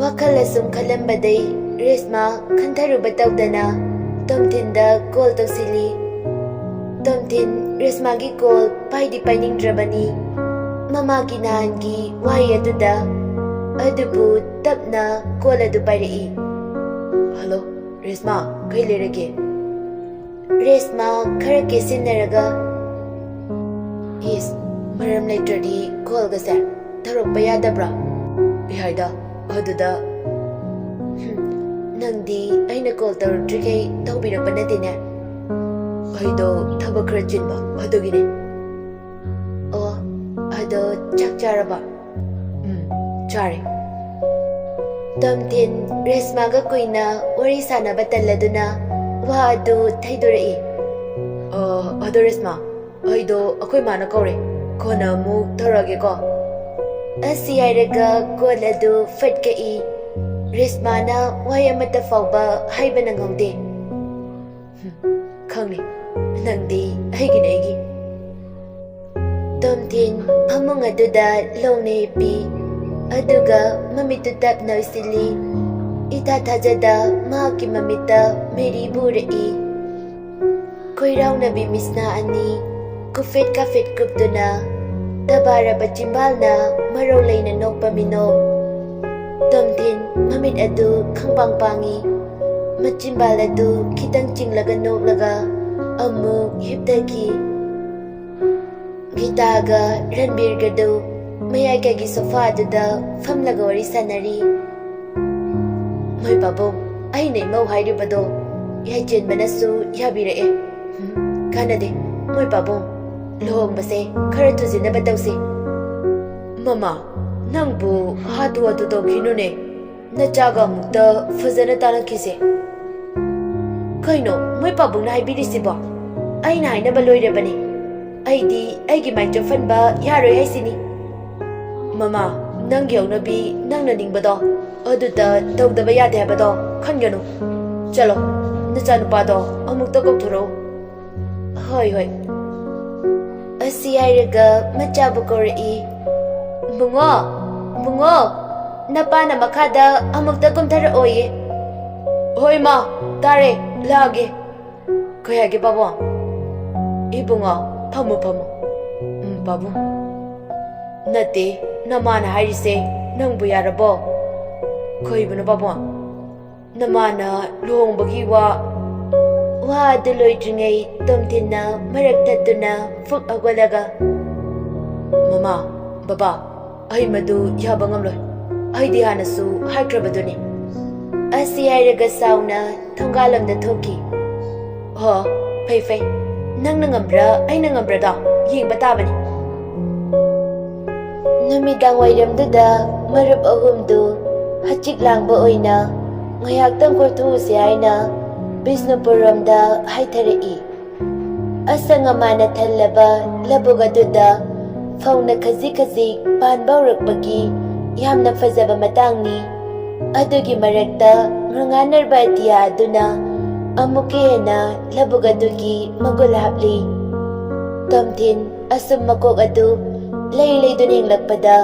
ꯋꯥꯈꯜ ꯑꯁꯨꯝ ꯈꯜꯂꯝꯕꯗꯩ ꯔꯦꯁꯃꯥ ꯈꯟꯊꯔꯨꯕ ꯇꯧꯗꯅ ꯇꯣꯝꯊꯤꯟꯗ ꯀꯣꯜ ꯇꯧꯁꯤꯜꯂꯤ꯫ ꯇꯣꯝꯊꯤꯟ ꯔꯦꯁꯃꯥꯒꯤ ꯀꯣꯜ ꯄꯥꯏꯗꯤ ꯄꯥꯏꯅꯤꯡꯗ꯭ꯔꯕꯅꯤ꯫ ꯃꯃꯥꯒꯤ ꯅꯍꯥꯟꯒꯤ ꯋꯥꯍꯩ ꯑꯗꯨꯗ꯫ ꯑꯗꯨꯕꯨ ꯇꯞꯅ ꯀꯣꯜ ꯑꯗꯨ ꯄꯥꯏꯔꯛꯏ꯫ "ꯍꯜꯂꯣ, ꯔꯦꯁꯃꯥ, ꯀꯩ ꯂꯩꯔꯒꯦ?" ꯔꯦꯁꯃꯥ ꯈꯔ ꯀꯦꯁꯤꯟꯅꯔꯒ, "ꯏꯁ, ꯃꯔꯝ ꯂꯩꯇ꯭ꯔꯗꯤ ꯀꯣꯜꯒꯁꯦ ꯇꯧꯔꯛꯄ ꯌꯥꯗꯕ꯭ꯔꯥ?" "ꯌꯥꯏꯗ, ꯑꯗꯨꯗ, ꯍꯨꯝ, ꯅꯪꯗꯤ ꯑꯩꯅ ꯀꯣꯜ ꯇꯧꯔꯛꯇ꯭ꯔꯤꯈꯩ ꯇꯧꯕꯤꯔꯛꯄ ꯅꯠꯇꯦꯅꯦ?" "ꯑꯩꯗꯣ ꯊꯕꯛ ꯈꯔ ꯆꯤꯟꯕ, ꯑꯗꯨꯒꯤꯅꯦ꯫" "ꯑꯣ, ꯑꯗꯣ ꯆꯥꯛ ꯆꯥꯔꯕ?" "ꯎꯝ, ꯆꯥꯔꯦ꯫" ꯇꯣꯝꯊꯤꯟ ꯔꯦꯁꯃꯥꯒ ꯀꯨꯏꯅ ꯋꯥꯔꯤ ꯁꯥꯟꯅꯕ ꯇꯜꯂꯗꯨꯅ ꯋꯥ ꯑꯗꯨ ꯊꯩꯗꯣꯔꯛꯏ꯫ "ꯑ, ꯑꯗꯣ ꯔꯦꯁꯃꯥ, ꯑꯩꯗꯣ ꯑꯩꯈꯣꯏ ꯃꯥꯅ ꯀꯧꯔꯦ, ꯀꯣꯟꯅ ꯑꯃꯨꯛ ꯇꯧꯔꯛꯑꯒꯦꯀꯣ꯫" ꯑꯁꯤ ꯍꯥꯏꯔꯒ ꯀꯣꯜ ꯑꯗꯨ ꯐꯠ ꯀꯛꯏ꯫ ꯔꯦꯁꯃꯥꯅ ꯋꯥꯍꯩ ꯑꯃꯠꯇ ꯐꯥꯎꯕ ꯍꯥꯏꯕ ꯅꯪꯍꯧꯗꯦ꯫ "ꯍꯨꯝ, ꯈꯪꯅꯤ, ꯅꯪꯗꯤ ꯑꯩꯒꯤꯅꯦ, ꯑꯩꯒꯤ꯫" ꯇꯣꯝꯊꯤꯟ ꯐꯃꯨꯡ ꯑꯗꯨꯗ ꯂꯣꯡꯅ ꯍꯤꯞꯄꯤ, ꯑꯗꯨꯒ ꯃꯃꯤꯠꯇꯨ ꯇꯞꯅ ꯎꯏꯁꯤꯜꯂꯤ꯫ ꯏꯊꯥ ꯊꯥꯖꯗ ꯃꯍꯥꯛꯀꯤ ꯃꯃꯤꯠꯇ ꯃꯦꯔꯤꯕꯨ ꯎꯔꯛꯏ꯫ ꯈꯣꯏꯔꯥꯎꯅꯕꯤ ꯃꯤꯠꯁꯅꯥ ꯑꯅꯤ ꯀꯨꯐꯦꯠ ꯀꯥꯐꯦꯠ ꯀꯨꯞꯇꯨꯅ, ꯇꯕꯥꯔꯕ ꯆꯤꯝꯕꯥꯜꯅ ꯃꯔꯧ ꯂꯩꯅ ꯅꯣꯛꯄ ꯃꯤꯅꯣꯛ꯫ ꯇꯣꯝꯊꯤꯟ ꯃꯃꯤꯠ ꯑꯗꯨ ꯈꯪꯄꯥꯡ ꯄꯥꯡꯏ꯫ ꯃꯆꯤꯝꯕꯥꯜ ꯑꯗꯨ ꯈꯤꯇꯪ ꯆꯤꯡꯂꯒ ꯅꯣꯛꯂꯒ ꯑꯃꯨꯛ ꯍꯤꯞꯊꯈꯤ꯫ ꯒꯤꯇꯥꯒ ꯔꯟꯕꯤꯔꯒꯗꯨ ꯃꯌꯥꯏ ꯀꯥꯏꯒꯤ ꯁꯣꯐꯥ ꯑꯗꯨꯗ ꯐꯝꯂꯒ ꯋꯥꯔꯤ ꯁꯥꯟꯅꯔꯤ꯫ "ꯃꯣꯏ ꯄꯥꯕꯨꯡ, ꯑꯩꯅ ꯏꯃꯧ ꯍꯥꯏꯔꯤꯕꯗꯣ ꯌꯥꯏꯆꯦꯟꯕꯅꯁꯨ ꯌꯥꯕꯤꯔꯛꯑꯦ꯫" "ꯎꯝ, ꯀꯥꯟꯅꯗꯦ꯫ ꯃꯣꯏ ꯄꯥꯕꯨꯡ, ꯂꯨꯍꯣꯡꯕꯁꯦ ꯈꯔ ꯊꯨꯖꯤꯟꯅꯕ ꯇꯧꯁꯤ꯫" "ꯃꯃꯥ, ꯅꯪꯕꯨ ꯍꯥꯊꯨ ꯍꯥꯊꯨ ꯇꯧꯈꯤꯅꯨꯅꯦ꯫ ꯅꯆꯥꯒ ꯑꯃꯨꯛꯇ ꯐꯖꯅ ꯇꯥꯟꯅꯈꯤꯁꯦ꯫" "ꯀꯩꯅꯣ ꯃꯣꯏ ꯄꯥꯕꯨꯡꯅ ꯍꯥꯏꯕꯤꯔꯤꯁꯤꯕꯣ? ꯑꯩꯅ ꯍꯥꯏꯅꯕ ꯂꯣꯏꯔꯕꯅꯤ꯫ ꯑꯩꯗꯤ ꯑꯩꯒꯤ ꯃꯥꯏ ꯆꯣꯞꯍꯟꯕ ꯌꯥꯔꯣꯏ ꯍꯥꯏꯁꯤꯅꯤ꯫" "ꯃꯃꯥ, ꯅꯪꯒꯤ ꯍꯧꯅꯕꯤ, ꯅꯪꯅ ꯅꯤꯡꯕꯗꯣ ꯑꯗꯨꯇ ꯇꯧꯗꯕ ꯌꯥꯗꯦ ꯍꯥꯏꯕꯗꯣ ꯈꯟꯒꯅꯨ꯫ ꯆꯠꯂꯣ, ꯅꯆꯥꯅꯨꯄꯥꯗꯣ ꯑꯃꯨꯛꯇ ꯀꯧꯊꯣꯔꯛꯎ꯫" "ꯍꯣꯏ, ꯍꯣꯏ꯫" ꯑꯁꯤ ꯍꯥꯏꯔꯒ ꯃꯆꯥꯕꯨ ꯀꯧꯔꯛꯏ꯫ "ꯕꯨꯡꯉꯣ, ꯕꯨꯡꯉꯣ, ꯅꯄꯥꯅ ꯃꯈꯥꯗ ꯑꯃꯨꯛꯇ ꯀꯨꯝꯊꯔꯛꯑꯣꯌꯦ꯫" "ꯍꯣꯏ ꯃꯥ, ꯇꯥꯔꯦ, ꯂꯥꯛꯑꯒꯦ꯫" "ꯀꯩ ꯍꯥꯏꯒꯦ ꯄꯥꯕꯨꯡ?" "ꯏꯕꯨꯡꯉꯣ, ꯐꯝꯃꯨ, ꯐꯝꯃꯨ꯫" "ꯎꯝ, ꯄꯥꯕꯨꯡ꯫" ꯅꯠꯇꯦ, ꯅꯃꯥꯅ ꯍꯥꯏꯔꯤꯁꯦ ꯅꯪꯕꯨ ꯌꯥꯔꯕꯣ? ꯀꯩꯕꯨꯅꯣ ꯄꯥꯕꯨꯡ? ꯅꯃꯥꯅ ꯂꯨꯍꯣꯡꯕꯒꯤ ꯋꯥ? ꯋꯥ ꯑꯗꯨ ꯂꯣꯏꯗ꯭ꯔꯤꯉꯩ ꯇꯣꯝꯊꯤꯟꯅ ꯃꯔꯛ ꯊꯠꯇꯨꯅ ꯐꯨꯛ ꯍꯧꯒꯠꯂꯒ, "ꯃꯃꯥ, ꯕꯕꯥ, ꯑꯩ ꯃꯗꯨ ꯌꯥꯕ ꯉꯝꯂꯣꯏ꯫ ꯑꯩꯗꯤ ꯍꯥꯟꯅꯁꯨ ꯍꯥꯏꯈ꯭ꯔꯕꯗꯨꯅꯤ"꯫ ꯑꯁꯤ ꯍꯥꯏꯔꯒ ꯁꯥꯎꯅ ꯊꯣꯡꯒꯥꯜꯂꯣꯝꯗ ꯊꯣꯛꯈꯤ꯫ "ꯍꯣ, ꯐꯩ ꯐꯩ꯫ ꯅꯪꯅ ꯉꯝꯕ꯭ꯔꯥ ꯑꯩꯅ ꯉꯝꯕ꯭ꯔꯥꯗꯣ ꯌꯦꯡꯕ ꯇꯥꯕꯅꯤ"꯫ ꯅꯨꯃꯤꯗꯥꯡ ꯋꯥꯏꯔꯝꯗꯨꯗ ꯃꯔꯨꯞ ꯑꯍꯨꯝꯗꯨ ꯍꯆꯤꯛ ꯂꯥꯡꯕ ꯑꯣꯏꯅ ꯉꯥꯏꯍꯥꯛꯇꯪ ꯀꯣꯏꯊꯣꯛꯎꯁꯦ ꯍꯥꯏꯅ ꯕꯤꯁꯅꯨꯄꯨꯔ ꯔꯣꯝꯗ ꯍꯥꯏꯊꯔꯛꯏ꯫ ꯑꯁꯪ ꯑꯃꯥꯟꯅ ꯊꯜꯂꯕ ꯂꯧꯕꯨꯛ ꯑꯗꯨꯗ ꯐꯧꯅ ꯈꯖꯤꯛ ꯈꯖꯤꯛ ꯄꯥꯟꯕ ꯍꯧꯔꯛꯄꯒꯤ ꯌꯥꯝꯅ ꯐꯖꯕ ꯃꯇꯥꯡꯅꯤ꯫ ꯑꯗꯨꯒꯤ ꯃꯔꯛꯇ ꯉꯉꯥꯟꯅꯔꯕ ꯑꯇꯤꯌꯥ ꯑꯗꯨꯅ ꯑꯃꯨꯛꯀ ꯍꯦꯟꯅ ꯂꯧꯕꯨꯛ ꯑꯗꯨꯒꯤ ꯃꯒꯨꯜ ꯍꯥꯞꯂꯤ꯫ ꯇꯣꯝꯊꯤꯟ ꯑꯁꯨꯝ ꯃꯀꯣꯛ ꯑꯗꯨ ꯂꯩ ꯂꯩꯗꯨꯅ ꯌꯦꯡꯂꯛꯄꯗ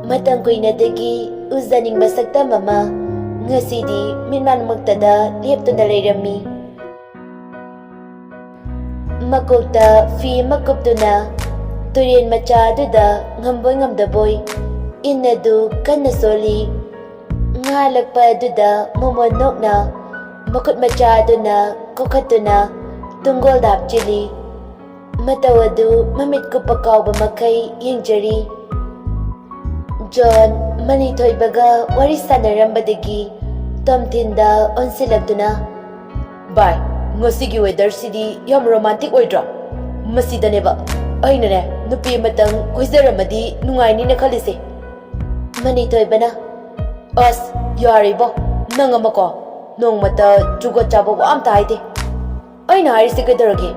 ꯃꯇꯝ ꯀꯨꯏꯅꯗꯒꯤ ꯎꯖꯅꯤꯡꯕ ꯁꯛꯇꯝ ꯑꯃ ꯉꯁꯤꯗꯤ ꯃꯤꯠꯃꯥꯡꯃꯛꯇꯗ ꯂꯦꯞꯇꯨꯅ ꯂꯩꯔꯝꯃꯤ꯫ ꯃꯀꯣꯛꯇ ꯐꯤ ꯑꯃ ꯀꯨꯞꯇꯨꯅ ꯇꯨꯔꯦꯟ ꯃꯆꯥ ꯑꯗꯨꯗ ꯉꯝꯕꯣꯏ ꯉꯝꯗꯕꯣꯏ ꯏꯟ ꯑꯗꯨ ꯀꯟꯅ ꯁꯣꯜꯂꯤ꯫ ꯉꯥꯂꯛꯄ ꯑꯗꯨꯗ ꯃꯣꯃꯣꯟ ꯅꯣꯛꯅ ꯃꯈꯨꯠ ꯃꯆꯥ ꯑꯗꯨꯅ ꯀꯣꯛꯈꯠꯇꯨꯅ ꯇꯨꯡꯒꯣꯜꯗ ꯍꯥꯞꯆꯤꯜꯂꯤ꯫ ꯃꯇꯧ ꯑꯗꯨ ꯃꯃꯤꯠ ꯀꯨꯞꯄ ꯀꯥꯎꯕ ꯃꯈꯩ ꯌꯦꯡꯖꯔꯤ꯫ ꯖꯣꯟ ꯃꯅꯤꯊꯣꯏꯕꯒ ꯋꯥꯔꯤ ꯁꯥꯟꯅꯔꯝꯕꯗꯒꯤ ꯇꯣꯝꯊꯤꯟꯗ ꯑꯣꯟꯁꯤꯜꯂꯛꯇꯨꯅ, "ꯚꯥꯏ, ꯉꯁꯤꯒꯤ ꯋꯦꯗꯔꯁꯤꯗꯤ ꯌꯥꯝ ꯔꯣꯃꯥꯟꯇꯤꯛ ꯑꯣꯏꯗ꯭ꯔꯣ? ꯃꯁꯤꯗꯅꯦꯕ ꯑꯩꯅꯅꯦ ꯅꯨꯄꯤ ꯑꯃꯇꯪ ꯀꯣꯏꯖꯔꯝꯃꯗꯤ ꯅꯨꯡꯉꯥꯏꯅꯤꯅ ꯈꯜꯂꯤꯁꯦ"꯫ ꯃꯅꯤꯊꯣꯏꯕꯅ, "ꯑꯁ, ꯌꯥꯔꯦꯕꯣ, ꯅꯪ ꯑꯃꯀꯣ, ꯅꯣꯡꯃꯇ ꯖꯨꯒꯣꯠ ꯆꯥꯕ ꯋꯥ ꯑꯝꯇ ꯍꯥꯏꯗꯦ꯫ ꯑꯩꯅ ꯍꯥꯏꯔꯤꯁꯤ ꯀꯩꯗꯧꯔꯒꯦ?"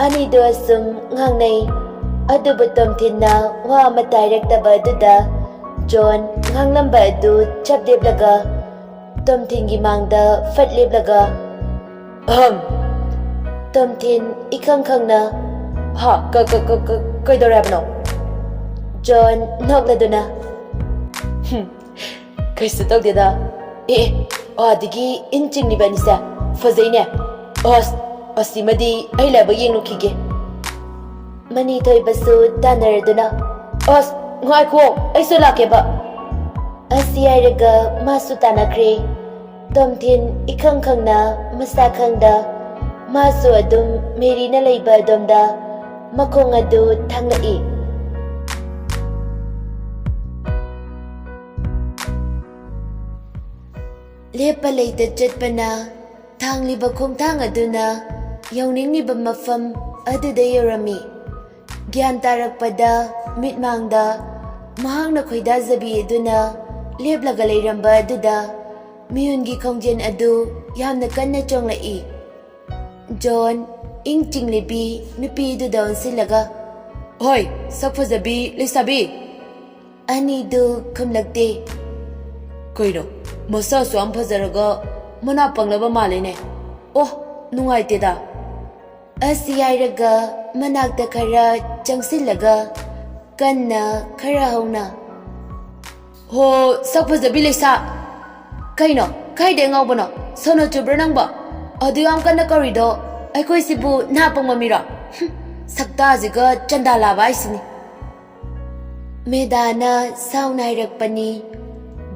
ꯑꯅꯤꯗꯣ ꯑꯁꯨꯝ ꯉꯥꯡꯅꯩ꯫ ꯑꯗꯨꯕꯨ ꯇꯣꯝꯊꯤꯟꯅ ꯋꯥ ꯑꯃꯠꯇ ꯍꯥꯏꯔꯛꯇꯕ ꯑꯗꯨꯗ ꯖꯣꯟ ꯉꯥꯡꯂꯝꯕ ꯑꯗꯨ ꯆꯞ ꯂꯦꯞꯂꯒ ꯇꯣꯝꯊꯤꯟꯒꯤ ꯃꯥꯡꯗ ꯐꯠ ꯂꯦꯞꯂꯒ, "ꯑꯍꯝ!" ꯇꯣꯝꯊꯤꯟ ꯏꯈꯪ ꯈꯪꯅ, "ꯍꯥ, ꯀ-, ꯀ-, ꯀ-, ꯀ-, ꯀꯩꯗꯧꯔꯦ ꯍꯥꯏꯕꯅꯣ?" ꯖꯣꯟ ꯅꯣꯛꯂꯗꯨꯅ, "ꯍꯨꯝ, ꯀꯩꯁꯨ ꯇꯧꯗꯦꯗ꯫ ꯑꯦ, ꯑꯦ, ꯑꯥꯗꯒꯤ ꯏꯟ ꯆꯤꯡꯂꯤꯕ ꯑꯅꯤꯁꯦ ꯐꯖꯩꯅꯦ꯫ ꯑꯁ, ꯑꯁꯤꯃꯗꯤ ꯑꯩ ꯂꯥꯏꯕꯛ ꯌꯦꯡꯂꯨꯈꯤꯒꯦ"꯫ ꯃꯅꯤꯊꯣꯏꯕꯁꯨ ꯇꯥꯟꯅꯔꯗꯨꯅ, ꯑꯁ, ꯉꯥꯏꯈꯣ, ꯑꯩꯁꯨ ꯂꯥꯛꯀꯦꯕ꯫ ꯑꯁꯤ ꯍꯥꯏꯔꯒ ꯃꯥꯁꯨ ꯇꯥꯟꯅꯈ꯭ꯔꯦ꯫ ꯇꯣꯝꯊꯤꯟ ꯏꯈꯪ ꯈꯪꯅ, ꯃꯁꯥ ꯈꯪꯗ, ꯃꯥꯁꯨ ꯑꯗꯨꯝ ꯃꯦꯔꯤꯅ ꯂꯩꯕ ꯑꯗꯣꯝꯗ ꯃꯈꯣꯡ ꯑꯗꯨ ꯊꯥꯡꯂꯛꯏ꯫ ꯂꯦꯞꯄ ꯂꯩꯇ ꯆꯠꯄꯅ ꯊꯥꯡꯂꯤꯕ ꯈꯣꯡꯊꯥꯡ ꯑꯗꯨꯅ ꯌꯧꯅꯤꯡꯂꯤꯕ ꯃꯐꯝ ꯑꯗꯨꯗ ꯌꯧꯔꯝꯃꯤ꯫ ꯒ꯭ꯌꯥꯟ ꯇꯥꯔꯛꯄꯗ ꯃꯤꯠꯃꯥꯡꯗ ꯃꯍꯥꯛꯅ ꯈꯣꯏꯗꯥꯖꯕꯤ ꯑꯗꯨꯅ ꯂꯦꯞꯂꯒ ꯂꯩꯔꯝꯕ ꯑꯗꯨꯗ ꯃꯤꯍꯨꯟꯒꯤ ꯈꯣꯡꯖꯦꯜ ꯑꯗꯨ ꯌꯥꯝꯅ ꯀꯟꯅ ꯆꯣꯡꯂꯛꯏ꯫ ꯖꯣꯟ ꯏꯪ ꯆꯤꯡꯂꯤꯕꯤ ꯅꯨꯄꯤꯗꯨꯗ ꯑꯣꯟꯁꯤꯜꯂꯒ, "ꯍꯣꯏ, ꯁꯛ ꯐꯖꯕꯤ ꯂꯩꯁꯥꯕꯤ!" ꯑꯅꯤꯗꯨ ꯈꯨꯝꯂꯛꯇꯦ꯫ "ꯀꯩꯅꯣ, ꯃꯁꯛꯁꯨ ꯌꯥꯝ ꯐꯖꯔꯒ ꯃꯅꯥ ꯄꯪꯂꯕ ꯃꯥꯜꯂꯦꯅꯦ꯫ ꯑꯣ, ꯅꯨꯡꯉꯥꯏꯇꯦꯗ꯫" ꯑꯁꯤ ꯍꯥꯏꯔꯒ ꯃꯅꯥꯛꯇ ꯈꯔ ꯆꯪꯁꯤꯜꯂꯒ ꯀꯟꯅ ꯈꯔ ꯍꯧꯅ, "ꯍꯣ, ꯁꯛ ꯐꯖꯕꯤ ꯂꯩꯁꯥ!" "ꯀꯩꯅꯣ, ꯀꯥꯏꯗꯩ ꯑꯉꯥꯎꯕꯅꯣ? ꯁꯣꯅꯣ ꯆꯨꯕ꯭ꯔꯥ ꯅꯪꯕꯣ? ꯑꯗꯨ ꯌꯥꯝ ꯀꯟꯅ ꯀꯧꯔꯤꯗꯣ ꯑꯩꯈꯣꯏꯁꯤꯕꯨ ꯅꯥ ꯄꯪꯕ ꯃꯤꯔꯣ? ꯍꯨꯝ, ꯁꯛꯇꯥꯁꯤꯒ ꯆꯟꯗꯥ ꯂꯥꯕ ꯍꯥꯏꯁꯤꯅꯤ꯫" ꯃꯦꯗꯥꯅ ꯁꯥꯎꯅ ꯍꯥꯏꯔꯛꯄꯅꯤ꯫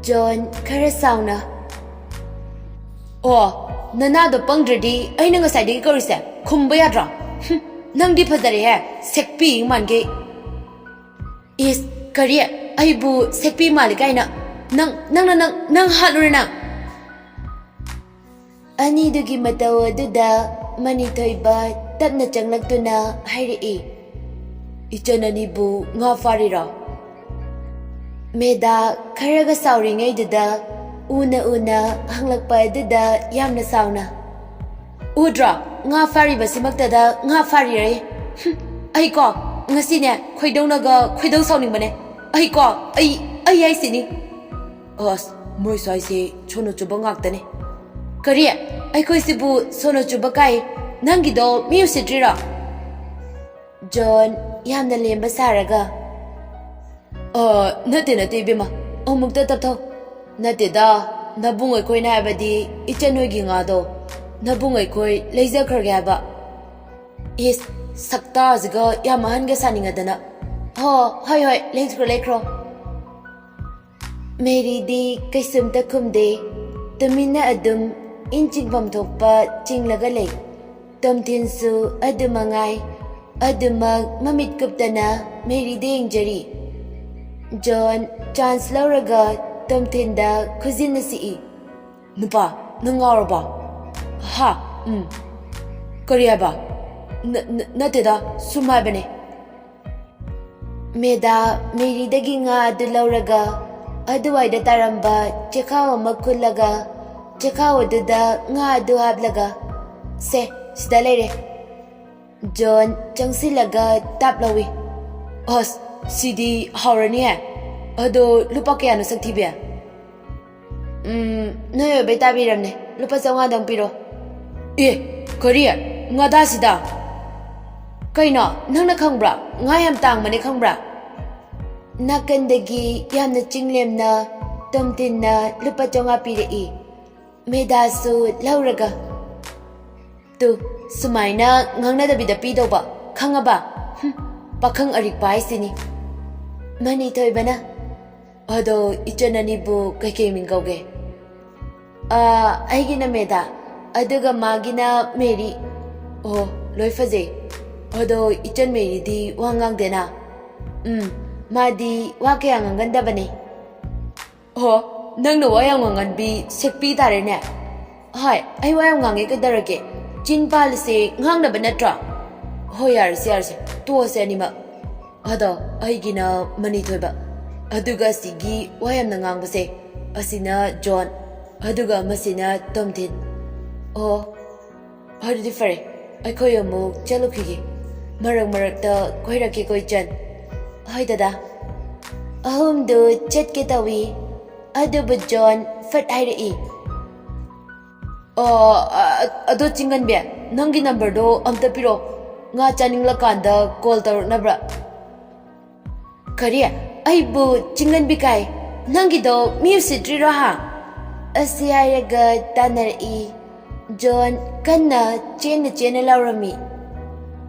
ꯖꯣꯟ ꯈꯔ ꯁꯥꯎꯅ, "ꯑꯣ, ꯅꯅꯥꯗꯣ ꯄꯪꯗ꯭ꯔꯗꯤ ꯑꯩꯅ ꯉꯁꯥꯏꯗꯒꯤ ꯀꯧꯔꯤꯁꯦ ꯈꯨꯝꯕ ꯌꯥꯗ꯭ꯔꯣ? ꯍꯨꯝ, ꯅꯪꯗꯤ ꯐꯖꯔꯦꯍꯦ, ꯁꯦꯛꯄꯤ ꯃꯥꯟꯒꯩ꯫" "ꯏꯁ, ꯀꯔꯤ? ꯑꯩꯕꯨ ꯁꯦꯛꯄꯤ ꯃꯥꯜꯂꯤ ꯀꯥꯏꯅ? ꯅꯪ, ꯅꯪꯅ, ꯅꯪ, ꯅꯪ ꯍꯥꯠꯂꯨꯔꯦ ꯅꯪ!" ꯑꯅꯤꯗꯨꯒꯤ ꯃꯇꯧ ꯑꯗꯨꯗ ꯃꯅꯤꯊꯣꯏꯕ ꯇꯞꯅ ꯆꯪꯂꯛꯇꯨꯅ ꯍꯥꯏꯔꯛꯏ, "ꯏꯆꯟ ꯑꯅꯤꯕꯨ ꯉꯥ ꯐꯥꯔꯤꯔꯣ?" ꯃꯦꯗꯥ ꯈꯔꯒ ꯁꯥꯎꯔꯤꯉꯩꯗꯨꯗ ꯎꯅ ꯎꯅ ꯍꯪꯂꯛꯄ ꯑꯗꯨꯗ ꯌꯥꯝꯅ ꯁꯥꯎꯅ, "ꯎꯗ꯭ꯔꯣ? ꯉꯥ ꯐꯥꯔꯤꯕꯁꯤꯃꯛꯇꯗ ꯉꯥ ꯐꯥꯔꯤꯔꯌꯦ꯫ ꯍꯨꯝ, ꯑꯩꯀꯣ ꯉꯁꯤꯅꯦ ꯈꯣꯏꯗꯧꯅꯒ ꯈꯣꯏꯗꯧ ꯁꯥꯎꯅꯤꯡꯕꯅꯦ꯫ ꯑꯩꯀꯣ, ꯑꯩ, ꯑꯩ ꯍꯥꯏꯁꯤꯅꯤ꯫" ꯑꯁ, ꯃꯣꯏ ꯁ꯭ꯋꯥꯏꯁꯦ ꯁꯣꯅꯣ ꯆꯨꯕ ꯉꯥꯛꯇꯅꯦ꯫ "ꯀꯔꯤ? ꯑꯩꯈꯣꯏꯁꯤꯕꯨ ꯁꯣꯅꯣ ꯆꯨꯕ ꯀꯥꯏ? ꯅꯪꯒꯤꯗꯣ ꯃꯤ ꯎꯁꯤꯠꯇ꯭ꯔꯤꯔꯣ?" ꯖꯣꯟ ꯌꯥꯝꯅ ꯂꯦꯝꯕ ꯁꯥꯔꯒ, "ꯑ, ꯅꯠꯇꯦ, ꯅꯠꯇꯦ, ꯏꯕꯦꯝꯃ, ꯑꯃꯨꯛꯇ ꯇꯞꯊꯧ꯫ ꯅꯠꯇꯦꯗ, ꯅꯕꯨꯡ ꯑꯩꯈꯣꯏꯅ ꯍꯥꯏꯕꯗꯤ ꯏꯆꯟ ꯍꯣꯏꯒꯤ ꯉꯥꯗꯣ ꯅꯕꯨꯡ ꯑꯩꯈꯣꯏ ꯂꯩꯖꯈ꯭ꯔꯒꯦ ꯍꯥꯏꯕ꯫" "ꯏꯁ, ꯁꯛꯇꯥꯁꯤꯒ ꯌꯥꯝ ꯑꯍꯟꯒ ꯁꯥꯅꯤꯡꯉꯗꯅ꯫ ꯍꯣ, ꯍꯣꯏ, ꯍꯣꯏ, ꯂꯩꯈ꯭ꯔꯣ, ꯂꯩꯈ꯭ꯔꯣ꯫ ꯃꯦꯔꯤꯗꯤ ꯀꯩꯁꯨꯝꯇ ꯈꯨꯝꯗꯦ꯫ ꯇꯨꯃꯤꯟꯅ ꯑꯗꯨꯝ ꯏꯟ ꯆꯤꯡꯐꯝ ꯊꯣꯛꯄ ꯆꯤꯡꯂꯒ ꯂꯩ꯫ ꯇꯣꯝꯊꯤꯟꯁꯨ ꯑꯗꯨ ꯃꯉꯥꯏ꯫ ꯑꯗꯨꯃꯛ ꯃꯃꯤꯠ ꯀꯨꯞꯇꯅ ꯃꯦꯔꯤꯗ ꯌꯦꯡꯖꯔꯤ꯫ ꯖꯣꯟ ꯆꯥꯟꯁ ꯂꯧꯔꯒ ꯇꯣꯝꯊꯤꯟꯗ ꯈꯨꯖꯤꯟꯅ ꯁꯤꯛꯏ꯫ "ꯅꯨꯄꯥ, ꯅꯪ ꯉꯥꯎꯔꯕꯣ?" "ꯍꯥ? ꯎꯝ꯫ ꯀꯔꯤ ꯍꯥꯏꯕ?" "ꯅ-, ꯅ-, ꯅꯠꯇꯦꯗ, ꯁꯨꯝ ꯍꯥꯏꯕꯅꯦ꯫" ꯃꯦꯗꯥ ꯃꯦꯔꯤꯗꯒꯤ ꯉꯥ ꯑꯗꯨ ꯂꯧꯔꯒ ꯑꯗꯨꯋꯥꯏꯗ ꯇꯥꯔꯝꯕ ꯆꯦꯈꯥꯎ ꯑꯃ ꯈꯨꯜꯂꯒ ꯆꯦꯈꯥꯎ ꯑꯗꯨꯗ ꯉꯥ ꯑꯗꯨ ꯍꯥꯞꯂꯒ, "ꯁꯦ, ꯁꯤꯗ ꯂꯩꯔꯦ꯫" ꯖꯣꯟ ꯆꯪꯁꯤꯜꯂꯒ ꯇꯥꯞ ꯂꯧꯏ꯫ "ꯑꯁ, ꯁꯤꯗꯤ ꯍꯥꯎꯔꯅꯤꯍꯦ꯫ ꯑꯗꯣ ꯂꯨꯄꯥ ꯀꯌꯥꯅꯣ, ꯁꯛꯊꯤꯕꯤ?" "ꯎꯝ, ꯅꯣꯏ ꯑꯣꯏꯕꯩ ꯇꯥꯕꯤꯔꯝꯅꯦ꯫ ꯂꯨꯄꯥ ꯆꯥꯝꯃꯉꯥꯗꯪ ꯄꯤꯔꯣ꯫" "ꯑꯦ, ꯀꯔꯤ? ꯉꯥꯗꯥꯁꯤꯗ? ꯀꯩꯅꯣ, ꯅꯪꯅ ꯈꯪꯕ꯭ꯔꯥ? ꯉꯥ ꯌꯥꯝ ꯇꯥꯡꯕꯅꯦ, ꯈꯪꯕ꯭ꯔꯥ?" ꯅꯥꯀꯟꯗꯒꯤ ꯌꯥꯝꯅ ꯆꯤꯡꯂꯦꯝꯅ ꯇꯣꯝꯊꯤꯟꯅ ꯂꯨꯄꯥ ꯆꯥꯝꯃꯉꯥ ꯄꯤꯔꯛꯏ꯫ ꯃꯦꯗꯥꯁꯨ ꯂꯧꯔꯒ, "ꯇꯨ, ꯁꯨꯃꯥꯏꯅ ꯉꯥꯡꯅꯗꯕꯤꯗ ꯄꯤꯗꯧꯕ, ꯈꯪꯉꯕ? ꯍꯨꯝ, ꯄꯥꯈꯪ ꯑꯔꯤꯛꯄ ꯍꯥꯏꯁꯤꯅꯤ꯫" ꯃꯅꯤꯊꯣꯏꯕꯅ, "ꯑꯗꯣ ꯏꯆꯟ ꯑꯅꯤꯕꯨ ꯀꯩꯀꯩ ꯃꯤꯡ ꯀꯧꯒꯦ?" "ꯑꯥ, ꯑꯩꯒꯤꯅ ꯃꯦꯗꯥ, ꯑꯗꯨꯒ ꯃꯥꯒꯤꯅ ꯃꯦꯔꯤ꯫" "ꯑꯣ, ꯂꯣꯏ ꯐꯖꯩ꯫ ꯑꯗꯣ ꯏꯆꯟ ꯃꯦꯔꯤꯗꯤ ꯋꯥ ꯉꯥꯡꯗꯦꯅ?" "ꯎꯝ, ꯃꯥꯗꯤ ꯋꯥ ꯀꯌꯥ ꯉꯥꯡꯒꯟꯗꯕꯅꯦ꯫" "ꯑꯣ, ꯅꯪꯅ ꯋꯥ ꯌꯥꯝ ꯉꯥꯡꯒꯟꯕꯤ ꯁꯦꯛꯄꯤ ꯇꯥꯔꯦꯅꯦ꯫" "ꯍꯣꯏ, ꯑꯩ ꯋꯥ ꯌꯥꯝ ꯉꯥꯡꯉꯦ, ꯀꯩꯗꯧꯔꯒꯦ? ꯆꯤꯟ ꯄꯥꯜꯂꯤꯁꯦ ꯉꯥꯡꯅꯕ ꯅꯠꯇ꯭ꯔꯣ?" "ꯍꯣꯏ, ꯌꯥꯔꯦꯁꯦ, ꯌꯥꯔꯦꯁꯦ, ꯇꯣꯛꯑꯁꯦ ꯑꯅꯤꯃꯛ꯫ ꯑꯗꯣ ꯑꯩꯒꯤꯅ ꯃꯅꯤꯊꯣꯏꯕ, ꯑꯗꯨꯒ ꯑꯁꯤꯒꯤ ꯋꯥ ꯌꯥꯝꯅ ꯉꯥꯡꯕꯁꯦ, ꯑꯁꯤꯅ ꯖꯣꯟ, ꯑꯗꯨꯒ ꯑꯃꯁꯤꯅ ꯇꯣꯝꯊꯤꯟ꯫" "ꯑꯣ, ꯑꯗꯨꯗꯤ ꯐꯔꯦ, ꯑꯩꯈꯣꯏ ꯑꯃꯨꯛ ꯆꯠꯂꯨꯈꯤꯒꯦ꯫ ꯃꯔꯛ ꯃꯔꯛꯇ ꯀꯣꯏꯔꯛꯀꯦꯀꯣ, ꯏꯆꯟ꯫" "ꯍꯣꯏ, ꯗꯗꯥ꯫" ꯑꯍꯨꯝꯗꯨ ꯆꯠꯀꯦ ꯇꯧꯏ, ꯑꯗꯨꯕꯨ ꯖꯣꯟ ꯐꯠ ꯍꯥꯏꯔꯛꯏ꯫ "ꯑꯣ, ꯑ-, ꯑꯗꯣ ꯆꯤꯡꯒꯟꯕꯤ, ꯅꯪꯒꯤ ꯅꯝꯕꯔꯗꯣ ꯑꯝꯇ ꯄꯤꯔꯛꯑꯣ꯫ ꯉꯥ ꯆꯥꯅꯤꯡꯂꯀꯥꯟꯗ ꯀꯣꯜ ꯇꯧꯔꯛꯅꯕ꯭ꯔꯥ?" "ꯀꯔꯤ? ꯑꯩꯕꯨ ꯆꯤꯡꯒꯟꯕꯤ ꯀꯥꯏ? ꯅꯪꯒꯤꯗꯣ ꯃꯤ ꯎꯁꯤꯠꯇ꯭ꯔꯤꯔꯣ, ꯍꯥ?" ꯑꯁꯤ ꯍꯥꯏꯔꯒ ꯇꯥꯟꯅꯔꯛꯏ꯫ ꯖꯣꯟ ꯀꯟꯅ ꯆꯦꯟꯅ ꯆꯦꯟꯅ ꯂꯥꯎꯔꯝꯃꯤ꯫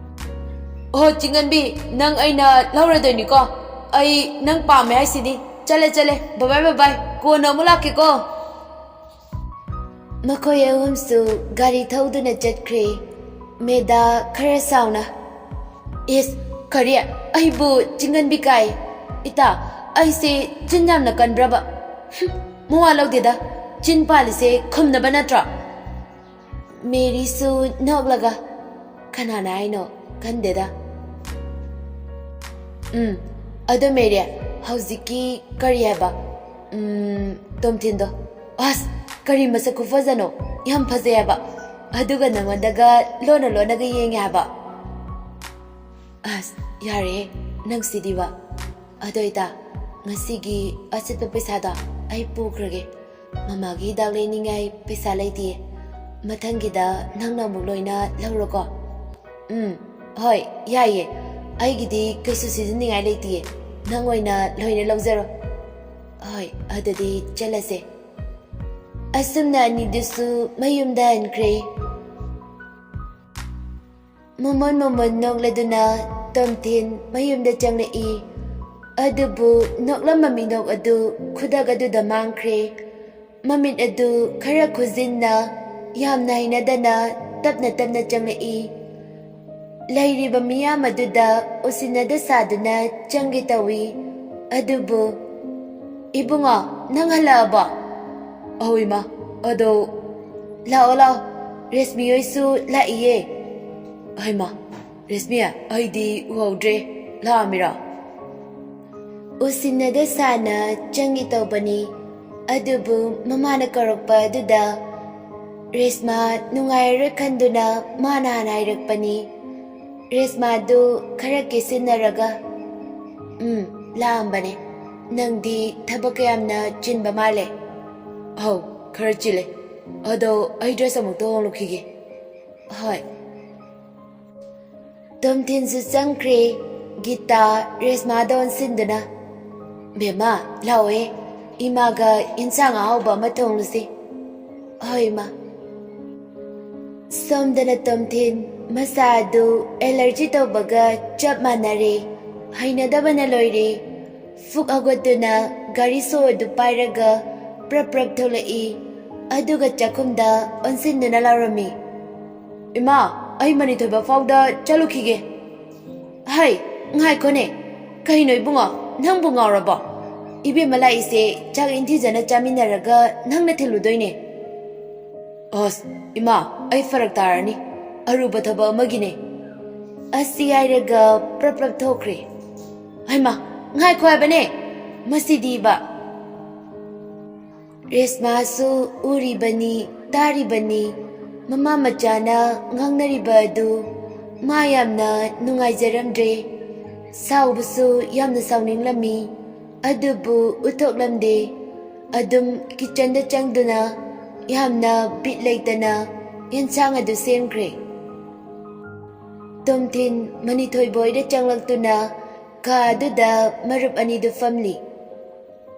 ꯑꯣ ꯆꯤꯡꯉꯟꯕꯤ, ꯅꯪ ꯑꯩꯅ ꯂꯧꯔꯗꯣꯏꯅꯤꯀꯣ꯫ ꯑꯩ ꯅꯪ ꯄꯥꯝꯃꯦ ꯍꯥꯏꯁꯤꯅꯤ꯫ ꯆꯠꯂꯦ ꯆꯠꯂꯦ, ꯕꯕꯥꯏ ꯕꯕꯥꯏ, ꯀꯣꯟꯅ ꯑꯃꯨꯛ ꯂꯥꯛꯀꯦꯀꯣ꯫ ꯃꯈꯣꯏ ꯑꯍꯨꯝꯁꯨ ꯒꯥꯔꯤ ꯊꯧꯗꯨꯅ ꯆꯠꯈ꯭ꯔꯦ꯫ ꯃꯦꯗꯥ ꯈꯔ ꯁꯥꯎꯅ, "ꯏꯁ, ꯀꯔꯤ? ꯑꯩꯕꯨ ꯆꯤꯡꯉꯟꯕꯤ ꯀꯥꯏ? ꯏꯇꯥ, ꯑꯩꯁꯦ ꯆꯤꯟ ꯌꯥꯝꯅ ꯀꯟꯕ꯭ꯔꯕ? ꯍꯨꯝ, ꯃꯋꯥ ꯂꯧꯗꯦꯗ꯫ ꯆꯤꯟ ꯄꯥꯜꯂꯤꯁꯦ ꯈꯨꯝꯅꯕ ꯅꯠꯇ꯭ꯔꯣ?" ꯃꯦꯔꯤꯁꯨ ꯅꯣꯛꯂꯒ, "ꯀꯅꯥꯅ ꯍꯥꯏꯅꯣ? ꯀꯟꯗꯦꯗ꯫" "ꯎꯝ, ꯑꯗꯣ ꯃꯦꯔꯤ, ꯍꯧꯖꯤꯛꯀꯤ ꯀꯔꯤ ꯍꯥꯏꯕ? ꯎꯝ, ꯇꯣꯝꯊꯤꯟꯗꯣ꯫ ꯑꯁ, ꯀꯔꯤ ꯃꯁꯛ ꯈꯨꯐꯖꯅꯣ! ꯌꯥꯝ ꯐꯖꯩ ꯍꯥꯏꯕ꯫ ꯑꯗꯨꯒ ꯅꯉꯣꯟꯗꯒ ꯂꯣꯟꯅ ꯂꯣꯟꯅꯒ ꯌꯦꯡꯉꯦ ꯍꯥꯏꯕ꯫" "ꯑꯁ, ꯌꯥꯔꯦꯍꯦ, ꯅꯪꯁꯤꯗꯤꯕ꯫ ꯑꯗꯣ ꯏꯇꯥ, ꯉꯁꯤꯒꯤ ꯑꯆꯠꯄ ꯄꯩꯁꯥꯗꯣ ꯑꯩ ꯄꯨꯈ꯭ꯔꯒꯦ꯫ ꯃꯃꯥꯒꯤ ꯍꯤꯗꯥꯛ ꯂꯩꯅꯤꯡꯉꯥꯏ ꯄꯩꯁꯥ ꯂꯩꯇꯤꯌꯦ꯫ ꯃꯊꯪꯒꯤꯗ ꯅꯪꯅ ꯑꯃꯨꯛ ꯂꯣꯏꯅ ꯂꯧꯔꯣꯀꯣ꯫" "ꯎꯝ, ꯍꯣꯏ, ꯌꯥꯏꯌꯦ꯫ ꯑꯩꯒꯤꯗꯤ ꯀꯩꯁꯨ ꯁꯤꯖꯤꯟꯅꯤꯡꯉꯥꯏ ꯂꯩꯇꯤꯌꯦ꯫ ꯅꯪ ꯑꯣꯏꯅ ꯂꯣꯏꯅ ꯂꯧꯖꯔꯣ꯫" "ꯍꯣꯏ, ꯑꯗꯨꯗꯤ ꯆꯠꯂꯁꯦ꯫" ꯑꯁꯨꯝꯅ ꯑꯅꯤꯗꯨꯁꯨ ꯃꯌꯨꯝꯗ ꯍꯟꯈ꯭ꯔꯦ꯫ ꯃꯣꯃꯣꯟ ꯃꯣꯃꯣꯟ ꯅꯣꯛꯂꯗꯨꯅ ꯇꯣꯝꯊꯤꯟ ꯃꯌꯨꯝꯗ ꯆꯪꯂꯛꯏ꯫ ꯑꯗꯨꯕꯨ ꯅꯣꯛꯂꯝꯕ ꯃꯤꯅꯣꯛ ꯑꯗꯨ ꯈꯨꯗꯛ ꯑꯗꯨꯗ ꯃꯥꯡꯈ꯭ꯔꯦ꯫ ꯃꯃꯤꯠ ꯑꯗꯨ ꯈꯔ ꯈꯨꯖꯤꯟꯅ ꯌꯥꯝꯅ ꯍꯩꯅꯗꯅ ꯇꯞꯅ ꯇꯞꯅ ꯆꯪꯂꯛꯏ꯫ ꯂꯩꯔꯤꯕ ꯃꯤꯌꯥꯝ ꯑꯗꯨꯗ ꯎꯁꯤꯟꯅꯗ ꯁꯥꯗꯨꯅ ꯆꯪꯒꯦ ꯇꯧꯏ꯫ ꯑꯗꯨꯕꯨ, "ꯏꯕꯨꯡꯉꯣ, ꯅꯪ ꯍꯜꯂꯛꯑꯕꯣ?" "ꯑꯧ ꯏꯃꯥ, ꯑꯗꯣ..." "ꯂꯥꯛꯑꯣ ꯂꯥꯛꯑꯣ, ꯔꯦꯁꯃꯤ ꯍꯣꯏꯁꯨ ꯂꯥꯛꯏꯌꯦ꯫" "ꯍꯩꯃꯥ, ꯔꯦꯁꯃꯤ, ꯑꯩꯗꯤ ꯎꯍꯧꯗ꯭ꯔꯦ, ꯂꯥꯛꯑꯝꯃꯤꯔꯣ?" ꯎꯁꯤꯟꯅꯗ ꯁꯥꯅ ꯆꯪꯒꯦ ꯇꯧꯕꯅꯤ꯫ ꯑꯗꯨꯕꯨ ꯃꯃꯥꯅ ꯀꯧꯔꯛꯄ ꯑꯗꯨꯗ ꯔꯦꯁꯃꯥ ꯅꯨꯡꯉꯥꯏꯔꯔꯣꯏ ꯈꯟꯗꯨꯅ ꯃꯥꯅ ꯍꯥꯟꯅ ꯍꯥꯏꯔꯛꯄꯅꯤ꯫ ꯔꯦꯁꯃꯥꯗꯨ ꯈꯔ ꯀꯦꯁꯤꯟꯅꯔꯒ, "ꯎꯝ, ꯂꯥꯛꯑꯝꯕꯅꯦ꯫ ꯅꯪꯗꯤ ꯊꯕꯛ ꯀꯌꯥꯝꯅ ꯆꯤꯟꯕ ꯃꯥꯜꯂꯦ꯫" "ꯑꯧ, ꯈꯔ ꯆꯤꯜꯂꯦ꯫ ꯑꯗꯣ ꯑꯩ ꯗ꯭ꯔꯦꯁ ꯑꯃꯨꯛꯇ ꯍꯣꯡꯂꯨꯈꯤꯒꯦ꯫" "ꯍꯣꯏ꯫" ꯇꯣꯝꯊꯤꯟꯁꯨ ꯆꯪꯈ꯭ꯔꯦ꯫ ꯒꯤꯇꯥ ꯔꯦꯁꯃꯥꯗ ꯑꯣꯟꯁꯤꯟꯗꯨꯅ, "ꯕꯦꯝꯃ, ꯂꯥꯛꯑꯣꯍꯦ, ꯏꯃꯥꯒ ꯏꯟꯁꯥꯡ ꯑꯍꯥꯎꯕ ꯑꯃ ꯊꯣꯡꯂꯨꯁꯤ꯫" "ꯍꯣꯏ, ꯏꯃꯥ꯫" ꯁꯣꯝꯗꯅ ꯇꯣꯝꯊꯤꯟ ꯃꯁꯥ ꯑꯗꯨ ꯑꯦꯂꯔꯖꯤ ꯇꯧꯕꯒ ꯆꯞ ꯃꯥꯟꯅꯔꯦ꯫ ꯍꯩꯅꯗꯕꯅ ꯂꯣꯏꯔꯦ꯫ ꯐꯨꯛ ꯍꯧꯒꯠꯇꯨꯅ ꯒꯥꯔꯤ ꯁꯣ ꯑꯗꯨ ꯄꯥꯏꯔꯒ ꯄ꯭ꯔꯞ ꯄ꯭ꯔꯞ ꯊꯣꯛꯂꯛꯏ꯫ ꯑꯗꯨꯒ ꯆꯥꯛꯈꯨꯝꯗ ꯑꯣꯟꯁꯤꯟꯗꯨꯅ ꯂꯥꯎꯔꯝꯃꯤ, "ꯏꯃꯥ, ꯑꯩ ꯃꯅꯤꯊꯣꯏꯕ ꯐꯥꯎꯗ ꯆꯠꯂꯨꯈꯤꯒꯦ꯫" "ꯍꯩ, ꯉꯥꯏꯈꯣꯅꯦ꯫ ꯀꯩꯅꯣ ꯏꯕꯨꯡꯉꯣ, ꯅꯪꯕꯨ ꯉꯥꯎꯔꯕꯣ? ꯏꯕꯦꯝꯃ ꯂꯥꯛꯏꯁꯦ ꯆꯥꯛ ꯏꯟꯊꯤꯖꯅ ꯆꯥꯃꯤꯟꯅꯔꯒ ꯅꯪꯅ ꯊꯤꯜꯂꯨꯗꯣꯏꯅꯦ꯫" "ꯑꯁ, ꯏꯃꯥ, ꯑꯩ ꯐꯔꯛ ꯇꯥꯔꯅꯤ꯫ ꯑꯔꯨꯕ ꯊꯕꯛ ꯑꯃꯒꯤꯅꯦ꯫" ꯑꯁꯤ ꯍꯥꯏꯔꯒ ꯄ꯭ꯔꯞ ꯄ꯭ꯔꯞ ꯊꯣꯛꯈ꯭ꯔꯦ꯫ "ꯍꯩꯃꯥ, ꯉꯥꯏꯈꯣ ꯍꯥꯏꯕꯅꯦ꯫ ꯃꯁꯤꯗꯤꯕ!" ꯔꯦꯁꯃꯥꯁꯨ ꯎꯔꯤꯕꯅꯤ, ꯇꯥꯔꯤꯕꯅꯤ꯫ ꯃꯃꯥ ꯃꯆꯥꯅ ꯉꯥꯡꯅꯔꯤꯕ ꯑꯗꯨ ꯃꯥ ꯌꯥꯝꯅ ꯅꯨꯡꯉꯥꯏꯖꯔꯝꯗ꯭ꯔꯦ꯫ ꯁꯥꯎꯕꯁꯨ ꯌꯥꯝꯅ ꯁꯥꯎꯅꯤꯡꯂꯝꯃꯤ, ꯑꯗꯨꯕꯨ ꯎꯠꯊꯣꯛꯂꯝꯗꯦ꯫ ꯑꯗꯨꯝ ꯀꯤꯆꯟꯗ ꯆꯪꯗꯨꯅ ꯌꯥꯝꯅ ꯕꯤꯠ ꯂꯩꯇꯅ ꯌꯦꯟꯁꯥꯡ ꯑꯗꯨ ꯁꯦꯝꯈ꯭ꯔꯦ꯫ ꯇꯣꯝꯊꯤꯟ ꯃꯅꯤꯊꯣꯏꯕ ꯍꯣꯏꯗ ꯆꯪꯂꯛꯇꯨꯅ ꯀꯥ ꯑꯗꯨꯗ ꯃꯔꯨꯞ ꯑꯅꯤꯗꯨ ꯐꯝꯂꯤ꯫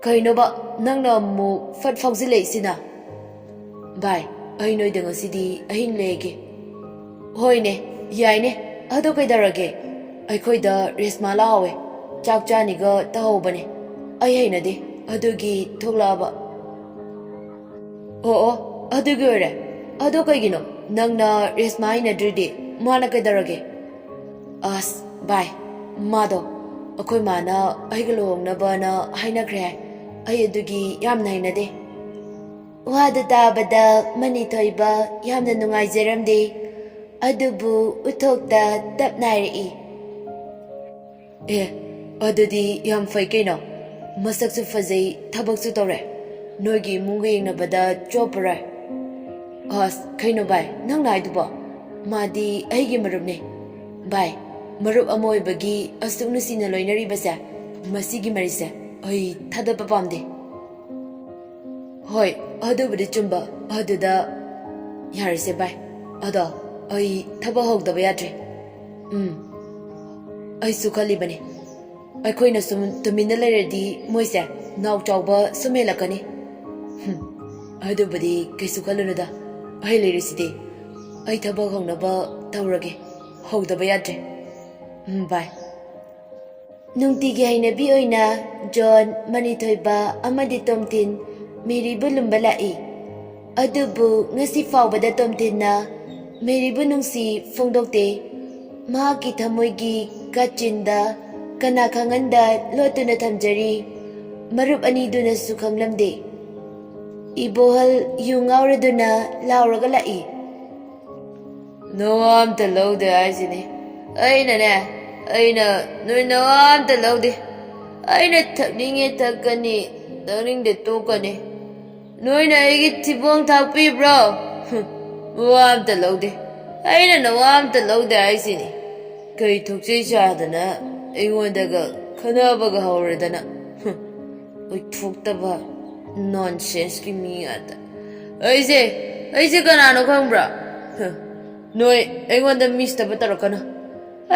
"ꯀꯩꯅꯣꯕ, ꯅꯪꯅ ꯑꯃꯨꯛ ꯐꯠ ꯐꯥꯎꯖꯤꯜꯂꯛꯏꯁꯤꯅ?" "ꯚꯥꯏ, ꯑꯩ ꯅꯣꯏꯗ ꯉꯁꯤꯗꯤ ꯑꯍꯤꯡ ꯂꯦꯛꯑꯒꯦ꯫" "ꯍꯣꯏꯅꯦ, ꯌꯥꯏꯅꯦ꯫ ꯑꯗꯣ ꯀꯩꯗꯧꯔꯒꯦ? ꯑꯩꯈꯣꯏꯗ ꯔꯦꯁꯃꯥ ꯂꯥꯛꯍꯧꯋꯦ꯫ ꯆꯥꯛ ꯆꯥꯅꯤꯒ ꯇꯧꯍꯧꯕꯅꯦ꯫ ꯑꯩ ꯍꯩꯅꯗꯦ, ꯑꯗꯨꯒꯤ ꯊꯣꯛꯂꯛꯑꯕ꯫" "ꯑꯣ ꯑꯣ, ꯑꯗꯨꯒꯤ ꯑꯣꯏꯔꯦ꯫ ꯑꯗꯣ ꯀꯩꯒꯤꯅꯣ ꯅꯪꯅ ꯔꯦꯁꯃꯥ ꯍꯩꯅꯗ꯭ꯔꯤꯗꯤ? ꯃꯥꯅ ꯀꯩꯗꯧꯔꯒꯦ?" "ꯑꯁ ꯚꯥꯏ, ꯃꯥꯗꯣ ꯑꯩꯈꯣꯏ ꯃꯥꯅ ꯑꯩꯒ ꯂꯨꯍꯣꯡꯅꯕꯅ ꯍꯥꯏꯅꯈ꯭ꯔꯦ ꯍꯥꯏ꯫ ꯑꯩ ꯑꯗꯨꯒꯤ ꯌꯥꯝꯅ ꯍꯩꯅꯗꯦ꯫" ꯋꯥꯗꯨ ꯇꯥꯕꯗ ꯃꯅꯤꯊꯣꯏꯕ ꯌꯥꯝꯅ ꯅꯨꯡꯉꯥꯏꯖꯔꯝꯗꯦ, ꯑꯗꯨꯕꯨ ꯎꯠꯊꯣꯛꯇ ꯇꯞꯅ ꯍꯥꯏꯔꯛꯏ꯫ "ꯑꯦ, ꯑꯗꯨꯗꯤ ꯌꯥꯝ ꯐꯩ ꯀꯩꯅꯣ꯫ ꯃꯁꯛꯁꯨ ꯐꯖꯩ, ꯊꯕꯛꯁꯨ ꯇꯧꯔꯦ꯫ ꯅꯣꯏꯒꯤ ꯏꯃꯨꯡꯒ ꯌꯦꯡꯅꯕꯗ ꯆꯣꯞꯄꯔꯣꯏ꯫" "ꯑꯁ, ꯀꯩꯅꯣ ꯚꯥꯏ, ꯅꯪꯅ ꯍꯥꯏꯗꯨꯕꯣ? ꯃꯥꯗꯤ ꯑꯩꯒꯤ ꯃꯔꯨꯞꯅꯦ꯫ ꯚꯥꯏ, ꯃꯔꯨꯞ ꯑꯃ ꯑꯣꯏꯕꯒꯤ ꯑꯁꯨꯛ ꯅꯨꯡꯁꯤꯅ ꯂꯣꯏꯅꯔꯤꯕꯁꯦ, ꯃꯁꯤꯒꯤ ꯃꯔꯤꯁꯦ ꯑꯩ ꯊꯥꯗꯠꯄ ꯄꯥꯝꯗꯦ꯫" "ꯍꯣꯏ, ꯑꯗꯨꯕꯨꯗꯤ ꯆꯨꯝꯕ꯫ ꯑꯗꯨꯗ ꯌꯥꯔꯦꯁꯦ ꯚꯥꯏ, ꯑꯗꯣ ꯑꯩ ꯊꯕꯛ ꯍꯧꯗꯕ ꯌꯥꯗ꯭ꯔꯦ꯫" "ꯎꯝ, ꯑꯩꯁꯨ ꯈꯜꯂꯤꯕꯅꯤ꯫ ꯑꯩꯈꯣꯏꯅ ꯁꯨꯝ ꯇꯨꯃꯤꯟꯅ ꯂꯩꯔꯗꯤ ꯃꯣꯏꯁꯦ ꯅꯥꯎ ꯆꯥꯎꯕ ꯁꯨꯝ ꯍꯦꯜꯂꯛꯀꯅꯤ꯫" "ꯍꯨꯝ, ꯑꯗꯨꯕꯨꯗꯤ ꯀꯩꯁꯨ ꯈꯜꯂꯨꯅꯨꯗ, ꯑꯩ ꯂꯩꯔꯤꯁꯤꯗꯤ꯫ ꯑꯩ ꯊꯕꯛ ꯍꯧꯅꯕ ꯇꯧꯔꯒꯦ꯫ ꯍꯧꯗꯕ ꯌꯥꯗ꯭ꯔꯦ꯫ ꯎꯝ, ꯕꯥꯏ꯫ ꯅꯨꯡꯇꯤꯒꯤ ꯍꯩꯅꯕꯤ ꯑꯣꯏꯅ ꯖꯣꯟ, ꯃꯅꯤꯊꯣꯏꯕ ꯑꯃꯗꯤ ꯇꯣꯝꯊꯤꯟ ꯃꯦꯔꯤꯕꯨ ꯂꯨꯝꯕ ꯂꯥꯛꯏ꯫ ꯑꯗꯨꯕꯨ ꯉꯁꯤ ꯐꯥꯎꯕꯗ ꯇꯣꯝꯊꯤꯟꯅ ꯃꯦꯔꯤꯕꯨ ꯅꯨꯡꯁꯤ ꯐꯣꯡꯗꯣꯛꯇꯦ꯫ ꯃꯍꯥꯛꯀꯤ ꯊꯃꯣꯏꯒꯤ ꯀꯥꯆꯤꯟꯗ ꯀꯅꯥ ꯈꯪꯍꯟꯗ ꯂꯣꯠꯇꯨꯅ ꯊꯝꯖꯔꯤ꯫ ꯃꯔꯨꯞ ꯑꯅꯤꯗꯨꯅꯁꯨ ꯈꯪꯂꯝꯗꯦ꯫ ꯏꯕꯣꯍꯜ ꯌꯨ ꯉꯥꯎꯔꯗꯨꯅ ꯂꯥꯎꯔꯒ ꯂꯥꯛꯏ꯫ "ꯅꯋꯥ ꯑꯝꯇ ꯂꯧꯗꯦ ꯍꯥꯏꯁꯤꯅꯤ꯫ ꯑꯩꯅꯅꯦ, ꯑꯩꯅ ꯅꯣꯏ ꯅꯋꯥ ꯑꯝꯇ ꯂꯧꯗꯦ꯫ ꯑꯩꯅ ꯊꯛꯅꯤꯡꯉꯦ ꯊꯛꯀꯅꯤ, ꯊꯛꯅꯤꯡꯗꯦ ꯇꯣꯛꯀꯅꯤ꯫ ꯅꯣꯏꯅ ꯑꯩꯒꯤ ꯊꯤꯕꯣꯡ ꯊꯥꯛꯄꯤꯕ꯭ꯔꯣ? ꯍꯨꯝ, ꯋꯥ ꯑꯝꯇ ꯂꯧꯗꯦ꯫ ꯑꯩꯅ ꯅꯋꯥ ꯑꯝꯇ ꯂꯧꯗꯦ ꯍꯥꯏꯁꯤꯅꯤ꯫ ꯀꯩ ꯊꯣꯛꯆꯩ ꯆꯥꯗꯅ ꯑꯩꯉꯣꯟꯗꯒ ꯈꯟꯅꯕꯒ ꯍꯧꯔꯗꯅ꯫ ꯍꯨꯝ, ꯑꯣꯏꯊꯣꯛꯇꯕ ꯅꯣꯟꯁꯦꯟꯁꯀꯤ ꯃꯤ ꯉꯥꯛꯇ꯫ ꯑꯩꯁꯦ, ꯑꯩꯁꯦ ꯀꯅꯥꯅꯣ ꯈꯪꯕ꯭ꯔꯥ? ꯍꯨꯝ, ꯅꯣꯏ ꯑꯩꯉꯣꯟꯗ ꯃꯤꯁꯇꯕ ꯇꯧꯔꯛꯀꯅꯨ꯫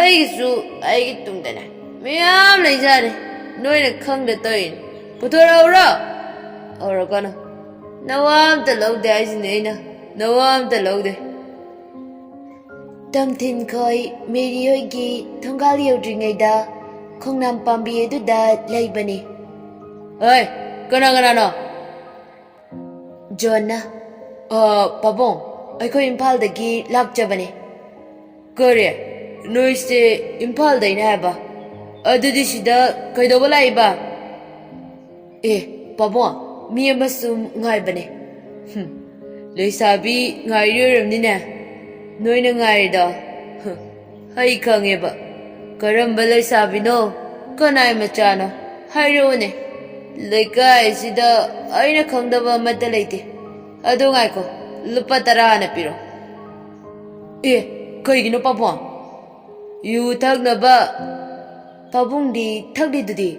ꯑꯩꯒꯤꯁꯨ ꯑꯩꯒꯤ ꯇꯨꯡꯗꯅꯦ ꯃꯌꯥꯝ ꯂꯩꯖꯥꯠꯅꯤ꯫ ꯅꯣꯏꯅ ꯈꯪꯗ ꯇꯧꯔꯤꯅꯤ꯫ ꯄꯨꯊꯣꯔꯛꯎꯔꯣ?" "ꯍꯧꯔꯛꯀꯅꯨ꯫ ꯅꯋꯥ ꯑꯝꯇ ꯂꯧꯗꯦ ꯍꯥꯏꯁꯤꯅꯤ ꯑꯩꯅ꯫ ꯅꯋꯥ ꯑꯝꯇ ꯂꯧꯗꯦ꯫" ꯇꯝꯊꯤꯟ ꯈꯣꯏ ꯃꯦꯔꯤ ꯍꯣꯏꯒꯤ ꯊꯣꯡꯒꯥꯜ ꯌꯧꯗ꯭ꯔꯤꯉꯩꯗ ꯈꯣꯡꯅꯥꯝ ꯄꯥꯝꯕꯤ ꯑꯗꯨꯗ ꯂꯩꯕꯅꯤ꯫ "ꯍꯣꯏ, ꯀꯅꯥ ꯀꯅꯥꯅꯣ?" ꯖꯣꯟꯅ, "ꯑ, ꯄꯥꯕꯨꯡ, ꯑꯩꯈꯣꯏ ꯏꯝꯐꯥꯜꯗꯒꯤ ꯂꯥꯛꯆꯕꯅꯦ꯫" "ꯀꯔꯤ? ꯅꯣꯏꯁꯦ ꯏꯝꯐꯥꯜꯗꯩꯅꯦ ꯍꯥꯏꯕ? ꯑꯗꯨꯗꯤ ꯁꯤꯗ ꯀꯩꯗꯧꯕ ꯂꯥꯛꯏꯕ?" "ꯑꯦ, ꯄꯥꯕꯨꯡ, ꯃꯤ ꯑꯃ ꯁꯨꯝ ꯉꯥꯏꯕꯅꯦ꯫" "ꯍꯨꯝ, ꯂꯩꯁꯥꯕꯤ ꯉꯥꯏꯔꯤ ꯑꯣꯏꯔꯝꯅꯤꯅꯦ ꯅꯣꯏꯅ ꯉꯥꯏꯔꯤꯗꯣ꯫ ꯍꯨꯝ, ꯑꯩ ꯈꯪꯉꯦꯕ꯫ ꯀꯔꯝꯕ ꯂꯩꯁꯥꯕꯤꯅꯣ? ꯀꯅꯥꯏ ꯃꯆꯥꯅꯣ? ꯍꯥꯏꯔꯛꯎꯅꯦ꯫ ꯂꯩꯀꯥꯏꯁꯤꯗ ꯑꯩꯅ ꯈꯪꯗꯕ ꯑꯃꯠꯇ ꯂꯩꯇꯦ꯫ ꯑꯗꯨ ꯉꯥꯏꯈꯣ, ꯂꯨꯄꯥ ꯇꯔꯥ ꯍꯥꯟꯅ ꯄꯤꯔꯣ꯫" "ꯑꯦ, ꯀꯩꯒꯤꯅꯣ ꯄꯥꯕꯨꯡ?" "ꯌꯨ ꯊꯛꯅꯕ꯫" "ꯄꯥꯕꯨꯡꯗꯤ ꯊꯛꯂꯤꯗꯨꯗꯤ?"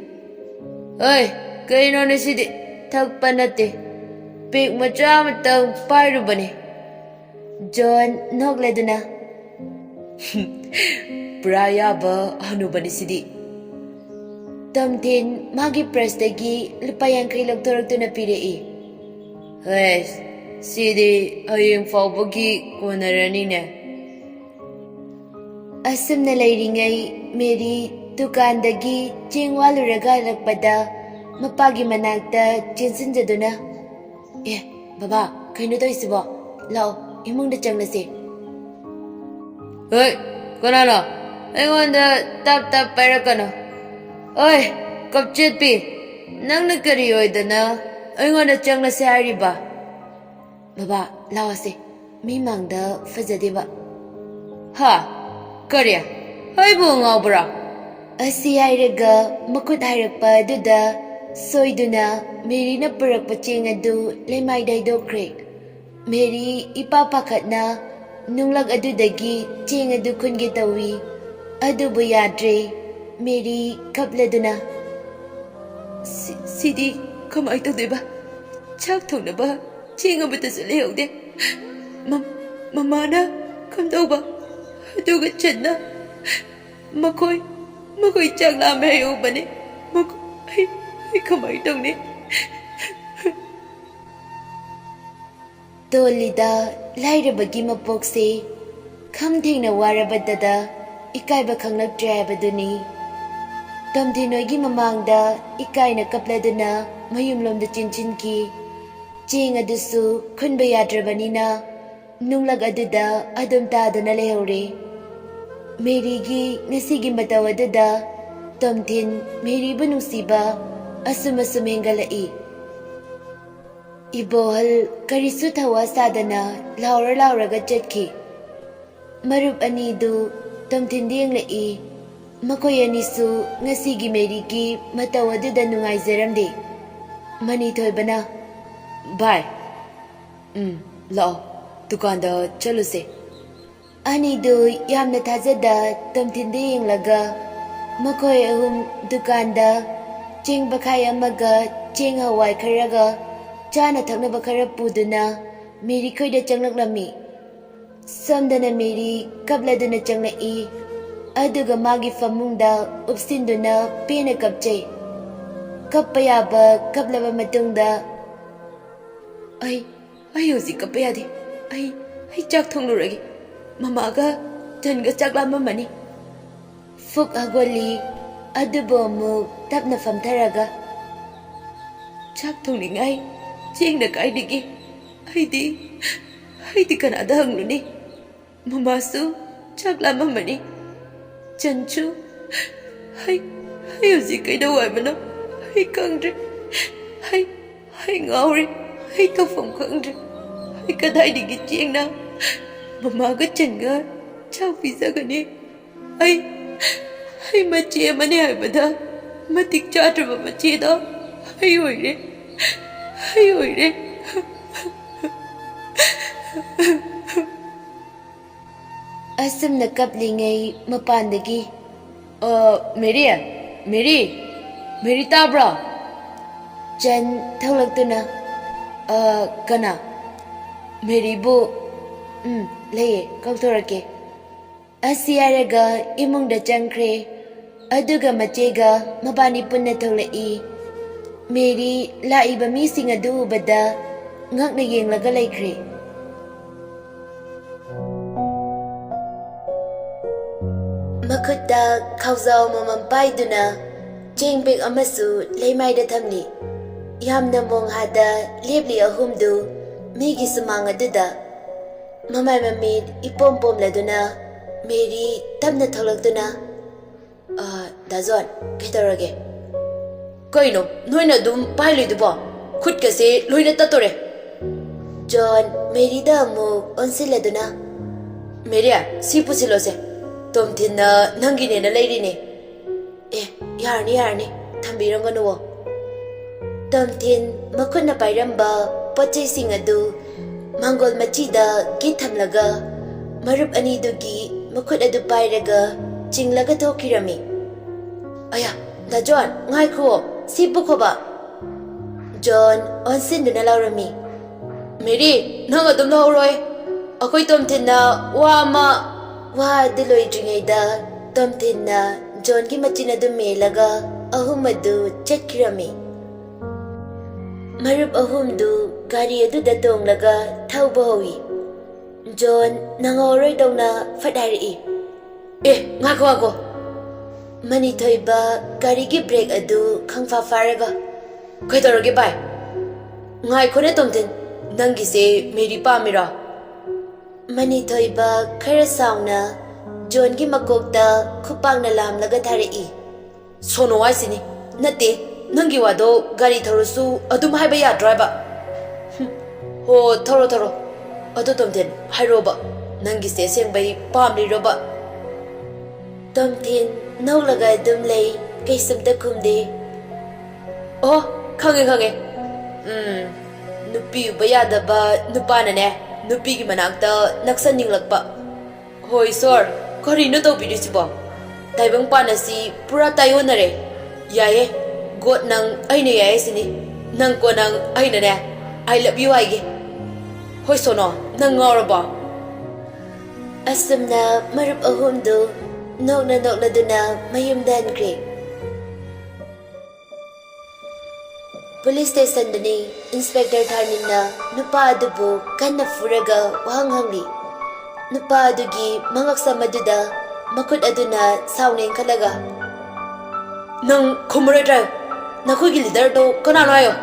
"ꯑꯩ, ꯀꯩꯅꯣꯅꯦ ꯁꯤꯗꯤ? ꯊꯛꯄ ꯅꯠꯇꯦ, ꯄꯦꯛ ꯃꯆꯥ ꯑꯃꯇꯪ ꯄꯥꯏꯔꯨꯕꯅꯦ꯫" ꯖꯣꯟ ꯅꯣꯛꯂꯗꯨꯅ, "ꯄꯨꯔꯥ ꯌꯥꯕ ꯍꯅꯨꯕꯅꯤ ꯁꯤꯗꯤ꯫" ꯇꯝꯊꯤꯟ ꯃꯥꯒꯤ ꯄ꯭ꯔꯁꯇꯒꯤ ꯂꯨꯄꯥ ꯌꯥꯡꯈꯩ ꯂꯧꯊꯣꯔꯛꯇꯨꯅ ꯄꯤꯔꯛꯏ꯫ "ꯍꯩꯁ, ꯁꯤꯗꯤ ꯍꯌꯦꯡ ꯐꯥꯎꯕꯒꯤ ꯀꯣꯟꯅꯔꯅꯤꯅꯦ꯫ ꯑꯁꯨꯝꯅ ꯂꯩꯔꯤꯉꯩ ꯃꯦꯔꯤ ꯗꯨꯀꯥꯟꯗꯒꯤ ꯆꯦꯡ ꯋꯥꯜꯂꯨꯔꯒ ꯍꯜꯂꯛꯄꯗ ꯃꯄꯥꯒꯤ ꯃꯅꯥꯛꯇ ꯆꯦꯟꯁꯤꯟꯖꯗꯨꯅ, "ꯑꯦ, ꯕꯕꯥ, ꯀꯩꯅꯣ ꯇꯧꯔꯤꯁꯤꯕꯣ? ꯂꯥꯛꯑꯣ, ꯏꯃꯨꯡꯗ ꯆꯪꯂꯁꯦ꯫" "ꯍꯣꯏ, ꯀꯅꯥꯅꯣ? ꯑꯩꯉꯣꯟꯗ ꯇꯞ ꯇꯞ ꯄꯥꯏꯔꯛꯀꯅꯨ꯫ ꯑꯣꯏ, ꯀꯞꯆꯦꯠꯄꯤ, ꯅꯪꯅ ꯀꯔꯤ ꯑꯣꯏꯗꯅ ꯑꯩꯉꯣꯟꯗ ꯆꯪꯂꯁꯦ ꯍꯥꯏꯔꯤꯕ?" "ꯕꯕꯥ, ꯂꯥꯛꯑꯣꯁꯦ, ꯃꯤ ꯃꯥꯡꯗ ꯐꯖꯗꯦꯕ꯫" "ꯍꯥ? ꯀꯔꯤ? ꯑꯩꯕꯨ ꯉꯥꯎꯕ꯭ꯔꯥ?" ꯑꯁꯤ ꯍꯥꯏꯔꯒ ꯃꯈꯨꯠ ꯍꯥꯏꯔꯛꯄ ꯑꯗꯨꯗ ꯁꯣꯏꯗꯨꯅ ꯃꯦꯔꯤꯅ ꯄꯨꯔꯛꯄ ꯆꯦꯡ ꯑꯗꯨ ꯂꯩꯃꯥꯏꯗ ꯍꯩꯗꯣꯛꯈ꯭ꯔꯦ꯫ ꯃꯦꯔꯤ ꯏꯄꯥ ꯄꯥꯈꯠꯅ ꯅꯨꯡꯂꯛ ꯑꯗꯨꯗꯒꯤ ꯆꯦꯡ ꯑꯗꯨ ꯈꯨꯟꯒꯦ ꯇꯧꯏ, ꯑꯗꯨꯕꯨ ꯌꯥꯗ꯭ꯔꯦ꯫ ꯃꯦꯔꯤ ꯀꯞꯂꯗꯨꯅ, "ꯁꯤ-, ꯁꯤꯗꯤ ꯀꯃꯥꯏ ꯇꯧꯗꯣꯏꯕ? ꯆꯥꯛ ꯊꯣꯡꯅꯕ ꯆꯦꯡ ꯑꯃꯠꯇꯁꯨ ꯂꯩꯍꯧꯗꯦ꯫ ꯃ-, ꯃꯃꯥꯅ ꯀꯝꯗꯧꯕ? ꯑꯗꯨꯒ ꯆꯟꯅ ꯃꯈꯣꯏ, ꯃꯈꯣꯏ ꯆꯥꯛ ꯂꯥꯝꯃꯦ ꯍꯥꯏꯍꯧꯕꯅꯦ꯫ ꯃꯈꯣꯏ, ꯑꯩ, ꯑꯩ ꯀꯃꯥꯏ ꯇꯧꯅꯤ?" ꯇꯣꯜꯂꯤꯗ ꯂꯥꯏꯔꯕꯒꯤ ꯃꯄꯣꯛꯁꯦ ꯈꯝ ꯊꯦꯡꯅ ꯋꯥꯔꯕꯗꯗ ꯏꯀꯥꯏꯕ ꯈꯪꯂꯛꯇ꯭ꯔꯦ ꯍꯥꯏꯕꯗꯨꯅꯤ꯫ ꯇꯣꯝꯊꯤꯟ ꯍꯣꯏꯒꯤ ꯃꯃꯥꯡꯗ ꯏꯀꯥꯏꯅ ꯀꯞꯂꯗꯨꯅ ꯃꯌꯨꯝꯂꯣꯝꯗ ꯆꯦꯟꯁꯤꯟꯈꯤ꯫ ꯆꯦꯡ ꯑꯗꯨꯁꯨ ꯈꯨꯟꯕ ꯌꯥꯗ꯭ꯔꯕꯅꯤꯅ ꯅꯨꯡꯂꯛ ꯑꯗꯨꯗ ꯑꯗꯨꯝ ꯇꯥꯗꯨꯅ ꯂꯩꯍꯧꯔꯦ꯫ ꯃꯦꯔꯤꯒꯤ ꯉꯁꯤꯒꯤ ꯃꯇꯧ ꯑꯗꯨꯗ ꯇꯣꯝꯊꯤꯟ ꯃꯦꯔꯤꯕꯨ ꯅꯨꯡꯁꯤꯕ ꯑꯁꯨꯝ ꯑꯁꯨꯝ ꯍꯦꯟꯒꯠꯂꯛꯏ꯫ ꯏꯕꯣꯍꯜ ꯀꯔꯤꯁꯨ ꯊꯧꯋꯥ ꯁꯥꯗꯅ ꯂꯥꯎꯔ ꯂꯥꯎꯔꯒ ꯆꯠꯈꯤ꯫ ꯃꯔꯨꯞ ꯑꯅꯤꯗꯨ ꯇꯣꯝꯊꯤꯟꯗ ꯌꯦꯡꯂꯛꯏ꯫ ꯃꯈꯣꯏ ꯑꯅꯤꯁꯨ ꯉꯁꯤꯒꯤ ꯃꯦꯔꯤꯒꯤ ꯃꯇꯧ ꯑꯗꯨꯗ ꯅꯨꯡꯉꯥꯏꯖꯔꯝꯗꯦ꯫ ꯃꯅꯤꯊꯣꯏꯕꯅ, "ꯚꯥꯏ, ꯎꯝ, ꯂꯥꯛꯑꯣ, ꯗꯨꯀꯥꯟꯗ ꯆꯠꯂꯨꯁꯦ꯫" ꯑꯅꯤꯗꯨ ꯌꯥꯝꯅ ꯊꯥꯖꯗ ꯇꯣꯝꯊꯤꯟꯗ ꯌꯦꯡꯂꯒ ꯃꯈꯣꯏ ꯑꯍꯨꯝ ꯗꯨꯀꯥꯟꯗ ꯆꯦꯡ ꯕꯈꯥꯏ ꯑꯃꯒ ꯆꯦꯡ ꯍꯋꯥꯏ ꯈꯔꯒ ꯆꯥꯅ ꯊꯛꯅꯕ ꯈꯔ ꯄꯨꯗꯨꯅ ꯃꯦꯔꯤ ꯈꯣꯏꯗ ꯆꯪꯂꯛꯂꯝꯃꯤ꯫ ꯁꯣꯝꯗꯅ ꯃꯦꯔꯤ ꯀꯞꯂꯗꯨꯅ ꯆꯪꯂꯛꯏ, ꯑꯗꯨꯒ ꯃꯥꯒꯤ ꯐꯃꯨꯡꯗ ꯎꯞꯁꯤꯟꯗꯨꯅ ꯄꯦꯟꯅ ꯀꯞꯆꯩ꯫ ꯀꯞꯄ ꯌꯥꯕ ꯀꯞꯂꯕ ꯃꯇꯨꯡꯗ, "ꯑꯩ, ꯑꯩ ꯍꯧꯖꯤꯛ ꯀꯞꯄ ꯌꯥꯗꯦ꯫ ꯑꯩ ꯑꯩ ꯆꯥꯛ ꯊꯣꯡꯂꯨꯔꯒꯦ꯫ ꯃꯃꯥꯒ ꯖꯟꯒ ꯆꯥꯛ ꯂꯥꯝꯃꯝꯃꯅꯤ꯫ ꯐꯨꯛ ꯍꯧꯒꯠꯂꯤ꯫ ꯑꯗꯨꯕꯨ ꯑꯃꯨꯛ ꯇꯞꯅ ꯐꯝꯊꯔꯒ, "ꯆꯥꯛ ꯊꯣꯡꯅꯤꯡꯉꯥꯏ ꯆꯦꯡꯅ ꯀꯥꯏꯗꯒꯤ? ꯑꯩꯗꯤ ꯑꯩꯗꯤ ꯀꯅꯥꯗ ꯍꯪꯂꯨꯅꯤ? ꯃꯃꯥꯁꯨ ꯆꯥꯛ ꯂꯥꯝꯃꯝꯃꯅꯤ꯫ ꯖꯟꯁꯨ꯫ ꯑꯩ ꯑꯩ ꯍꯧꯖꯤꯛ ꯀꯩꯗꯧ ꯍꯥꯏꯕꯅꯣ? ꯑꯩ ꯈꯪꯗ꯭ꯔꯦ꯫ ꯑꯩ ꯑꯩ ꯉꯥꯎꯔꯦ꯫ ꯑꯩ ꯇꯧꯐꯝ ꯈꯪꯗ꯭ꯔꯦ꯫ ꯑꯩ ꯀꯗꯥꯏꯗꯒꯤ ꯆꯦꯡꯅ ꯃꯃꯥꯒ ꯖꯟꯒ ꯆꯥꯛ ꯄꯤꯖꯒꯅꯤ? ꯑꯩ ꯑꯩ ꯃꯆꯦ ꯑꯃꯅꯤ ꯍꯥꯏꯕꯗ ꯃꯇꯤꯛ ꯆꯥꯗ꯭ꯔꯕ ꯃꯆꯦꯗꯣ ꯑꯩ ꯑꯣꯏꯔꯦ꯫ ꯑꯩ ꯑꯣꯏꯔꯦ꯫" ꯑꯁꯨꯝꯅ ꯀꯞꯂꯤꯉꯩ ꯃꯄꯥꯟꯗꯒꯤ, "ꯑ, ꯃꯦꯔꯤ, ꯃꯦꯔꯤ, ꯃꯦꯔꯤ ꯇꯥꯕ꯭ꯔꯣ?" ꯖꯟ ꯊꯣꯛꯂꯛꯇꯨꯅ, "ꯑ, ꯀꯅꯥ?" "ꯃꯦꯔꯤꯕꯨ?" "ꯎꯝ, ꯂꯩꯌꯦ, ꯀꯧꯊꯣꯔꯛꯀꯦ꯫" ꯑꯁꯤ ꯍꯥꯏꯔꯒ ꯏꯃꯨꯡꯗ ꯆꯪꯈ꯭ꯔꯦ꯫ ꯑꯗꯨꯒ ꯃꯆꯦꯒ ꯃꯕꯥꯅꯤ ꯄꯨꯟꯅ ꯊꯣꯛꯂꯛꯏ꯫ ꯃꯦꯔꯤ ꯂꯥꯛꯏꯕ ꯃꯤꯁꯤꯡ ꯑꯗꯨ ꯎꯕꯗ ꯉꯛꯅ ꯌꯦꯡꯂꯒ ꯂꯩꯈ꯭ꯔꯦ꯫ ꯃꯈꯨꯠꯇ ꯈꯥꯎꯖꯥꯎ ꯑꯃꯃꯝ ꯄꯥꯏꯗꯨꯅ ꯆꯦꯡ ꯕꯦꯛ ꯑꯃꯁꯨ ꯂꯩꯃꯥꯏꯗ ꯊꯝꯂꯤ꯫ ꯌꯥꯝꯅ ꯃꯣꯡꯍꯥꯗ ꯂꯦꯞꯂꯤ ꯑꯍꯨꯝꯗꯨ ꯃꯤꯒꯤ ꯁꯨꯃꯥꯡ ꯑꯗꯨꯗ꯫ ꯃꯃꯥꯏ ꯃꯃꯤꯠ ꯏꯄꯣꯝ ꯄꯣꯝꯂꯗꯨꯅ ꯃꯦꯔꯤ ꯇꯞꯅ ꯊꯣꯛꯂꯛꯇꯨꯅ, "ꯑ, ꯗꯥ ꯖꯣꯟ, ꯀꯩꯗꯧꯔꯒꯦ?" "ꯀꯩꯅꯣ ꯅꯣꯏꯅ ꯑꯗꯨꯝ ꯄꯥꯏꯂꯨꯏꯗꯨꯕꯣ? ꯈꯨꯠꯀꯁꯦ ꯂꯣꯏꯅ ꯇꯠꯇꯣꯔꯦ꯫" ꯖꯣꯟ ꯃꯦꯔꯤꯗ ꯑꯃꯨꯛ ꯑꯣꯟꯁꯤꯜꯂꯗꯨꯅ, "ꯃꯦꯔꯤ, ꯁꯤ ꯄꯨꯁꯤꯜꯂꯣꯁꯦ꯫ ꯇꯣꯝꯊꯤꯟꯅ ꯅꯪꯒꯤꯅꯦꯅ ꯂꯩꯔꯤꯅꯦ꯫" "ꯑꯦ, ꯌꯥꯔꯅꯤ, ꯌꯥꯔꯅꯤ, ꯊꯝꯕꯤꯔꯝꯒꯅꯨꯋꯣ꯫" ꯇꯣꯝꯊꯤꯟ ꯃꯈꯨꯠꯅ ꯄꯥꯏꯔꯝꯕ ꯄꯣꯠ ꯆꯩꯁꯤꯡ ꯑꯗꯨ ꯃꯥꯡꯒꯣꯜ ꯃꯆꯤꯗ ꯒꯤꯠ ꯊꯝꯂꯒ ꯃꯔꯨꯞ ꯑꯅꯤꯗꯨꯒꯤ ꯃꯈꯨꯠ ꯑꯗꯨ ꯄꯥꯏꯔꯒ ꯆꯤꯡꯂꯒ ꯊꯣꯛꯈꯤꯔꯝꯃꯤ꯫ "ꯑꯌꯥ, ꯗꯥ ꯖꯣꯟ, ꯉꯥꯏꯈꯨꯑꯣ, ꯁꯤ ꯄꯨꯈꯣꯕ꯫" ꯖꯣꯟ ꯑꯣꯟꯁꯤꯟꯗꯨꯅ ꯂꯥꯎꯔꯝꯃꯤ꯫ "ꯃꯦꯔꯤ, ꯅꯪ ꯑꯗꯨꯝ ꯂꯧꯍꯧꯔꯣꯏ꯫ ꯑꯩꯈꯣꯏ ꯇꯣꯝꯊꯤꯟꯅ ꯋꯥ ꯑꯃ꯫" ꯋꯥ ꯑꯗꯨ ꯂꯣꯏꯗ꯭ꯔꯤꯉꯩꯗ ꯇꯣꯝꯊꯤꯟꯅ ꯖꯣꯟꯒꯤ ꯃꯆꯤꯟ ꯑꯗꯨ ꯃꯦꯜꯂꯒ ꯑꯍꯨꯝ ꯑꯗꯨ ꯆꯠꯈꯤꯔꯝꯃꯤ꯫ ꯃꯔꯨꯞ ꯑꯍꯨꯝꯗꯨ ꯒꯥꯔꯤ ꯑꯗꯨꯗ ꯇꯣꯡꯂꯒ ꯊꯧꯕ ꯍꯧꯏ꯫ ꯖꯣꯟ ꯅꯪꯍꯧꯔꯣꯏꯗꯧꯅ ꯐꯠ ꯍꯥꯏꯔꯛꯏ, "ꯑꯦ, ꯉꯥꯏꯈꯣ, ꯉꯥꯏꯈꯣ!" ꯃꯅꯤꯊꯣꯏꯕ ꯒꯥꯔꯤꯒꯤ ꯕ꯭ꯔꯦꯛ ꯑꯗꯨ ꯈꯪꯐꯥ ꯐꯥꯔꯒ, "ꯀꯩꯗꯧꯔꯒꯦ ꯚꯥꯏ?" "ꯉꯥꯏꯈꯣꯅꯦ ꯇꯣꯝꯊꯤꯟ, ꯅꯪꯒꯤꯁꯦ ꯃꯦꯔꯤ ꯄꯥꯝꯃꯤꯔꯣ?" ꯃꯅꯤꯊꯣꯏꯕ ꯈꯔ ꯁꯥꯎꯅ ꯖꯣꯟꯒꯤ ꯃꯀꯣꯛꯇ ꯈꯨꯄꯥꯛꯅ ꯂꯥꯝꯂꯒ ꯊꯥꯔꯛꯏ꯫ "ꯁꯣꯅꯣ ꯍꯥꯏꯁꯤꯅꯤ꯫ ꯅꯠꯇꯦ, ꯅꯪꯒꯤ ꯋꯥꯗꯣ ꯒꯥꯔꯤ ꯊꯧꯔꯁꯨ ꯑꯗꯨꯝ ꯍꯥꯏꯕ ꯌꯥꯗ꯭ꯔꯣ ꯍꯥꯏꯕ?" "ꯍꯨꯝ, ꯍꯣ, ꯊꯧꯔꯣ, ꯊꯧꯔꯣ꯫ ꯑꯗꯣ ꯇꯣꯝꯊꯤꯟ, ꯍꯥꯏꯔꯣꯕ, ꯅꯪꯒꯤꯁꯦ ꯑꯁꯦꯡꯕꯩ ꯄꯥꯝꯂꯤꯔꯣꯕ?" ꯇꯣꯝꯊꯤꯟ ꯅꯣꯛꯂꯒ ꯑꯗꯨꯝ ꯂꯩ, ꯀꯩꯁꯨꯝꯇ ꯈꯨꯝꯗꯦ꯫ "ꯑꯣ, ꯈꯪꯉꯦ, ꯈꯪꯉꯦ꯫ ꯎꯝ, ꯅꯨꯄꯤ ꯎꯕ ꯌꯥꯗꯕ ꯅꯨꯄꯥꯅꯅꯦ, ꯅꯨꯄꯤꯒꯤ ꯃꯅꯥꯛꯇ ꯅꯛꯁꯟꯅꯤꯡꯂꯛꯄ꯫ ꯍꯣꯏ ꯁꯣꯔ, ꯀꯔꯤꯅꯣ ꯇꯧꯕꯤꯔꯤꯁꯤꯕꯣ? ꯇꯥꯏꯕꯪꯄꯥꯟ ꯑꯁꯤ ꯄꯨꯔꯥ ꯇꯥꯏꯑꯣꯟꯅꯔꯦ꯫ ꯌꯥꯏꯌꯦ, ꯒꯣꯠ ꯅꯪ ꯑꯩꯅ ꯌꯥꯏꯌꯦ ꯁꯤꯅꯤ꯫ ꯅꯪ ꯀꯣ ꯅꯪ ꯑꯩꯅꯅꯦ, I love you ꯍꯥꯏꯒꯦ꯫ ꯍꯣꯏ ꯁꯣꯅꯣ, ꯅꯪ ꯉꯥꯎꯔꯕꯣ?" ꯑꯁꯨꯝꯅ ꯃꯔꯨꯞ ꯑꯍꯨꯝꯗꯨ ꯅꯣꯛꯅ ꯅꯣꯛꯅꯗꯨꯅ ꯃꯌꯨꯝꯗ ꯍꯟꯈ꯭ꯔꯦ꯫ ꯄꯨꯂꯤꯁ ꯁ꯭ꯇꯦꯁꯟꯗꯅꯤ ꯏꯟꯁꯄꯦꯛꯇꯔ ꯊꯥꯅꯤꯜꯅ ꯅꯨꯄꯥ ꯑꯗꯨꯕꯨ ꯀꯟꯅ ꯐꯨꯔꯒ ꯋꯥꯍꯪ ꯍꯪꯂꯤ꯫ ꯅꯨꯄꯥ ꯑꯗꯨꯒꯤ ꯃꯉꯛꯁꯝ ꯑꯗꯨꯗ ꯃꯈꯨꯠ ꯑꯗꯨꯅ ꯁꯥꯎꯅ ꯏꯟꯈꯠꯂꯒ, "ꯅꯪ ꯈꯨꯝꯃꯔꯣꯏꯗ꯭ꯔꯥ? ꯅꯈꯣꯏꯒꯤ ꯂꯤꯗꯔꯗꯣ ꯀꯅꯥꯅꯣ ꯍꯥꯏꯌꯣ?"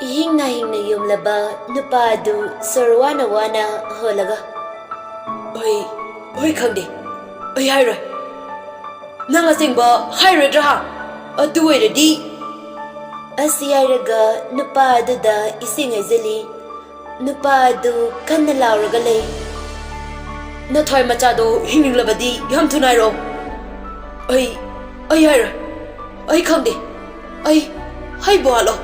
ꯏꯍꯤꯡ ꯅꯥꯍꯤꯡꯅ ꯌꯣꯝꯂꯕ ꯅꯨꯄꯥ ꯑꯗꯨ ꯁꯣꯔ ꯋꯥꯅ ꯋꯥꯅ ꯍꯣꯜꯂꯒ, "ꯑꯩ, ꯑꯩ ꯈꯪꯗꯦ꯫ ꯑꯩ ꯍꯥꯏꯔꯣꯏ꯫ ꯅꯪ ꯑꯁꯦꯡꯕ ꯍꯥꯏꯔꯣꯏꯗ꯭ꯔꯥ ꯍꯥ? ꯑꯗꯨ ꯑꯣꯏꯔꯗꯤ!" ꯑꯁꯤ ꯍꯥꯏꯔꯒ ꯅꯨꯄꯥ ꯑꯗꯨꯗ ꯏꯁꯤꯡ ꯍꯩꯖꯤꯜꯂꯤ꯫ ꯅꯨꯄꯥ ꯑꯗꯨ ꯀꯟꯅ ꯂꯥꯎꯔꯒ ꯂꯩ꯫ "ꯅꯊ꯭ꯋꯥꯏ ꯃꯆꯥꯗꯣ ꯍꯤꯡꯅꯤꯡꯂꯕꯗꯤ ꯌꯥꯝ ꯊꯨꯅ ꯍꯥꯏꯔꯛꯑꯣ꯫ ꯑꯩ, ꯑꯩ ꯍꯥꯏꯔꯣꯏ꯫ ꯑꯩ ꯈꯪꯗꯦ꯫ ꯑꯩ, ꯑꯩꯕꯨ ꯍꯥꯠꯂꯣ!"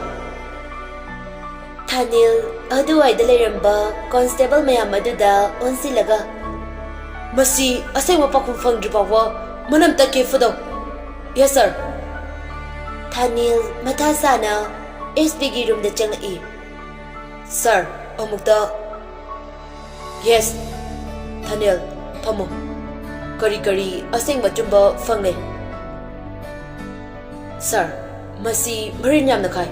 ꯊꯥꯅꯤꯜ ꯑꯗꯨꯋꯥꯏꯗ ꯂꯩꯔꯝꯕ ꯀꯣꯟꯁꯇꯦꯕꯜ ꯃꯌꯥꯝ ꯑꯗꯨꯗ ꯑꯣꯟꯁꯤꯜꯂꯒ, "ꯃꯁꯤ ꯑꯁꯦꯡꯕ ꯄꯥꯎꯈꯨꯝ ꯐꯪꯗ꯭ꯔꯤ ꯐꯥꯎꯕ ꯃꯅꯝ ꯇꯠꯀꯦ ꯐꯨꯗꯧ꯫ Yes, sir!" ꯊꯥꯅꯤꯜ ꯃꯊꯥ ꯁꯥꯅ ꯑꯦꯁ ꯄꯤꯒꯤ ꯔꯨꯝꯗ ꯆꯪꯂꯛꯏ꯫ "Sir, ꯑꯃꯨꯛꯇ!" "Yes, ꯊꯥꯅꯤꯜ, ꯐꯝꯃꯨ꯫ ꯀꯔꯤ ꯀꯔꯤ ꯑꯁꯦꯡꯕ ꯑꯆꯨꯝꯕ ꯐꯪꯂꯦ?" "Sir, ꯃꯁꯤ ꯃꯔꯤꯟ ꯌꯥꯝꯅ ꯈꯥꯏ꯫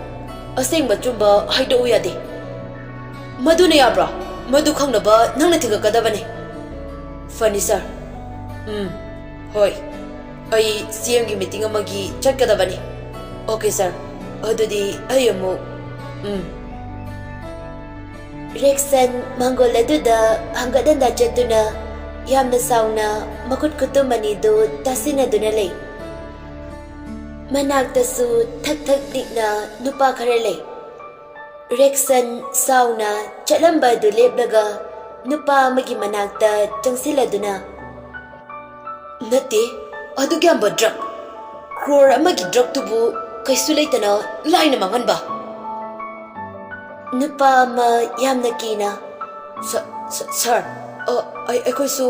ꯑꯁꯦꯡꯕ ꯑꯆꯨꯝꯕ ꯍꯥꯏꯗꯣꯛꯎ ꯌꯥꯗꯦ꯫ ꯃꯗꯨꯅ ꯌꯥꯕ꯭ꯔꯣ? ꯃꯗꯨ ꯈꯪꯅꯕ ꯅꯪꯅ ꯊꯤꯒꯠꯀꯗꯕꯅꯤ꯫ ꯐꯅꯤ, ꯁꯥꯔ꯫ ꯎꯝ, ꯍꯣꯏ꯫ ꯑꯩ ꯁꯤ ꯑꯦꯝꯒꯤ ꯃꯤꯇꯤꯡ ꯑꯃꯒꯤ ꯆꯠꯀꯗꯕꯅꯤ꯫ ꯑꯣꯀꯦ, ꯁꯥꯔ꯫ ꯑꯗꯨꯗꯤ ꯑꯩ ꯑꯃꯨꯛ, ꯎꯝ꯫ ꯔꯦꯛꯁꯟ ꯃꯪꯒꯣꯜ ꯑꯗꯨꯗ ꯍꯪꯒꯠ ꯍꯟꯗ ꯆꯠꯇꯨꯅ ꯌꯥꯝꯅ ꯁꯥꯎꯅ ꯃꯈꯨꯠ ꯈꯨꯇꯨꯝ ꯑꯅꯤꯗꯨ ꯇꯥꯁꯤꯟꯅꯗꯨꯅ ꯂꯩ꯫ ꯃꯅꯥꯛꯇꯁꯨ ꯊꯛ ꯊꯛ ꯅꯤꯛꯅ ꯅꯨꯄꯥ ꯈꯔ ꯂꯩ꯫ ꯔꯦꯛꯁꯟ ꯁꯥꯎꯅ ꯆꯠꯂꯝꯕ ꯑꯗꯨ ꯂꯦꯞꯂꯒ ꯅꯨꯄꯥ ꯑꯃꯒꯤ ꯃꯅꯥꯛꯇ ꯆꯪꯁꯤꯜꯂꯗꯨꯅ, "ꯅꯠꯇꯦ, ꯑꯗꯨꯛ ꯌꯥꯝꯕ ꯗ꯭ꯔꯛ, ꯀ꯭ꯔꯣꯔ ꯑꯃꯒꯤ ꯗ꯭ꯔꯛꯇꯨꯕꯨ ꯀꯩꯁꯨ ꯂꯩꯇꯅ ꯂꯥꯏꯅ ꯃꯥꯡꯍꯟꯕ?" ꯅꯨꯄꯥ ꯑꯃ ꯌꯥꯝꯅ ꯀꯤꯅ, "ꯁ-, ꯁ-, ꯁꯥꯔ, ꯑ, ꯑꯩ-, ꯑꯩꯈꯣꯏꯁꯨ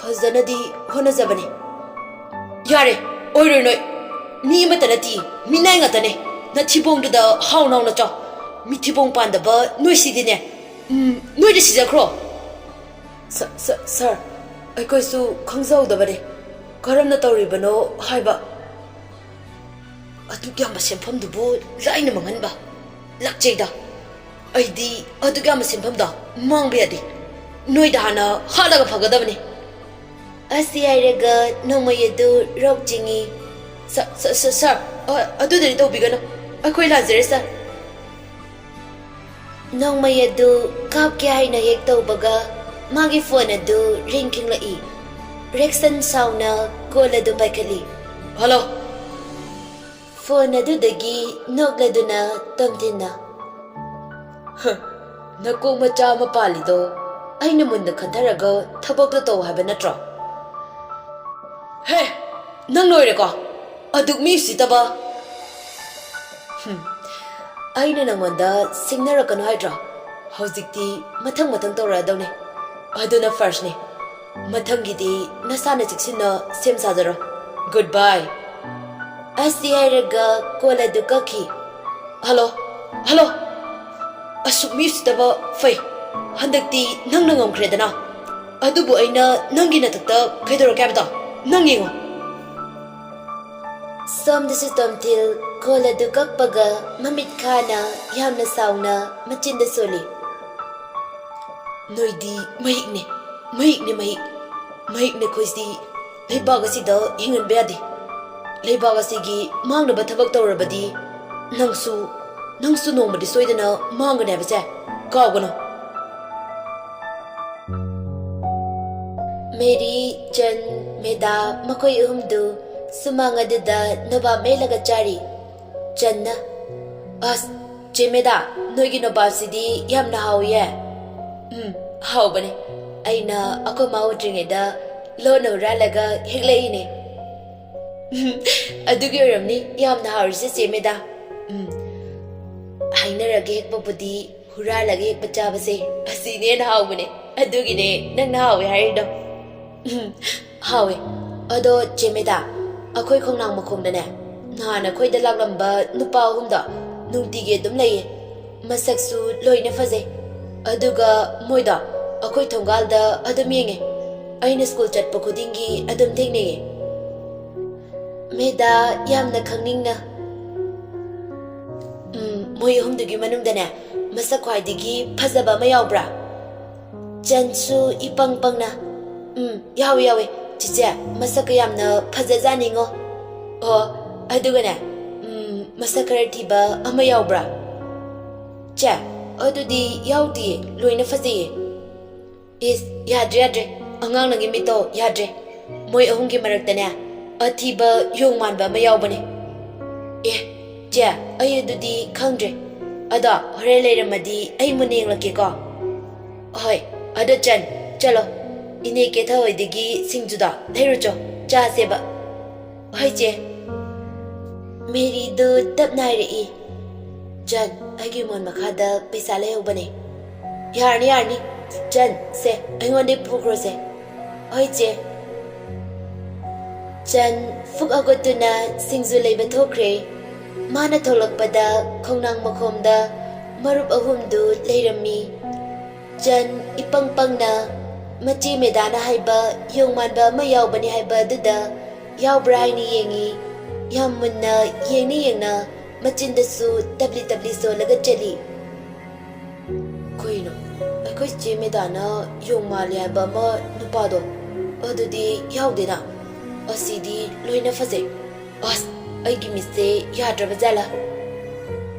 ꯐꯖꯅꯗꯤ ꯍꯣꯠꯅꯖꯕꯅꯤ꯫" "ꯌꯥꯔꯦ, ꯑꯣꯏꯔꯣꯏ ꯅꯣꯏ꯫ ꯃꯤ ꯑꯃꯠꯇ ꯅꯠꯇꯦ, ꯃꯤꯅꯥꯏ ꯉꯥꯛꯇꯅꯦ꯫ ꯅꯊꯤꯕꯣꯡꯗꯨꯗ ꯍꯥꯎ ꯅꯥꯎꯅ ꯆꯥꯎ꯫ ꯃꯤꯊꯤꯕꯣꯡ ꯄꯥꯟꯗꯕ ꯅꯣꯏꯁꯤꯗꯤꯅꯦ, ꯎꯝ, ꯅꯣꯏꯗ ꯁꯤꯖꯈ꯭ꯔꯣ꯫" "ꯁ-, ꯁ-, ꯁꯥꯔ, ꯑꯩꯈꯣꯏꯁꯨ ꯈꯪꯖꯍꯧꯗꯕꯅꯦ꯫ ꯀꯔꯝꯅ ꯇꯧꯔꯤꯕꯅꯣ ꯍꯥꯏꯕ?" "ꯑꯗꯨꯛ ꯌꯥꯝꯕ ꯁꯦꯟꯐꯝꯗꯨꯕꯨ ꯂꯥꯏꯅ ꯃꯥꯡꯍꯟꯕ? ꯂꯥꯛꯆꯩꯗ꯫ ꯑꯩꯗꯤ ꯑꯗꯨꯛ ꯌꯥꯝꯕ ꯁꯦꯟꯐꯝꯗꯣ ꯃꯥꯡꯕ ꯌꯥꯗꯦ꯫ ꯅꯣꯏꯗ ꯍꯥꯟꯅ ꯍꯥꯠꯂꯒ ꯐꯒꯗꯕꯅꯤ꯫" ꯑꯁꯤ ꯍꯥꯏꯔꯒ ꯅꯣꯡꯃꯩ ꯑꯗꯨ ꯔꯣꯛ ꯆꯤꯡꯏ꯫ "ꯁ-, ꯁ-, ꯁ-, ꯁꯥꯔ, ꯑ-, ꯑꯗꯨꯗꯗꯤ ꯇꯧꯕꯤꯒꯅꯨ꯫ ꯑꯩꯈꯣꯏ ꯂꯥꯟꯖꯔꯦ, ꯁꯥꯔ꯫" ꯅꯣꯡꯃꯩ ꯑꯗꯨ ꯀꯥꯞꯀꯦ ꯍꯥꯏꯅ ꯍꯦꯛ ꯇꯧꯕꯒ ꯃꯥꯒꯤ ꯐꯣꯟ ꯑꯗꯨ ꯔꯤꯡ ꯈꯤꯡꯂꯛꯏ꯫ ꯔꯦꯛꯁꯟ ꯁꯥꯎꯅ ꯀꯣꯜ ꯑꯗꯨ ꯄꯥꯏꯈꯠꯂꯤ꯫ "ꯍꯜꯂꯣ꯫" ꯐꯣꯟ ꯑꯗꯨꯗꯒꯤ ꯅꯣꯛꯂꯗꯨꯅ ꯇꯣꯝꯊꯤꯟꯅ, "ꯍ, ꯅꯀꯣꯛ ꯃꯆꯥ ꯑꯃ ꯄꯥꯜꯂꯤꯗꯣ ꯑꯩꯅ ꯃꯨꯟꯅ ꯈꯟꯊꯔꯒ ꯊꯕꯛꯇꯣ ꯇꯧ ꯍꯥꯏꯕ ꯅꯠꯇ꯭ꯔꯣ?" "ꯍꯦ, ꯅꯪ ꯂꯣꯏꯔꯦꯀꯣ? ꯑꯗꯨꯛ ꯃꯤ ꯎꯁꯤꯠꯇꯕ!" "ꯍꯨꯝ, ꯑꯩꯅ ꯅꯪꯉꯣꯟꯗ ꯁꯤꯡꯅꯔꯛꯀꯅꯨ ꯍꯥꯏꯗ꯭ꯔꯣ? ꯍꯧꯖꯤꯛꯇꯤ ꯃꯊꯪ ꯃꯊꯪ ꯇꯧꯔꯛꯑꯗꯧꯅꯦ꯫ ꯑꯗꯨꯅ ꯐꯥꯔꯁꯅꯦ꯫ ꯃꯊꯪꯒꯤꯗꯤ ꯅꯁꯥꯅ ꯆꯦꯛꯁꯤꯟꯅ ꯁꯦꯝ ꯁꯥꯖꯔꯣ꯫ ꯒꯨꯗ ꯕꯥꯏ꯫" ꯑꯁꯤ ꯍꯥꯏꯔꯒ ꯀꯣꯜ ꯑꯗꯨ ꯀꯛꯈꯤ꯫ "Hello, hello. ꯑꯁꯨꯛ ꯃꯤ ꯎꯁꯤꯠꯇꯕ꯫ ꯐꯩ, ꯍꯟꯗꯛꯇꯤ ꯅꯪꯅ ꯉꯝꯈ꯭ꯔꯦꯗꯅ꯫ ꯑꯗꯨꯕꯨ ꯑꯩꯅ ꯅꯪꯒꯤ ꯅꯊꯛꯇ ꯀꯩꯗꯧꯔꯛꯀꯦ ꯍꯥꯏꯕꯗꯣ ꯅꯪ ꯌꯦꯡꯉꯣ꯫" ꯁꯣꯝꯗꯁꯨ ꯇꯣꯝꯊꯤꯜ ꯈꯣꯜ ꯑꯗꯨ ꯀꯛꯄꯒ ꯃꯃꯤꯠ ꯈꯥꯅ ꯌꯥꯝꯅ ꯁꯥꯎꯅ ꯃꯆꯤꯟꯗ ꯁꯣꯜꯂꯤ꯫ "ꯅꯣꯏꯗꯤ ꯃꯍꯤꯛꯅꯦ, ꯃꯍꯤꯛꯅꯦ, ꯃꯍꯤꯛ꯫ ꯃꯍꯤꯛ ꯅꯈꯣꯏꯁꯤꯗꯤ ꯂꯩꯕꯥꯛ ꯑꯁꯤꯗ ꯍꯤꯡꯍꯟꯕ ꯌꯥꯗꯦ꯫ ꯂꯩꯕꯥꯛ ꯑꯁꯤꯒꯤ ꯃꯥꯡꯅꯕ ꯊꯕꯛ ꯇꯧꯔꯕꯗꯤ ꯅꯪꯁꯨ, ꯅꯪꯁꯨ ꯅꯣꯡꯃꯗꯤ ꯁꯣꯏꯗꯅ ꯃꯥꯡꯒꯅꯤ ꯍꯥꯏꯕꯁꯦ ꯀꯥꯎꯒꯅꯨ꯫" ꯃꯦꯔꯤ, ꯆꯟ, ꯃꯦꯗꯥ ꯃꯈꯣꯏ ꯑꯍꯨꯝꯗꯨ ꯁꯨꯃꯥꯡ ꯑꯗꯨꯗ ꯅꯣꯕꯥꯞ ꯃꯦꯠꯂꯒ ꯆꯥꯔꯤ꯫ ꯆꯟꯅ, "ꯑꯁ, ꯆꯦ ꯃꯦꯗꯥ, ꯅꯣꯏꯒꯤ ꯅꯣꯕꯥꯞꯁꯤꯗꯤ ꯌꯥꯝꯅ ꯍꯥꯎꯏꯌꯦ꯫" "ꯎꯝ, ꯍꯥꯎꯕꯅꯦ꯫ ꯑꯩꯅ ꯑꯩꯈꯣꯏ ꯃꯥ ꯎꯗ꯭ꯔꯤꯉꯩꯗ ꯂꯣꯟꯅ ꯍꯨꯔꯥꯜꯂꯒ ꯍꯦꯛꯂꯛꯏꯅꯦ꯫" "ꯎꯝ, ꯑꯗꯨꯒꯤ ꯑꯣꯏꯔꯝꯅꯤ ꯌꯥꯝꯅ ꯍꯥꯎꯔꯤꯁꯦ, ꯆꯦ ꯃꯦꯗꯥ꯫ ꯎꯝ, ꯍꯥꯏꯅꯔꯒ ꯍꯦꯛꯄꯕꯨꯗꯤ ꯍꯨꯔꯥꯜꯂꯒ ꯍꯦꯛꯄ ꯆꯥꯕꯁꯦ ꯑꯁꯤꯅ ꯍꯦꯟꯅ ꯍꯥꯎꯕꯅꯦ꯫ ꯑꯗꯨꯒꯤꯅꯦ ꯅꯪꯅ ꯍꯥꯎꯋꯦ ꯍꯥꯏꯔꯤꯗꯣ꯫" "ꯎꯝ, ꯍꯥꯎꯋꯦ꯫ ꯑꯗꯣ ꯆꯦ ꯃꯦꯗꯥ, ꯑꯩꯈꯣꯏ ꯈꯣꯡꯅꯥꯡ ꯃꯈꯣꯡꯗꯅꯦ ꯅꯍꯥꯟ ꯑꯩꯈꯣꯏꯗ ꯂꯥꯛꯂꯝꯕ ꯅꯨꯄꯥ ꯑꯍꯨꯝꯗꯣ ꯅꯨꯡꯇꯤꯒꯤ ꯑꯗꯨꯝ ꯂꯩꯌꯦ꯫ ꯃꯁꯛꯁꯨ ꯂꯣꯏꯅ ꯐꯖꯩ꯫ ꯑꯗꯨꯒ ꯃꯣꯏꯗꯣ ꯑꯩꯈꯣꯏ ꯊꯣꯡꯒꯥꯜꯗ ꯑꯗꯨꯝ ꯌꯦꯡꯉꯦ꯫ ꯑꯩꯅ ꯁ꯭ꯀꯨꯜ ꯆꯠꯄ ꯈꯨꯗꯤꯡꯒꯤ ꯑꯗꯨꯝ ꯊꯦꯡꯅꯩꯌꯦ꯫" ꯃꯦꯗꯥ ꯌꯥꯝꯅ ꯈꯪꯅꯤꯡꯅ, "ꯎꯝ, ꯃꯣꯏ ꯑꯍꯨꯝꯗꯨꯒꯤ ꯃꯅꯨꯡꯗꯅꯦ ꯃꯁꯛ ꯈ꯭ꯋꯥꯏꯗꯒꯤ ꯐꯖꯕ ꯑꯃ ꯌꯥꯎꯕ꯭ꯔꯥ?" ꯆꯟꯁꯨ ꯏꯄꯪ ꯄꯪꯅ, "ꯎꯝ, ꯌꯥꯎꯋꯦ, ꯌꯥꯎꯋꯦ꯫ ꯆꯤꯆꯦ, ꯃꯁꯛꯀ ꯌꯥꯝꯅ ꯐꯖꯖꯥꯠꯅꯤꯉꯣ꯫ ꯑꯣ, ꯑꯗꯨꯒꯅꯦ, ꯎꯝ, ꯃꯁꯛ ꯈꯔ ꯊꯤꯕ ꯑꯃ ꯌꯥꯎꯕ꯭ꯔꯥ?" "ꯆꯦ, ꯑꯗꯨꯗꯤ ꯌꯥꯎꯗꯤꯌꯦ, ꯂꯣꯏꯅ ꯐꯖꯩꯌꯦ꯫" "ꯏꯁ, ꯌꯥꯗ꯭ꯔꯦ, ꯌꯥꯗ꯭ꯔꯦ꯫ ꯑꯉꯥꯡ ꯅꯪꯒꯤ ꯃꯤꯠꯇꯣ ꯌꯥꯗ꯭ꯔꯦ꯫ ꯃꯣꯏ ꯑꯍꯨꯝꯒꯤ ꯃꯔꯛꯇꯅꯦ ꯑꯊꯤꯕ ꯌꯣꯡ ꯃꯥꯟꯕ ꯑꯃ ꯌꯥꯎꯕꯅꯦ꯫" "ꯑꯦ, ꯆꯦ, ꯑꯩ ꯑꯗꯨꯗꯤ ꯈꯪꯗ꯭ꯔꯦ꯫ ꯑꯗꯣ ꯍꯣꯔꯦꯟ ꯂꯩꯔꯝꯃꯗꯤ ꯑꯩ ꯃꯨꯟꯅ ꯌꯦꯡꯂꯛꯀꯦꯀꯣ꯫" "ꯍꯣꯏ, ꯑꯗꯣ ꯆꯟ, ꯆꯠꯂꯣ꯫ ꯏꯅꯦ ꯀꯦꯊ ꯍꯣꯏꯗꯒꯤ ꯁꯤꯡꯖꯨꯗꯣ ꯂꯩꯔꯨꯆꯣ, ꯆꯥꯁꯦꯕ꯫" "ꯍꯣꯏ, ꯆꯦ꯫" ꯃꯦꯔꯤꯗꯨ ꯇꯞꯅ ꯍꯥꯏꯔꯛꯏ, "ꯆꯟ, ꯑꯩꯒꯤ ꯃꯣꯟ ꯃꯈꯥꯗ ꯄꯩꯁꯥ ꯂꯩꯍꯧꯕꯅꯦ꯫" "ꯌꯥꯔꯅꯤ, ꯌꯥꯔꯅꯤ꯫ ꯆꯟ, ꯁꯦ, ꯑꯩꯉꯣꯟꯗ ꯄꯨꯈ꯭ꯔꯣꯁꯦ꯫" "ꯍꯣꯏ, ꯆꯦ꯫" ꯆꯟ ꯐꯨꯛ ꯍꯧꯒꯠꯇꯨꯅ ꯁꯤꯡꯖꯨ ꯂꯩꯕ ꯊꯣꯛꯈ꯭ꯔꯦ꯫ ꯃꯥꯅ ꯊꯣꯛꯂꯛꯄꯗ ꯈꯣꯡꯅꯥꯡ ꯃꯈꯣꯡꯗ ꯃꯔꯨꯞ ꯑꯍꯨꯝꯗꯨ ꯂꯩꯔꯝꯃꯤ꯫ ꯆꯟ ꯏꯄꯪ ꯄꯪꯅ ꯃꯆꯦ ꯃꯦꯗꯥꯅ ꯍꯥꯏꯕ ꯌꯣꯡ ꯃꯥꯟꯕ ꯑꯃ ꯌꯥꯎꯕꯅꯤ ꯍꯥꯏꯕ ꯑꯗꯨꯗ ꯌꯥꯎꯕ꯭ꯔꯥ ꯍꯥꯏꯅ ꯌꯦꯡꯉꯤ꯫ ꯌꯥꯝ ꯃꯨꯟꯅ ꯌꯦꯡꯅ ꯌꯦꯡꯅ ꯃꯆꯤꯟꯗꯁꯨ ꯇꯞꯂꯤ ꯇꯞꯂꯤ ꯁꯣꯜꯂꯒ ꯆꯠꯂꯤ꯫ "ꯀꯩꯅꯣ, ꯑꯩꯈꯣꯏ ꯆꯦ ꯃꯦꯗꯥꯅ ꯌꯣꯡ ꯃꯥꯜꯂꯤ ꯍꯥꯏꯕ ꯑꯃ ꯅꯨꯄꯥꯗꯣ, ꯑꯗꯨꯗꯤ ꯌꯥꯎꯗꯦꯅ꯫ ꯑꯁꯤꯗꯤ ꯂꯣꯏꯅ ꯐꯖꯩ꯫ ꯑꯁ, ꯑꯩꯒꯤ ꯃꯤꯠꯁꯦ ꯌꯥꯗ꯭ꯔꯕ ꯖꯥꯠꯂꯥ?"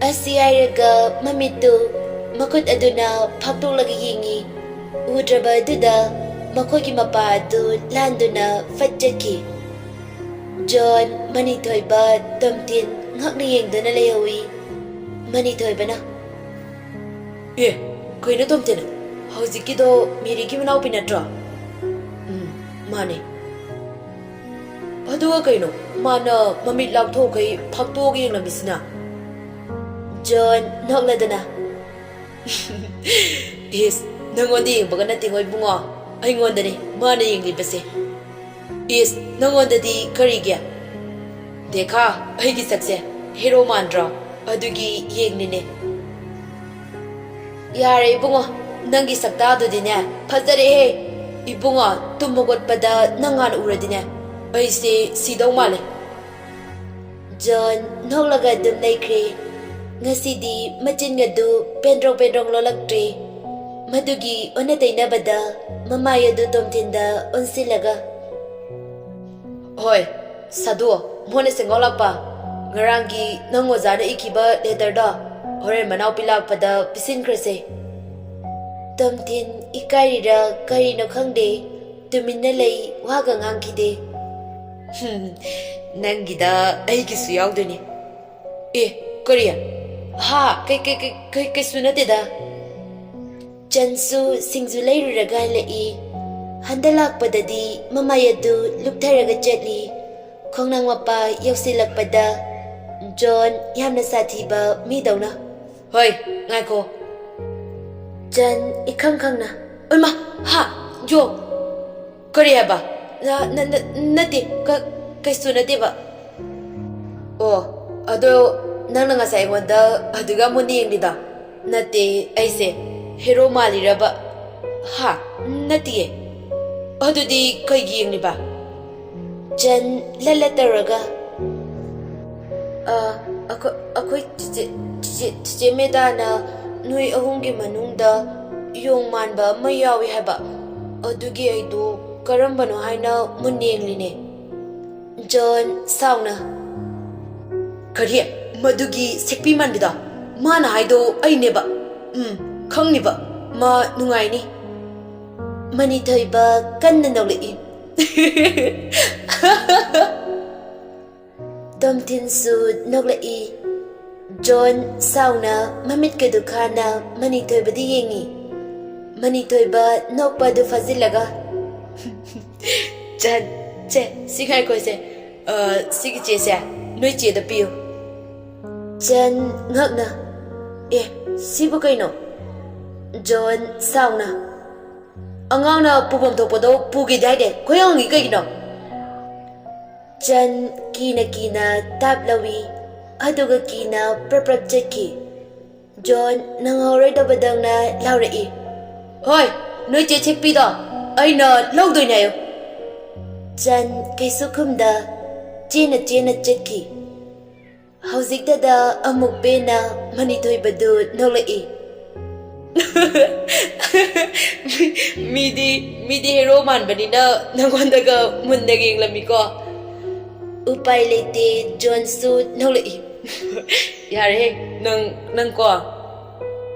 ꯑꯁꯤ ꯍꯥꯏꯔꯒ ꯃꯃꯤꯠꯇꯨ ꯃꯈꯨꯠ ꯑꯗꯨꯅ ꯐꯥꯛꯇꯣꯛꯂꯒ ꯌꯦꯡꯉꯤ꯫ ꯎꯗ꯭ꯔꯕ ꯑꯗꯨꯗ ꯃꯈꯣꯏꯒꯤ ꯃꯄꯥ ꯑꯗꯨ ꯂꯥꯟꯗꯨꯅ ꯐꯠ ꯆꯠꯈꯤ꯫ ꯖꯣꯟ, ꯃꯅꯤꯊꯣꯏꯕ, ꯇꯣꯝꯊꯤꯟ ꯉꯛꯅ ꯌꯦꯡꯗꯨꯅ ꯂꯩꯍꯧꯏ꯫ ꯃꯅꯤꯊꯣꯏꯕꯅ, "ꯑꯦ, ꯀꯩꯅꯣ ꯇꯣꯝꯊꯤꯟ, ꯍꯧꯖꯤꯛꯀꯤꯗꯣ ꯃꯦꯔꯤꯒꯤ ꯃꯅꯥꯎꯄꯤ ꯅꯠꯇ꯭ꯔꯣ?" "ꯎꯝ, ꯃꯥꯅꯦ꯫ ꯑꯗꯨꯒ ꯀꯩꯅꯣ, ꯃꯥꯅ ꯃꯃꯤꯠ ꯂꯥꯎꯊꯣꯛꯈꯩ ꯐꯥꯛꯇꯣꯛꯑꯒ ꯌꯦꯡꯂꯝꯃꯤꯁꯤꯅ?" ꯖꯣꯟ, ꯅꯣꯛꯂꯗꯨꯅ, "ꯏꯁ, ꯅꯪꯉꯣꯟꯗ ꯌꯦꯡꯕꯒ ꯅꯠꯇꯦꯉꯣ ꯏꯕꯨꯡꯉꯣ, ꯑꯩꯉꯣꯟꯗꯅꯦ ꯃꯥꯅ ꯌꯦꯡꯂꯤꯕꯁꯦ꯫" "ꯏꯁ, ꯅꯪꯉꯣꯟꯗꯗꯤ ꯀꯔꯤꯒꯤ?" "ꯗꯦꯈꯥ, ꯑꯩꯒꯤ ꯁꯛꯁꯦ ꯍꯦꯔꯣ ꯃꯥꯟꯗ꯭ꯔꯣ? ꯑꯗꯨꯒꯤ ꯌꯦꯡꯂꯤꯅꯦ꯫" "ꯌꯥꯔꯦ ꯏꯕꯨꯡꯉꯣ, ꯅꯪꯒꯤ ꯁꯛꯇꯥꯗꯨꯗꯤꯅꯦ ꯐꯖꯔꯦꯍꯦ꯫ ꯏꯕꯨꯡꯉꯣ, ꯇꯨꯝ ꯍꯧꯒꯠꯄꯗ ꯅꯪ ꯍꯥꯟꯅ ꯎꯔꯗꯤꯅꯦ ꯑꯩꯁꯦ ꯁꯤꯗꯧ ꯃꯥꯜꯂꯦ꯫" ꯖꯣꯟ ꯅꯣꯛꯂꯒ ꯑꯗꯨꯝ ꯂꯩꯈ꯭ꯔꯦ꯫ ꯉꯁꯤꯗꯤ ꯃꯆꯤꯟ ꯑꯗꯨ ꯄꯦꯟꯗ꯭ꯔꯣꯡ ꯄꯦꯟꯗ꯭ꯔꯣꯡ ꯂꯣꯜꯂꯛꯇ꯭ꯔꯦ꯫ ꯃꯗꯨꯒꯤ ꯑꯣꯟꯅ ꯇꯩꯅꯕꯗ ꯃꯃꯥꯏ ꯑꯗꯨ ꯇꯣꯝꯊꯤꯟꯗ ꯑꯣꯟꯁꯤꯜꯂꯒ, "ꯍꯣꯏ, ꯁꯥꯗꯨ, ꯃꯣꯟꯅ ꯁꯦꯡꯒꯥꯎ ꯂꯥꯛꯄ꯫ ꯉꯔꯥꯡꯒꯤ ꯅꯪ ꯑꯣꯖꯥꯅ ꯏꯈꯤꯕ ꯂꯦꯇꯔꯗꯣ ꯍꯣꯔꯦꯟ ꯃꯅꯥꯎꯄꯤ ꯂꯥꯛꯄꯗ ꯄꯤꯁꯤꯟꯈ꯭ꯔꯁꯦ꯫" ꯇꯣꯝꯊꯤꯟ ꯏꯀꯥꯏꯔꯤꯔꯥ ꯀꯔꯤꯅꯣ ꯈꯪꯗꯦ, ꯇꯨꯃꯤꯟꯅ ꯂꯩ, ꯋꯥꯒ ꯉꯥꯡꯈꯤꯗꯦ꯫ "ꯍꯨꯝ, ꯅꯪꯒꯤꯗ ꯑꯩꯒꯤꯁꯨ ꯌꯥꯎꯗꯣꯏꯅꯤ꯫" "ꯑꯦ, ꯀꯔꯤ? ꯍꯥ, ꯀꯩ, ꯀꯩ, ꯀꯩ, ꯀꯩ, ꯀꯩꯁꯨ ꯅꯠꯇꯦꯗ꯫" ꯆꯟꯁꯨ ꯁꯤꯡꯖꯨ ꯂꯩꯔꯨꯔꯒ ꯍꯜꯂꯛꯏ꯫ ꯍꯟꯗ ꯂꯥꯛꯄꯗꯗꯤ ꯃꯃꯥꯏ ꯑꯗꯨ ꯂꯨꯞꯊꯔꯒ ꯆꯠꯂꯤ꯫ ꯈꯣꯡꯅꯥꯡ ꯃꯄꯥ ꯌꯧꯁꯤꯜꯂꯛꯄꯗ ꯖꯣꯟ ꯌꯥꯝꯅ ꯁꯥꯊꯤꯕ ꯃꯤꯗꯧꯅ, "ꯍꯣꯏ, ꯉꯥꯏꯈꯣ꯫" ꯆꯟ ꯏꯈꯪ ꯈꯪꯅ, "ꯑꯣꯏꯃꯥ, ꯍꯥ, ꯌꯣ, ꯀꯔꯤ ꯍꯥꯏꯕ? ꯅ-, ꯅ-, ꯅ-, ꯅꯠꯇꯦ, ꯀ-, ꯀꯩꯁꯨ ꯅꯠꯇꯦꯕ꯫" "ꯑꯣ, ꯑꯗꯣ ꯅꯪꯅ ꯉꯁꯥꯏ ꯑꯩꯉꯣꯟꯗ ꯑꯗꯨꯒ ꯃꯨꯟꯅ ꯌꯦꯡꯂꯤꯗꯣ? ꯅꯠꯇꯦ, ꯑꯩꯁꯦ ꯍꯦꯔꯣ ꯃꯥꯜꯂꯤꯔꯕ?" "ꯍꯥ? ꯅꯠꯇꯤꯌꯦ꯫" "ꯑꯗꯨꯗꯤ ꯀꯩꯒꯤ ꯌꯦꯡꯂꯤꯕ?" ꯆꯟ ꯂꯠ ꯂꯠ ꯇꯧꯔꯒ, ꯑ, ꯑꯩꯈꯣꯏ ꯑꯩꯈꯣꯏ ꯆꯤꯆꯦ ꯆꯤꯆꯦ ꯆꯤꯆꯦ ꯃꯦꯗꯥꯅ ꯅꯣꯏ ꯑꯍꯨꯝꯒꯤ ꯃꯅꯨꯡꯗ ꯌꯣꯡ ꯃꯥꯟꯕ ꯑꯃ ꯌꯥꯎꯏ ꯍꯥꯏꯕ꯫ ꯑꯗꯨꯒꯤ ꯑꯩꯗꯣ ꯀꯔꯝꯕꯅꯣ ꯍꯥꯏꯅ ꯃꯨꯟꯅ ꯌꯦꯡꯂꯤꯅꯦ꯫ ꯖꯣꯟ ꯁꯥꯎꯅ, "ꯀꯔꯤ? ꯃꯗꯨꯒꯤ ꯁꯦꯛꯄꯤ ꯃꯥꯟꯕꯤꯗꯣ? ꯃꯥꯅ ꯍꯥꯏꯗꯣ ꯑꯩꯅꯦꯕ꯫ ꯎꯝ, ꯈꯪꯅꯤꯕ꯫ ꯃꯥ ꯅꯨꯡꯉꯥꯏꯅꯤ꯫" ꯃꯅꯤꯊꯣꯏꯕ ꯀꯟꯅ ꯅꯣꯛꯂꯛꯏ꯫ ꯇꯣꯝꯊꯤꯟꯁꯨ ꯅꯣꯛꯂꯛꯏ꯫ ꯖꯣꯟ ꯁꯥꯎꯅ ꯃꯃꯤꯠꯀꯗꯨ ꯈꯥꯅ ꯃꯅꯤꯊꯣꯏꯕꯗ ꯌꯦꯡꯉꯤ꯫ ꯃꯅꯤꯊꯣꯏꯕ ꯅꯣꯛꯄ ꯑꯗꯨ ꯐꯥꯖꯤꯜꯂꯒ, "ꯆꯟ, ꯆꯦ, ꯁꯤ ꯉꯥꯏꯈꯣꯁꯦ꯫ ꯑ, ꯁꯤꯒꯤ ꯆꯦꯁꯦ ꯅꯣꯏ ꯆꯦꯗ ꯄꯤꯌꯨ꯫" ꯆꯟ ꯉꯛꯅ, "ꯑꯦ, ꯁꯤꯕꯨ ꯀꯩꯅꯣ?" ꯖꯣꯟ ꯁꯥꯎꯅ, "ꯑꯉꯥꯡꯅ ꯄꯨꯐꯝ ꯊꯣꯛꯄꯗꯣ ꯄꯨꯒꯦꯗꯤ ꯍꯥꯏꯗꯦ, ꯈꯣꯏ ꯍꯪꯉꯤ ꯀꯩꯒꯤꯅꯣ?" ꯆꯟ ꯀꯤꯅ ꯀꯤꯅ ꯇꯥꯞ ꯂꯧꯏ, ꯑꯗꯨꯒ ꯀꯤꯅ ꯄ꯭ꯔꯞ ꯄ꯭ꯔꯞ ꯆꯠꯈꯤ꯫ ꯖꯣꯟ ꯅꯪꯍꯧꯔꯣꯏꯗꯕꯗꯧꯅ ꯂꯥꯎꯔꯛꯏ, "ꯍꯣꯏ, ꯅꯣꯏ ꯆꯦ ꯁꯦꯛꯄꯤꯗꯣ ꯑꯩꯅ ꯂꯧꯗꯣꯏꯅꯦ ꯍꯥꯏꯌꯨ꯫" ꯆꯟ ꯀꯩꯁꯨ ꯈꯨꯝꯗ ꯆꯦꯅ ꯆꯦꯅ ꯆꯠꯈꯤ꯫ ꯍꯧꯖꯤꯛꯇꯗ ꯑꯃꯨꯛ ꯄꯦꯟꯅ ꯃꯅꯤꯊꯣꯏꯕꯗꯨ ꯅꯣꯛꯂꯛꯏ꯫ "ꯃꯤ-, ꯃꯤꯗꯤ, ꯃꯤꯗꯤ ꯍꯦꯔꯣ ꯃꯥꯟꯕꯅꯤꯅ ꯅꯪꯉꯣꯟꯗꯒ ꯃꯨꯟꯅ ꯌꯦꯡꯂꯝꯃꯤꯀꯣ꯫" ꯎꯄꯥꯏ ꯂꯩꯇꯦ, ꯖꯣꯟꯁꯨ ꯅꯣꯛꯂꯛꯏ꯫ "ꯌꯥꯔꯦꯍꯦ, ꯅꯪ, ꯅꯪꯀꯣ꯫"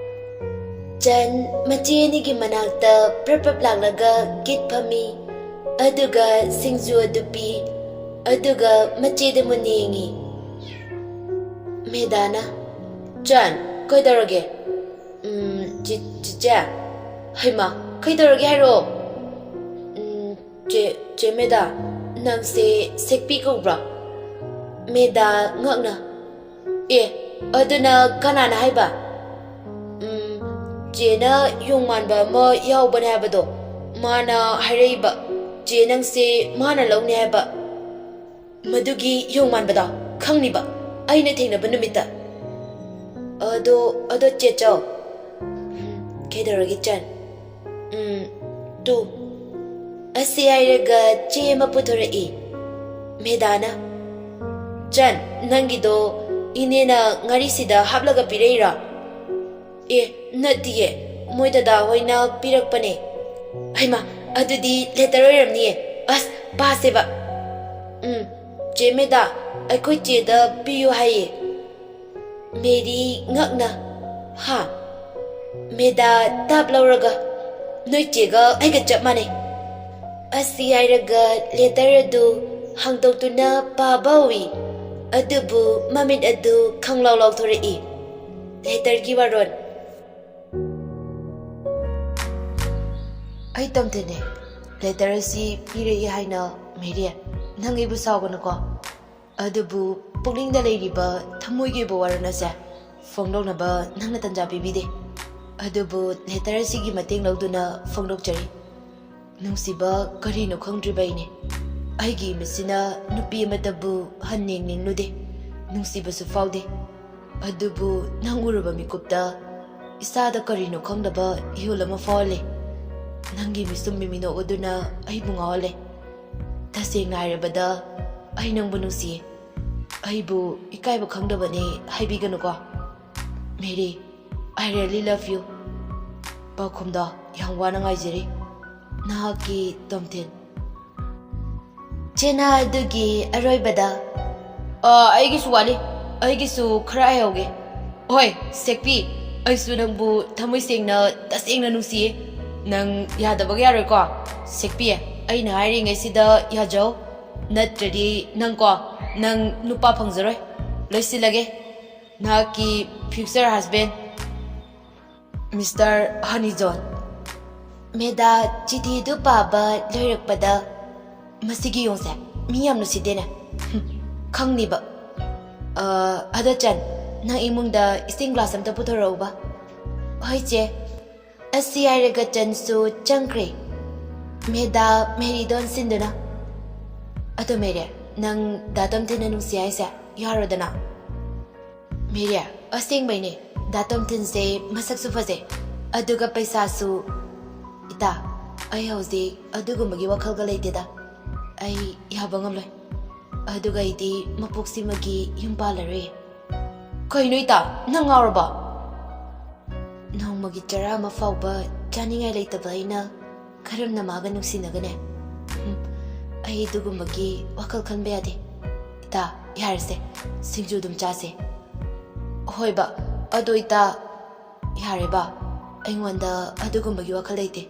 ꯆꯟ ꯃꯆꯦ ꯑꯅꯤꯒꯤ ꯃꯅꯥꯛꯇ ꯄ꯭ꯔꯞ ꯄ꯭ꯔꯞ ꯂꯥꯛꯂꯒ ꯒꯤꯠ ꯐꯝꯃꯤ꯫ ꯑꯗꯨꯒ ꯁꯤꯡꯖꯨ ꯑꯗꯨ ꯄꯤ꯫ ꯑꯗꯨꯒ ꯃꯆꯦꯗ ꯃꯨꯟꯅ ꯌꯦꯡꯉꯤ꯫ ꯃꯦꯗꯥꯅ, "ꯆꯟ, ꯀꯩꯗꯧꯔꯒꯦ?" "ꯎꯝ, ꯆꯤ-, ꯆꯤꯆꯦ꯫" "ꯍꯩꯃꯥ, ꯀꯩꯗꯧꯔꯒꯦ ꯍꯥꯏꯔꯣ?" "ꯎꯝ, ꯆꯦ, ꯆꯦ ꯃꯦꯗꯥ, ꯅꯪꯁꯦ ꯁꯦꯛꯄꯤ ꯀꯧꯕ꯭ꯔꯣ?" ꯃꯦꯗꯥ ꯉꯛꯅ, "ꯑꯦ, ꯑꯗꯨꯅ ꯀꯅꯥꯅ ꯍꯥꯏꯕ?" "ꯎꯝ, ꯆꯦꯅ ꯌꯣꯡ ꯃꯥꯟꯕ ꯑꯃ ꯌꯥꯎꯕꯅꯦ ꯍꯥꯏꯕꯗꯣ, ꯃꯥꯅ ꯍꯥꯏꯔꯛꯏꯕ꯫ ꯆꯦ ꯅꯪꯁꯦ ꯃꯥꯅ ꯂꯧꯅꯤ ꯍꯥꯏꯕ꯫ ꯃꯗꯨꯒꯤ ꯌꯣꯡ ꯃꯥꯟꯕꯗꯣ ꯈꯪꯅꯤꯕ, ꯑꯩꯅ ꯊꯦꯡꯅꯕ ꯅꯨꯃꯤꯠꯇ꯫" "ꯑꯗꯣ, ꯑꯗꯣ ꯆꯦ ꯆꯧ꯫" "ꯎꯝ, ꯀꯩꯗꯧꯔꯒꯦ ꯆꯟ?" "ꯎꯝ, ꯇꯨ꯫" ꯑꯁꯤ ꯍꯥꯏꯔꯒ ꯆꯦ ꯑꯃ ꯄꯨꯊꯣꯔꯛꯏ꯫ ꯃꯦꯗꯥꯅ, ꯆꯟ, ꯅꯪꯒꯤꯗꯣ ꯏꯅꯦꯅ ꯉꯥꯔꯤꯁꯤꯗ ꯍꯥꯞꯂꯒ ꯄꯤꯔꯛꯏꯔꯣ? ꯑꯦ, ꯅꯠꯇꯤꯌꯦ, ꯃꯣꯏ ꯗꯗꯥ ꯍꯣꯏꯅ ꯄꯤꯔꯛꯄꯅꯦ꯫ ꯍꯩꯃꯥ, ꯑꯗꯨꯗꯤ ꯂꯦꯇꯔ ꯑꯣꯏꯔꯝꯅꯤꯌꯦ꯫ ꯑꯁ, ꯄꯥꯁꯦꯕ꯫ ꯎꯝ, ꯆꯦ ꯃꯦꯗꯥ, ꯑꯩꯈꯣꯏ ꯆꯦꯗ ꯄꯤꯌꯨ ꯍꯥꯏꯌꯦ꯫ ꯃꯦꯔꯤ ꯉꯛꯅ, "ꯍꯥ?" ꯃꯦꯗꯥ ꯇꯥꯞ ꯂꯧꯔꯒ, "ꯅꯣꯏ ꯆꯦꯒ ꯑꯩꯒ ꯆꯞ ꯃꯥꯟꯅꯩ꯫" ꯑꯁꯤ ꯍꯥꯏꯔꯒ ꯂꯦꯇꯔ ꯑꯗꯨ ꯍꯥꯡꯗꯣꯛꯇꯨꯅ ꯄꯥꯕ ꯍꯧꯏ꯫ ꯑꯗꯨꯕꯨ ꯃꯃꯤꯠ ꯑꯗꯨ ꯈꯪꯂꯥꯎ ꯂꯥꯎꯊꯣꯔꯛꯏ꯫ ꯂꯦꯇꯔꯒꯤ ꯋꯥꯔꯣꯜ꯫ "ꯑꯩ ꯇꯣꯝꯊꯤꯟꯅꯦ꯫ ꯂꯦꯇꯔ ꯑꯁꯤ ꯄꯤꯔꯛꯏ ꯍꯥꯏꯅ ꯃꯦꯔꯤ, ꯅꯪ ꯑꯩꯕꯨ ꯁꯥꯎꯒꯅꯨꯀꯣ꯫ ꯑꯗꯨꯕꯨ ꯄꯨꯛꯅꯤꯡꯗ ꯂꯩꯔꯤꯕ ꯊꯃꯣꯏꯒꯤ ꯑꯣꯏꯕ ꯋꯥꯔꯣꯜ ꯑꯁꯦ ꯐꯣꯡꯗꯣꯛꯅꯕ ꯅꯪꯅ ꯇꯥꯟꯖꯥ ꯄꯤꯕꯤꯗꯦ꯫ ꯑꯗꯨꯕꯨ ꯂꯦꯇꯔ ꯑꯁꯤꯒꯤ ꯃꯇꯦꯡ ꯂꯧꯗꯨꯅ ꯐꯣꯡꯗꯣꯛꯆꯔꯤ꯫ ꯅꯨꯡꯁꯤꯕ ꯀꯔꯤꯅꯣ ꯈꯪꯗ꯭ꯔꯤꯕ ꯑꯩꯅꯦ꯫ ꯑꯩꯒꯤ ꯏꯃꯤꯠꯁꯤꯅ ꯅꯨꯄꯤ ꯑꯃꯠꯇꯕꯨ ꯍꯟꯅ ꯌꯦꯡꯅꯤꯡꯂꯨꯗꯦ꯫ ꯅꯨꯡꯁꯤꯕꯁꯨ ꯐꯥꯎꯗꯦ꯫ ꯑꯗꯨꯕꯨ ꯅꯪ ꯎꯔꯨꯕ ꯃꯤꯀꯨꯞꯇ ꯏꯁꯥꯗ ꯀꯔꯤꯅꯣ ꯈꯪꯗꯕ ꯏꯍꯨꯜ ꯑꯃ ꯐꯥꯎꯍꯜꯂꯦ꯫ ꯅꯪꯒꯤ ꯃꯤꯁꯨꯝ ꯃꯤꯃꯤꯅꯣꯛ ꯑꯗꯨꯅ ꯑꯩꯕꯨ ꯉꯥꯎꯍꯜꯂꯦ꯫ ꯇꯁꯦꯡꯅ ꯍꯥꯏꯔꯕꯗ, ꯑꯩ ꯅꯪꯕꯨ ꯅꯨꯡꯁꯤꯌꯦ꯫ ꯑꯩꯕꯨ ꯏꯀꯥꯏꯕ ꯈꯪꯗꯕꯅꯦ ꯍꯥꯏꯕꯤꯒꯅꯨꯀꯣ꯫ Mary, I really love you꯫ ꯄꯥꯎꯈꯨꯝꯗꯣ ꯌꯥꯝ ꯋꯥꯅ ꯉꯥꯏꯖꯔꯤ꯫ ꯅꯍꯥꯛꯀꯤ ꯇꯣꯝꯊꯤꯟ꯫ ꯆꯦꯅꯥ ꯑꯗꯨꯒꯤ ꯑꯔꯣꯏꯕꯗ, "ꯑ, ꯑꯩꯒꯤꯁꯨ ꯋꯥꯠꯂꯤ꯫ ꯑꯩꯒꯤꯁꯨ ꯈꯔ ꯍꯥꯏꯍꯧꯒꯦ꯫ ꯍꯣꯏ, ꯁꯦꯛꯄꯤ, ꯑꯩꯁꯨ ꯅꯪꯕꯨ ꯊꯃꯣꯏ ꯁꯦꯡꯅ, ꯇꯁꯦꯡꯅ ꯅꯨꯡꯁꯤꯌꯦ꯫ ꯅꯪ ꯌꯥꯗꯕꯒ ꯌꯥꯔꯣꯏꯀꯣ, ꯁꯦꯛꯄꯤ꯫ ꯑꯩꯅ ꯍꯥꯏꯔꯤꯉꯩꯁꯤꯗ ꯌꯥꯖꯧ꯫ ꯅꯠꯇ꯭ꯔꯗꯤ ꯅꯪꯀꯣ, ꯅꯪ ꯅꯨꯄꯥ ꯐꯪꯖꯔꯣꯏ꯫ ꯂꯣꯏꯁꯤꯜꯂꯒꯦ꯫ ꯅꯍꯥꯛꯀꯤ future husband, Mister Honeyjohn꯫" ꯃꯦꯗꯥ ꯆꯤꯊꯤꯗꯨ ꯄꯥꯕ ꯂꯣꯏꯔꯛꯄꯗ, "ꯃꯁꯤꯒꯤ ꯌꯣꯡꯁꯦ ꯃꯤ ꯌꯥꯝ ꯅꯨꯡꯁꯤꯗꯦꯅꯦ꯫ ꯍꯨꯝ, ꯈꯪꯅꯤꯕ꯫ ꯑ, ꯑꯗꯣ ꯆꯟ, ꯅꯪ ꯏꯃꯨꯡꯗ ꯏꯁꯤꯡ ꯒ꯭ꯂꯥꯁ ꯑꯝꯇ ꯄꯨꯊꯣꯔꯛꯎꯕ꯫" "ꯍꯣꯏ ꯆꯦ꯫" ꯑꯁꯤ ꯍꯥꯏꯔꯒ ꯆꯟꯁꯨ ꯆꯪꯈ꯭ꯔꯦ꯫ ꯃꯦꯗꯥ ꯃꯦꯔꯤꯗ ꯑꯣꯟꯁꯤꯟꯗꯨꯅ, "ꯑꯗꯣ ꯃꯦꯔꯤ, ꯅꯪ ꯗꯥ ꯇꯣꯝꯊꯤꯟꯅ ꯅꯨꯡꯁꯤ ꯍꯥꯏꯁꯦ ꯌꯥꯔꯣꯗꯅ?" ꯃꯦꯔꯤ, "ꯑꯁꯦꯡꯕꯩꯅꯦ, ꯗꯥ ꯇꯣꯝꯊꯤꯟꯁꯦ ꯃꯁꯛꯁꯨ ꯐꯖꯩ, ꯑꯗꯨꯒ ꯄꯩꯁꯥꯁꯨ꯫" "ꯏꯇꯥ, ꯑꯩ ꯍꯧꯖꯤꯛ ꯑꯗꯨꯒꯨꯝꯕꯒꯤ ꯋꯥꯈꯜꯒ ꯂꯩꯇꯦꯗ꯫ ꯑꯩ ꯌꯥꯕ ꯉꯝꯂꯣꯏ꯫" ꯑꯗꯨꯒ ꯑꯩꯗꯤ ꯃꯄꯣꯛꯁꯤꯃꯒꯤ ꯌꯨꯝ ꯄꯥꯜꯂꯔꯣꯏ꯫ ꯀꯩꯅꯣ ꯏꯇꯥ, ꯅꯪ ꯉꯥꯎꯔꯕꯣ? ꯅꯣꯡꯃꯒꯤ ꯆꯔꯥ ꯑꯃ ꯐꯥꯎꯕ ꯆꯥꯅꯤꯡꯉꯥꯏ ꯂꯩꯇꯕ ꯑꯩꯅ ꯀꯔꯝꯅ ꯃꯥꯒ ꯅꯨꯡꯁꯤꯅꯒꯅꯤ? ꯎꯝ, ꯑꯩ ꯑꯗꯨꯒꯨꯝꯕꯒꯤ ꯋꯥꯈꯜ ꯈꯟꯕ ꯌꯥꯗꯦ꯫ ꯏꯇꯥ, ꯌꯥꯔꯦꯁꯦ, ꯁꯤꯡꯖꯨ ꯑꯗꯨꯝ ꯆꯥꯁꯦ꯫ ꯍꯣꯏꯕ, ꯑꯗꯣ ꯏꯇꯥ, ꯌꯥꯔꯦꯕ, ꯑꯩꯉꯣꯟꯗ ꯑꯗꯨꯒꯨꯝꯕꯒꯤ ꯋꯥꯈꯜ ꯂꯩꯇꯦ꯫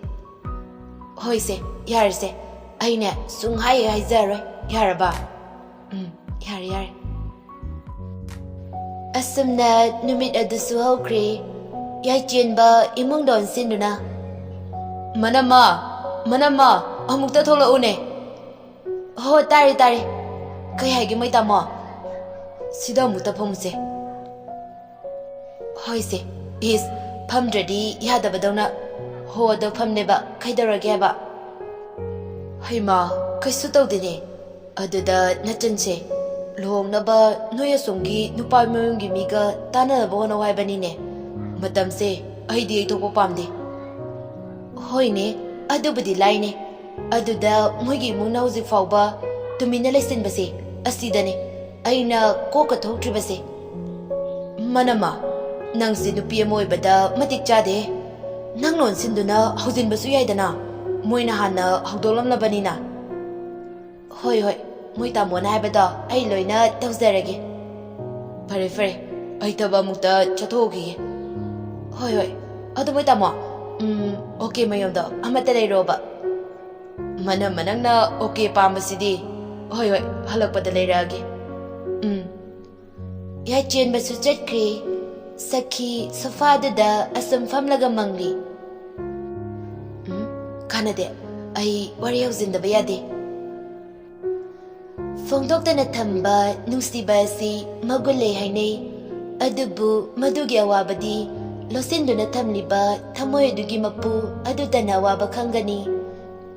ꯍꯣꯏꯁꯦ, ꯌꯥꯔꯦꯁꯦ, ꯑꯩꯅꯦ ꯁꯨꯡꯍꯥꯏ ꯍꯥꯏꯖꯔꯔꯣꯏ, ꯌꯥꯔꯕ? ꯎꯝ, ꯌꯥꯔꯦ, ꯌꯥꯔꯦ꯫ ꯑꯁꯨꯝꯅ ꯅꯨꯃꯤꯠ ꯑꯗꯨꯁꯨ ꯍꯧꯈ꯭ꯔꯦ꯫ ꯌꯥꯏꯆꯦꯟꯕ ꯏꯃꯨꯡꯗ ꯑꯣꯟꯁꯤꯟꯗꯨꯅ, "ꯃꯅꯝꯃ, ꯃꯅꯝꯃ, ꯑꯃꯨꯛꯇ ꯊꯣꯛꯂꯛꯎꯅꯦ꯫" "ꯍꯣ, ꯇꯥꯔꯦ, ꯇꯥꯔꯦ꯫ ꯀꯩ ꯍꯥꯏꯒꯦ, ꯃꯣꯏ ꯇꯥꯃꯣ?" "ꯁꯤꯗ ꯑꯃꯨꯛꯇ ꯐꯝꯃꯨꯁꯦ꯫" "ꯍꯣꯏꯁꯦ꯫" "ꯏꯁ, ꯐꯝꯗ꯭ꯔꯗꯤ ꯌꯥꯗꯕꯗꯧꯅ ꯍꯣꯗꯣ ꯐꯝꯅꯦꯕ, ꯀꯩꯗꯧꯔꯒꯦ ꯍꯥꯏꯕ?" "ꯍꯩꯃꯥ, ꯀꯩꯁꯨ ꯇꯧꯗꯦꯅꯦ꯫ ꯑꯗꯨꯗ ꯅꯆꯟꯁꯦ ꯂꯨꯍꯣꯡꯅꯕ ꯅꯣꯏ ꯑꯁꯣꯝꯒꯤ ꯅꯨꯄꯥ ꯃꯌꯨꯝꯒꯤ ꯃꯤꯒ ꯇꯥꯟꯅꯅꯕ ꯍꯣꯠꯅꯧ ꯍꯥꯏꯕꯅꯤꯅꯦ꯫ ꯃꯇꯝꯁꯦ ꯑꯩꯗꯤ ꯌꯩꯊꯣꯛꯄ ꯄꯥꯝꯗꯦ꯫" "ꯍꯣꯏꯅꯦ, ꯑꯗꯨꯕꯨꯗꯤ ꯂꯥꯏꯅꯦ꯫ ꯑꯗꯨꯗ ꯃꯣꯏꯒꯤ ꯏꯃꯨꯡꯅ ꯍꯧꯖꯤꯛ ꯐꯥꯎꯕ ꯇꯨꯃꯤꯟꯅ ꯂꯩꯁꯤꯟꯕꯁꯦ ꯑꯁꯤꯗꯅꯦ ꯑꯩꯅ ꯀꯣꯛꯀ ꯊꯣꯛꯇ꯭ꯔꯤꯕꯁꯦ꯫" "ꯃꯅꯝꯃ, ꯅꯪꯁꯦ ꯅꯨꯄꯤ ꯑꯃ ꯑꯣꯏꯕꯗ ꯃꯇꯤꯛ ꯆꯥꯗꯦ꯫ ꯅꯪ ꯂꯣꯟꯁꯤꯟꯗꯨꯅ ꯍꯧꯖꯤꯟꯕꯁꯨ ꯌꯥꯏꯗꯅ, ꯃꯣꯏꯅ ꯍꯥꯟꯅ ꯍꯧꯗꯣꯛꯂꯝꯂꯕꯅꯤꯅ꯫" "ꯍꯣꯏ, ꯍꯣꯏ, ꯃꯣꯏ ꯇꯥꯃꯣꯅ ꯍꯥꯏꯕꯗꯣ ꯑꯩ ꯂꯣꯏꯅ ꯇꯧꯖꯔꯒꯦ꯫" "ꯐꯔꯦ, ꯐꯔꯦ, ꯑꯩ ꯊꯕꯛ ꯑꯃꯨꯛꯇ ꯆꯠꯊꯣꯛꯎꯈꯤꯒꯦ꯫" "ꯍꯣꯏ, ꯍꯣꯏ, ꯑꯗꯨ ꯃꯣꯏ ꯇꯥꯃꯣ, ꯎꯝ, ꯑꯣꯀꯦ ꯃꯌꯣꯝꯗꯣ ꯑꯃꯠꯇ ꯂꯩꯔꯣꯕ꯫" "ꯃꯅꯝꯃ, ꯅꯪꯅ ꯑꯣꯀꯦ ꯄꯥꯝꯕꯁꯤꯗꯤ꯫ ꯍꯣꯏ, ꯍꯣꯏ, ꯍꯜꯂꯛꯄꯗ ꯂꯩꯔꯛꯑꯒꯦ꯫" ꯎꯝ꯫ ꯌꯥꯏꯆꯦꯟꯕꯁꯨ ꯆꯠꯈ꯭ꯔꯦ꯫ ꯁꯈꯤ ꯁꯣꯐꯥꯗꯨꯗ ꯑꯁꯨꯝ ꯐꯝꯂꯒ ꯃꯪꯂꯤ꯫ ꯎꯝ, ꯀꯥꯟꯅꯗꯦ꯫ ꯑꯩ ꯋꯥꯔꯤ ꯍꯧꯖꯤꯟꯗꯕ ꯌꯥꯗꯦ꯫ ꯐꯣꯡꯗꯣꯛꯇꯅ ꯊꯝꯕ ꯅꯨꯡꯁꯤꯕ ꯑꯁꯤ ꯃꯒꯨꯟ ꯂꯩ ꯍꯥꯏꯅꯩ꯫ ꯑꯗꯨꯕꯨ ꯃꯗꯨꯒꯤ ꯑꯋꯥꯕꯗꯤ ꯂꯣꯠꯁꯤꯟꯗꯨꯅ ꯊꯝꯂꯤꯕ ꯊꯃꯣꯏ ꯑꯗꯨꯒꯤ ꯃꯄꯨ ꯑꯗꯨꯇꯅ ꯑꯋꯥꯕ ꯈꯪꯒꯅꯤ꯫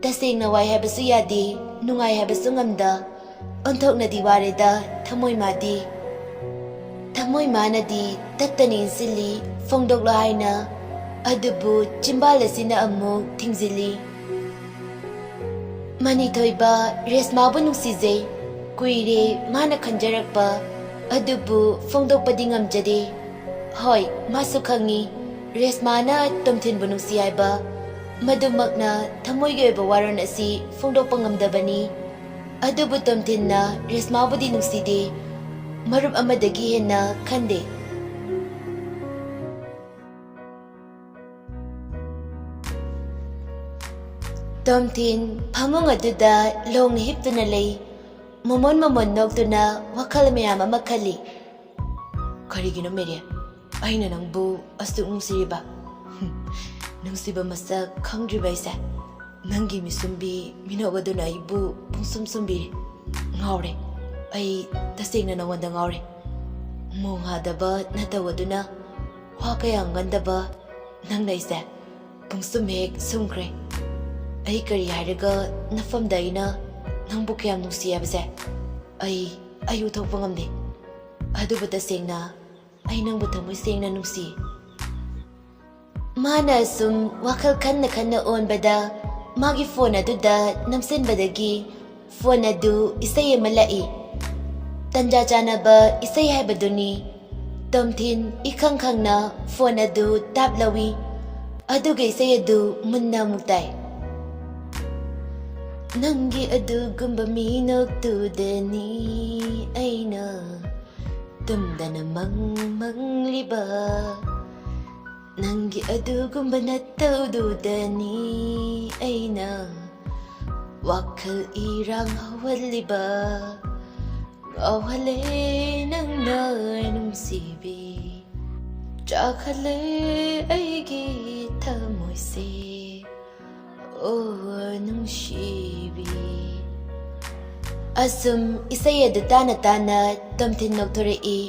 ꯇꯁꯦꯡꯅ ꯋꯥꯏ ꯍꯥꯏꯕꯁꯨ ꯌꯥꯗꯦ, ꯅꯨꯡꯉꯥꯏ ꯍꯥꯏꯕꯁꯨ ꯉꯝꯗ, ꯑꯣꯟꯊꯣꯛꯅꯗꯤ ꯋꯥꯔꯦꯗ ꯊꯃꯣꯏ ꯃꯥꯗꯤ꯫ ꯊꯃꯣꯏ ꯃꯥꯅꯗꯤ ꯇꯠꯇꯅ ꯏꯟꯁꯤꯜꯂꯤ, ꯐꯣꯡꯗꯣꯛꯂꯣ ꯍꯥꯏꯅ꯫ ꯑꯗꯨꯕꯨ ꯆꯤꯝꯕꯥꯜ ꯑꯁꯤꯅ ꯑꯃꯨꯛ ꯊꯤꯡꯖꯤꯜꯂꯤ꯫ ꯃꯅꯤꯊꯣꯏꯕ, ꯔꯦꯁꯃꯥꯕꯨ ꯅꯨꯡꯁꯤꯖꯩ꯫ ꯀꯨꯏꯔꯦ ꯃꯥꯅ ꯈꯟꯖꯔꯛꯄ ꯑꯗꯨꯕꯨ ꯐꯣꯡꯗꯣꯛꯄꯗꯤ ꯉꯝꯖꯗꯦ꯫ ꯍꯣꯏ, ꯃꯥꯁꯨ ꯈꯪꯏ, ꯔꯦꯁꯃꯥꯅ ꯇꯣꯝꯊꯤꯟꯕꯨ ꯅꯨꯡꯁꯤ ꯍꯥꯏꯕ ꯃꯗꯨꯃꯛꯅ ꯊꯃꯣꯏꯒꯤ ꯑꯣꯏꯕ ꯋꯥꯔꯣꯜ ꯑꯁꯤ ꯐꯣꯡꯗꯣꯛꯄ ꯉꯝꯗꯕꯅꯤ꯫ ꯑꯗꯨꯕꯨ ꯇꯣꯝꯊꯤꯟꯅ ꯔꯦꯁꯃꯥꯕꯨꯗꯤ ꯅꯨꯡꯁꯤꯗꯦ, ꯃꯔꯨꯞ ꯑꯃꯗꯒꯤ ꯍꯦꯟꯅ ꯈꯟꯗꯦ꯫ ꯇꯣꯝꯊꯤꯟ ꯐꯃꯨꯡ ꯑꯗꯨꯗ ꯂꯣꯡꯅ ꯍꯤꯞꯇꯨꯅ ꯂꯩ꯫ ꯃꯃꯣꯟ ꯃꯃꯣꯟ ꯅꯣꯛꯇꯨꯅ ꯋꯥꯈꯜ ꯃꯌꯥꯝ ꯑꯃ ꯈꯜꯂꯤ꯫ "ꯀꯔꯤꯒꯤꯅꯣ ꯃꯦꯔꯤ, ꯑꯩꯅ ꯅꯪꯕꯨ ꯑꯁꯨꯛ ꯅꯨꯡꯁꯤꯔꯤꯕ? ꯅꯨꯡꯁꯤꯕ ꯃꯁꯛ ꯈꯪꯗ꯭ꯔꯤꯕ ꯑꯩꯁꯦ꯫ ꯅꯪꯒꯤ ꯃꯤꯁꯨꯝꯕꯤ ꯃꯤꯅꯣꯛ ꯑꯗꯨꯅ ꯑꯩꯕꯨ ꯄꯨꯡꯁꯨꯝ ꯁꯨꯝꯕꯤꯔꯤ꯫ ꯉꯥꯎꯔꯦ꯫ ꯑꯩ ꯇꯁꯦꯡꯅ ꯅꯉꯣꯟꯗ ꯉꯥꯎꯔꯦ꯫ ꯃꯣꯡꯍꯥꯗꯕ ꯅꯇꯧ ꯑꯗꯨꯅ ꯋꯥ ꯀꯌꯥ ꯉꯥꯡꯒꯟꯗꯕ ꯅꯪꯅ ꯑꯩꯁꯦ ꯄꯨꯡꯁꯨꯝ ꯍꯦꯛ ꯁꯨꯝꯈ꯭ꯔꯦ꯫ ꯑꯩ ꯀꯔꯤ ꯍꯥꯏꯔꯒ ꯅꯐꯝꯗ ꯑꯩꯅ ꯅꯪꯕꯨ ꯀꯌꯥꯝ ꯅꯨꯡꯁꯤ ꯍꯥꯏꯕꯁꯦ ꯑꯩ, ꯑꯩ ꯎꯊꯣꯛꯄ ꯉꯝꯗꯦ꯫ ꯑꯗꯨꯕꯨ ꯇꯁꯦꯡꯅ ꯑꯩ ꯅꯪꯕꯨ ꯊꯃꯣꯏ ꯁꯦꯡꯅ ꯅꯨꯡꯁꯤ꯫" ꯃꯥꯅ ꯑꯁꯨꯝ ꯋꯥꯈꯜ ꯈꯟꯅ ꯈꯟꯅ ꯑꯣꯟꯕꯗ ꯃꯥꯒꯤ ꯐꯣꯟ ꯑꯗꯨꯗ ꯅꯝꯁꯤꯟꯕꯗꯒꯤ ꯐꯣꯟ ꯑꯗꯨ ꯏꯁꯩ ꯑꯃ ꯂꯥꯛꯏ꯫ ꯇꯟꯖꯥ ꯆꯥꯅꯕ ꯏꯁꯩ ꯍꯥꯏꯕꯗꯨꯅꯤ꯫ ꯇꯣꯝꯊꯤꯟ ꯏꯈꯪ ꯈꯪꯅ ꯐꯣꯟ ꯑꯗꯨ ꯇꯥꯞ ꯂꯧꯏ꯫ ꯑꯗꯨꯒ ꯏꯁꯩ ꯑꯗꯨ ꯃꯨꯟꯅ ꯑꯃꯨꯛ ꯇꯥꯏ꯫ "ꯅꯪꯒꯤ ꯑꯗꯨꯒꯨꯝꯕ ꯃꯤꯅꯣꯛꯇꯨꯗꯅꯤ ꯑꯩꯅ ꯇꯨꯝꯗꯅ ꯃꯪ ꯃꯪꯂꯤꯕ꯫ ꯅꯪꯒꯤ ꯑꯗꯨꯒꯨꯝꯕ ꯅꯇꯧꯗꯨꯗꯅꯤ ꯑꯩꯅ ꯋꯥꯈꯜ ꯏꯔꯥꯡ ꯍꯧꯍꯜꯂꯤꯕ꯫ ꯉꯥꯎꯍꯜꯂꯦ ꯅꯪꯅ ꯅꯨꯡꯁꯤꯕꯤ, ꯆꯥꯛꯍꯜꯂꯦ ꯑꯩꯒꯤ ꯊꯃꯣꯏꯁꯦ, ꯑꯣ ꯅꯨꯡꯁꯤꯕꯤ꯫" ꯑꯁꯨꯝ ꯏꯁꯩ ꯑꯗꯨ ꯇꯥꯅ ꯇꯥꯅ ꯇꯣꯝꯊꯤꯟ ꯅꯣꯛꯊꯣꯔꯛꯏ꯫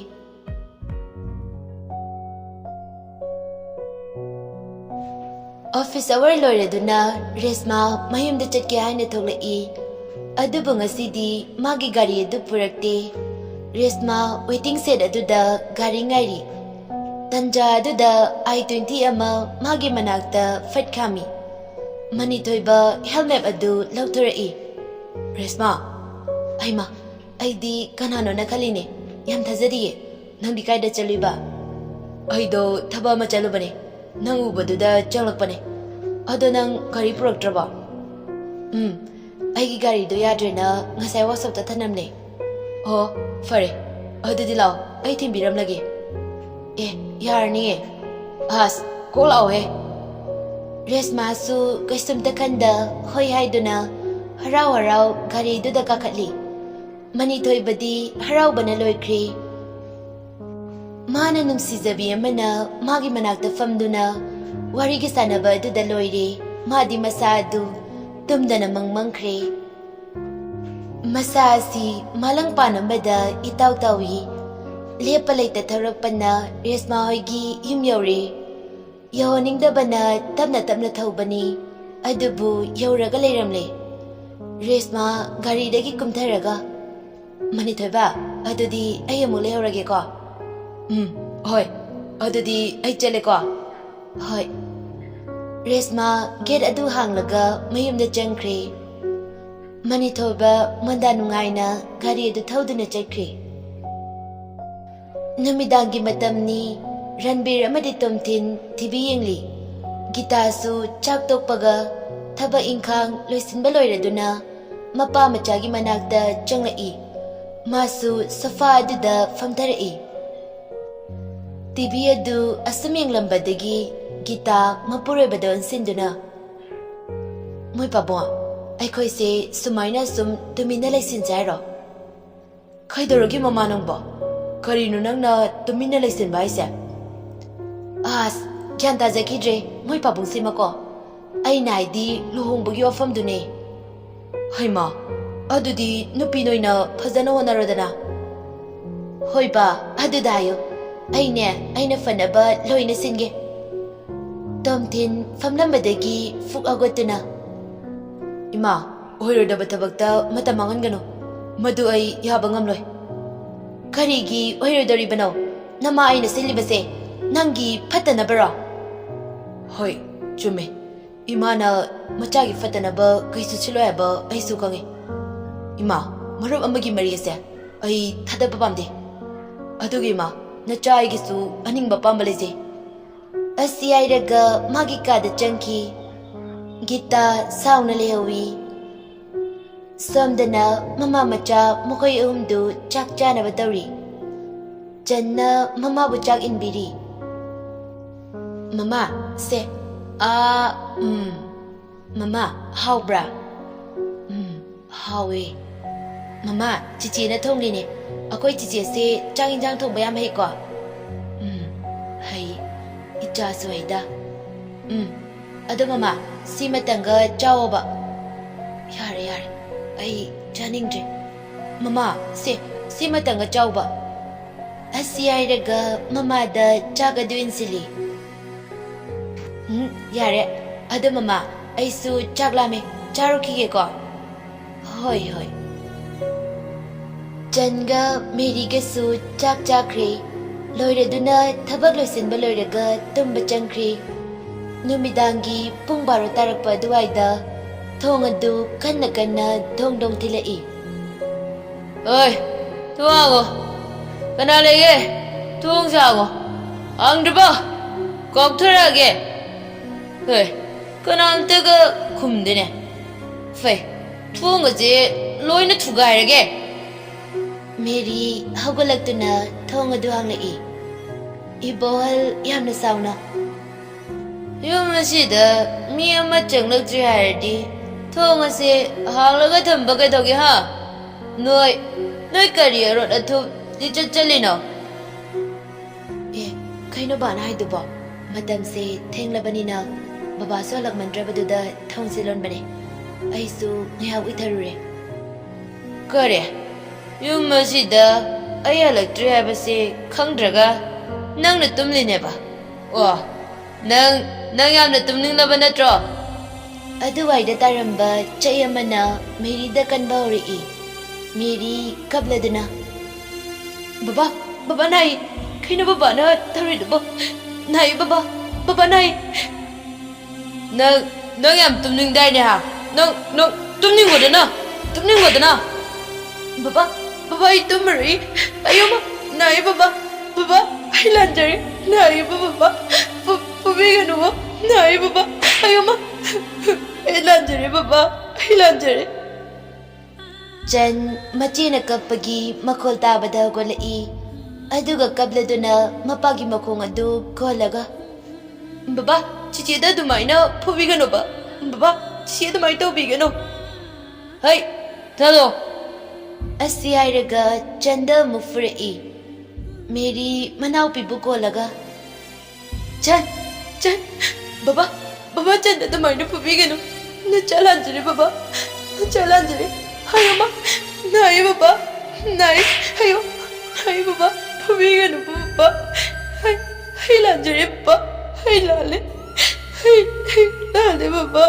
ꯑꯣꯐꯤꯁ ꯑꯋꯥꯔ ꯂꯣꯏꯔꯗꯨꯅ ꯔꯦꯁꯃꯥ ꯃꯌꯨꯝꯗ ꯆꯠꯀꯦ ꯍꯥꯏꯅ ꯊꯣꯛꯂꯛꯏ꯫ ꯑꯗꯨꯕꯨ ꯉꯁꯤꯗꯤ ꯃꯥꯒꯤ ꯒꯥꯔꯤ ꯑꯗꯨ ꯄꯨꯔꯛꯇꯦ꯫ ꯔꯦꯁꯃꯥ ꯋꯦꯇꯤꯡ ꯁꯦꯗ ꯑꯗꯨꯗ ꯒꯥꯔꯤ ꯉꯥꯏꯔꯤ꯫ ꯇꯟꯖꯥ ꯑꯗꯨꯗ ꯑꯥꯏ ꯇ꯭ꯋꯦꯟꯇꯤ ꯑꯃ ꯃꯥꯒꯤ ꯃꯅꯥꯛꯇ ꯐꯠ ꯈꯥꯝꯃꯤ꯫ ꯃꯅꯤꯊꯣꯏꯕ ꯍꯦꯜꯃꯦꯠ ꯑꯗꯨ ꯂꯧꯊꯣꯔꯛꯏ꯫ "ꯔꯦꯁꯃꯥ, ꯑꯩꯃ, ꯑꯩꯗꯤ ꯀꯅꯥꯅꯣꯅ ꯈꯜꯂꯤꯅꯦ꯫ ꯌꯥꯝ ꯊꯥꯖꯗꯤꯌꯦ꯫ ꯅꯪꯗꯤ ꯀꯥꯏꯗ ꯆꯠꯂꯨꯏꯕ? ꯑꯩꯗꯣ ꯊꯕꯛ ꯑꯃ ꯆꯠꯂꯨꯕꯅꯦ꯫ ꯅꯪ ꯎꯕꯗꯨꯗ ꯆꯪꯂꯛꯄꯅꯦ꯫ ꯑꯗꯣ ꯅꯪ ꯒꯥꯔꯤ ꯄꯨꯔꯛꯇ꯭ꯔꯕꯣ? ꯎꯝ, ꯑꯩꯒꯤ ꯒꯥꯔꯤꯗꯣ ꯌꯥꯗ꯭ꯔꯦꯅ ꯉꯁꯥꯏ ꯋꯥꯛꯁꯣꯞꯇ ꯊꯅꯝꯅꯦ꯫ ꯑꯣ, ꯐꯔꯦ꯫ ꯑꯗꯨꯗꯤ ꯂꯥꯛꯑꯣ, ꯑꯩ ꯊꯤꯟꯕꯤꯔꯝꯂꯒꯦ꯫ ꯑꯦ, ꯌꯥꯔꯅꯤꯌꯦ꯫ ꯑꯁ, ꯀꯣꯛ ꯂꯥꯛꯑꯣꯍꯦ꯫ ꯔꯦꯁꯃꯥꯁꯨ ꯀꯩꯁꯨꯝꯇ ꯈꯟꯗ ꯍꯣꯏ ꯍꯥꯏꯗꯨꯅ ꯍꯔꯥꯎ ꯍꯔꯥꯎ ꯒꯥꯔꯤꯗꯨꯗ ꯀꯥꯈꯠꯂꯤ꯫ ꯃꯅꯤꯊꯣꯏꯕꯗꯤ ꯍꯔꯥꯎꯕꯅ ꯂꯣꯏꯈ꯭ꯔꯦ꯫ ꯃꯥꯅ ꯅꯨꯡꯁꯤꯖꯕꯤ ꯑꯃꯅ ꯃꯥꯒꯤ ꯃꯅꯥꯛꯇ ꯐꯝꯗꯨꯅ ꯋꯥꯔꯤꯒ ꯁꯥꯟꯅꯕ ꯑꯗꯨꯗ ꯂꯣꯏꯔꯦ꯫ ꯃꯥꯗꯤ ꯃꯁꯥ ꯑꯗꯨ ꯇꯨꯝꯗꯅ ꯃꯪ ꯃꯪꯈ꯭ꯔꯦ꯫ ꯃꯁꯥ ꯑꯁꯤ ꯃꯥꯂꯪꯄꯥꯟ ꯑꯃꯗ ꯏꯇꯥꯎ ꯇꯥꯎꯏ꯫ ꯂꯦꯞꯄ ꯂꯩꯇ ꯊꯧꯔꯛꯄꯅ ꯔꯦꯁꯃꯥ ꯍꯣꯏꯒꯤ ꯌꯨꯝ ꯌꯧꯔꯦ꯫ ꯌꯧꯍꯟꯅꯤꯡꯗꯕꯅ ꯇꯞꯅ ꯇꯞꯅ ꯊꯧꯕꯅꯤ, ꯑꯗꯨꯕꯨ ꯌꯧꯔꯒ ꯂꯩꯔꯝꯂꯦ꯫ ꯔꯦꯁꯃꯥ ꯒꯥꯔꯤꯗꯒꯤ ꯀꯨꯝꯊꯔꯒ, "ꯃꯅꯤꯊꯣꯏꯕ, ꯑꯗꯨꯗꯤ ꯑꯩ ꯑꯃꯨꯛ ꯂꯩꯍꯧꯔꯒꯦꯀꯣ꯫" "ꯎꯝ, ꯍꯣꯏ, ꯑꯗꯨꯗꯤ ꯑꯩ ꯆꯠꯂꯦꯀꯣ꯫" "ꯍꯣꯏ꯫" ꯔꯦꯁꯃꯥ ꯒꯦꯠ ꯑꯗꯨ ꯍꯥꯡꯂꯒ ꯃꯌꯨꯝꯗ ꯆꯪꯈ꯭ꯔꯦ꯫ ꯃꯅꯤꯊꯣꯏꯕ ꯃꯟꯗꯥ ꯅꯨꯡꯉꯥꯏꯅ ꯒꯥꯔꯤ ꯑꯗꯨ ꯊꯧꯗꯨꯅ ꯆꯠꯈ꯭ꯔꯦ꯫ ꯅꯨꯃꯤꯗꯥꯡꯒꯤ ꯃꯇꯝꯅꯤ꯫ ꯔꯟꯕꯤꯔ ꯑꯃꯗꯤ ꯇꯣꯝꯊꯤꯟ ꯇꯤꯚꯤ ꯌꯦꯡꯂꯤ꯫ ꯒꯤꯇꯥꯁꯨ ꯆꯥꯛ ꯇꯣꯛꯄꯒ ꯊꯕꯛ ꯏꯪꯈꯥꯡ ꯂꯣꯏꯁꯤꯟꯕ ꯂꯣꯏꯔꯗꯨꯅ ꯃꯄꯥ ꯃꯆꯥꯒꯤ ꯃꯅꯥꯛꯇ ꯆꯪꯂꯛꯏ꯫ ꯃꯥꯁꯨ ꯁꯣꯐꯥ ꯑꯗꯨꯗ ꯐꯝꯊꯔꯛꯏ꯫ ꯇꯤꯚꯤ ꯑꯗꯨ ꯑꯁꯨꯝ ꯌꯦꯡꯂꯝꯕꯗꯒꯤ ꯒꯤꯇꯥ ꯃꯄꯨꯔꯣꯏꯕꯗ ꯑꯣꯟꯁꯤꯟꯗꯨꯅ, "ꯃꯣꯏ ꯄꯥꯕꯨꯡ, ꯑꯩꯈꯣꯏꯁꯦ ꯁꯨꯃꯥꯏꯅ ꯁꯨꯝ ꯇꯨꯃꯤꯟꯅ ꯂꯩꯁꯤꯟꯁꯦ ꯍꯥꯏꯔꯣ?" "ꯀꯩꯗꯧꯔꯒꯦ ꯃꯃꯥ ꯅꯪꯕꯣ? ꯀꯔꯤꯅꯣ ꯅꯪꯅ ꯇꯨꯃꯤꯟꯅ ꯂꯩꯁꯤꯟꯕ ꯍꯥꯏꯁꯦ?" "ꯑꯁ, ꯒ꯭ꯌꯥꯟ ꯇꯥꯖꯈꯤꯗ꯭ꯔꯦ ꯃꯣꯏ ꯄꯥꯕꯨꯡꯁꯤꯃꯀꯣ꯫ ꯑꯩꯅ ꯍꯥꯏꯗꯤ ꯂꯨꯍꯣꯡꯕꯒꯤ ꯋꯥꯐꯝꯗꯨꯅꯦ꯫" "ꯍꯩꯃꯥ, ꯑꯗꯨꯗꯤ ꯅꯨꯄꯤ ꯅꯣꯏꯅ ꯐꯖꯅ ꯍꯣꯠꯅꯔꯣꯗꯅ꯫" "ꯍꯣꯏ ꯕꯥ, ꯑꯗꯨꯗ ꯍꯥꯏꯌꯨ꯫ ꯑꯩꯅꯦ, ꯑꯩꯅ ꯐꯅꯕ ꯂꯣꯏꯅ ꯁꯤꯟꯒꯦ꯫" ꯇꯣꯝꯊꯤꯟ ꯐꯝꯂꯝꯕꯗꯒꯤ ꯐꯨꯛ ꯍꯧꯒꯠꯇꯨꯅ, "ꯏꯃꯥ, ꯑꯣꯏꯔꯣꯏꯗꯕ ꯊꯕꯛꯇ ꯃꯇꯝ ꯃꯥꯡꯍꯟꯒꯅꯨ꯫ ꯃꯗꯨ ꯑꯩ ꯌꯥꯕ ꯉꯝꯂꯣꯏ꯫" "ꯀꯔꯤꯒꯤ ꯑꯣꯏꯔꯣꯏꯗꯧꯔꯤꯕꯅꯣ? ꯅꯃꯥ ꯑꯩꯅ ꯁꯤꯜꯂꯤꯕꯁꯦ ꯅꯪꯒꯤ ꯐꯠꯇꯅꯕꯔꯣ?" "ꯍꯣꯏ, ꯆꯨꯝꯃꯦ꯫ ꯏꯃꯥꯅ ꯃꯆꯥꯒꯤ ꯐꯠꯇꯅꯕ ꯀꯩꯁꯨ ꯁꯤꯜꯂꯣꯏ ꯍꯥꯏꯕ ꯑꯩꯁꯨ ꯈꯪꯉꯤ꯫ ꯏꯃꯥ, ꯃꯔꯨꯞ ꯑꯃꯒꯤ ꯃꯔꯤ ꯑꯁꯦ ꯑꯩ ꯊꯥꯗꯕ ꯄꯥꯝꯗꯦ꯫ ꯑꯗꯨꯒꯤ ꯏꯃꯥ, ꯅꯆꯥ ꯑꯩꯒꯤꯁꯨ ꯑꯅꯤꯡꯕ ꯑꯄꯥꯝꯕ ꯂꯩꯖꯩ꯫ ꯑꯁꯤ ꯍꯥꯏꯔꯒ ꯃꯥꯒꯤ ꯀꯥꯗ ꯆꯪꯈꯤ꯫ ꯒꯤꯇꯥ ꯁꯥꯎꯅ ꯂꯩꯍꯧꯏ꯫ ꯁꯣꯝꯗꯅ ꯃꯃꯥ ꯃꯆꯥ ꯃꯈꯣꯏ ꯑꯍꯨꯝꯗꯨ ꯆꯥꯛ ꯆꯥꯅꯕ ꯇꯧꯔꯤ꯫ ꯆꯟꯅ ꯃꯃꯥꯕꯨ ꯆꯥꯛ ꯏꯟꯕꯤꯔꯤ꯫ "ꯃꯃꯥ, ꯁꯦ, ꯑꯥ, ꯎꯝ꯫ ꯃꯃꯥ, ꯍꯥꯎꯕ꯭ꯔꯥ?" "ꯎꯝ, ꯍꯥꯎꯋꯦ꯫ ꯃꯃꯥ, ꯆꯤꯆꯦꯅ ꯊꯣꯡꯂꯤꯅꯦ꯫ ꯑꯩꯈꯣꯏ ꯆꯤꯆꯦꯁꯦ ꯆꯥꯛ ꯏꯟꯖꯥꯡ ꯊꯣꯡꯕ ꯌꯥꯝ ꯍꯩꯀꯣ?" "ꯎꯝ, ꯍꯩ꯫ ꯏꯆꯥꯁꯨ ꯍꯩꯗ꯫ ꯎꯝ, ꯑꯗꯣ ꯃꯃꯥ, ꯁꯤꯃꯇꯪꯒ ꯆꯥꯎꯑꯣꯕ꯫" "ꯌꯥꯔꯦ, ꯌꯥꯔꯦ, ꯑꯩ ꯆꯥꯅꯤꯡꯗ꯭ꯔꯦ꯫" "ꯃꯃꯥ, ꯁꯦ, ꯁꯤꯃꯇꯪꯒ ꯆꯥꯎꯕ꯫" ꯑꯁꯤ ꯍꯥꯏꯔꯒ ꯃꯃꯥꯗ ꯆꯥꯛ ꯑꯗꯨ ꯏꯟꯁꯤꯜꯂꯤ꯫ "ꯎꯝ, ꯌꯥꯔꯦ꯫ ꯑꯗꯣ ꯃꯃꯥ, ꯑꯩꯁꯨ ꯆꯥꯛ ꯂꯥꯝꯃꯦ, ꯆꯥꯔꯨꯈꯤꯒꯦꯀꯣ꯫" "ꯍꯣꯏ, ꯍꯣꯏ꯫" ꯆꯟꯒ ꯃꯦꯔꯤꯒꯁꯨ ꯆꯥꯛ ꯆꯥꯈ꯭ꯔꯦ꯫ ꯂꯣꯏꯔꯗꯨꯅ ꯊꯕꯛ ꯂꯣꯏꯁꯤꯟꯕ ꯂꯣꯏꯔꯒ ꯇꯨꯝꯕ ꯆꯪꯈ꯭ꯔꯦ꯫ ꯅꯨꯃꯤꯗꯥꯡꯒꯤ ꯄꯨꯡ ꯕꯥꯔꯣ ꯇꯥꯔꯛꯄ ꯑꯗꯨꯋꯥꯏꯗ ꯊꯣꯡ ꯑꯗꯨ ꯀꯟꯅ ꯀꯟꯅ ꯗꯣꯡ ꯗꯣꯡ ꯊꯤꯜꯂꯛꯏ꯫ "ꯑꯣꯏ, ꯊꯣꯡ ꯍꯥꯡꯉꯣ꯫ ꯀꯅꯥ ꯂꯩꯒꯦ? ꯊꯣꯡꯁꯦ ꯍꯥꯡꯉꯣ꯫ ꯍꯥꯡꯗ꯭ꯔꯤꯕꯣ? ꯀꯥꯎꯊꯔꯛꯑꯒꯦ꯫" "ꯍꯣꯏ, ꯀꯅꯥꯝꯇꯒ ꯈꯨꯝꯗꯦꯅꯦ꯫ ꯐꯩ, ꯊꯣꯡꯒꯁꯦ ꯂꯣꯏꯅ ꯊꯨꯒꯥꯏꯔꯒꯦ꯫" ꯃꯦꯔꯤ ꯍꯧꯒꯠꯂꯛꯇꯨꯅ ꯊꯣꯡ ꯑꯗꯨ ꯍꯥꯡꯂꯛꯏ꯫ ꯏꯕꯣꯍꯜ ꯌꯥꯝꯅ ꯁꯥꯎꯅ, "ꯌꯨꯝ ꯑꯁꯤꯗ ꯃꯤ ꯑꯃ ꯆꯪꯂꯛꯇ꯭ꯔꯤ ꯍꯥꯏꯔꯗꯤ ꯊꯣꯡ ꯑꯁꯦ ꯍꯥꯡꯂꯒ ꯊꯝꯕ ꯀꯩꯗꯧꯒꯦ, ꯍꯥ? ꯅꯣꯏ, ꯅꯣꯏ ꯀꯔꯤ ꯑꯔꯣꯠ ꯑꯊꯨꯞ ꯂꯤꯆꯠ ꯆꯠꯂꯤꯅꯣ?" "ꯑꯦ, ꯀꯩꯅꯣ ꯕꯥꯅ ꯍꯥꯏꯗꯨꯕꯣ? ꯃꯇꯝꯁꯦ ꯊꯦꯡꯂꯕꯅꯤꯅ ꯕꯕꯥꯁꯨ ꯍꯜꯂꯛꯃꯟꯗ꯭ꯔꯕꯗꯨꯗ ꯊꯣꯡꯁꯦ ꯂꯣꯟꯕꯅꯦ꯫ ꯑꯩꯁꯨ ꯉꯥꯏꯍꯥꯛ ꯎꯏꯊꯔꯨꯔꯦ꯫" "ꯀꯔꯤ? ꯌꯨꯝ ꯑꯁꯤꯗ ꯑꯩ ꯍꯜꯂꯛꯇ꯭ꯔꯤ ꯍꯥꯏꯕꯁꯤ ꯈꯪꯗ꯭ꯔꯒ ꯅꯪꯅ ꯇꯨꯝꯂꯤꯅꯦꯕ? ꯑꯣ, ꯅꯪ, ꯅꯪ ꯌꯥꯝꯅ ꯇꯨꯝꯅꯤꯡꯂꯕ ꯅꯠꯇ꯭ꯔꯣ?" ꯑꯗꯨꯋꯥꯏꯗ ꯇꯥꯔꯝꯕ ꯆꯩ ꯑꯃꯅ ꯃꯦꯔꯤꯗ ꯀꯟꯕ ꯍꯧꯔꯛꯏ꯫ ꯃꯦꯔꯤ ꯀꯞꯂꯗꯨꯅ, "ꯕꯕꯥ, ꯕꯕꯥ ꯅꯥꯏ꯫ ꯀꯩꯅꯣ ꯕꯕꯥꯅ ꯇꯧꯔꯤꯗꯨꯕꯣ? ꯅꯥꯏ ꯕꯕꯥ, ꯕꯕꯥ ꯅꯥꯏ꯫" "ꯅꯪ, ꯅꯪ ꯌꯥꯝ ꯇꯨꯝꯅꯤꯡꯗꯥꯏꯅꯦ, ꯍꯥ? ꯅꯪ, ꯅꯪ ꯇꯨꯝꯅꯤꯡꯉꯣꯗꯅ, ꯇꯨꯝꯅꯤꯡꯉꯣꯗꯅ꯫" ꯕꯕꯥ, ꯕꯕꯥ, ꯑꯩ ꯇꯨꯝꯃꯔꯣꯏ꯫ ꯑꯌꯣꯃ, ꯅꯥꯏ ꯕꯕꯥ꯫ ꯕꯕꯥ, ꯑꯩ ꯂꯥꯟꯖꯔꯦ꯫ ꯅꯥꯏꯕ ꯕꯕꯥ꯫ ꯐꯨ-, ꯐꯨꯕꯤꯒꯅꯨ꯫ ꯅꯥꯏ ꯕꯕꯥ꯫ ꯑꯌꯣꯃ, ꯑꯩ ꯂꯥꯟꯖꯔꯦ ꯕꯕꯥ꯫ ꯑꯩ ꯂꯥꯟꯖꯔꯦ꯫ ꯆꯟ ꯃꯆꯦꯅ ꯀꯞꯄꯒꯤ ꯃꯈꯣꯜ ꯇꯥꯕꯗ ꯍꯧꯒꯠꯂꯛꯏ꯫ ꯑꯗꯨꯒ ꯀꯞꯂꯗꯨꯅ ꯃꯄꯥꯒꯤ ꯃꯈꯣꯡ ꯑꯗꯨ ꯀꯣꯜꯂꯒ, "ꯕꯕꯥ, ꯆꯤꯆꯦꯗ ꯑꯗꯨꯃꯥꯏꯅ ꯐꯨꯕꯤꯒꯅꯣꯕ꯫ ꯕꯕꯥ, ꯆꯤꯆꯦ ꯑꯗꯨꯃꯥꯏꯅ ꯇꯧꯕꯤꯒꯅꯣ꯫ ꯍꯩ, ꯊꯥꯗꯣꯛ!" ꯑꯁꯤ ꯍꯥꯏꯔꯒ ꯆꯟꯗ ꯑꯃꯨꯛ ꯐꯨꯔꯛꯏ꯫ ꯃꯦꯔꯤ ꯃꯅꯥꯎꯄꯤꯕꯨ ꯀꯣꯜꯂꯒ, "ꯆꯟ, ꯆꯟ, ꯕꯕꯥ, ꯕꯕꯥ, ꯆꯟ ꯑꯗꯨꯃꯥꯏꯅ ꯐꯨꯕꯤꯒꯅꯨ꯫ ꯅꯆꯥ ꯂꯥꯟꯖꯔꯦ ꯕꯕꯥ, ꯅꯆꯥ ꯂꯥꯟꯖꯔꯦ꯫ ꯍꯥꯏꯌꯣꯃ, ꯅꯥꯏ ꯕꯕꯥ, ꯅꯥꯏ, ꯍꯥꯏꯌꯣ, ꯅꯥꯏ ꯕꯕꯥ, ꯐꯨꯕꯤꯒꯅꯨ ꯕꯕꯥ꯫ ꯑꯩ, ꯑꯩ ꯂꯥꯟꯖꯔꯦ ꯕꯕꯥ, ꯑꯩ ꯂꯥꯜꯂꯦ, ꯑꯩ, ꯑꯩ ꯂꯥꯜꯂꯦ ꯕꯕꯥ꯫"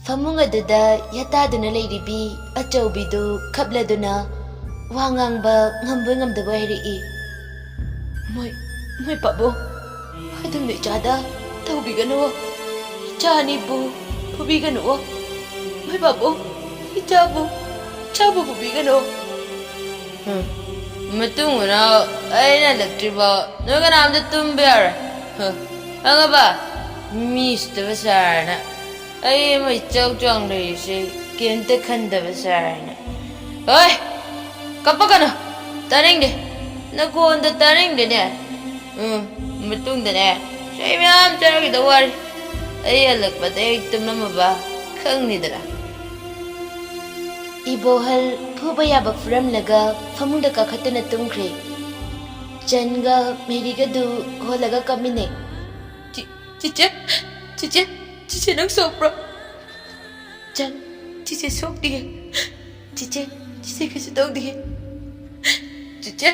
ꯐꯃꯨꯡ ꯑꯗꯨꯗ ꯌꯥꯇꯥꯗꯨꯅ ꯂꯩꯔꯤꯕꯤ ꯑꯆꯧꯕꯤꯗꯨ ꯈꯞꯂꯗꯨꯅ ꯋꯥ ꯉꯥꯡꯕ ꯉꯝꯕꯣꯏ ꯉꯝꯗꯕꯣꯏ ꯍꯥꯏꯔꯛꯏ꯫ "ꯃꯣꯏ, ꯃꯣꯏ ꯄꯥꯕꯨꯡ, ꯑꯗꯨꯝꯅ ꯏꯆꯥꯗ ꯇꯧꯕꯤꯒꯅꯨ꯫ ꯏꯆꯥ ꯑꯅꯤꯕꯨ ꯐꯨꯕꯤꯒꯅꯨ꯫ ꯃꯣꯏ ꯄꯥꯕꯨꯡ, ꯏꯆꯥꯕꯨ, ꯏꯆꯥꯕꯨ ꯐꯨꯕꯤꯒꯅꯨ꯫" ꯍꯨꯝ, ꯃꯇꯨꯡ ꯃꯅꯥꯎ ꯑꯩꯅ ꯍꯜꯂꯛꯇ꯭ꯔꯤꯐꯥꯎ ꯅꯣꯏ ꯀꯅꯥꯝꯇ ꯇꯨꯝꯕ ꯌꯥꯔꯣꯏ꯫ ꯍꯨꯝ, ꯈꯪꯉꯕ? ꯃꯤ ꯎꯁꯤꯠꯇꯕ ꯁꯥꯔꯅ꯫ ꯑꯩ ꯑꯃ ꯏꯆꯥꯎ ꯆꯥꯎꯅ ꯂꯩꯔꯤꯁꯦ ꯀꯩꯝꯇ ꯈꯟꯗꯕ ꯁꯥꯔꯅ꯫ ꯍꯣꯏ, ꯀꯞꯄꯛꯀꯅꯨ꯫ ꯇꯥꯅꯤꯡꯗꯦ꯫ ꯅꯈꯣꯟꯗꯣ ꯇꯥꯅꯤꯡꯗꯦꯅꯦ꯫ ꯎꯝ, ꯃꯇꯨꯡꯗꯅꯦ ꯆꯩ ꯃꯌꯥꯝ ꯆꯥꯔꯛꯈꯤꯗꯧ ꯋꯥꯔꯤ꯫ ꯑꯩ ꯍꯜꯂꯛꯄꯗ ꯍꯦꯛ ꯇꯨꯝꯂꯝꯃꯕ ꯈꯪꯅꯤꯗꯅ꯫ ꯏꯕꯣꯍꯜ ꯐꯨꯕ ꯌꯥꯕ ꯐꯨꯔꯝꯂꯒ ꯐꯃꯨꯡꯗ ꯀꯥꯈꯠꯇꯨꯅ ꯇꯨꯝꯈ꯭ꯔꯦ꯫ ꯆꯟꯒ ꯃꯦꯔꯤꯒꯗꯨ ꯍꯣꯜꯂꯒ ꯀꯞꯃꯤꯟꯅꯩ꯫ "ꯆꯤ-, ꯆꯤꯆꯦ, ꯆꯤꯆꯦ, ꯆꯤꯆꯦ, ꯅꯪ ꯁꯣꯛꯄ꯭ꯔꯣ?" "ꯆꯟ, ꯆꯤꯆꯦ ꯁꯣꯛꯇꯤꯌꯦ꯫ ꯆꯤꯆꯦ, ꯆꯤꯆꯦ ꯀꯩꯁꯨ ꯇꯧꯗꯤꯌꯦ꯫ ꯆꯤꯆꯦ,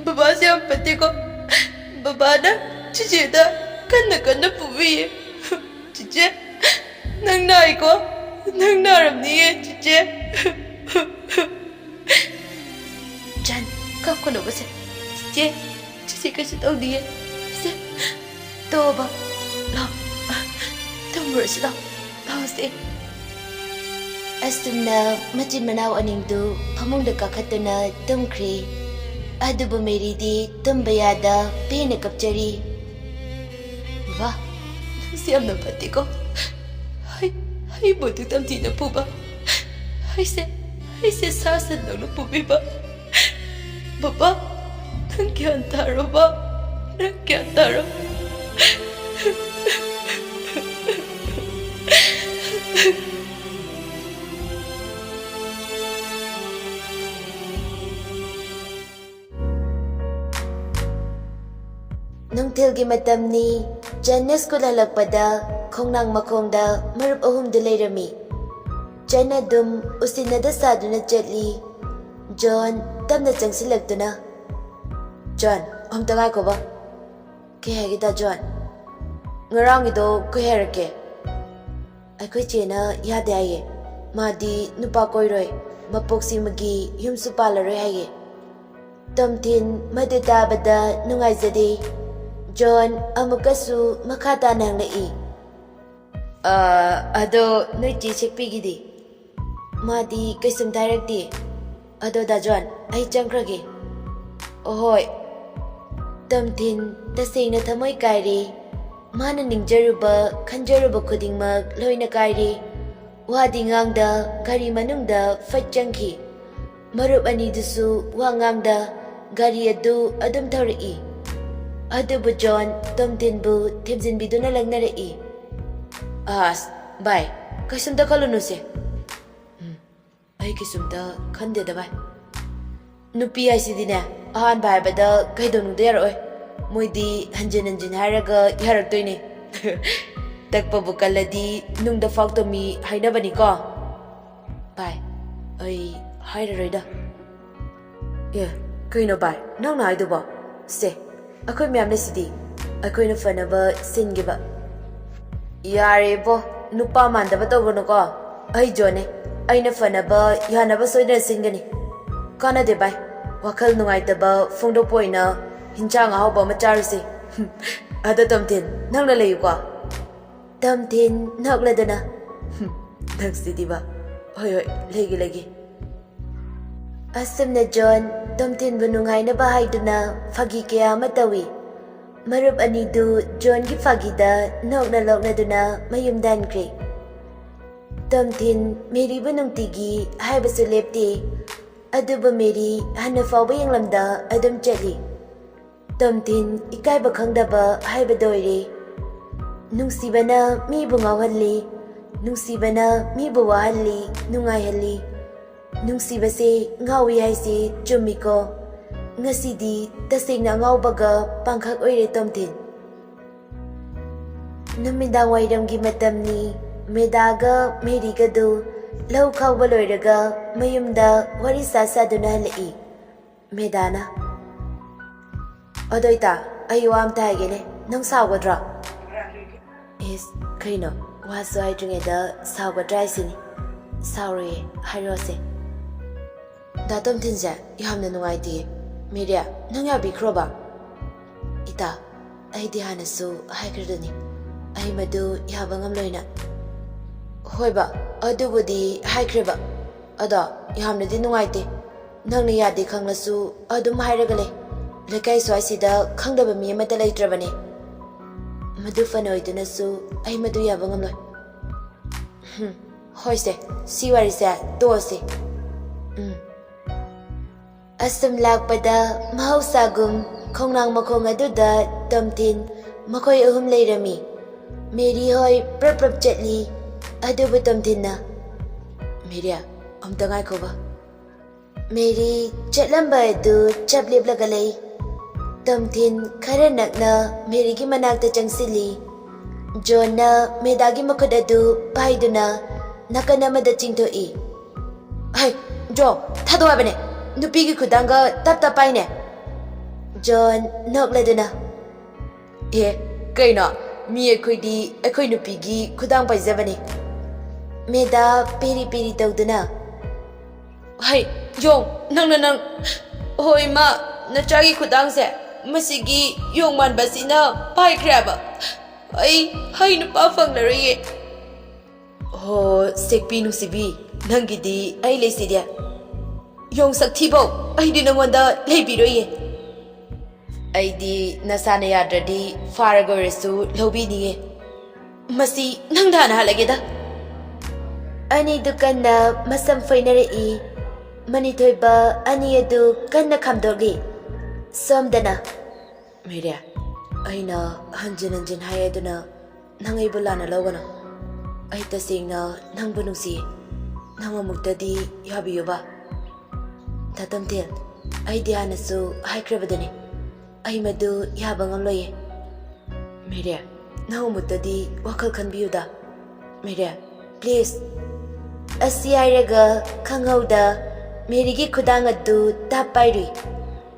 ꯕꯕꯥꯁꯦ ꯌꯥꯝ ꯐꯠꯇꯦꯀꯣ꯫ ꯕꯕꯥꯅ ꯆꯤꯆꯦꯗ ꯀꯟꯅ ꯀꯟꯅ ꯐꯨꯕꯤꯌꯦ꯫ ꯆꯤꯆꯦ, ꯅꯪ ꯅꯥꯏꯀꯣ? ꯅꯪ ꯅꯥꯔꯝꯅꯤꯌꯦ, ꯆꯤꯆꯦ꯫" "ꯆꯟ, ꯀꯞꯀꯅꯣꯕꯁꯦ꯫ ꯆꯤꯆꯦ, ꯆꯤꯆꯦ ꯀꯩꯁꯨ ꯇꯧꯗꯤꯌꯦ꯫ ꯆꯤꯆꯦ, ꯇꯣꯛꯑꯣꯕ꯫ ꯂꯥꯛꯑꯣ, ꯇꯨꯝꯃꯨꯔꯁꯤ ꯂꯥꯛꯑꯣ꯫ ꯂꯥꯛꯑꯣ, ꯑꯁꯨꯝꯅ ꯃꯆꯤꯟ ꯃꯅꯥꯎ ꯑꯅꯤꯗꯨ ꯐꯃꯨꯡꯗ ꯀꯥꯈꯠꯇꯨꯅ ꯇꯨꯝꯈ꯭ꯔꯦ꯫ ꯑꯗꯨꯕꯨ ꯃꯦꯔꯤꯗꯤ ꯇꯨꯝꯕ ꯌꯥꯗ ꯄꯦꯟꯅ ꯀꯞꯆꯔꯤ꯫ ꯕꯥ, ꯅꯪꯁꯦ ꯌꯥꯝꯅ ꯐꯠꯇꯦꯀꯣ꯫ ꯍꯩ, ꯍꯩꯕꯨ ꯑꯗꯨꯛ ꯇꯝꯊꯤꯅ ꯐꯨꯕ꯫ ꯍꯩꯁꯦ, ꯍꯩꯁꯦ ꯁꯥ ꯁꯟ ꯅꯧꯅ ꯄꯨꯕꯤꯕ꯫ ꯕꯕꯥ, ꯅꯪ ꯒ꯭ꯌꯥꯟ ꯇꯥꯔꯣ ꯕꯥ, ꯅꯪ ꯒ꯭ꯌꯥꯟ ꯇꯥꯔꯣ꯫ ꯅꯨꯡꯊꯤꯜꯒꯤ ꯃꯇꯝꯅꯤ꯫ ꯖꯟꯅ ꯁ꯭ꯀꯨꯜ ꯍꯜꯂꯛꯄꯗ ꯈꯣꯡꯅꯥꯡ ꯃꯈꯣꯡꯗ ꯃꯔꯨꯞ ꯑꯍꯨꯝꯗꯨ ꯂꯩꯔꯝꯃꯤ꯫ ꯖꯟ ꯑꯗꯨꯝ ꯎꯁꯤꯟꯅꯗ ꯁꯥꯗꯨꯅ ꯆꯠꯂꯤ꯫ ꯖꯣꯟ ꯇꯞꯅ ꯆꯪꯁꯤꯜꯂꯛꯇꯨꯅ, "ꯖꯣꯟ, ꯑꯝꯇ ꯉꯥꯏꯈꯣꯕ꯫" "ꯀꯩ ꯍꯥꯏꯒꯦ ꯗꯥ ꯖꯣꯟ?" "ꯉꯔꯥꯡꯒꯤꯗꯣ ꯀꯩ ꯍꯥꯏꯔꯛꯀꯦ?" "ꯑꯩꯈꯣꯏ ꯆꯦꯅ ꯌꯥꯗꯦ ꯍꯥꯏꯌꯦ꯫ ꯃꯥꯗꯤ ꯅꯨꯄꯥ ꯀꯣꯏꯔꯣꯏ, ꯃꯄꯣꯛ ꯁꯤꯃꯒꯤ ꯌꯨꯝꯁꯨ ꯄꯥꯜꯂꯔꯣꯏ ꯍꯥꯏꯌꯦ꯫" ꯇꯣꯝꯊꯤꯟ ꯃꯗꯨ ꯇꯥꯕꯗ ꯅꯨꯡꯉꯥꯏꯖꯗꯦ꯫ ꯖꯣꯟ ꯑꯃꯨꯛꯀꯁꯨ ꯃꯈꯥ ꯇꯥꯅ ꯍꯪꯂꯛꯏ, "ꯑ, ꯑꯗꯣ ꯅꯣꯏ ꯆꯦ ꯁꯦꯛꯄꯤꯒꯤꯗꯤ?" "ꯃꯥꯗꯤ ꯀꯩꯁꯨꯝꯇ ꯍꯥꯏꯔꯛꯇꯦ꯫ ꯑꯗꯣ ꯗꯥ ꯖꯣꯟ, ꯑꯩ ꯆꯪꯈ꯭ꯔꯒꯦ꯫" "ꯑꯍꯣꯏ꯫" ꯇꯣꯝꯊꯤꯟ ꯇꯁꯦꯡꯅ ꯊꯃꯣꯏ ꯀꯥꯏꯔꯦ꯫ ꯃꯥꯅ ꯅꯤꯡꯖꯔꯨꯕ, ꯈꯟꯖꯔꯨꯕ ꯈꯨꯗꯤꯡꯃꯛ ꯂꯣꯏꯅ ꯀꯥꯏꯔꯦ꯫ ꯋꯥꯗꯤ ꯉꯥꯡꯗ ꯒꯥꯔꯤ ꯃꯅꯨꯡꯗ ꯐꯠ ꯆꯪꯈꯤ꯫ ꯃꯔꯨꯞ ꯑꯅꯤꯗꯨꯁꯨ ꯋꯥ ꯉꯥꯡꯗ ꯒꯥꯔꯤ ꯑꯗꯨ ꯑꯗꯨꯝ ꯊꯧꯔꯛꯏ꯫ ꯑꯗꯨꯕꯨ ꯖꯣꯟ ꯇꯣꯝꯊꯤꯟꯕꯨ ꯊꯦꯝꯖꯤꯟꯕꯤꯗꯨꯅ ꯂꯛꯅꯔꯛꯏ꯫ "ꯑꯁ, ꯚꯥꯏ, ꯀꯩꯁꯨꯝꯇ ꯈꯜꯂꯨꯅꯨꯁꯦ꯫" "ꯎꯝ, ꯑꯩ ꯀꯩꯁꯨꯝꯇ ꯈꯟꯗꯦꯗ, ꯚꯥꯏ꯫ ꯅꯨꯄꯤ ꯍꯥꯏꯁꯤꯗꯤꯅꯦ, ꯑꯍꯥꯟꯕ ꯍꯥꯏꯕꯗ ꯀꯩꯗꯧꯅꯨꯡꯗ ꯌꯥꯔꯛꯑꯣꯏ꯫ ꯃꯣꯏꯗꯤ ꯍꯟꯖꯤꯟ ꯍꯟꯖꯤꯟ ꯍꯥꯏꯔꯒ ꯌꯥꯔꯛꯇꯣꯏꯅꯦ꯫ ꯇꯛꯄꯕꯨ ꯀꯜꯂꯗꯤ ꯅꯨꯡꯗ ꯐꯥꯎ ꯇꯝꯃꯤ ꯍꯥꯏꯅꯕꯅꯤꯀꯣ꯫" "ꯚꯥꯏ, ꯑꯩ ꯍꯥꯏꯔꯔꯣꯏꯗ꯫" "ꯑꯦ, ꯀꯩꯅꯣ ꯚꯥꯏ, ꯅꯪꯅ ꯍꯥꯏꯗꯨꯕꯣ? ꯁꯦ, ꯑꯩꯈꯣꯏ ꯃꯌꯥꯝ ꯂꯩꯁꯤꯗꯤ, ꯑꯩꯈꯣꯏꯅ ꯐꯅꯕ ꯁꯤꯟꯒꯦꯕ꯫" "ꯌꯥꯔꯦꯕꯣ, ꯅꯨꯄꯥ ꯃꯥꯟꯗꯕ ꯇꯧꯒꯅꯨꯀꯣ꯫ ꯑꯩ ꯖꯣꯟꯅꯦ, ꯑꯩꯅ ꯐꯅꯕ ꯌꯥꯅꯕ ꯁꯣꯏꯗꯅ ꯁꯤꯟꯒꯅꯤ꯫ ꯀꯥꯟꯅꯗꯦ ꯚꯥꯏ, ꯋꯥꯈꯜ ꯅꯨꯡꯉꯥꯏꯇꯕ ꯐꯣꯡꯗꯣꯛꯄ ꯑꯣꯏꯅ ꯍꯤꯟꯖꯥꯡ ꯑꯍꯥꯎꯕ ꯑꯃ ꯆꯥꯔꯨꯁꯤ꯫ ꯑꯗꯣ ꯇꯣꯝꯊꯤꯟ, ꯅꯪꯅ ꯂꯩꯌꯨꯀꯣ꯫" ꯇꯣꯝꯊꯤꯟ ꯅꯣꯛꯂꯗꯨꯅ, ꯅꯪꯁꯤꯗꯤꯕ꯫ ꯍꯣꯏ, ꯍꯣꯏ, ꯂꯩꯒꯦ, ꯂꯩꯒꯦ꯫ ꯑꯁꯨꯝꯅ ꯖꯣꯟ ꯇꯣꯝꯊꯤꯟꯕꯨ ꯅꯨꯡꯉꯥꯏꯅꯕ ꯍꯥꯏꯗꯨꯅ ꯐꯥꯒꯤ ꯀꯌꯥ ꯑꯃ ꯇꯧꯏ꯫ ꯃꯔꯨꯞ ꯑꯅꯤꯗꯨ ꯖꯣꯟꯒꯤ ꯐꯥꯒꯤꯗ ꯅꯣꯛꯅ ꯅꯣꯛꯅꯗꯨꯅ ꯃꯌꯨꯝꯗ ꯍꯟꯈ꯭ꯔꯦ꯫ ꯇꯣꯝꯊꯤꯟ ꯃꯦꯔꯤꯕꯨ ꯅꯨꯡꯇꯤꯒꯤ ꯍꯥꯏꯕꯁꯨ ꯂꯦꯞꯇꯦ꯫ ꯑꯗꯨꯕꯨ ꯃꯦꯔꯤ ꯍꯟꯅ ꯐꯥꯎꯕ ꯌꯦꯡꯂꯝꯗ ꯑꯗꯨꯝ ꯆꯠꯂꯤ꯫ ꯇꯣꯝꯊꯤꯟ ꯏꯀꯥꯏꯕ ꯈꯪꯗꯕ ꯍꯥꯏꯕꯗꯣ ꯑꯣꯏꯔꯦ꯫ ꯅꯨꯡꯁꯤꯕꯅ ꯃꯤꯕꯨ ꯉꯥꯎꯍꯜꯂꯤ, ꯅꯨꯡꯁꯤꯕꯅ ꯃꯤꯕꯨ ꯋꯥꯍꯜꯂꯤ, ꯅꯨꯡꯉꯥꯏꯍꯜꯂꯤ꯫ ꯅꯨꯡꯁꯤꯕꯁꯦ ꯉꯥꯎꯏ ꯍꯥꯏꯁꯦ ꯆꯨꯝꯃꯤꯀꯣ꯫ ꯉꯁꯤꯗꯤ ꯇꯁꯦꯡꯅ ꯑꯉꯥꯎꯕꯒ ꯄꯥꯡꯈꯛ ꯑꯣꯏꯔꯦ ꯇꯣꯝꯊꯤꯟ꯫ ꯅꯨꯃꯤꯗꯥꯡ ꯋꯥꯏꯔꯝꯒꯤ ꯃꯇꯝꯅꯤ꯫ ꯃꯦꯗꯥꯒ ꯃꯦꯔꯤꯒꯗꯨ ꯂꯧ ꯈꯥꯎꯕ ꯂꯣꯏꯔꯒ ꯃꯌꯨꯝꯗ ꯋꯥꯔꯤ ꯁꯥ ꯁꯥꯗꯨꯅ ꯍꯜꯂꯛꯏ꯫ ꯃꯦꯗꯥꯅ, "ꯑꯗꯣ ꯏꯇꯥ, ꯑꯩ ꯋꯥ ꯑꯝꯇ ꯍꯥꯏꯒꯦꯅꯦ, ꯅꯪ ꯁꯥꯎꯒꯗ꯭ꯔꯣ?" "ꯏꯁ, ꯀꯩꯅꯣ? ꯋꯥꯁꯨ ꯍꯥꯏꯗ꯭ꯔꯤꯉꯩꯗ ꯁꯥꯎꯒꯗ꯭ꯔꯥ ꯍꯥꯏꯁꯤꯅꯤ꯫" "ꯁꯥꯎꯔꯣꯏꯌꯦ, ꯍꯥꯏꯔꯛꯑꯣꯁꯦ꯫" "ꯗꯥ ꯇꯣꯝꯊꯤꯟꯁꯦ ꯌꯥꯝꯅ ꯅꯨꯡꯉꯥꯏꯇꯦꯌꯦ꯫ ꯃꯦꯔꯤ, ꯅꯪ ꯌꯥꯕꯤꯈ꯭ꯔꯣꯕ?" "ꯏꯇꯥ, ꯑꯩꯗꯤ ꯍꯥꯟꯅꯁꯨ ꯍꯥꯏꯈ꯭ꯔꯗꯨꯅꯤ, ꯑꯩ ꯃꯗꯨ ꯌꯥꯕ ꯉꯝꯂꯣꯏꯅ꯫" "ꯍꯣꯏꯕ, ꯑꯗꯨꯕꯨꯗꯤ ꯍꯥꯏꯈ꯭ꯔꯦꯕ꯫ ꯑꯗꯣ ꯌꯥꯝꯅꯗꯤ ꯅꯨꯡꯉꯥꯏꯇꯦ꯫ ꯅꯪꯅ ꯌꯥꯗꯦ ꯈꯪꯂꯁꯨ ꯑꯗꯨꯝ ꯍꯥꯏꯔꯒ ꯂꯩ꯫ ꯂꯩꯀꯥꯏ ꯁ꯭ꯋꯥꯏꯁꯤꯗ ꯈꯪꯗꯕ ꯃꯤ ꯑꯃꯠꯇ ꯂꯩꯇ꯭ꯔꯕꯅꯦ꯫ ꯃꯗꯨ ꯐꯅ ꯑꯣꯏꯗꯨꯅꯁꯨ ꯑꯩ ꯃꯗꯨ ꯌꯥꯕ ꯉꯝꯂꯣꯏ꯫" "ꯍꯨꯝ, ꯍꯣꯏꯁꯦ, ꯁꯤ ꯋꯥꯔꯤꯁꯦ ꯇꯣꯛꯑꯁꯤ꯫" ꯎꯝ꯫ ꯑꯁꯨꯝ ꯂꯥꯛꯄꯗ ꯃꯍꯧꯁꯥꯒꯨꯝ ꯈꯣꯡꯅꯥꯡ ꯃꯈꯣꯡ ꯑꯗꯨꯗ ꯇꯣꯝꯊꯤꯟ ꯃꯈꯣꯏ ꯑꯍꯨꯝ ꯂꯩꯔꯝꯃꯤ꯫ ꯃꯦꯔꯤ ꯍꯣꯏ ꯄ꯭ꯔꯞ ꯄ꯭ꯔꯞ ꯆꯠꯂꯤ꯫ ꯑꯗꯨꯕꯨ ꯇꯣꯝꯊꯤꯟꯅ, "ꯃꯦꯔꯤ, ꯑꯝꯇ ꯉꯥꯏꯈꯣꯕ꯫" ꯃꯦꯔꯤ ꯆꯠꯂꯝꯕ ꯑꯗꯨ ꯆꯞ ꯂꯦꯞꯂꯒ ꯂꯩ꯫ ꯇꯣꯝꯊꯤꯟ ꯈꯔ ꯅꯛꯅ ꯃꯦꯔꯤꯒꯤ ꯃꯅꯥꯛꯇ ꯆꯪꯁꯤꯜꯂꯤ꯫ ꯖꯣꯟꯅ ꯃꯦꯗꯥꯒꯤ ꯃꯈꯨꯠ ꯑꯗꯨ ꯄꯥꯏꯗꯨꯅ ꯅꯥꯀꯟ ꯑꯃꯗ ꯆꯤꯡꯊꯣꯛꯏ꯫ "ꯍꯩ, ꯖꯣ, ꯊꯥꯗꯣꯛ ꯍꯥꯏꯕꯅꯦ꯫ ꯅꯨꯄꯤꯒꯤ ꯈꯨꯗꯥꯡꯒ ꯇꯞ ꯇꯞ ꯄꯥꯏꯅꯦ꯫" ꯖꯣꯟ ꯅꯣꯛꯂꯗꯨꯅ, "ꯑꯦ, ꯀꯩꯅꯣ? ꯃꯤ ꯑꯩꯈꯣꯏꯗꯤ ꯑꯩꯈꯣꯏ ꯅꯨꯄꯤꯒꯤ ꯈꯨꯗꯥꯡ ꯄꯥꯏꯖꯕꯅꯦ꯫" ꯃꯦꯗꯥ ꯄꯦꯔꯤ ꯄꯦꯔꯤ ꯇꯧꯗꯨꯅ, "ꯍꯩ, ꯌꯣꯡ, ꯅꯪꯅ ꯅꯪ꯫ ꯍꯣꯏ, ꯃꯥ, ꯅꯆꯥꯒꯤ ꯈꯨꯗꯥꯡꯁꯦ ꯃꯁꯤꯒꯤ ꯌꯣꯡ ꯃꯥꯟꯕꯁꯤꯅ ꯄꯥꯏꯈ꯭ꯔꯦ ꯍꯥꯏꯕ꯫ ꯑꯩ, ꯑꯩ ꯅꯨꯄꯥ ꯐꯪꯂꯔꯣꯏꯌꯦ꯫" ꯍꯣ, ꯁꯦꯛꯄꯤ ꯅꯨꯡꯁꯤꯕꯤ, ꯅꯪꯒꯤꯗꯤ ꯑꯩ ꯂꯩꯁꯤꯗꯤ꯫ ꯌꯣꯡꯁꯛ ꯊꯤꯕꯧ, ꯑꯩꯗꯤ ꯅꯪꯉꯣꯟꯗ ꯂꯩꯕꯤꯔꯣꯏꯌꯦ꯫ ꯑꯩꯗꯤ ꯅꯁꯥꯅ ꯌꯥꯗ꯭ꯔꯗꯤ ꯐꯥꯔꯒ ꯑꯣꯏꯔꯁꯨ ꯂꯧꯕꯤꯅꯤꯌꯦ꯫ ꯃꯁꯤ ꯅꯪꯗ ꯍꯥꯟꯅ ꯍꯜꯂꯒꯦꯗ꯫ ꯑꯅꯤꯗꯨ ꯀꯟꯅ ꯃꯁꯝ ꯐꯣꯏꯅꯔꯛꯏ꯫ ꯃꯅꯤꯊꯣꯏꯕ ꯑꯅꯤ ꯑꯗꯨ ꯀꯟꯅ ꯈꯥꯝꯗꯣꯛꯂꯤ꯫ ꯁꯣꯝꯗꯅ, ꯃꯦꯔꯦ, ꯑꯩꯅ ꯍꯟꯖꯤꯟ ꯍꯟꯖꯤꯟ ꯍꯥꯏ ꯑꯗꯨꯅ ꯅꯪ ꯑꯩꯕꯨ ꯂꯥꯟꯅ ꯂꯧꯒꯅꯨ꯫ ꯑꯩ ꯇꯁꯦꯡꯅ ꯅꯪꯕꯨ ꯅꯨꯡꯁꯤꯌꯦ꯫ ꯅꯪ ꯑꯃꯨꯛꯇꯗꯤ ꯌꯥꯕꯤꯌꯨꯕ꯫ ꯗꯥ ꯇꯣꯝꯊꯤꯟ, ꯑꯩꯗꯤ ꯍꯥꯟꯅꯁꯨ ꯍꯥꯏꯈ꯭ꯔꯕꯗꯨꯅꯤ, ꯑꯩ ꯃꯗꯨ ꯌꯥꯕ ꯉꯝꯂꯣꯏꯌꯦ꯫ ꯃꯦꯔꯦ, ꯅꯪ ꯑꯃꯨꯛꯇꯗꯤ ꯋꯥꯈꯜ ꯈꯟꯕꯤꯌꯨꯗ꯫ ꯃꯦꯔꯦ, please꯫ ꯑꯁꯤ ꯍꯥꯏꯔꯒ ꯈꯪꯍꯧꯗ ꯃꯦꯔꯤꯒꯤ ꯈꯨꯗꯥꯡ ꯑꯗꯨ ꯇꯥꯞ ꯄꯥꯏꯔꯨꯏ꯫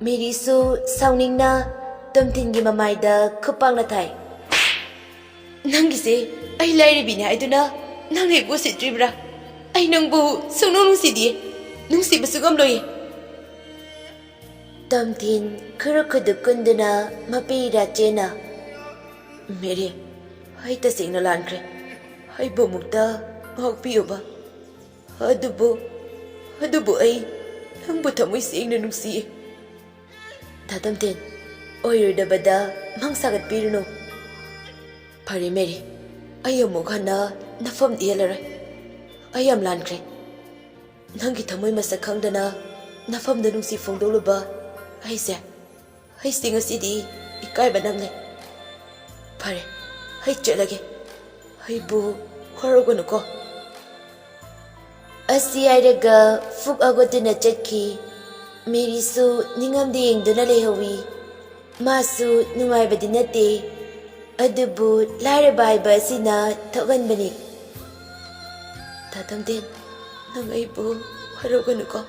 ꯃꯦꯔꯤꯁꯨ ꯁꯥꯎꯅꯤꯡꯅ ꯇꯣꯝꯊꯤꯟꯒꯤ ꯃꯃꯥꯏꯗ ꯈꯨꯄꯥꯛꯅ ꯊꯥꯏ꯫ ꯅꯪꯒꯤꯁꯦ ꯑꯩ ꯂꯥꯏꯔꯕꯤꯅꯦ ꯍꯥꯏꯗꯨꯅ ꯅꯪꯅ ꯑꯩꯕꯨ ꯎꯁꯤꯠꯇ꯭ꯔꯤꯕ꯭ꯔꯥ? ꯑꯩ ꯅꯪꯕꯨ ꯁꯨꯡꯅꯨꯡ ꯅꯨꯡꯁꯤꯗꯤꯌꯦ, ꯅꯨꯡꯁꯤꯕꯁꯨ ꯉꯝꯂꯣꯏꯌꯦ꯫ ꯇꯣꯝꯊꯤꯟ ꯈꯨꯔꯨ ꯈꯨꯗꯨ ꯀꯨꯟꯗꯨꯅ ꯃꯄꯤ ꯔꯥꯆꯦꯅ, ꯃꯦꯔꯤ, ꯑꯩ ꯇꯁꯦꯡꯅ ꯂꯥꯟꯈ꯭ꯔꯦ꯫ ꯑꯩꯕꯨ ꯑꯃꯨꯛꯇ ꯉꯥꯛꯄꯤꯌꯨꯕ꯫ ꯑꯗꯨꯕꯨ, ꯑꯗꯨꯕꯨ ꯑꯩ ꯅꯪꯕꯨ ꯊꯃꯣꯏ ꯁꯦꯡꯅ ꯅꯨꯡꯁꯤꯌꯦ꯫ ꯗꯥ ꯇꯣꯝꯊꯤꯟ, ꯑꯣꯏꯔꯣꯏꯗꯕꯗ ꯃꯪ ꯁꯥꯒꯠꯄꯤꯔꯨꯅꯨ꯫ ꯐꯔꯦ ꯃꯦꯔꯤ, ꯑꯩ ꯑꯃꯨꯛ ꯍꯟꯅ ꯅꯐꯝꯗ ꯌꯦꯜꯂꯔꯣꯏ꯫ ꯑꯩ ꯌꯥꯝ ꯂꯥꯟꯈ꯭ꯔꯦ꯫ ꯅꯪꯒꯤ ꯊꯃꯣꯏ ꯃꯁꯛ ꯈꯪꯗꯅ ꯅꯐꯝꯗ ꯅꯨꯡꯁꯤ ꯐꯣꯡꯗꯣꯛꯂꯨꯕ ꯑꯩꯁꯦ, ꯑꯩꯁꯦ ꯉꯁꯤꯗꯤ ꯏꯀꯥꯏꯕ ꯅꯪꯂꯦ꯫ ꯐꯔꯦ, ꯑꯩ ꯆꯠꯂꯒꯦ꯫ ꯑꯩꯕꯨ ꯋꯥꯔꯧꯒꯅꯨꯀꯣ꯫ ꯑꯁꯤ ꯍꯥꯏꯔꯒ ꯐꯨꯛ ꯍꯧꯒꯠꯇꯨꯅ ꯆꯠꯈꯤ꯫ ꯃꯦꯔꯤꯁꯨ ꯅꯤꯡꯉꯝꯗ ꯌꯦꯡꯗꯨꯅ ꯂꯩꯍꯧꯏ꯫ ꯃꯥꯁꯨ ꯅꯨꯡꯉꯥꯏꯕꯗꯤ ꯅꯠꯇꯦ, ꯑꯗꯨꯕꯨ ꯂꯥꯏꯔꯕ ꯍꯥꯏꯕ ꯑꯁꯤꯅ ꯊꯣꯛꯍꯟꯕꯅꯤ꯫ ꯗꯥ ꯇꯣꯝꯊꯤꯟ, ꯅꯪ ꯑꯩꯕꯨ ꯋꯥꯔꯧꯒꯅꯨꯀꯣ꯫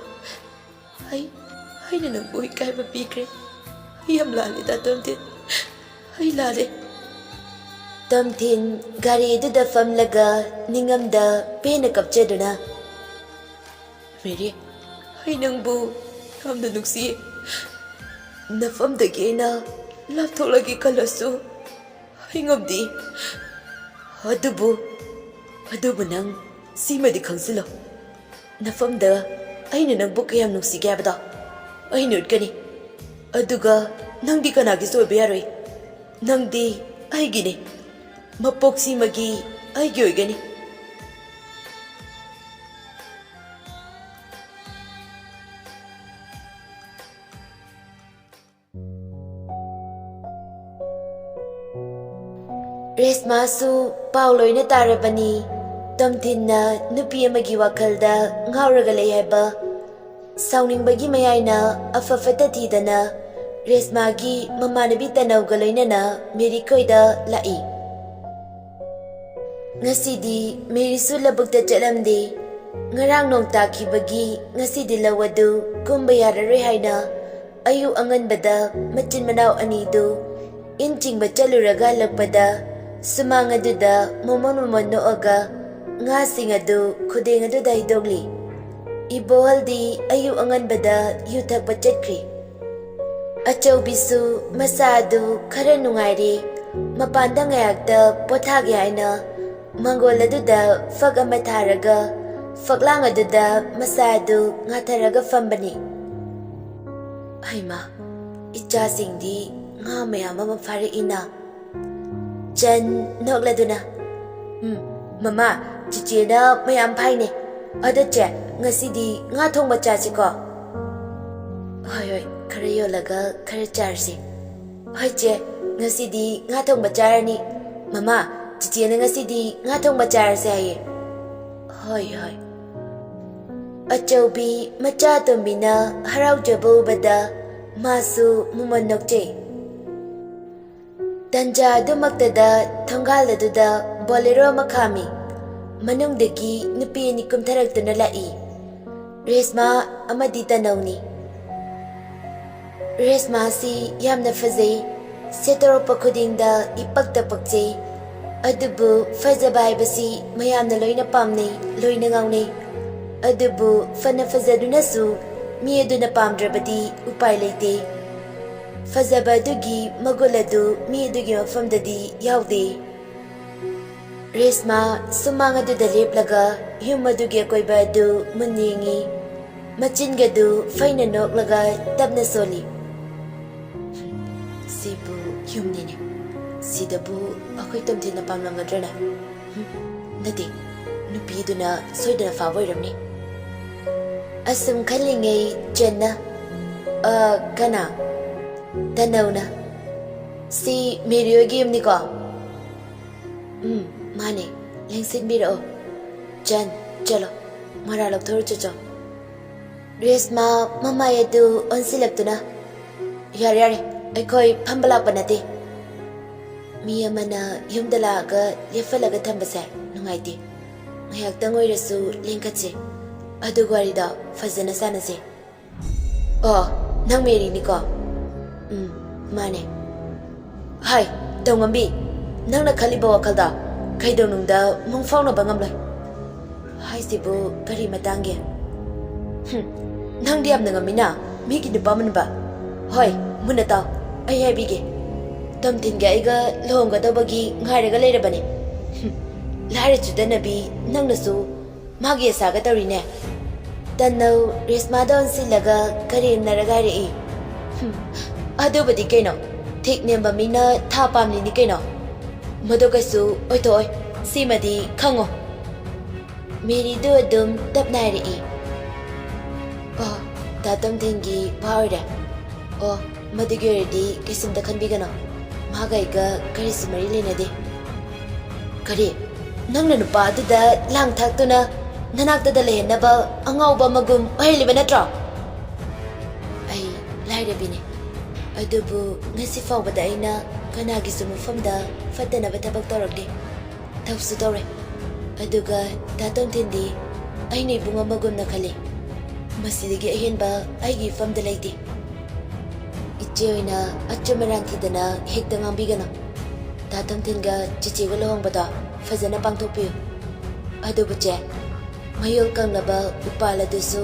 ꯑꯩ, ꯑꯩꯅ ꯅꯪꯕꯨ ꯏꯀꯥꯏꯕ ꯄꯤꯈ꯭ꯔꯦ꯫ ꯑꯩ ꯌꯥꯝ ꯂꯥꯜꯂꯦ, ꯗꯥ ꯇꯣꯝꯊꯤꯟ꯫ ꯑꯩ ꯂꯥꯜꯂꯦ꯫ ꯇꯣꯝꯊꯤꯟ ꯒꯥꯔꯤ ꯑꯗꯨꯗ ꯐꯝꯂꯒ ꯅꯤꯡꯉꯝꯗ ꯄꯦꯟꯅ ꯀꯞꯆꯗꯨꯅ, ꯃꯦꯔꯤ, ꯑꯩ ꯅꯪꯕꯨ ꯌꯥꯝꯅ ꯅꯨꯡꯁꯤꯌꯦ꯫ ꯅꯐꯝꯗꯒꯤ ꯑꯩꯅ ꯂꯥꯞꯊꯣꯛꯂꯒꯦ ꯈꯜꯂꯁꯨ ꯑꯩ ꯉꯝꯗꯦ꯫ ꯑꯗꯨꯕꯨ ꯑꯗꯨꯕꯨ ꯅꯪ ꯁꯤꯃꯗꯤ ꯈꯪꯖꯤꯜꯂꯣ, ꯅꯐꯝꯗ ꯑꯩꯅ ꯅꯪꯕꯨ ꯀꯌꯥꯝ ꯅꯨꯡꯁꯤꯒꯦ ꯍꯥꯏꯕꯗꯣ ꯑꯩꯅ ꯎꯠꯀꯅꯤ꯫ ꯑꯗꯨꯒ ꯅꯪꯗꯤ ꯀꯅꯥꯒꯤꯁꯨ ꯑꯣꯏꯕ ꯌꯥꯔꯣꯏ꯫ ꯅꯪꯗꯤ ꯑꯩꯒꯤꯅꯤ꯫ ꯃꯄꯣꯛꯁꯤꯃꯒꯤ ꯑꯩꯒꯤ ꯑꯣꯏꯒꯅꯤ꯫ ꯔꯦꯁꯃꯥꯁꯨ ꯄꯥꯎ ꯂꯣꯏꯅ ꯇꯥꯔꯕꯅꯤ꯫ ꯇꯣꯝꯊꯤꯟꯅ ꯅꯨꯄꯤ ꯑꯃꯒꯤ ꯋꯥꯈꯜꯗ ꯉꯥꯎꯔꯒ ꯂꯩ ꯍꯥꯏꯕ꯫ ꯁꯥꯎꯅꯤꯡꯕꯒꯤ ꯃꯌꯥꯏꯅ ꯑꯐ ꯐꯠꯇ ꯊꯤꯗꯅ ꯔꯦꯁꯃꯥꯒꯤ ꯃꯃꯥꯟꯅꯕꯤ ꯇꯅꯧꯒ ꯂꯣꯏꯅꯅ ꯃꯦꯔꯤ ꯈꯣꯏꯗ ꯂꯥꯛꯏ꯫ ꯉꯁꯤꯗꯤ ꯃꯦꯔꯤꯁꯨ ꯂꯧꯕꯨꯛꯇ ꯆꯠꯂꯝꯗꯦ꯫ ꯉꯔꯥꯡ ꯅꯣꯡ ꯇꯥꯈꯤꯕꯒꯤ ꯉꯁꯤꯗꯤ ꯂꯧ ꯑꯗꯨ ꯀꯨꯝꯕ ꯌꯥꯔꯔꯣꯏ ꯍꯥꯏꯅ ꯑꯌꯨꯛ ꯑꯉꯟꯕꯗ ꯃꯆꯤꯟ ꯃꯅꯥꯎ ꯑꯅꯤꯗꯨ ꯏꯟ ꯆꯤꯡꯕ ꯆꯠꯂꯨꯔꯒ ꯍꯜꯂꯛꯄꯗ ꯁꯨꯃꯥꯡ ꯑꯗꯨꯗ ꯃꯣꯃꯣꯟ ꯃꯣꯃꯣꯟ ꯅꯣꯛꯑꯒ ꯉꯥꯁꯤꯡ ꯑꯗꯨ ꯈꯨꯗꯦꯡ ꯑꯗꯨꯗ ꯍꯩꯗꯣꯛꯂꯤ꯫ ꯏꯕꯣꯍꯜꯗꯤ ꯑꯌꯨꯛ ꯑꯉꯟꯕꯗ ꯌꯨ ꯊꯛꯄ ꯆꯠꯈ꯭ꯔꯤ꯫ ꯑꯆꯧꯕꯤꯁꯨ ꯃꯁꯥ ꯑꯗꯨ ꯈꯔ ꯅꯨꯡꯉꯥꯏꯔꯦ, ꯃꯄꯥꯟꯗ ꯉꯥꯏꯍꯥꯛꯇ ꯄꯣꯊꯥꯒꯦ ꯍꯥꯏꯅ ꯃꯪꯒꯣꯜ ꯑꯗꯨꯗ ꯐꯛ ꯑꯃ ꯊꯥꯔꯒ ꯐꯛꯂꯥꯡ ꯑꯗꯨꯗ ꯃꯁꯥ ꯑꯗꯨ ꯉꯥꯊꯔꯒ ꯐꯝꯕꯅꯤ꯫ ꯍꯩꯃꯥ, ꯏꯆꯥꯁꯤꯡꯗꯤ ꯉꯥ ꯃꯌꯥꯝ ꯑꯃ ꯐꯥꯔꯛꯏꯅ꯫ ꯆꯟ ꯅꯣꯛꯂꯗꯨꯅ, "ꯎꯝ, ꯃꯃꯥ, ꯆꯤꯆꯦꯅ ꯃꯌꯥꯝ ꯐꯥꯏꯅꯦ꯫ ꯑꯗꯣ ꯆꯦ, ꯉꯁꯤꯗꯤ ꯉꯥ ꯊꯣꯡꯕ ꯆꯥꯁꯤꯀꯣ?" "ꯍꯣꯏ, ꯍꯣꯏ, ꯈꯔ ꯌꯣꯜꯂꯒ ꯈꯔ ꯆꯥꯔꯁꯤ꯫" "ꯍꯣꯏ ꯆꯦ, ꯉꯁꯤꯗꯤ ꯉꯥ ꯊꯣꯡꯕ ꯆꯥꯔꯅꯤ꯫ ꯃꯃꯥ, ꯆꯤꯆꯦꯅ ꯉꯁꯤꯗꯤ ꯉꯥ ꯊꯣꯡꯕ ꯆꯥꯔꯁꯦ ꯍꯥꯏꯌꯦ꯫" "ꯍꯣꯏ, ꯍꯣꯏ꯫" ꯑꯆꯧꯕꯤ ꯃꯆꯥ ꯑꯇꯣꯝꯕꯤꯅ ꯍꯔꯥꯎꯖꯕ ꯎꯕꯗ ꯃꯥꯁꯨ ꯃꯃꯣꯟ ꯅꯣꯛꯆꯩ꯫ ꯇꯟꯖꯥ ꯑꯗꯨꯃꯛꯇꯗ ꯊꯣꯡꯒꯥꯜ ꯑꯗꯨꯗ ꯕꯣꯂꯦꯔꯣ ꯑꯃ ꯈꯥꯝꯃꯤ꯫ ꯃꯅꯨꯡꯗꯒꯤ ꯅꯨꯄꯤ ꯑꯅꯤ ꯀꯨꯝꯊꯔꯛꯇꯨꯅ ꯂꯥꯛꯏ꯫ ꯔꯦꯁꯃꯥ ꯑꯃꯗꯤ ꯇꯅꯧꯅꯤ꯫ ꯔꯦꯁꯃꯥꯁꯤ ꯌꯥꯝꯅ ꯐꯖꯩ꯫ ꯁꯦꯠꯇꯣꯔꯛꯄ ꯈꯨꯗꯤꯡꯗ ꯏꯄꯛꯇ ꯄꯛꯆꯩ꯫ ꯑꯗꯨꯕꯨ ꯐꯖꯕ ꯍꯥꯏꯕꯁꯤ ꯃꯌꯥꯝꯅ ꯂꯣꯏꯅ ꯄꯥꯝꯅꯩ, ꯂꯣꯏꯅ ꯉꯥꯎꯅꯩ꯫ ꯑꯗꯨꯕꯨ ꯐꯅ ꯐꯖꯗꯨꯅꯁꯨ ꯃꯤ ꯑꯗꯨꯅ ꯄꯥꯝꯗ꯭ꯔꯕꯗꯤ ꯎꯄꯥꯏ ꯂꯩꯇꯦ꯫ ꯐꯖꯕ ꯑꯗꯨꯒꯤ ꯃꯒꯨꯟ ꯑꯗꯨ ꯃꯤ ꯑꯗꯨꯒꯤ ꯃꯐꯝꯗꯗꯤ ꯌꯥꯎꯗꯦ꯫ ꯔꯦꯁꯃꯥ ꯁꯨꯃꯥꯡ ꯑꯗꯨꯗ ꯂꯦꯞꯂꯒ ꯌꯨꯝ ꯑꯗꯨꯒꯤ ꯑꯀꯣꯏꯕ ꯑꯗꯨ ꯃꯨꯟꯅ ꯌꯦꯡꯏ꯫ ꯃꯆꯤꯟꯒꯗꯨ ꯐꯩꯅ ꯅꯣꯛꯂꯒ ꯇꯞꯅ ꯁꯣꯜꯂꯤ꯫ "ꯁꯤꯕꯨ ꯌꯨꯝꯅꯤꯅꯦ꯫ ꯁꯤꯗꯕꯨ ꯑꯩꯈꯣꯏ ꯇꯣꯝꯊꯤꯟꯅ ꯄꯥꯝꯂꯝꯒꯗ꯭ꯔꯅꯦ? ꯍꯨꯝ, ꯅꯠꯇꯦ, ꯅꯨꯄꯤꯗꯨꯅ ꯁꯣꯏꯗꯅ ꯐꯥꯕ ꯑꯣꯏꯔꯝꯅꯤ꯫" ꯑꯁꯨꯝ ꯈꯜꯂꯤꯉꯩ ꯆꯟꯅ, "ꯑ, ꯀꯅꯥ?" "ꯇꯅꯧꯅ꯫ ꯁꯤ ꯃꯦꯔꯤ ꯍꯣꯏꯒꯤ ꯌꯨꯝꯅꯤꯀꯣ?" "ꯎꯝ, ꯃꯥꯅꯦ꯫ ꯂꯦꯡꯁꯤꯟꯕꯤꯔꯛꯑꯣ꯫ ꯆꯟ, ꯆꯠꯂꯣ꯫ ꯃꯣꯔꯥ ꯂꯧꯊꯣꯛꯎ ꯆꯠꯆꯣ꯫" ꯔꯦꯁꯃꯥ ꯃꯃꯥꯏ ꯑꯗꯨ ꯑꯣꯟꯁꯤꯜꯂꯛꯇꯨꯅ, "ꯌꯥꯔꯦ, ꯌꯥꯔꯦ, ꯑꯩꯈꯣꯏ ꯐꯝꯕ ꯂꯥꯛꯄ ꯅꯠꯇꯦ꯫" ꯃꯤ ꯑꯃꯅ ꯌꯨꯝꯗ ꯂꯥꯛꯑꯒ ꯂꯦꯞꯍꯜꯂꯒ ꯊꯝꯕꯁꯦ ꯅꯨꯡꯉꯥꯏꯇꯦ꯫ ꯉꯥꯏꯍꯥꯛꯇꯪ ꯑꯣꯏꯔꯁꯨ ꯂꯦꯡꯈꯠꯁꯦ꯫ ꯑꯗꯨꯒ ꯋꯥꯔꯤꯗꯣ ꯐꯖꯅ ꯁꯥꯟꯅꯁꯦ꯫ "ꯑꯣ, ꯅꯪ ꯃꯦꯔꯤꯅꯤꯀꯣ?" "ꯎꯝ, ꯃꯥꯅꯦ꯫" "ꯍꯥꯏ, ꯇꯧꯉꯝꯕꯤ, ꯅꯪꯅ ꯈꯜꯂꯤꯕ ꯋꯥꯈꯜꯗꯣ ꯀꯩꯗꯧꯅꯨꯡꯗ ꯃꯪ ꯐꯥꯎꯅꯕ ꯉꯝꯂꯣꯏ꯫" "ꯍꯥꯏꯁꯤꯕꯨ ꯀꯔꯤ ꯃꯇꯥꯡꯒꯤ?" "ꯍꯨꯝ, ꯅꯪꯗꯤ ꯌꯥꯝꯅ ꯉꯝꯃꯤꯅ, ꯃꯤꯒꯤ ꯅꯨꯄꯥ ꯃꯨꯟꯕ꯫ ꯍꯣꯏ, ꯃꯨꯟꯅ ꯇꯥꯎ, ꯑꯩ ꯍꯥꯏꯕꯤꯒꯦ꯫ ꯇꯣꯝꯊꯤꯟꯒ ꯑꯩꯒ ꯂꯨꯍꯣꯡꯒꯗꯧꯕꯒꯤ ꯉꯥꯏꯔꯒ ꯂꯩꯔꯕꯅꯤ꯫ ꯍꯨꯝ, ꯂꯥꯏꯔ ꯆꯨꯗꯅꯕꯤ, ꯅꯪꯅꯁꯨ ꯃꯥꯒꯤ ꯑꯁꯥꯒ ꯇꯧꯔꯤꯅꯦ꯫" ꯇꯟꯅꯧ ꯔꯦꯁꯃꯥꯗ ꯑꯣꯟꯁꯤꯜꯂꯒ ꯀꯔꯦꯝꯅꯔꯒ ꯍꯥꯏꯔꯛꯏ꯫ "ꯍꯨꯝ, ꯑꯗꯨꯕꯨꯗꯤ ꯀꯩꯅꯣ, ꯊꯤꯛ ꯅꯦꯝꯕ ꯃꯤꯅ ꯊꯥ ꯄꯥꯝꯂꯤꯅꯤ ꯀꯩꯅꯣ꯫ ꯃꯗꯨ ꯀꯩꯁꯨ ꯑꯣꯏꯊꯣꯛꯑꯣꯏ, ꯁꯤꯃꯗꯤ ꯈꯪꯉꯣ꯫" ꯃꯦꯔꯤꯗꯨ ꯑꯗꯨꯝ ꯇꯞꯅ ꯍꯥꯏꯔꯛꯏ꯫ "ꯑꯣ, ꯗꯥ ꯇꯣꯝꯊꯤꯟꯒꯤ ꯋꯥ ꯑꯣꯏꯔꯦ꯫ ꯑꯣ, ꯃꯗꯨꯒꯤ ꯑꯣꯏꯔꯗꯤ ꯀꯩꯁꯨꯝꯇ ꯈꯟꯕꯤꯒꯅꯨ꯫ ꯃꯥꯒ ꯑꯩꯒ ꯀꯔꯤꯁꯨ ꯃꯔꯤ ꯂꯩꯅꯗꯦ꯫" "ꯀꯔꯤ? ꯅꯪꯅ ꯅꯨꯄꯥ ꯑꯗꯨꯗ ꯂꯥꯡ ꯊꯥꯛꯇꯨꯅ ꯅꯅꯥꯛꯇꯗ ꯂꯩꯍꯟꯅꯕ ꯑꯉꯥꯎꯕ ꯑꯃꯒꯨꯝ ꯑꯣꯏꯍꯜꯂꯤꯕ ꯅꯠꯇ꯭ꯔꯣ?" "ꯑꯩ ꯂꯥꯏꯔꯕꯤꯅꯤ, ꯑꯗꯨꯕꯨ ꯉꯁꯤ ꯐꯥꯎꯕꯗ ꯑꯩꯅ ꯀꯅꯥꯒꯤꯁꯨ ꯃꯐꯝꯗ ꯐꯠꯇꯅꯕ ꯊꯕꯛ ꯇꯧꯔꯛꯇꯦ꯫ ꯇꯧꯁꯨ ꯇꯧꯔꯣꯏ꯫ ꯑꯗꯨꯒ ꯗꯥ ꯇꯣꯝꯊꯤꯟꯗꯤ ꯑꯩꯅ ꯏꯕꯨꯡ ꯑꯃꯒꯨꯝꯅ ꯈꯜꯂꯤ꯫ ꯃꯁꯤꯗꯒꯤ ꯑꯍꯦꯟꯕ ꯑꯩꯒꯤ ꯏꯐꯝꯗ ꯂꯩꯇꯦ꯫" "ꯏꯆꯦ ꯍꯣꯏꯅ ꯑꯆꯨꯝ ꯑꯔꯥꯟ ꯊꯤꯗꯅ ꯍꯦꯛꯇ ꯉꯥꯡꯕꯤꯒꯅꯨ꯫ ꯗꯥ ꯇꯣꯝꯊꯤꯟꯒ ꯆꯤꯆꯦꯒ ꯂꯨꯍꯣꯡꯕꯗꯣ ꯐꯖꯅ ꯄꯥꯡꯊꯣꯛꯄꯤꯌꯨ꯫ ꯑꯗꯨꯕꯨ ꯆꯦ, ꯃꯌꯣꯜ ꯀꯪꯂꯕ ꯎꯄꯥꯜ ꯑꯗꯨꯁꯨ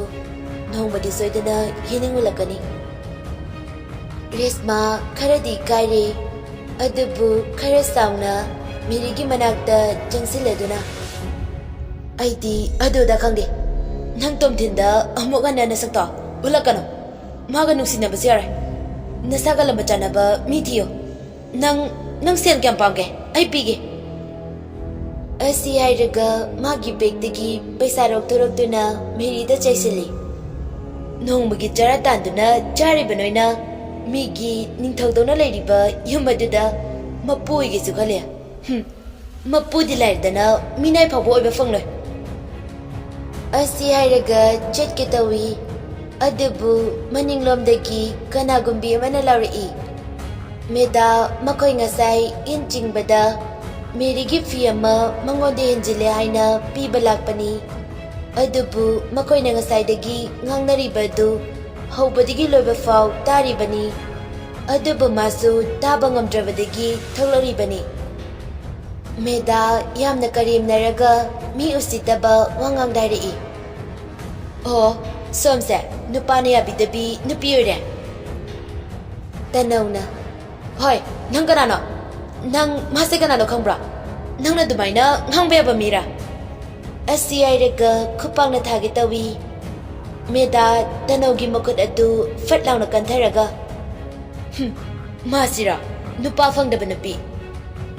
ꯅꯣꯡꯃꯗꯤ ꯁꯣꯏꯗꯅ ꯌꯦꯅꯤꯡ ꯎꯠꯂꯛꯀꯅꯤ꯫" ꯔꯦꯁꯃꯥ ꯈꯔꯗꯤ ꯏꯀꯥꯏꯔꯦ, ꯑꯗꯨꯕꯨ ꯈꯔ ꯆꯥꯎꯅ, ꯃꯦꯔꯤꯒꯤ ꯃꯅꯥꯛꯇ ꯆꯪꯁꯤꯜꯂꯗꯨꯅ, "ꯑꯩꯗꯤ ꯑꯗꯨꯗ ꯈꯪꯗꯦ꯫ ꯅꯪ ꯇꯣꯝꯊꯤꯟꯗ ꯑꯃꯨꯛ ꯍꯟꯅ ꯅꯁꯛꯇꯣ ꯎꯠꯂꯛꯀꯅꯨ꯫ ꯃꯥꯒ ꯅꯨꯡꯁꯤꯅꯕꯁꯨ ꯌꯥꯔꯣꯏ꯫ ꯅꯁꯥꯒ ꯂꯝꯕ ꯆꯥꯟꯅꯕ ꯃꯤ ꯊꯤꯌꯨ꯫ ꯅꯪ, ꯅꯪ ꯁꯦꯜ ꯀꯌꯥꯝ ꯄꯥꯝꯒꯦ? ꯑꯩ ꯄꯤꯒꯦ꯫" ꯑꯁꯤ ꯍꯥꯏꯔꯒ ꯃꯥꯒꯤ ꯕꯦꯒꯇꯒꯤ ꯄꯩꯁꯥ ꯂꯧꯊꯣꯔꯛꯇꯨꯅ ꯃꯦꯔꯤꯗ ꯆꯩꯁꯤꯜꯂꯤ꯫ "ꯅꯣꯡꯃꯒꯤ ꯆꯔꯥ ꯇꯥꯟꯗꯨꯅ ꯆꯥꯔꯤꯕ ꯅꯣꯏꯅ ꯃꯤꯒꯤ ꯅꯤꯡꯊꯧꯗꯧꯅ ꯂꯩꯔꯤꯕ ꯌꯨꯝ ꯑꯗꯨꯗ ꯃꯄꯨ ꯑꯣꯏꯒꯦꯁꯨ ꯈꯜꯂꯦ꯫ ꯍꯨꯝ, ꯃꯄꯨꯗꯤ ꯂꯥꯏꯔꯗꯅ ꯃꯤꯅꯥꯏ ꯐꯥꯎꯕ ꯑꯣꯏꯕ ꯐꯪꯂꯣꯏ꯫" ꯑꯁꯤ ꯍꯥꯏꯔꯒ ꯆꯠꯀꯦ ꯇꯧꯏ꯫ ꯑꯗꯨꯕꯨ ꯃꯅꯤꯡꯂꯣꯝꯗꯒꯤ ꯀꯅꯥꯒꯨꯝꯕꯤ ꯑꯃꯅ ꯂꯥꯎꯔꯛꯏ꯫ "ꯃꯦꯗꯥ, ꯃꯈꯣꯏ ꯉꯁꯥꯏ ꯏꯟ ꯆꯤꯡꯕꯗ ꯃꯦꯔꯤꯒꯤ ꯐꯤ ꯑꯃ ꯃꯉꯣꯟꯗ ꯍꯦꯟꯖꯤꯜꯂꯦ ꯍꯥꯏꯅ ꯄꯤꯕ ꯂꯥꯛꯄꯅꯤ꯫ ꯑꯗꯨꯕꯨ ꯃꯈꯣꯏꯅ ꯉꯁꯥꯏꯗꯒꯤ ꯉꯥꯡꯅꯔꯤꯕ ꯑꯗꯨ ꯍꯧꯕꯗꯒꯤ ꯂꯣꯏꯕ ꯐꯥꯎ ꯇꯥꯔꯤꯕꯅꯤ꯫ ꯑꯗꯨꯕꯨ ꯃꯥꯁꯨ ꯇꯥꯕ ꯉꯝꯗ꯭ꯔꯕꯗꯒꯤ ꯊꯣꯛꯂꯛꯂꯤꯕꯅꯤ꯫" ꯃꯦꯗꯥ ꯌꯥꯝꯅ ꯀꯔꯦꯝꯅꯔꯒ ꯃꯤ ꯎꯁꯤꯠꯇꯕ ꯋꯥꯉꯥꯡꯗ ꯍꯥꯏꯔꯛꯏ꯫ "ꯑꯣ, ꯁꯣꯝꯁꯦ ꯅꯨꯄꯥꯅ ꯌꯥꯕꯤꯗꯕꯤ ꯅꯨꯄꯤ ꯑꯣꯏꯔꯦ꯫" ꯇꯅꯧꯅ, "ꯍꯣꯏ, ꯅꯪ ꯀꯅꯥꯅꯣ? ꯅꯪ ꯃꯥꯁꯦ ꯀꯅꯥꯅꯣ ꯈꯪꯕ꯭ꯔꯣ? ꯅꯪꯅ ꯑꯗꯨꯃꯥꯏꯅ ꯉꯥꯡꯕ ꯌꯥꯕ ꯃꯤꯔꯥ?" ꯑꯁꯤ ꯍꯥꯏꯔꯒ ꯈꯨꯄꯥꯛꯅ ꯊꯥꯒꯦ ꯇꯧꯏ꯫ ꯃꯦꯗꯥ ꯇꯅꯧꯒꯤ ꯃꯈꯨꯠ ꯑꯗꯨ ꯐꯠ ꯂꯥꯎꯅ ꯀꯟꯊꯔꯒ, "ꯍꯨꯝ, ꯃꯥꯁꯤꯔꯣ? ꯅꯨꯄꯥ ꯐꯪꯗꯕ ꯅꯨꯄꯤ꯫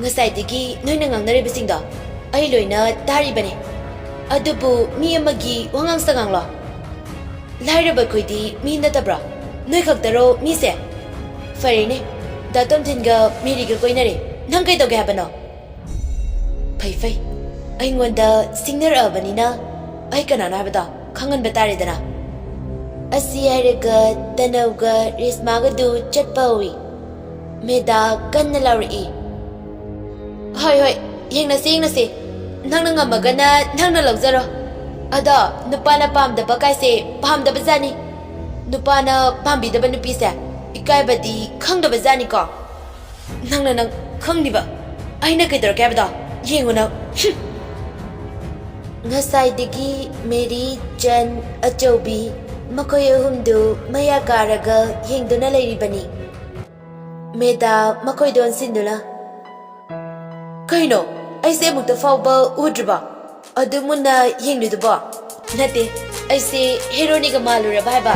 ꯉꯁꯥꯏꯗꯒꯤ ꯅꯣꯏꯅ ꯉꯥꯡꯅꯔꯤꯕꯁꯤꯡꯗꯣ ꯑꯩ ꯂꯣꯏꯅ ꯇꯥꯔꯤꯕꯅꯤ꯫ ꯑꯗꯨꯕꯨ ꯃꯤ ꯑꯃꯒꯤ ꯋꯥꯉꯥꯡ ꯁꯉꯥꯡꯂꯣ? ꯂꯥꯏꯔꯕ ꯑꯩꯈꯣꯏꯗꯤ ꯃꯤ ꯅꯠꯇꯕ꯭ꯔꯣ? ꯅꯣꯏ ꯈꯛꯇꯔꯣ ꯃꯤꯁꯦ? ꯐꯔꯦꯅꯦ, ꯗꯥ ꯇꯣꯝꯊꯤꯟꯒ ꯃꯦꯔꯤꯒ ꯀꯣꯏꯅꯔꯦ꯫ ꯅꯪ ꯀꯩꯗꯧꯒꯦ ꯍꯥꯏꯕꯅꯣ?" "ꯐꯩ ꯐꯩ, ꯑꯩꯉꯣꯟꯗ ꯁꯤꯡꯅꯔꯛꯑꯕꯅꯤꯅ ꯑꯩ ꯀꯅꯥꯅꯣ ꯍꯥꯏꯕꯗꯣ ꯈꯪꯍꯟꯕ ꯇꯥꯔꯦꯗꯅ꯫" ꯑꯁꯤ ꯍꯥꯏꯔꯒ ꯇꯅꯧꯒ ꯔꯦꯁꯃꯥꯒꯗꯨ ꯆꯠꯄ ꯍꯧꯏ꯫ ꯃꯦꯗꯥ ꯀꯟꯅ ꯂꯥꯎꯔꯛꯏ꯫ "ꯍꯣꯏ ꯍꯣꯏ, ꯌꯦꯡꯅꯁꯦ ꯌꯦꯡꯅꯁꯦ꯫ ꯅꯪꯅ ꯉꯝꯃꯒꯅ ꯅꯪꯅ ꯂꯧꯖꯔꯣ꯫ ꯑꯗꯣ ꯅꯨꯄꯥꯅ ꯄꯥꯝꯗꯕ ꯀꯥꯏꯁꯦ ꯄꯥꯝꯗꯕ ꯖꯥꯠꯅꯤ꯫ ꯅꯨꯄꯥꯅ ꯄꯥꯝꯕꯤꯗꯕ ꯅꯨꯄꯤꯁꯦ ꯏꯀꯥꯏꯕꯗꯤ ꯈꯪꯗꯕ ꯖꯥꯠꯅꯤꯀꯣ꯫ ꯅꯪꯅ ꯅꯪ ꯈꯪꯗ꯭ꯔꯤꯕ ꯑꯩꯅ ꯀꯩꯗꯧꯔꯛꯀꯦ ꯍꯥꯏꯕꯗꯣ ꯌꯦꯡꯉꯨ ꯅꯪ꯫" ꯍꯨꯝ꯫ ꯉꯁꯥꯏꯗꯒꯤ ꯃꯦꯔꯤ, ꯆꯟ, ꯑꯆꯧꯕꯤ ꯃꯈꯣꯏ ꯑꯍꯨꯝꯗꯨ ꯃꯌꯥ ꯀꯥꯔꯒ ꯌꯦꯡꯗꯨꯅ ꯂꯩꯔꯤꯕꯅꯤ꯫ ꯃꯦꯗꯥ ꯃꯈꯣꯏꯗ ꯑꯣꯟꯁꯤꯟꯗꯨꯅ, ꯀꯩꯅꯣ? ꯑꯩꯁꯦ ꯑꯃꯨꯛꯇ ꯐꯥꯎꯕ ꯎꯗ꯭ꯔꯤꯕꯣ? ꯑꯗꯨ ꯃꯨꯟꯅ ꯌꯦꯡꯂꯤꯗꯨꯕꯣ? ꯅꯠꯇꯦ, ꯑꯩꯁꯦ ꯍꯦꯔꯣꯅꯤꯒ ꯃꯥꯜꯂꯨꯔꯕ ꯍꯥꯏꯕ?